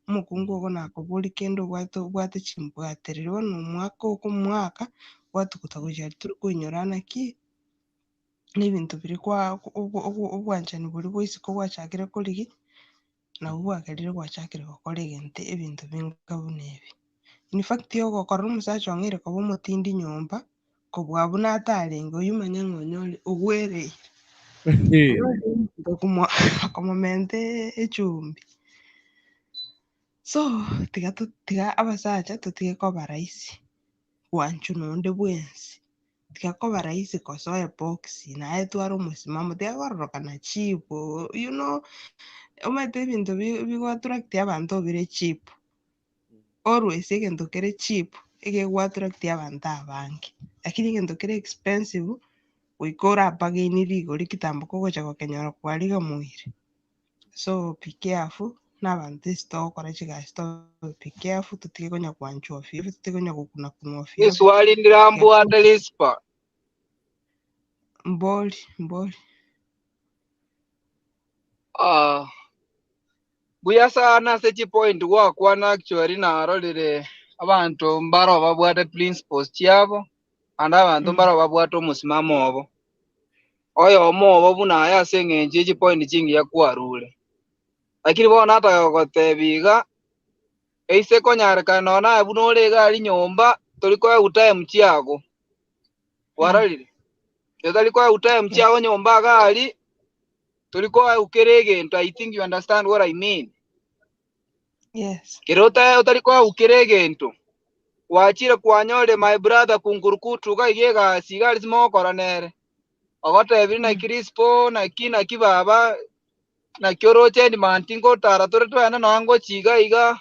omokungu ogo nakoboria kende obwate obwate chimbwatereri. Bono omwaka okomwaka, gwatuguta gochia aria tori koinyora naki, na ebinto biria kwa obwanchani boria bwa isiko gwachakire korigia, nabwo bwagerire gwachakire gokora egento ebinto binga buna ebi. In fact ogokorora omosacha ong'eire koba omotindi nyomba, kobua buna atarenge, oyio manya ng'a onyore ogwereire. Okomomenta echumbi. So, tiga to tiga abasacha totige koba rahisi, gwanchwa nonde bwensi. Tiga koba rahisi kosoa ebox, naye tware omosimamo, tiga kororokana cheap, you know, omanyete ebinto bi- bigo attract abanto bire cheap. Always egento kere cheap, egegoa attract abanto abange, lakini egento kere expensive, goika ora bargain rigori kitambo kogocha gokenyora kwarigamoire. So be careful na abanto ase togokora chigasi tobe be careful totige konya koanchwa ovyo ovyo totige konya gokuna kunwa ovyo ovyo. Riswali ndirambwate Rispa. Mbori mbori. Ah, buya sana ase chipoint gwakwana actually narorire abanto mbaro babwate principles chiabo naende abanto mbaro babwate omosimamo obo. Oyomo obo buna aye ase eng'encho ye chipoint chingiya kwarure. Lakini bono nataka gogotebia iga, eise konyarekana nonya naye buna ore iga aria nyomba, tori koegwa time chiago. Kwarorire? Totari koegwa time chiago nyomba iga aria, tori koegwa kera egento, I think you understand what I mean. Yes. Kere otari koegwa kera egento, gwachire kwanyorire my brother kungurukutu iga iga egasi iga aria simogokora nere. Ogotebirie naki Rispo, naki naki baba, naki oroche endi ngotara tore twene nonya ngochia iga iga,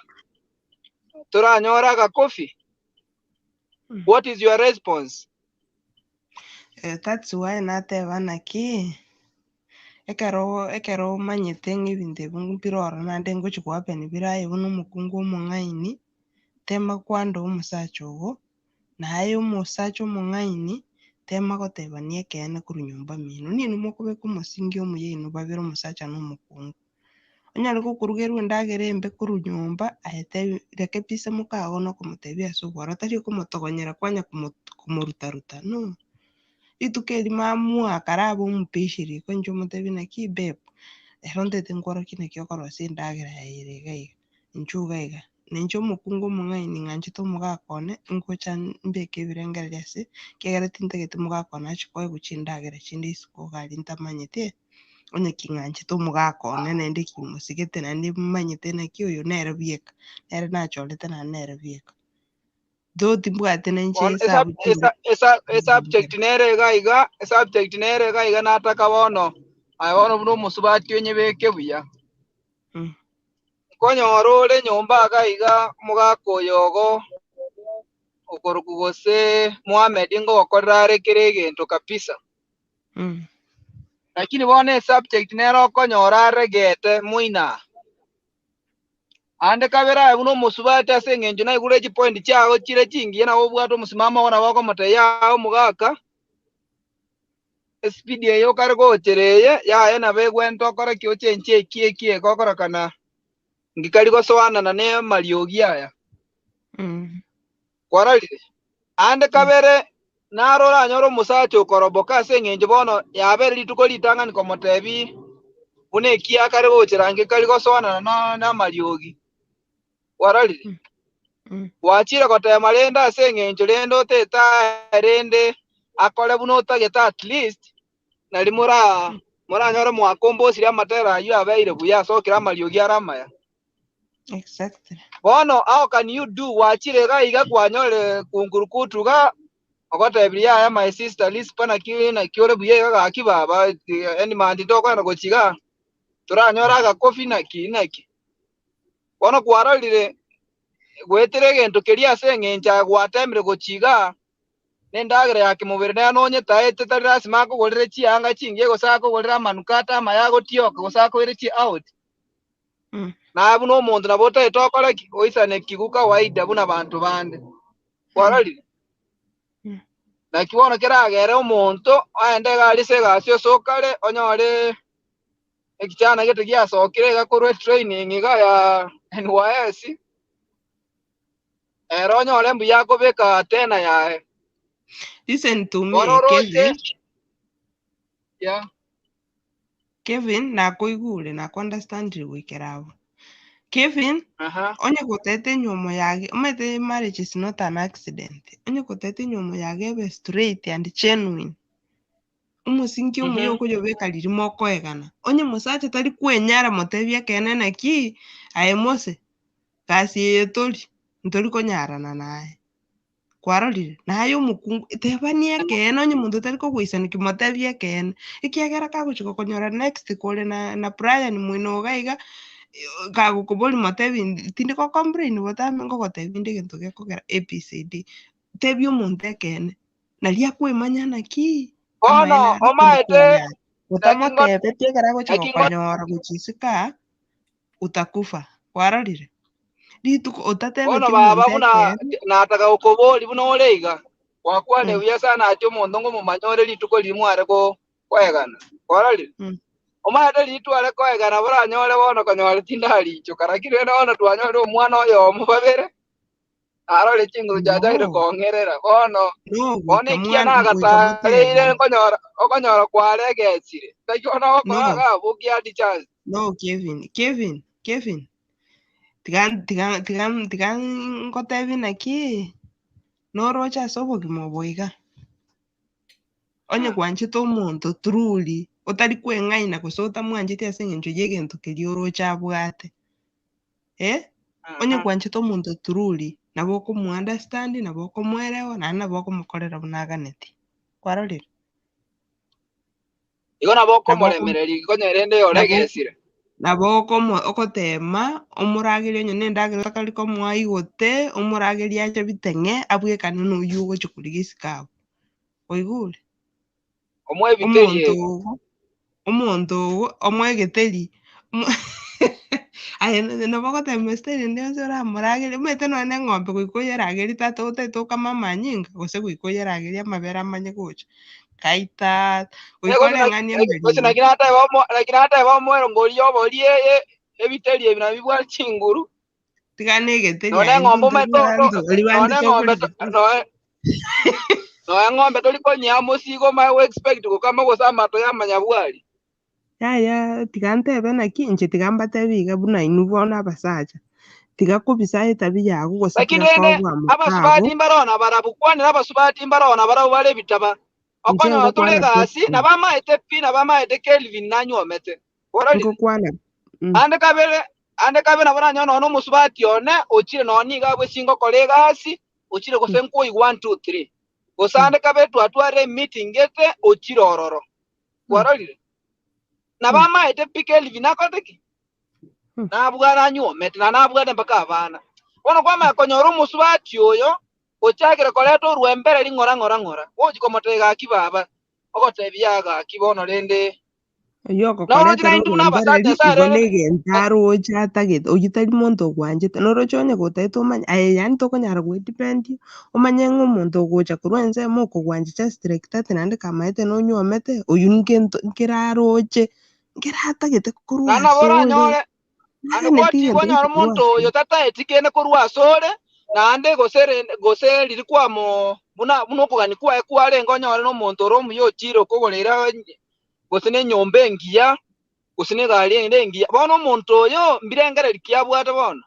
toranyore agakofi. What is your response? Eh, that's why nateba naki, ekero ekero omanyete ng'a ebinto ebi mbire ororo naende ngochi kohappen bire aye buna omokungu omong'aini, tema kwanda omosacha ogo, naye omosacha omong'aini, tema gotebania ekeene korwa nyomba mino. Ninwe mokobeka omosingi omuya inwe babere omosacha na omokungu. Onyare gokorugerwa endagera embe korwa nyomba, aye tebi reke pi ase mokago na okomotebia ase obworo, tari okomotogonyera kwanya komo komorutaruta no. Rituko erimo amoaka arabe omopeshi riko inche omotebie naki babe, ero ntete nkworokie naki okorosia endagera yaye ere iga iga, inchuo iga iga. Na inche omokungu omong'aini ng'anchete omogaka one, ngocha mbeke ebirengererio ase, ekiagera tintagete omogaka one ache koegwa chindagera chinde isiko iga aria ntamanyeti. Onye king'anchete omogaka one naende kimosigete naende manyete naki oyo nere bieka, nere nachorete naende nere bieka. Though timbwate na inche Bono esabu chinde. esubject nere iga iga, esubject nere iga iga nataka bono, aye bono buna omosubati onyebeke buya. Nkonyora ore nyomba iga iga omogaka oyo ogo, okorokwa gose Mohamed ngogokorera are kera egento kabisa. Lakini bono esubject nere okonyora aregete moino aa. Aande kabere aye buna omosubati ase engencho naigure chipoint chiao chire chingiya nabo obwate omosimamo ogo nabo okomotebia yaya omogaka espeed eye okare gochera eye yaya nabo egwente okore ki ochenche eki eki eke okorekana ngikari gosoanana ne amariogi aya. Kwarorire? Aande kabere naro oranyore omosacha okoroboka ase engencho bono yabeire rituko ritang'ani komotebia buna ekiya kare gochera ange kari gosoanana namariogi. Kwarorire? Gwachire gotema rende ase engencho rende otetae rende akore buna otagete at least nari moranyore mwakombosirie amatera ayio abeire buya asokire amariogi are amaya. Exactly. Bono how can you do gwachire iga iga kwanyore kungurukutu iga ogotebirie yaya my sister Lispa naki naki ore buya iga gaki baba any mandi tokoenda gochia iga toranyore agakofi naki naki. Bono kwarorire goetera egento keria ase eng'encho aye gwatemire gochia iga. Na endagera ya kemobere nero nonyetaete, tari lasima akogorere chianga chingiya gose akogorere amanukato amaya agotioka gose akoire chi out. Naye buna omonto nabo otaete okore ki? Oisane kigu kawaida buna banto bande. Kwarorire? Naki bono keragere omonto aende iga arise egasi ase okare onyore ekichana gete giasokire iga korwa etraining iga ya NYS, ere onyore mbuya akobeka tena yaye. Listen to me, Bono oroche Kevin. yeah. Kevin, nakoigure, nakounderstandire goikera abwo. Kevin, Aha. onye gotete enywomo yage, omanyete marriage is not an accident. Onye gotete enywomo yage ebe straight and genuine. Omosingi omuya okoyobeka riria mokoegana. Onye mosacha tari kwenyara motebie ekeene naki, aye mose, gasi eye tori, ntori konyarana naye. Kwarorire? Naye omokungu, tebani ekeene onye omonto tari kogoisanekia motebie ekeene, ekiagera kagochia gokonyora next kore na na Brian moino iga iga, kagokoboria motebi tindi go complain botambe ngogotebia inde egento gekogera ABCD. Tebia omonto ekeene, naria akoemanya naki, amaene Bono are tindi omaete konyara. naki ngo Otamotebetie ekero agochia naki ngo gokonyora gochia isiko aa, utakufa. Kwarorire? Rituko bono otatebetie baba omonto buna ekeene. nataka gokoboria buna ore iga, gwakwane buya sana ati omonto ngomomanya ore rituko riria mware ko koegana. Kwarorire? Omanyete riria tware koegana boranyore bono konyora tindarichoka, lakini rende bono twanyorire omwana oyomo babere, narore chinguru chiachakire No, kong'erera. Bono no, bono goika ekiya mwana goika nagatareire motebane. nkonyora okonyora kwaregesire. Naki bono ogokora No, iga abwo kiadi chance. no Kevin, Kevin, Kevin. Tiga tiga tiga tiga ngotebie naki, noroche ase obogima obo iga, onye gwanchete omonto truly, otari kweng'aina gose otamwancheti ase eng'encho ya egento keria oroche abwate, eh, onye gwanchete omonto truly, nabo okomo understand, nabo okomoerewa, naende nabo okomokorera buna aganeti. Kwarorire? Igo nabo Nabo okom okomoremereria konya rende nabo oregesire. nabo okomo ogotema omoragerie onye na endagera otakari komoa aigote, omoragerie ache biteng'e abwekane na oywo ogochia korigia isiko abwo. Oigure? Omoe ebiteri Omonto ebi. ogo, omonto ogo omoe egeteri omo aye nabo ogoteba mistari ende yonsi oramoragerie, omanyete nonye na eng'ombe goika oyeragerie tata otagete okame amanyinga, gose goika oyeragerie amabere amanye gocha, kaita goika Gose naki oreng'anie gose amariga. naki nateba omo naki nateba omoerongo oria oborie eye ebiteri ebi nabio bibwate chinguru. Tiga na egeteri Nonya aye eng'ombe intwe omanyete ntobwate to abanto baria nonya bande eng'ombe to tokorigia. noe nonya eng'ombe tori konyea mosigo omanye go expect gokama gose amato ya amanyabwari. Yaya tiga ntebe naki, inche tiga mbatebi iga buna inwe bono abasacha, tiga kobisa etabi yago gose Lakini tiga rende koboa mokaago, abasubati mbaroo na barabwo, kwanera abasubati mbaroo na barabwo bare ebitaba. inche Okonyora tore ngokwana egasi, pi, nabamaete pi, nabamaete Kelvin nanywomete. Kwarorire? ngokwana Ande kabere, ande kabere nabo nanyore nonya nomosubati one ochire nonya nigo abwe singokora egasi, ochire gose nkoigwa 1 2 3. Gose ande kabere twatwarire emeeting gete ochire ororo. Kwarorire? Nabamaete pi Kelvin nakorete ki? Nabwate anywomete na nabwate mpaka abana. Bono kwamanya konyora omosubati oyo ochakire koreta orwembereri ng'ora ng'ora ng'ora, gochi komotebia gaki baba, ogotebia yaa gaki bono rende Oyio noroche ogokoretera naintwe buna abasacha orwembereri Nyasae igo rende negento aroche atagete, oyio tari monto ogwanchete, noroche onye gotagete omanye aye yaani tokonyara goedipendia, omanye ng'a omonto ogocha korwa ensemo okogwancha just like that naende kamaete nonywomete, oyio nkento nkeraroche, nkeratagete korwa na nabo asore, oranyore ande naganeti gwatigwa egento onyore gete korwa omonto asore. oyo tataeti kende korwa asore, naende gose rende gose riria kwamo buna buna okogania kwaye kwarenge onyore na omonto ore omuya ochire okogoreire gose na enyomba engiya, gose na egari ende engiya. Bono omonto oyo mbirengereri ki abwate bono?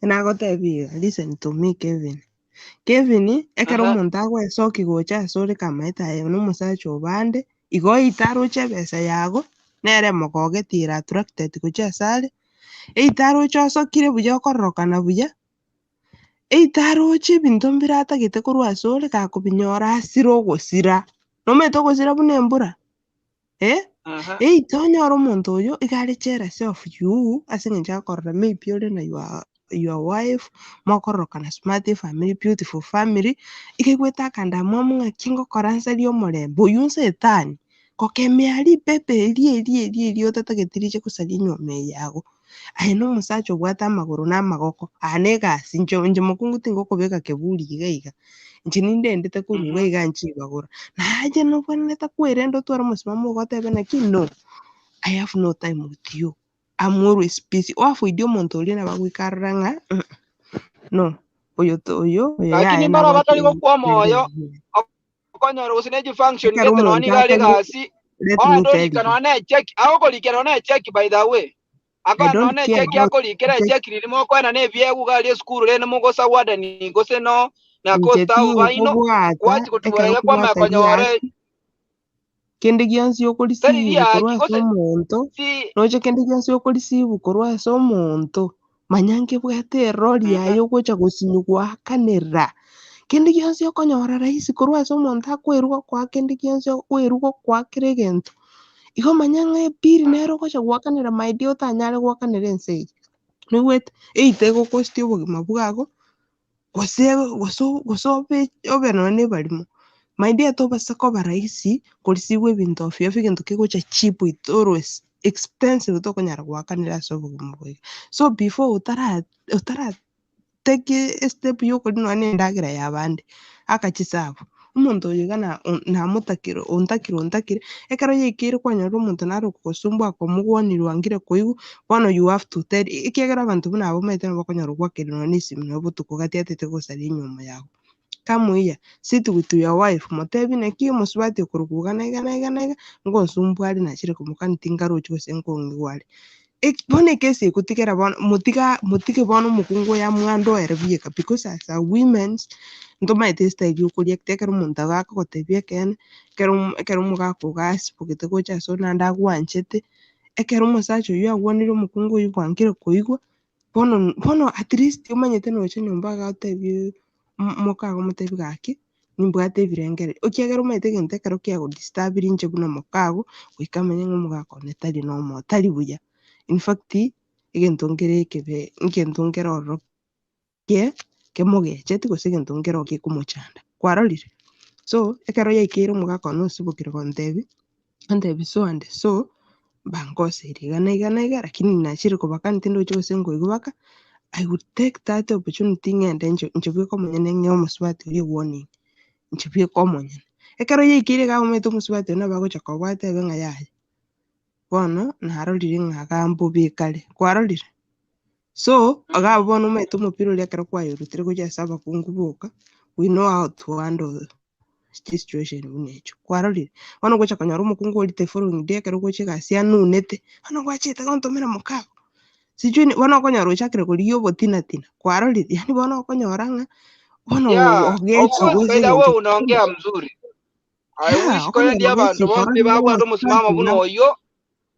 Nagotebia iga, listen to me Kevin. Kevin, ekero Aha. omonto agoesokia gocha asore kamaete aye nomosacha obande, igo oite aroche ebesa yago, nere emogogeti ere attracted gochia asare, eite aroche osokire buya okororokana buya, eite aroche ebinto mbire atagete korwa asore gakobinyora asire ogosira. Nomanyete ogosira buna embura? Eh? Aha. Eite onyore omonto oyo iga are jealous of you ase eng'encho akorora maybe ore na your your wife, mokororokana smart efamiri beautiful family, iga aigwete akandamwamu ng'aki ngokora nsarie omorembe, oywo nsetani, gokemea ripepe eria eria eria eria otatageti riche gosaria enywomo eye yago. Aye na omosacha obwate amagoro na amagoko, aa na egasi, inche inche mokungu tingokobeka keburi iga iga, inche nindendete korwa iga iga nchibagora. Naye nobwenerete kwerenda otware omosimamo iga otebe naki no, I have no time with you, I'm always busy. Oavoid omonto oria nabo agoika arore ng'a no, oyo to oyo oyo Lakini yaye mbaro nabwate batari gokwa rende omoyo, okonyora gose ne chifunction ekero gete nonya omonto nigo are atari egasi, let me ogende tell orika you, nonya na echeki, agokorikera nonya na echeki by the way. I Akoa don't nonya na care echeki about akorikera check echeki riria mokoena na ebiegwa iga aria esukuru rende mogosawadani gose no na inche co-staff baino, tingokobwata gwachi gotubora ekero iga kwamanya kobwata konyora riaki kende gionsi tari okorisibu korwa riaki ase gose omonto, si noche kende gionsi okorisibu korwa ase omonto, manya nkebwate erori yaye ogocha gosinywa goakanera. Kende gionsi okonyora rahisi korwa ase omonto akwerwa gokoa kende gionsi okwerwa gokoa kera egento, igo manya ng'a epiri nere ogocha goakanera my dear otanyare goakanera ense eye. Noigwete? Either egokosti obogima bwago, gose gose gose obe obe nonya na ebarimo. My dear tobasa koba rahisi korisiwa ebinto ovyo ovyo egento kegocha cheap it always expensive tokonyara goakanera ase obogima obo iga. So before otara otara take estep ya okoria nonya na endagera ya abande, aka chisabu, omonto oyo iga na namotakire ontakire ontakire, ekero yaikeire kwanyorire omonto nare okogosumbua akomogwanire oangire koigwa, bono you have to tell ekiagera abanto buna aba omanyete nabo okonyora ogwakerwa nonya na esimi nonya botuko gati atete gosaria enyiomo yago. Come here, sit with your wife, motebie naki omosubati okorokwa iga na iga na iga na iga, ngonsumbua are nachire komokani tingarochi gose nkong'igwa are. Eki bono ekesi egotigera bono motiga motige bono omokungu oyo amwandoere bieka because as a womens ntomaete estyle ya okoreacta ekero omonto iga akogotebia ekeene, ekero ekero omogaka ogo asibogete gocha ase ore naende agwanchete, ekero omosacha oywo agwanire omokungu oywo bwangire koigwa, bono bono at least omanyete nocha nyomba iga otebie mokago omotebie gaki, nimbwate ebirengererio, ekiagera omanyete egento ekero kiagodisturbirie inche buna mokago, goika amanye ng'a omogaka one tari nomo tari buya. In fact, egento nkere ekebe egento nkere ororo kie kemogecheti gose egento nkere ororo gekomochanda, kwarorire? So, ekero yaikeire omogaka one osibokire gontebia, antebia so and so, mbangoseire iga na iga na iga, lakini nachire kobakani tindochi gose nkoigwa baka, I would take that opportunity ng'ende inche inche bweka omonyene ng'e omosubati oria ewarning, inche bweka omonyene. Ekero yaikeire iga omanyete omosubati oria nabo agocha koba atebe ng'a yaya, bono narorire ng'a iga mbobe kare, kwarorire? So, iga abwo bono omanyete omopira oria ekero kwayorutire gochia ase abakungu boka, we know how to handle chisituation buna echio, kwarorire? Bono ogocha konyora omokungu oria the following day ekero ogocha egasi anunete, bono gwachete gontomera mokago, sijui ni bono okonyora ochakire korigia obotinatina, kwarorire? Yaani bono okonyora ng'a bono Yeah, of ogechigwe course ase by the way egento unaongea mzuri. I yeah, wish korendi okonyora abanto ogechigwa bonsi ororire babwate omosimamo omosubati buna na oyio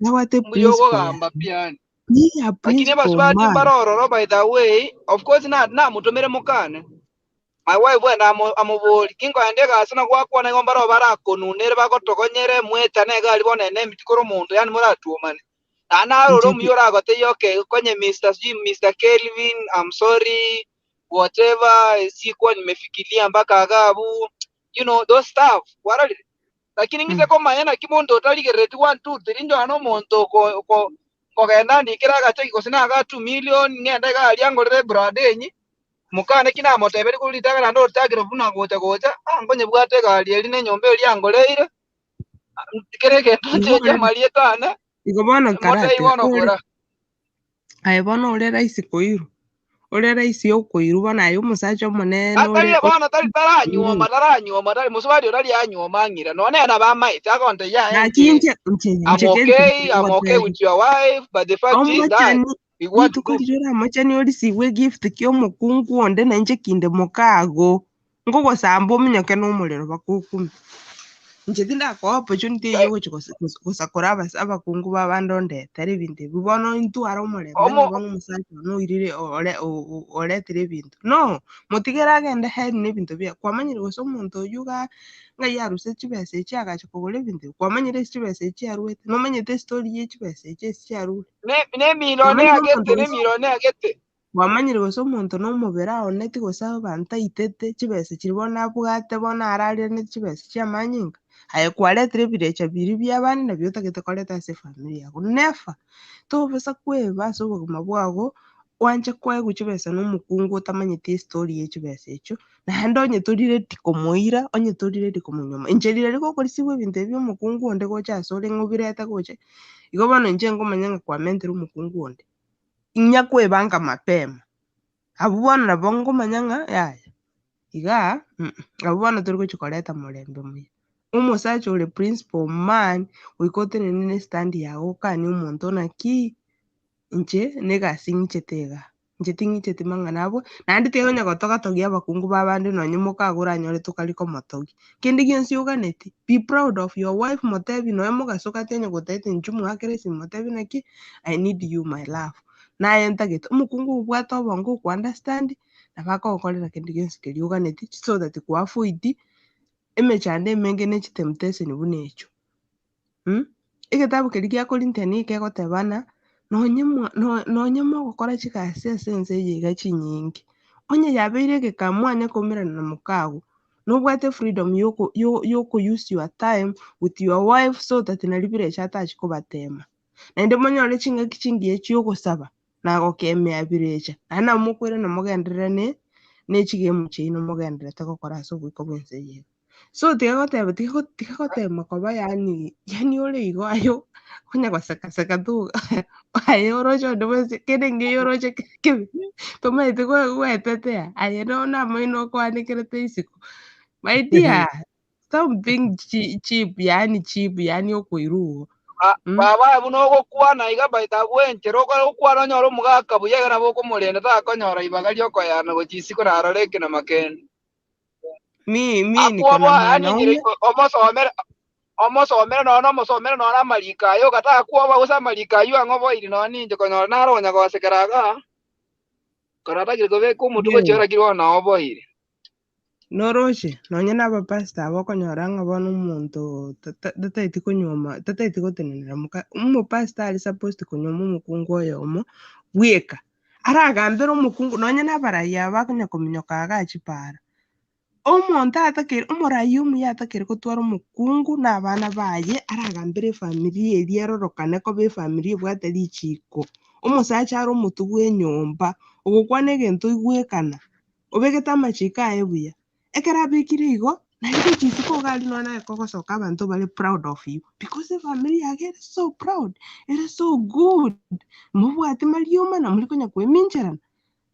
nabwate mbuya principle okogamba yaye. pi yani. Be a Lakini principle abasubati man. mbare ororo by the way, of course na namotomere mokane. My wife bwende amobori, kinkoenda egasi na gwakwana igo mbaro barakonunere bagotogonyere mwetane egari bono ene emiti kore omonto yani moratuomane. Naende narore Inche omuya oragotebie okay konye Mr. sijui Mr. Kelvin I'm sorry whatever sikuwa nimefikiria mpaka agabu you know those stuff kwarorire lakini ng'ise komanya naki monto otarigerereti one two three nchora na omonto oko oko nkogenda ndikere agacheki gose na aga 2 million ng'ende iga aria ngorere ebrada enyi Mokane ki namoteberie korwa ritang'ani naende otakire buna gocha gocha, ah, nkonyebwate egari eria na enyomba eria angoreire, kera egento Igo ncheche ore amarieta ane, igo bono motebie karate bono ore gora. aye bono ore rahisi koirwa, ore rahisi okoirwa bono aye omosacha omonene Atari ore bono tari taranyuoma taranyuoma tari mosubati oria tari anyuoma ang'ira nonya nere nabo amaete agontebia yaye Gaki inche inche inche I'm inche gento okay, I'm okay ngotebia with your wife, but the fact is that omochani we want to rituko do riria oramochani orisigwe egift kia omokungu onde na inche kinde mokago, nkogosamba ominyoke na omorero bakokumia. Inche tindakoa opportunity eyio gochi gosakora abakungu b'abande ondetere ebinto ebi, bono intware omorembe ng'a Omo bono omosacha one oirire ore oretire ebinto. No, motigere agende ahead na ebinto biaye, kwamanyire gose omonto oyio igaa ng'ai arusia chibesa echi agacha kogora ebinto ebi, kwamanyire ase chibesa echi chiaruete, nomanyete estory ye chibesa echi ase chiarure. Ne nemilo Kwamanyire omonto neagete gose nemilo neagete. Kwamanyire gose omonto na omobere aoneti gose abanto aitete, chibesa chiria bono abwate bono arariraneti chibesa chia amanyinga, aye kwaretire ebirecha biria bia abande nabio otagete koreta ase efamiri yago. Never! Tobasa kweba ase obogima bwago, oanche koegwa chibesa na omokungu otamanyeti estory ye chibesa echio, naende onye tori ready komoira, onye tori ready komonyuoma. Inche rirorio gokorisibwa ebinto ebi bia omokungu onde gocha asore ng'a obirete gocha, igo bono inche nkomanya ng'a kwamentire omokungu onde. Inyakwebanga mapema, abwo bono nabo nkomanya ng'a yaya, igaa abwo bono tori gochia koreta morembe muya. Omosacha ore principal man, goika otenene na estand yago okanie omonto naki, inche na egasi ng'ichete igaa, inche ting'icheti mang'ana abwo, naende tiga onya gotogatogia abakungu ba abande nonye mokago oranyore tokari komotogia. Kende gionsi oganeti, be proud of your wife motebi nonya mogasoka ati onye gotagete inchuo moakere esimi motebi naki, I need you my love, naye ntagete. Omokungu obwate obongo oko understand, nabo akogokorera kende gionsi keria oganeti so that ko avoid emechando emenge ne chitemptation buna echio. Egetabu keria gia Corinthian nigo kegoteba ng'a nonye mwa no- nonye mogokora chigasi ase ense eye iga chinyinge, onye yabeire egeka mwanya koumerana na mokago, nobwate freedom yoko yo- yoko use your time with your wife so that naria birecha atachi kobatema. Naende monyore chingaki chingiya chiogosaba na gokemea birecha, naende nabo mokoirana mogenderere ne ne chigemu chiaino mogendererete gokora ase oboiko bw'ense eye iga. So tiga goteba tiga go tiga gotema koba yaani yaani ore igo aye onya goseka seka tu aye oroche onde bwensi kende nkeiyo oroche kebe tomaeti goe goetetea aye no namaino okoanekerete isiko. My dear, stop being chea cheap yaani cheap yaani okoirwa igo. Baba buna ogokwana iga baito abwo enchera okore gokwana onyore omogaka buya iga nabo okomorenda takonyora ibaga riokoyana gochia isiko narore ekenama kende. Mi mi niko na Akwoboa yaani enchera mwanaume omosomere omosomere nonya nomosomere nonya amariko aye ogatakwoboa gose amariko aywo ang'o boiri nonya ninche konyora naro onya gosekera igaa kora atagire kobeka omotwe gochia yeah. orakiri bono nao oboire. Noroche, nonye na abapastor aba okonyora ng'a bono omonto tataeti konyuoma, tataeti gotenenera moka, omopastor are supposed konyuoma omokungu oyomo bweka, aragambere omokungu nonye na abarai aba bakonya kominyoka igaa chipara. Omonto atakeire, omorai omuya atakeire gotwara omokungu na abana baye, aragambere efamiri eria erorokane koba efamiri ebwate richiko. Omosacha are omotwe bwa enyomba, ogokwana egento oigwekana. obegete amachiko aye buya. Ekero abekire igo, naende gochia isiko iga aria nonya naye kogosoka abanto bare proud of you, because efamiri yago ere so proud, ere so good, mobwati marioma na muri konya koemincherana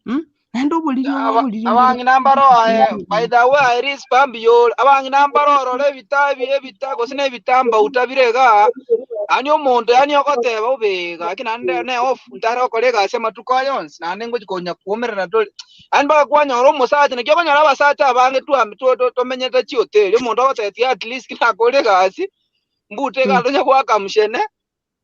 mh, naende oboriri obo Aba- oboriri mbore Abang'ina mbaro aye, by the way, Iris Bambi yore, abang'ina mbaro orore ebita ebi ebita gose na ebitambauta bire igaa, yaani omonto yaani ogoteba obe gaki naende ne off ntare gokora egasi amatuko aya onsi, naende ngochi konya kwomerana tore. Yaani mpaka kwanyora omosacha, naki okonyora abasacha abange twame to- to- tomenyete chihoteli, omonto ogotebi at least nakore egasi, mbute iga tonya goaka mushene,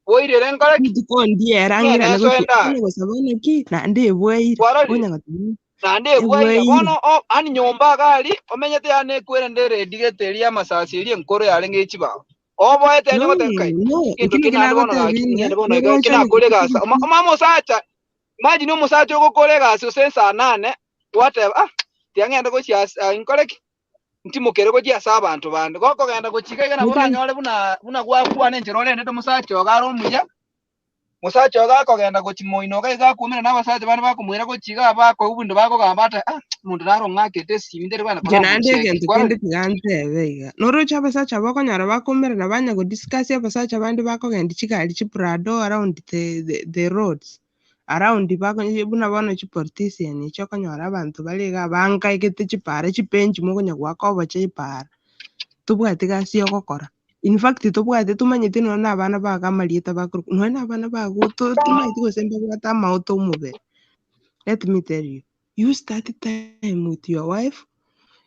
boirere nkore ki? Rituko ndiera Ng'ende ng'irane nsoe gochia ndare. onye gosaba naki naende ebweire Kwarorire? onya goteba Naende ebweire. ebweire Bono o- yaani nyomba iga aria, omenyete yaani ekwere eredi gete eria y'amasasi eria enkoro yarenge ye chibao. Oboete no yaani goteba kai, no egento ekio eke naki naende bono gaki, nagotebi ng'a ng'ende bono nigo iga, eke ocha nakore egasi. Oma oma omosacha, imagine omosacha ogokora egasi gose ensa nane, gwateba ah, tiga ng'ende gochia ase ah, nkore ki? Ntimokere gochia ase abanto bande. Gokogenda gochia iga iga nabo oranyore buna buna gwakwana enchera orendete omosacha ogo are omuya, mosacha ogo akogenda gochia moino iga iga akoumera na abasacha bande bakomoira gochia iga bakoigwa ebinto bakogamba ata ah, omonto naro ong'akete esimi ntari kogenda Inche naende koramocheki. egento Kwarorire? kende tiga ntebe iga, noroche abasacha bokonyora bakoumerana banya godiscuss abasacha bande bakogendia chigari chiprado around the the the roads, around bako buna bono chipolitician echi okonyora abanto bare igaa bangaegete chipara chibench mokonya goaka oboche epara, tobwati gasi yogokora. In fact tobwate tomanyeti nonya na abana bago amarieta bakorokwa, nonya na abana bago to tomanyeti gose mbabwate amaote omobere. Let me tell you, you start time with your wife,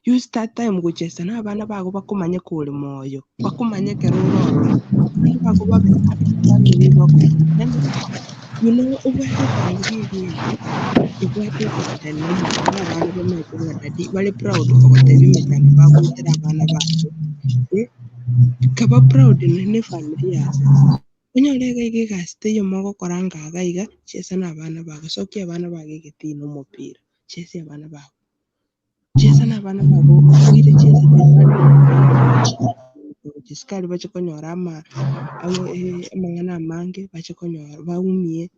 you start time gochesa na abana bago bakomanye kore moyo, bakomanye ekero ore ororo, abana bago babe happy family bakomanye you know obwate efamiri eria engiya, ebwate okoratana na omonto na abana bamaete ng'a daddy bare proud kogotebia emechando bagoetera abana babo, kaba proud na efamiri yago. Onyore iga iga egasi teiyo mogokora anga iga iga, chiesa na abana bago, sokia abana bago egetii na omopira, chiesia abana bago. Chiesa na abana bago oire chiesa gochia sukari bache konyora ama amang'ana amange bache konyora baumie,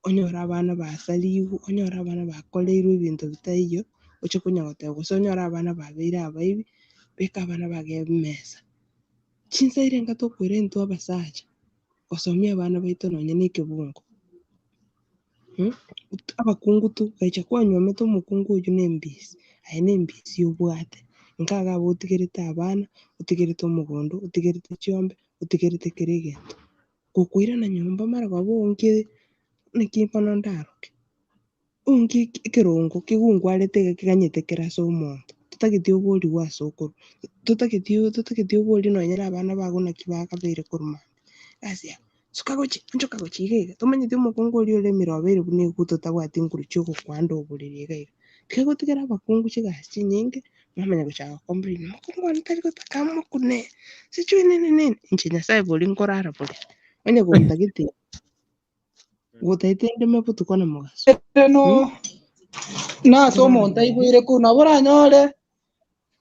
onyore abana basarigwe, onyore abana bakoreirwe ebinto bitaiyo, oche konya goteba gose onyore abana babeire abaibi, beka abana bago emesa. Chinsa erenga tokoira intwe abasacha, gosomia abana baito nonye na ekebungo Abakungu tu, gaicha kwanyuomete omokungu oyio na embisi, aye na embisi obwate, nka iga abwo otigerete abana, otigerete omogondo, otigerete chiombe, otigerete kera egento. Gokoirana nyomba mara koba oonkie naki bono ndaroke, oonkie ekerongo kegungwarete iga keganyete kere ase omonto, totageti oborigwe ase okorwa, totageti totageti obori nonye na abana bago naki bakabeire korwa mambia. Egasi yabo, suka gochia, onchoka gochia iga iga, tomanyeti omokungu oria ore emero obeire buna eguto otabwati nguru chia ogokwanda oborere iga iga. Tiga gotigera abakungu chigasi chinyinge, mwamanya gochaka gocomplain, mokungu one tari gotaka amokune, sijui nini nini, inche Nyasaye bori nkorara borere, onye gontagete gotaete ndeme botuko na mogaso, Ere no mm? nase Nkorara omonto borere. aiboire korwa nabo oranyore Egasi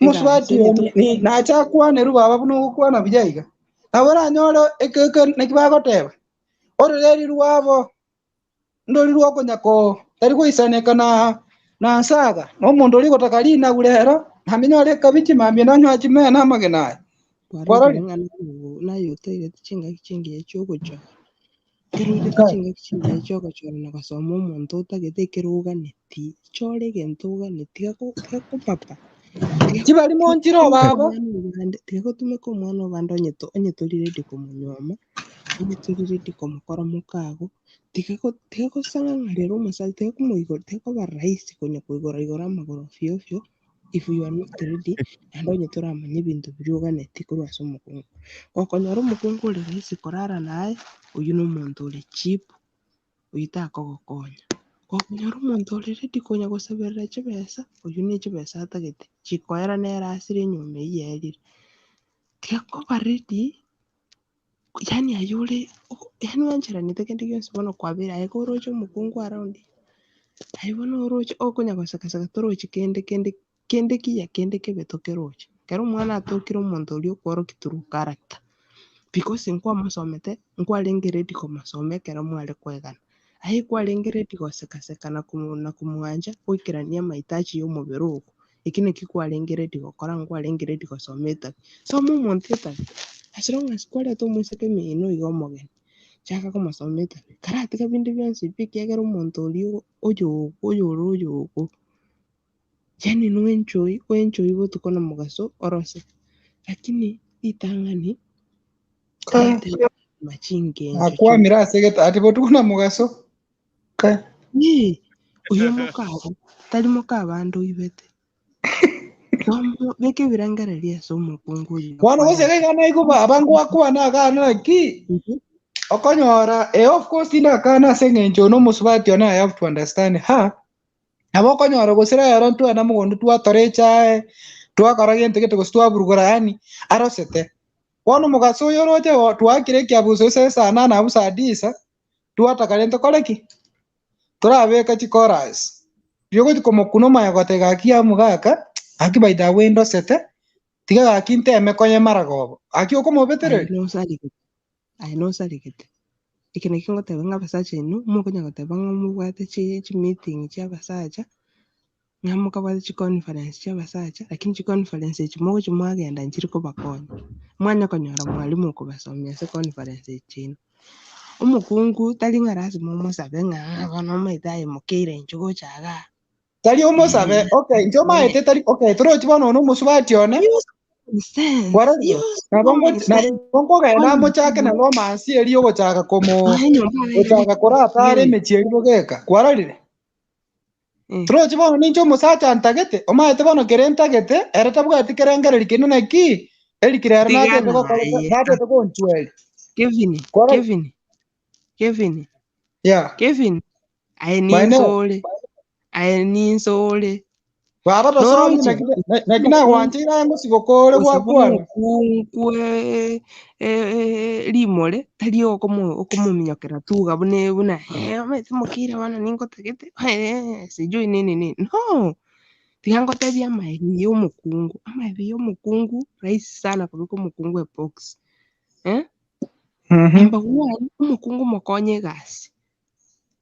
omosubati onye oyo tokwana nache akwanerwe baba buna ogokwana buya iga. Nabo oranyore eke naki bagoteba, ororeri rwabo ndori rwokonya ko tari goisaneka na na nsaga, na omonto oria ogotaka rinagu rero, naminyore ekabichi mambia nanywa chimena amagena aya. Kwarorire Kwarorire? ng'a naye otoireti chingaki chingiya chiogochora. Ekero oirete chingaki chingiya chiogochora na gosoma omonto otagete ekero oganeti, chora egento oganeti, tiga ko tiga kopapa, tiga Chibari tiga monchire gotumeka obaba. omwana obande, tiga gotumeka omwana obande onye to onye tori ready komonyuoma, onye tori ready komokora mokago, tiga go tiga gosang'ang'arera omosacha, tiga komoigora tiga koba rahisi konya koigora igora amagoro ofio ofio, if you are not ready, naende onye toramanya ebinto biria oganeti korwa ase omokungu. Gokonyora omokungu ore rahisi korara naye, oyio na omonto ore cheap, oyio takogokonya. Gokonyora omonto ore ready konya gosaberera chibesa, oyio ne chibesa atagete, chikoera nere asire enyomba eyio yaerire. Tiga koba ready, yaani aye ore yaani oancheranete kende gionsi bono kwabeire aye koroche omokungu around, aye bono oroche okonya goseka seka torochi kende kende kende kiya kende kebe tokeroche. Ekero omwana atokire omonto oria okworokia through character, because nkwamosomete, nkwarenge ready komosoma ekero mware koegana. Aye kwarenge ready goseka seka na komo na komwancha goikerania amahitaji ya omobere ogo, eki naki kwarenge ready gokora nkwarenge ready gosoma etabi. Soma omonto etabi, as long as kwareta omoiseke mino iga omogeni, chaka komosoma etabi, karatiga binde bionsi pi ekiagera omonto oria oyo oyore oyogo, yaani noenjoy oenjoy botuko na mogaso orose, lakini ritang'ani torateba chingencho chio Akwamire ase egeta ati botuko na mogaso. Ka. Ee, oyo mokabo, tari mokabande oibete. Somo beka ebirengererio ase omokungu oyo Bono gose akwarete. iga naigwa baba ngwakwana akana naki okonyora eh, of course tindakana ase eng'encho na omosubati one I have to understand her. Nabo okonyora gose rero ntwena mogondo twatora echae, twakora gento gete gose twaburugora yaani arosete. Bono omogaso oyo oroche o twaakire ekiabuso ase esaa nane abwo saa tisa, twataka rende tokore ki? Torabeka chichorus, riria ogochi komokuna omanye goteba gaki ya omogaka, gaki by the way ndosete, tiga gaki nteme konya maragoba, gaki Aye okomobetereria. nosaregete, aye nosaregete. Eke nakio ngoteba ng'a abasacha inwe, mokonya goteba ng'a mobwate chi chimeeting chia abasacha, ng'a mokabwate chiconference chia abasacha, lakini chiconference echi mogochia mwagenda nchiri kobakonya. Mwanya konyora mwalimu okobasomia ase conference echi chiaino. Omokungu tari ng'a lasima omosabe ng'a bono omanyete aye mokeire inche gocha igaa. Tari omosabe, okay, inche omaete tari okay, torochi bono one omosubati one, Use common sense, kwarorire? use Nabo common ngo nabo sense. nkogenda Bono mochake na romance eria ogochaka komo aye nyomba aye gochaka koratara emechie eria bogeka, kwarorire? Torochi bono ninche omosacha ntagete, omaete bono kere ntagete, ere tabwati kerengereri kende naki, erikire ere Tigana nachete gokora aye. nachete gonchweria. Kevin, Kwarorire? Kevin, Kevin, Yeah. Kevin, aye My ninse name. ore, aye ninse ore. Baba tosomi Noroche naki naki nagwancheire aye ngosiboka ore gose gwakwana. omokungu rimore tari okomominyokera tu iga buna buna omanyete mokeire bono ningotagete sijui nini nini no. Tiga ngotebie amaebi ya omokungu, amaebi ya omokungu rahisi sana kobeka omokungu ebox eh. Number one, omokungu mokonye egasi,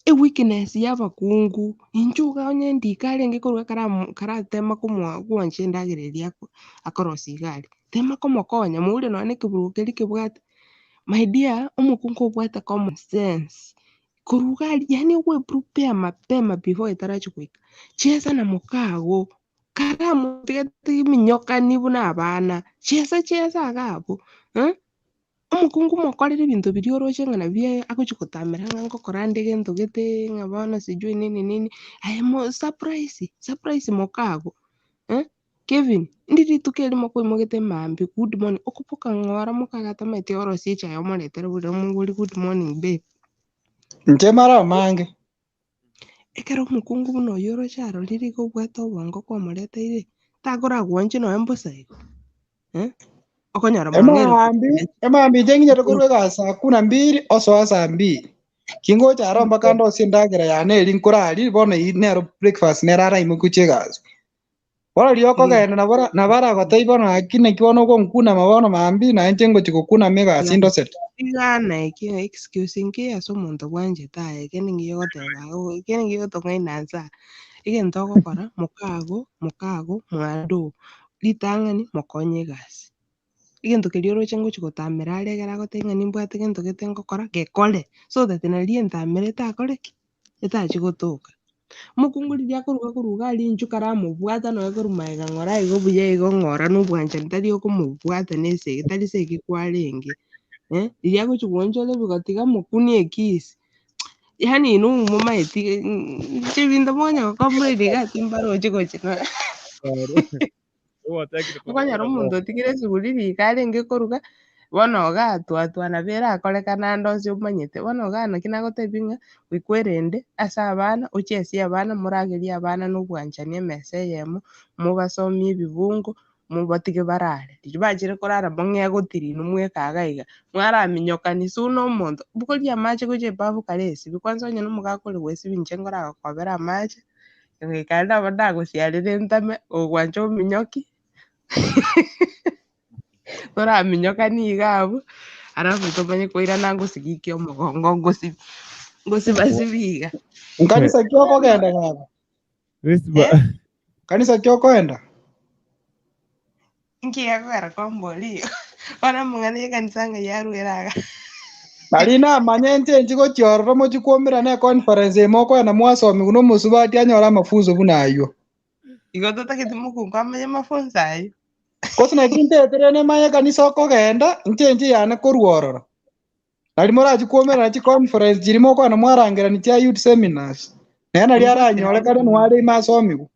eweakness ya abakungu, inche iga onye ndika arenge korwa ekero amo karatema komoa gwancha endagera eria ako akorosia iga aria, tema komokonya moure nonye na ekeburugo keria kebwate. My dear, omokungu obwate common sense, korwa iga aria yaani ogoe prepare mapema before etarachi goika, chiesa na mokago, karamotiga minyokani buna abana, chiesa chiesa iga abwo eh. Omokungu mokorere ebinto biria oroche ng'a nabio agochi gotamera ng'a ngokora nde gento gete ng'a bono sijui nini nini, aye mo surprise, surprise mokago eh. Kevin, ndi rituko erimo kwaimogete mambia good morning, okoboka ng'ora mokago atamaeti orosie echae omoretere borere omobori good morning babe. Inche mara amange. Ekero omokungu buna oyio oroche arorire iga obwate obongo kwamoreteire, takoragwanche nonya mbosa igo eh. Okonyora mwang'eire Emambi, emambi inche nginyete korwa egasi saa kumi na mbili osoa saa mbili. Kingocha aro mpaka ndosie endagera yane eri nkoraria bono eyio nero breakfast nere araimoke gochia egasi. Bono riria okogenda nabo nabo aragotebie bono gaki naki bono ogonkunama bono mambia naye inche ngochia gokunama egasi ndosete. Tigana ekio excuse nkeiyo ase omonto bwanchete aye ekio ninki ogoteba ekio ninki ogotong'aina nse aa. Egento ogokora mokago mokago mwando oo, ritang'ani mokonye egasi. Egento keria oroche ngochia gotamera are ekero agotebia ng'a nimbwate gento gete ngokora, gekore so that naria entamero etakore ki? Etachi gotoka. Omokungu riria akoruga korwa iga aria inchuo karamobwata nonya korwa magega ng'ora igo buya igo ng'ora na obwanchani tari okomobwata na esegi tari segi kwarenge eh, riria agochi goonchora ebigoti iga amokunie ekisi, yaani inwe momaeti inche ebinto mokonya gocomplain iga timbarochi gochi nonya. Okonyora omonto otigire esuguri riko arenge koruga, bono iga atwatwa nabo erakorekane ande onsi omanyete. Bono iga naki nagotebia ng'a goika orende ase abana, ochesie abana, moragerie abana na obwanchani emesa eyemo, mobasomie ebibungo, mobatige barare. Riria bachire korara mong'ee gotiri inwe mweka iga iga, mwaraminyokani soon omonto, bogoria amache gochia ebafu kare esibie, kwanza onye na omogaka ore goesibia inche nkoragokobera amache. Goika aria nabo ndagosiarere ntame, ogwancha ominyoki, toraminyokani iga abwo, alafu tomanye koirana ngosigikia omogongo ngosibi ngosibasibi iga. Nkanisa ki okogenda baba? Eh? Kanisa ki okoenda? Inki gekogera kwamboria igo? Bono amang'ana y'ekanisa ng'ai arwere iga. Nari namanya inche inchi gochia ororo mochie kwomerana econference eye mokoenda mwasomigwa na omosubati anyore amafunzo buna ayio. Igo totageti mokungu amanye mafunzo ayio. Gose naki ntetere nemanye ekanisa okogenda, inche inche yane korwa ororo. Nari morachie kwomerana chiconference chiria mokoenda mwarangerania chia youth seminars. Nere nari aranyore kare nware ime asomigwe.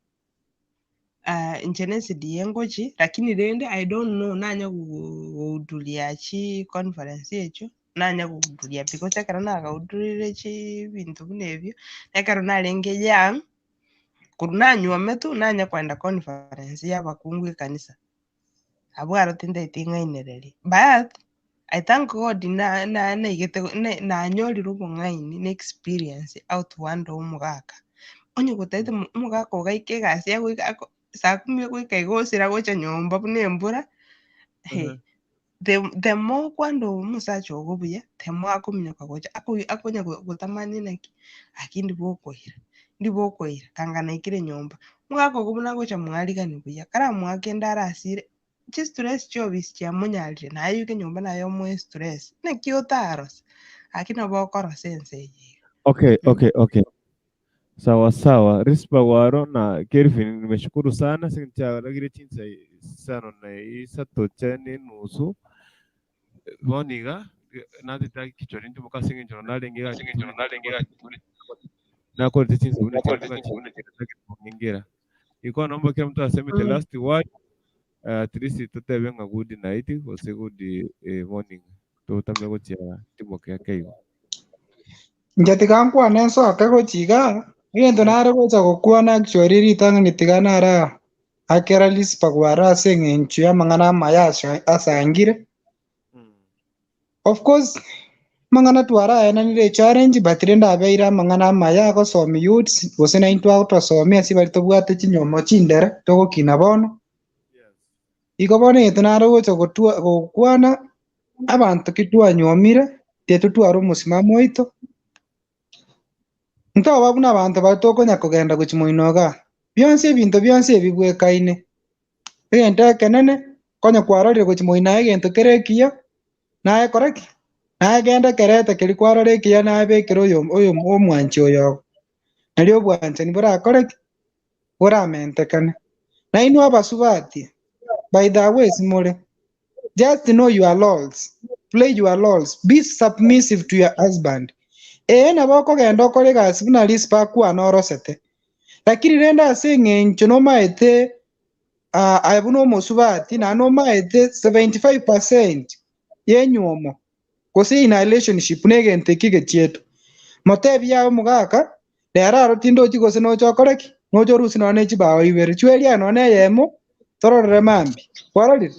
Ah, inche ne SDA ngochi, lakini rende I don't know nanya gohudhuria chi conference echio, nanya gohudhuria because ekero nagahudhurire chibinto buna ebio, ekero narenge young, korwa nanywometwe nanya kogenda conference ya abakungu ekanisa. Abwo aro tintageti ng'ainererie, but I thank God na- na- naigete na- nanyorire obong'aini na experience how to handle omogaka. Onye gotagete mo- omogaka ogaika egasi agoika ako saa kumi ogoika iga osira gocha nyomba buna embura, he, the the more okwanda omosacha ogo buya, the more akominyoka gocha akoi akonya go- gotamani naki, aki ndibo okoira, ndibo okoira, kanga naikire nyomba. Omogaka ogo buna agocha mwarigani buya, karamoake ende arasire, chistress chiobisi chiamonyarire, naye oike nyomba naye omoe estress, naki otarosa? Gaki nabo okorosa ense eye iga. Okay, okay, okay. Sawa sawa. Rispa Gwaro na Kelvin nimeshukuru sana sinchagire chinsa isano na isato che nenusu bono iga natete kichwa rinde boka ase eng'encho narenge iga nakorete chinsa buna chiria Iko naomba kila mtu aseme the last word at least totebe ng'a good night gose good morning totame gochia timoke ake igo. Inche tiga nkwane nsoke gochia igaa, egento nare gocha gokwana actually ritang'ani tiga nara. Akera Rispa gware ase eng'encho y'amang'ana amaya asangire. Of course, amang'ana twaraenanire echallenge but rende abeire amang'ana amaya agosomia youths gose naintwe agotosomia ase baria tobwate chinyomo chindere togokina bono. Igo bono egento nare gocha gotwa gokwana, abanto ki twanyomire, titotwara omosimamo oito, Ntoba buna abanto baria tokonya kogenda gochia moino igaa. Bionsi ebinto bionsi ebi bwekaine. Egento ekenene, konya kwarorire gochia moino aye egento kere ekiya, naye kora ki? Naye genda kerete keria kwarora ekiya naye bekera oyo oyo omwanchi oyo ogo. Nario obwanchani borakore ki? Boramentekane. Nainwe abasubati, by the ways more, Just know your roles, play your roles, be submissive to your husband. Ee nabo okogenda okore egasi buna Rispa akwana orosete, lakini rende ase eng'encho nomaete ah, aye buna omosubati naende nomaete 75% yenywomo gose in a relationship negento eke gechietwe. Motebi yaye omogaka, rero aro tindochi gose noche okore ki? Noche orusie nonya ne chibao ibere, chweria aye nonya eyemo, tororere mambia. Kwarorire?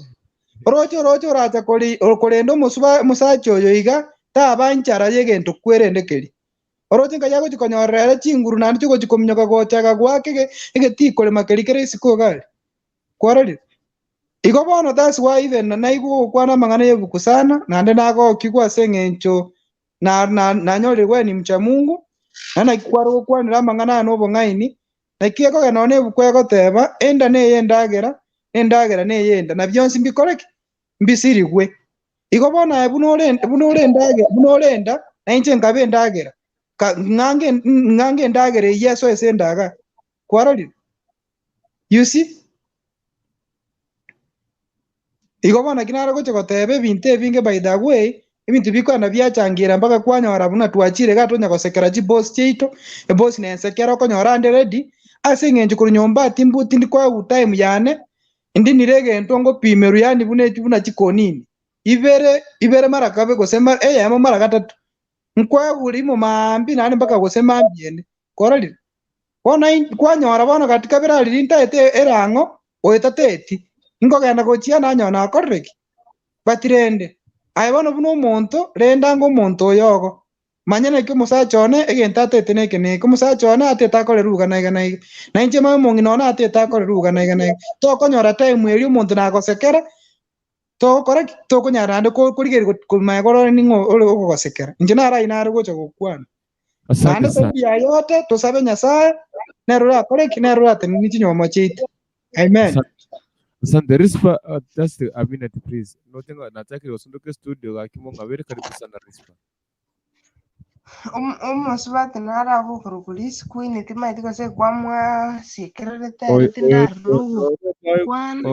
Oroche oroche oracha kori korenda omosuba omosacha oyo iga, taba nchara y'egento kwerende keria. Oroche nkai agochia konyorera ere chinguru naende chigochia kominyoka gocha agagoaka ege egetii korema keria kere isiko iga aria. Kwarorire? Igo bono that's why even naigwa ogokwana amang'ana y'ebuku sana, naende nagokigwa ase eng'encho na na nanyorire we ni mcha Mungu, na naki kware gokwanera amang'ana aya nobong'aini, naki ekogenda nonya nebuku egoteba, enda neye endagera, na endagera neye enda, na bionsi mbikore ki? Mbisirigwe. Igo bono aye buna ore buna ore endagera buna ore enda, na inche nkabe endagera, ka ng'ange ng'ange endagera eyio esoe ase enda igaa. Kwarorire? You see? Igo bono naki nare gocha goteba ebinto ebinge by the way, ebinto bikogenda biachangira mpaka kwanyora buna twachire iga tonya gosekera chiboss chiaito, eboss nensekera okonyora ande ready, ase eng'encho korwa nyomba timbu tindi koegwa time yane, ndinire egento ngopimerwa yaani buna echi buna chikonini, ibere ibere mara kabe gose mara eyemo mara gatato, nkoegwa rimo maambia naende mpaka gose mambia ende, kwarorire? Bono kwanyora bono gati kabere aria rintaete erang'o oyo tateti, inkogenda gochia nanyora nakorire ki? But rende, aye bono buna omonto, renda ange omonto oyo ogo. Manya naki omosacha one egento atete neke neke, omosacha one atete akore ruga na iga na iga, na inche manye omong'ina one atete akore ruga na iga na iga. Tokonyora time eria omonto nagosekera, togokora ki? Tokonyara naende korigereria komanya korora ning'o ore ogogosekera. Inche naro ayio nare gocha gokwana. Asante Naende sana. zaidi ya yote tosabe Nyasaye, nere orakore ki? Nere oratenenie chinyomba chiaito. Amen. Asante. Asante. Rispa, just a minute please. Notenga nachakire gosunduka studio gaki mong'abere karibu sana Rispa. Omosubati nare abwo okorokwa Liz Queen timaeti gose kwamwasiekererete ere Oyo tindarora ogokwana.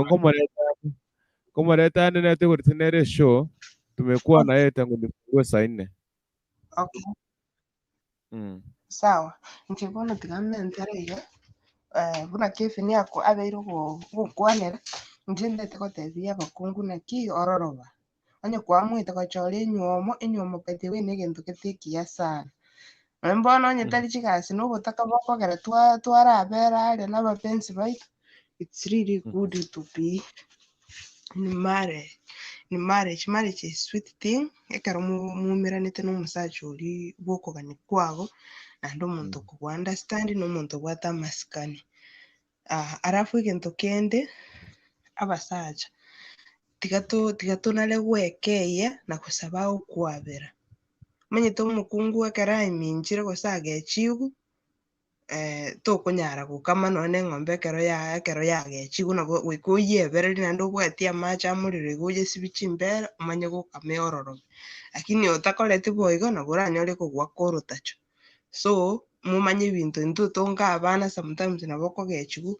Nkomoreta ande nete igoro tinere eshow tumekuwa na yeye tangu nifungue saa nne. Okay. Sawa, inche bono tiga mentere iga, buna Kevin ako abeire ogo ogokwanera, inche ndete gotebia abakungu naki ororoba, onye kwamoete gochora enywomo, enywomo by the way na egento gete ekiya sana. Nonye bono onye tari chigasi na obotaka bokogera twa twarabera aria na abapensi baito, it's really good to be in marriage in marriage, marriage is sweet thing, ekero mo- moumeranete na omosacha oria bwa okogania kwago, naende omonto okogo understand na omonto obwate amasikani. Alafu egento kende, abasacha, tiga to tiga tonare gwekeyia na gosaba okwabera. Omanyete omokungu ekero aiminchire gose agechigwa, tokonyara gokama nonya na eng'ombe ekero ya ekero yagechigwa nabo goika oyebererie naende obwatie amache amorero iga oyesibie chimbere omanye gokama eororobe. Lakini otakoreti boigo nabo oranyore kogoaka orotacho. So, momanye ebinto intwe tonga abana sometimes nabo okogechigwa,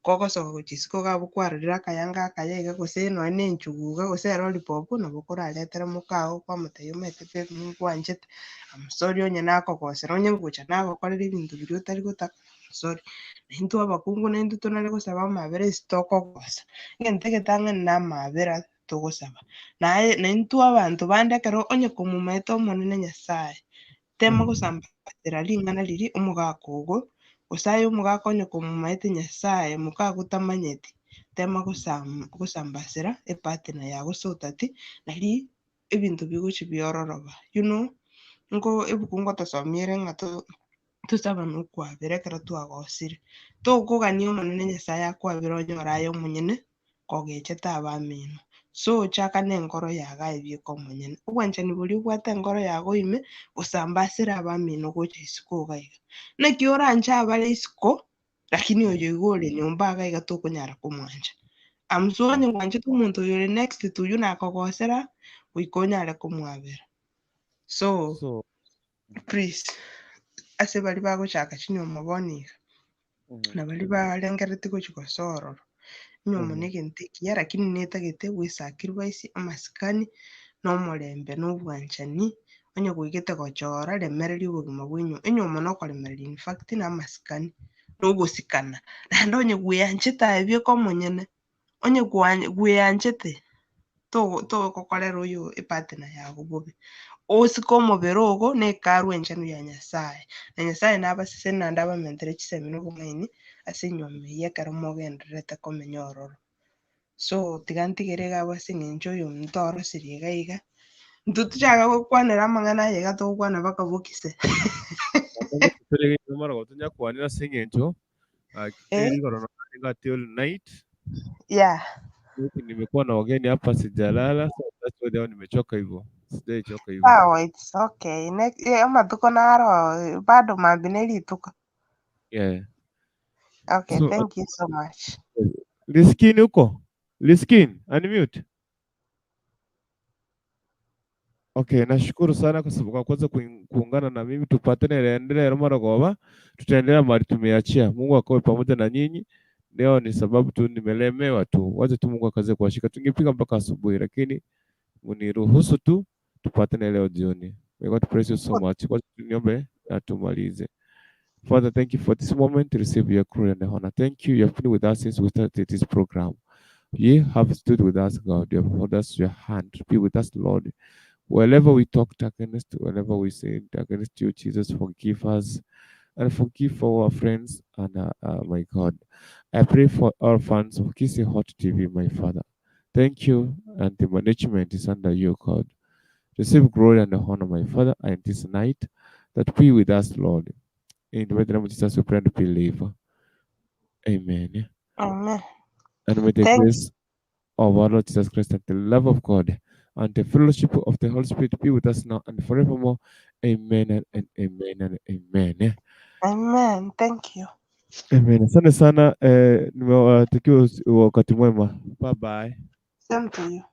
kogosoka gochia isiko iga abwo kwarorire akayanga akaya iga gose nonya na enchugu iga gose erolipop nabo okoraretere mokao kwamotebia omanyete babe ningwanchete I'm sorry onye nakogosera onye ngocha nagokorera ebinto biria otari gotaka I'm sorry. Na intwe abakungu naintwe tonare gosaba amabera ase tokogosa, egento egetang'ani na amabera togosaba. Naye naintwe abanto bande ekero onye komomaete omonene Nyasaye, tema gosambatera ring'ana riria omogaka ogo. Gose aye omogaka onye komomaete Nyasaye, mokago tamanyeti, tema gosam gosambasera epartner yago so that nari ebinto bigochia biororoba. You know, nko ebuku ngotosomia ere ng'a to tosabane okwabera ekero twagosire. Tokogania Omonene Nyasaye akwabere onyore aye omonyene kogechete abamino. So chaka nenkoro yago aye bieka omonyene. Obwanchani boria obwate enkoro yago ime, gosambasere abamino gocha isiko iga iga. Naki oranche abare isiko, lakini oyo iga ore nyomba iga iga tokonyara komwancha. Amusu onye gwanchete omonto oyo ore next to you nakogosera, goika onyare komwabera. So, So please, ase baria bagochaka chinyomba bono iga, na baria barengereretie gochia gosoa ororo, enyiomo na egento ekiya lakini netagete gwesacrifice, amasikani, na omorembe, na obwanchani, onye goigete gochora remereria obogima bwa enyiomo. Enyiomo na okoremereria in fact na amasikani, na ogosikana, naende onye gweanchete aye bieka omonyene, onye kwa gweanchete togo togokorera oyo epartner yago bobe. Osike omobere ogo na ekarwa enchenu ya Nyasaye, na Nyasaye nabasesenie naende abamentere chisemi na obong'aini ase enyomba eyio ekero mogendererete komenya ororo. So tiga ntigere iga abwo ase eng'encho oyominto orosirie iga iga, intwe tochake gokwanera amang'ana aya iga togokwana mpaka bokise. Tonyakwanera ase eng'encho Eh? rigoro all night Yeah. Mimi nimekuwa na wageni hapa sijalala, so that's why leo nimechoka hivyo, sijaichoka hivyo. Sawa, it's okay. Ne, eh, amatuko naro bado mambi ne rituko. Yeah. Okay, So thank you so much. Liskin huko? Liskin, unmute. Okay, nashukuru sana kwa sababu kwa kuweza kuungana na mimi tupatane leo mara tutaendelea mahali tumeachia. Mungu akawe pamoja na nyinyi. Leo ni sababu tu nimelemewa tu, wacha tu Mungu akaweze kuwashika. Tungepiga mpaka asubuhi, lakini uniruhusu tu tupatane leo jioni. May God bless you so much. Wacha niombe na tumalize. Father, thank you for this moment to receive your glory and honor. Thank you. You have been with us since we started this program. You have stood with us, God. You have held us your hand. Be with us, Lord. Wherever we talked against, wherever we sinned against you, Jesus, forgive us and forgive our friends and my God. I pray for all fans of Kisii Hot TV, my Father. Thank you, and the management is under you, God. Receive glory and honor, my Father, and this night that be with us, Lord. In the name of Jesus, we pray and believe. Amen. Amen. And may the Thank grace of our Lord Jesus Christ and the love of God and the fellowship of the Holy Spirit be with us now and forevermore. Amen and, and amen and amen. Amen. Thank you. Amen. Asante sana eh, nimewatakia wakati mwema. Bye bye. Same to you.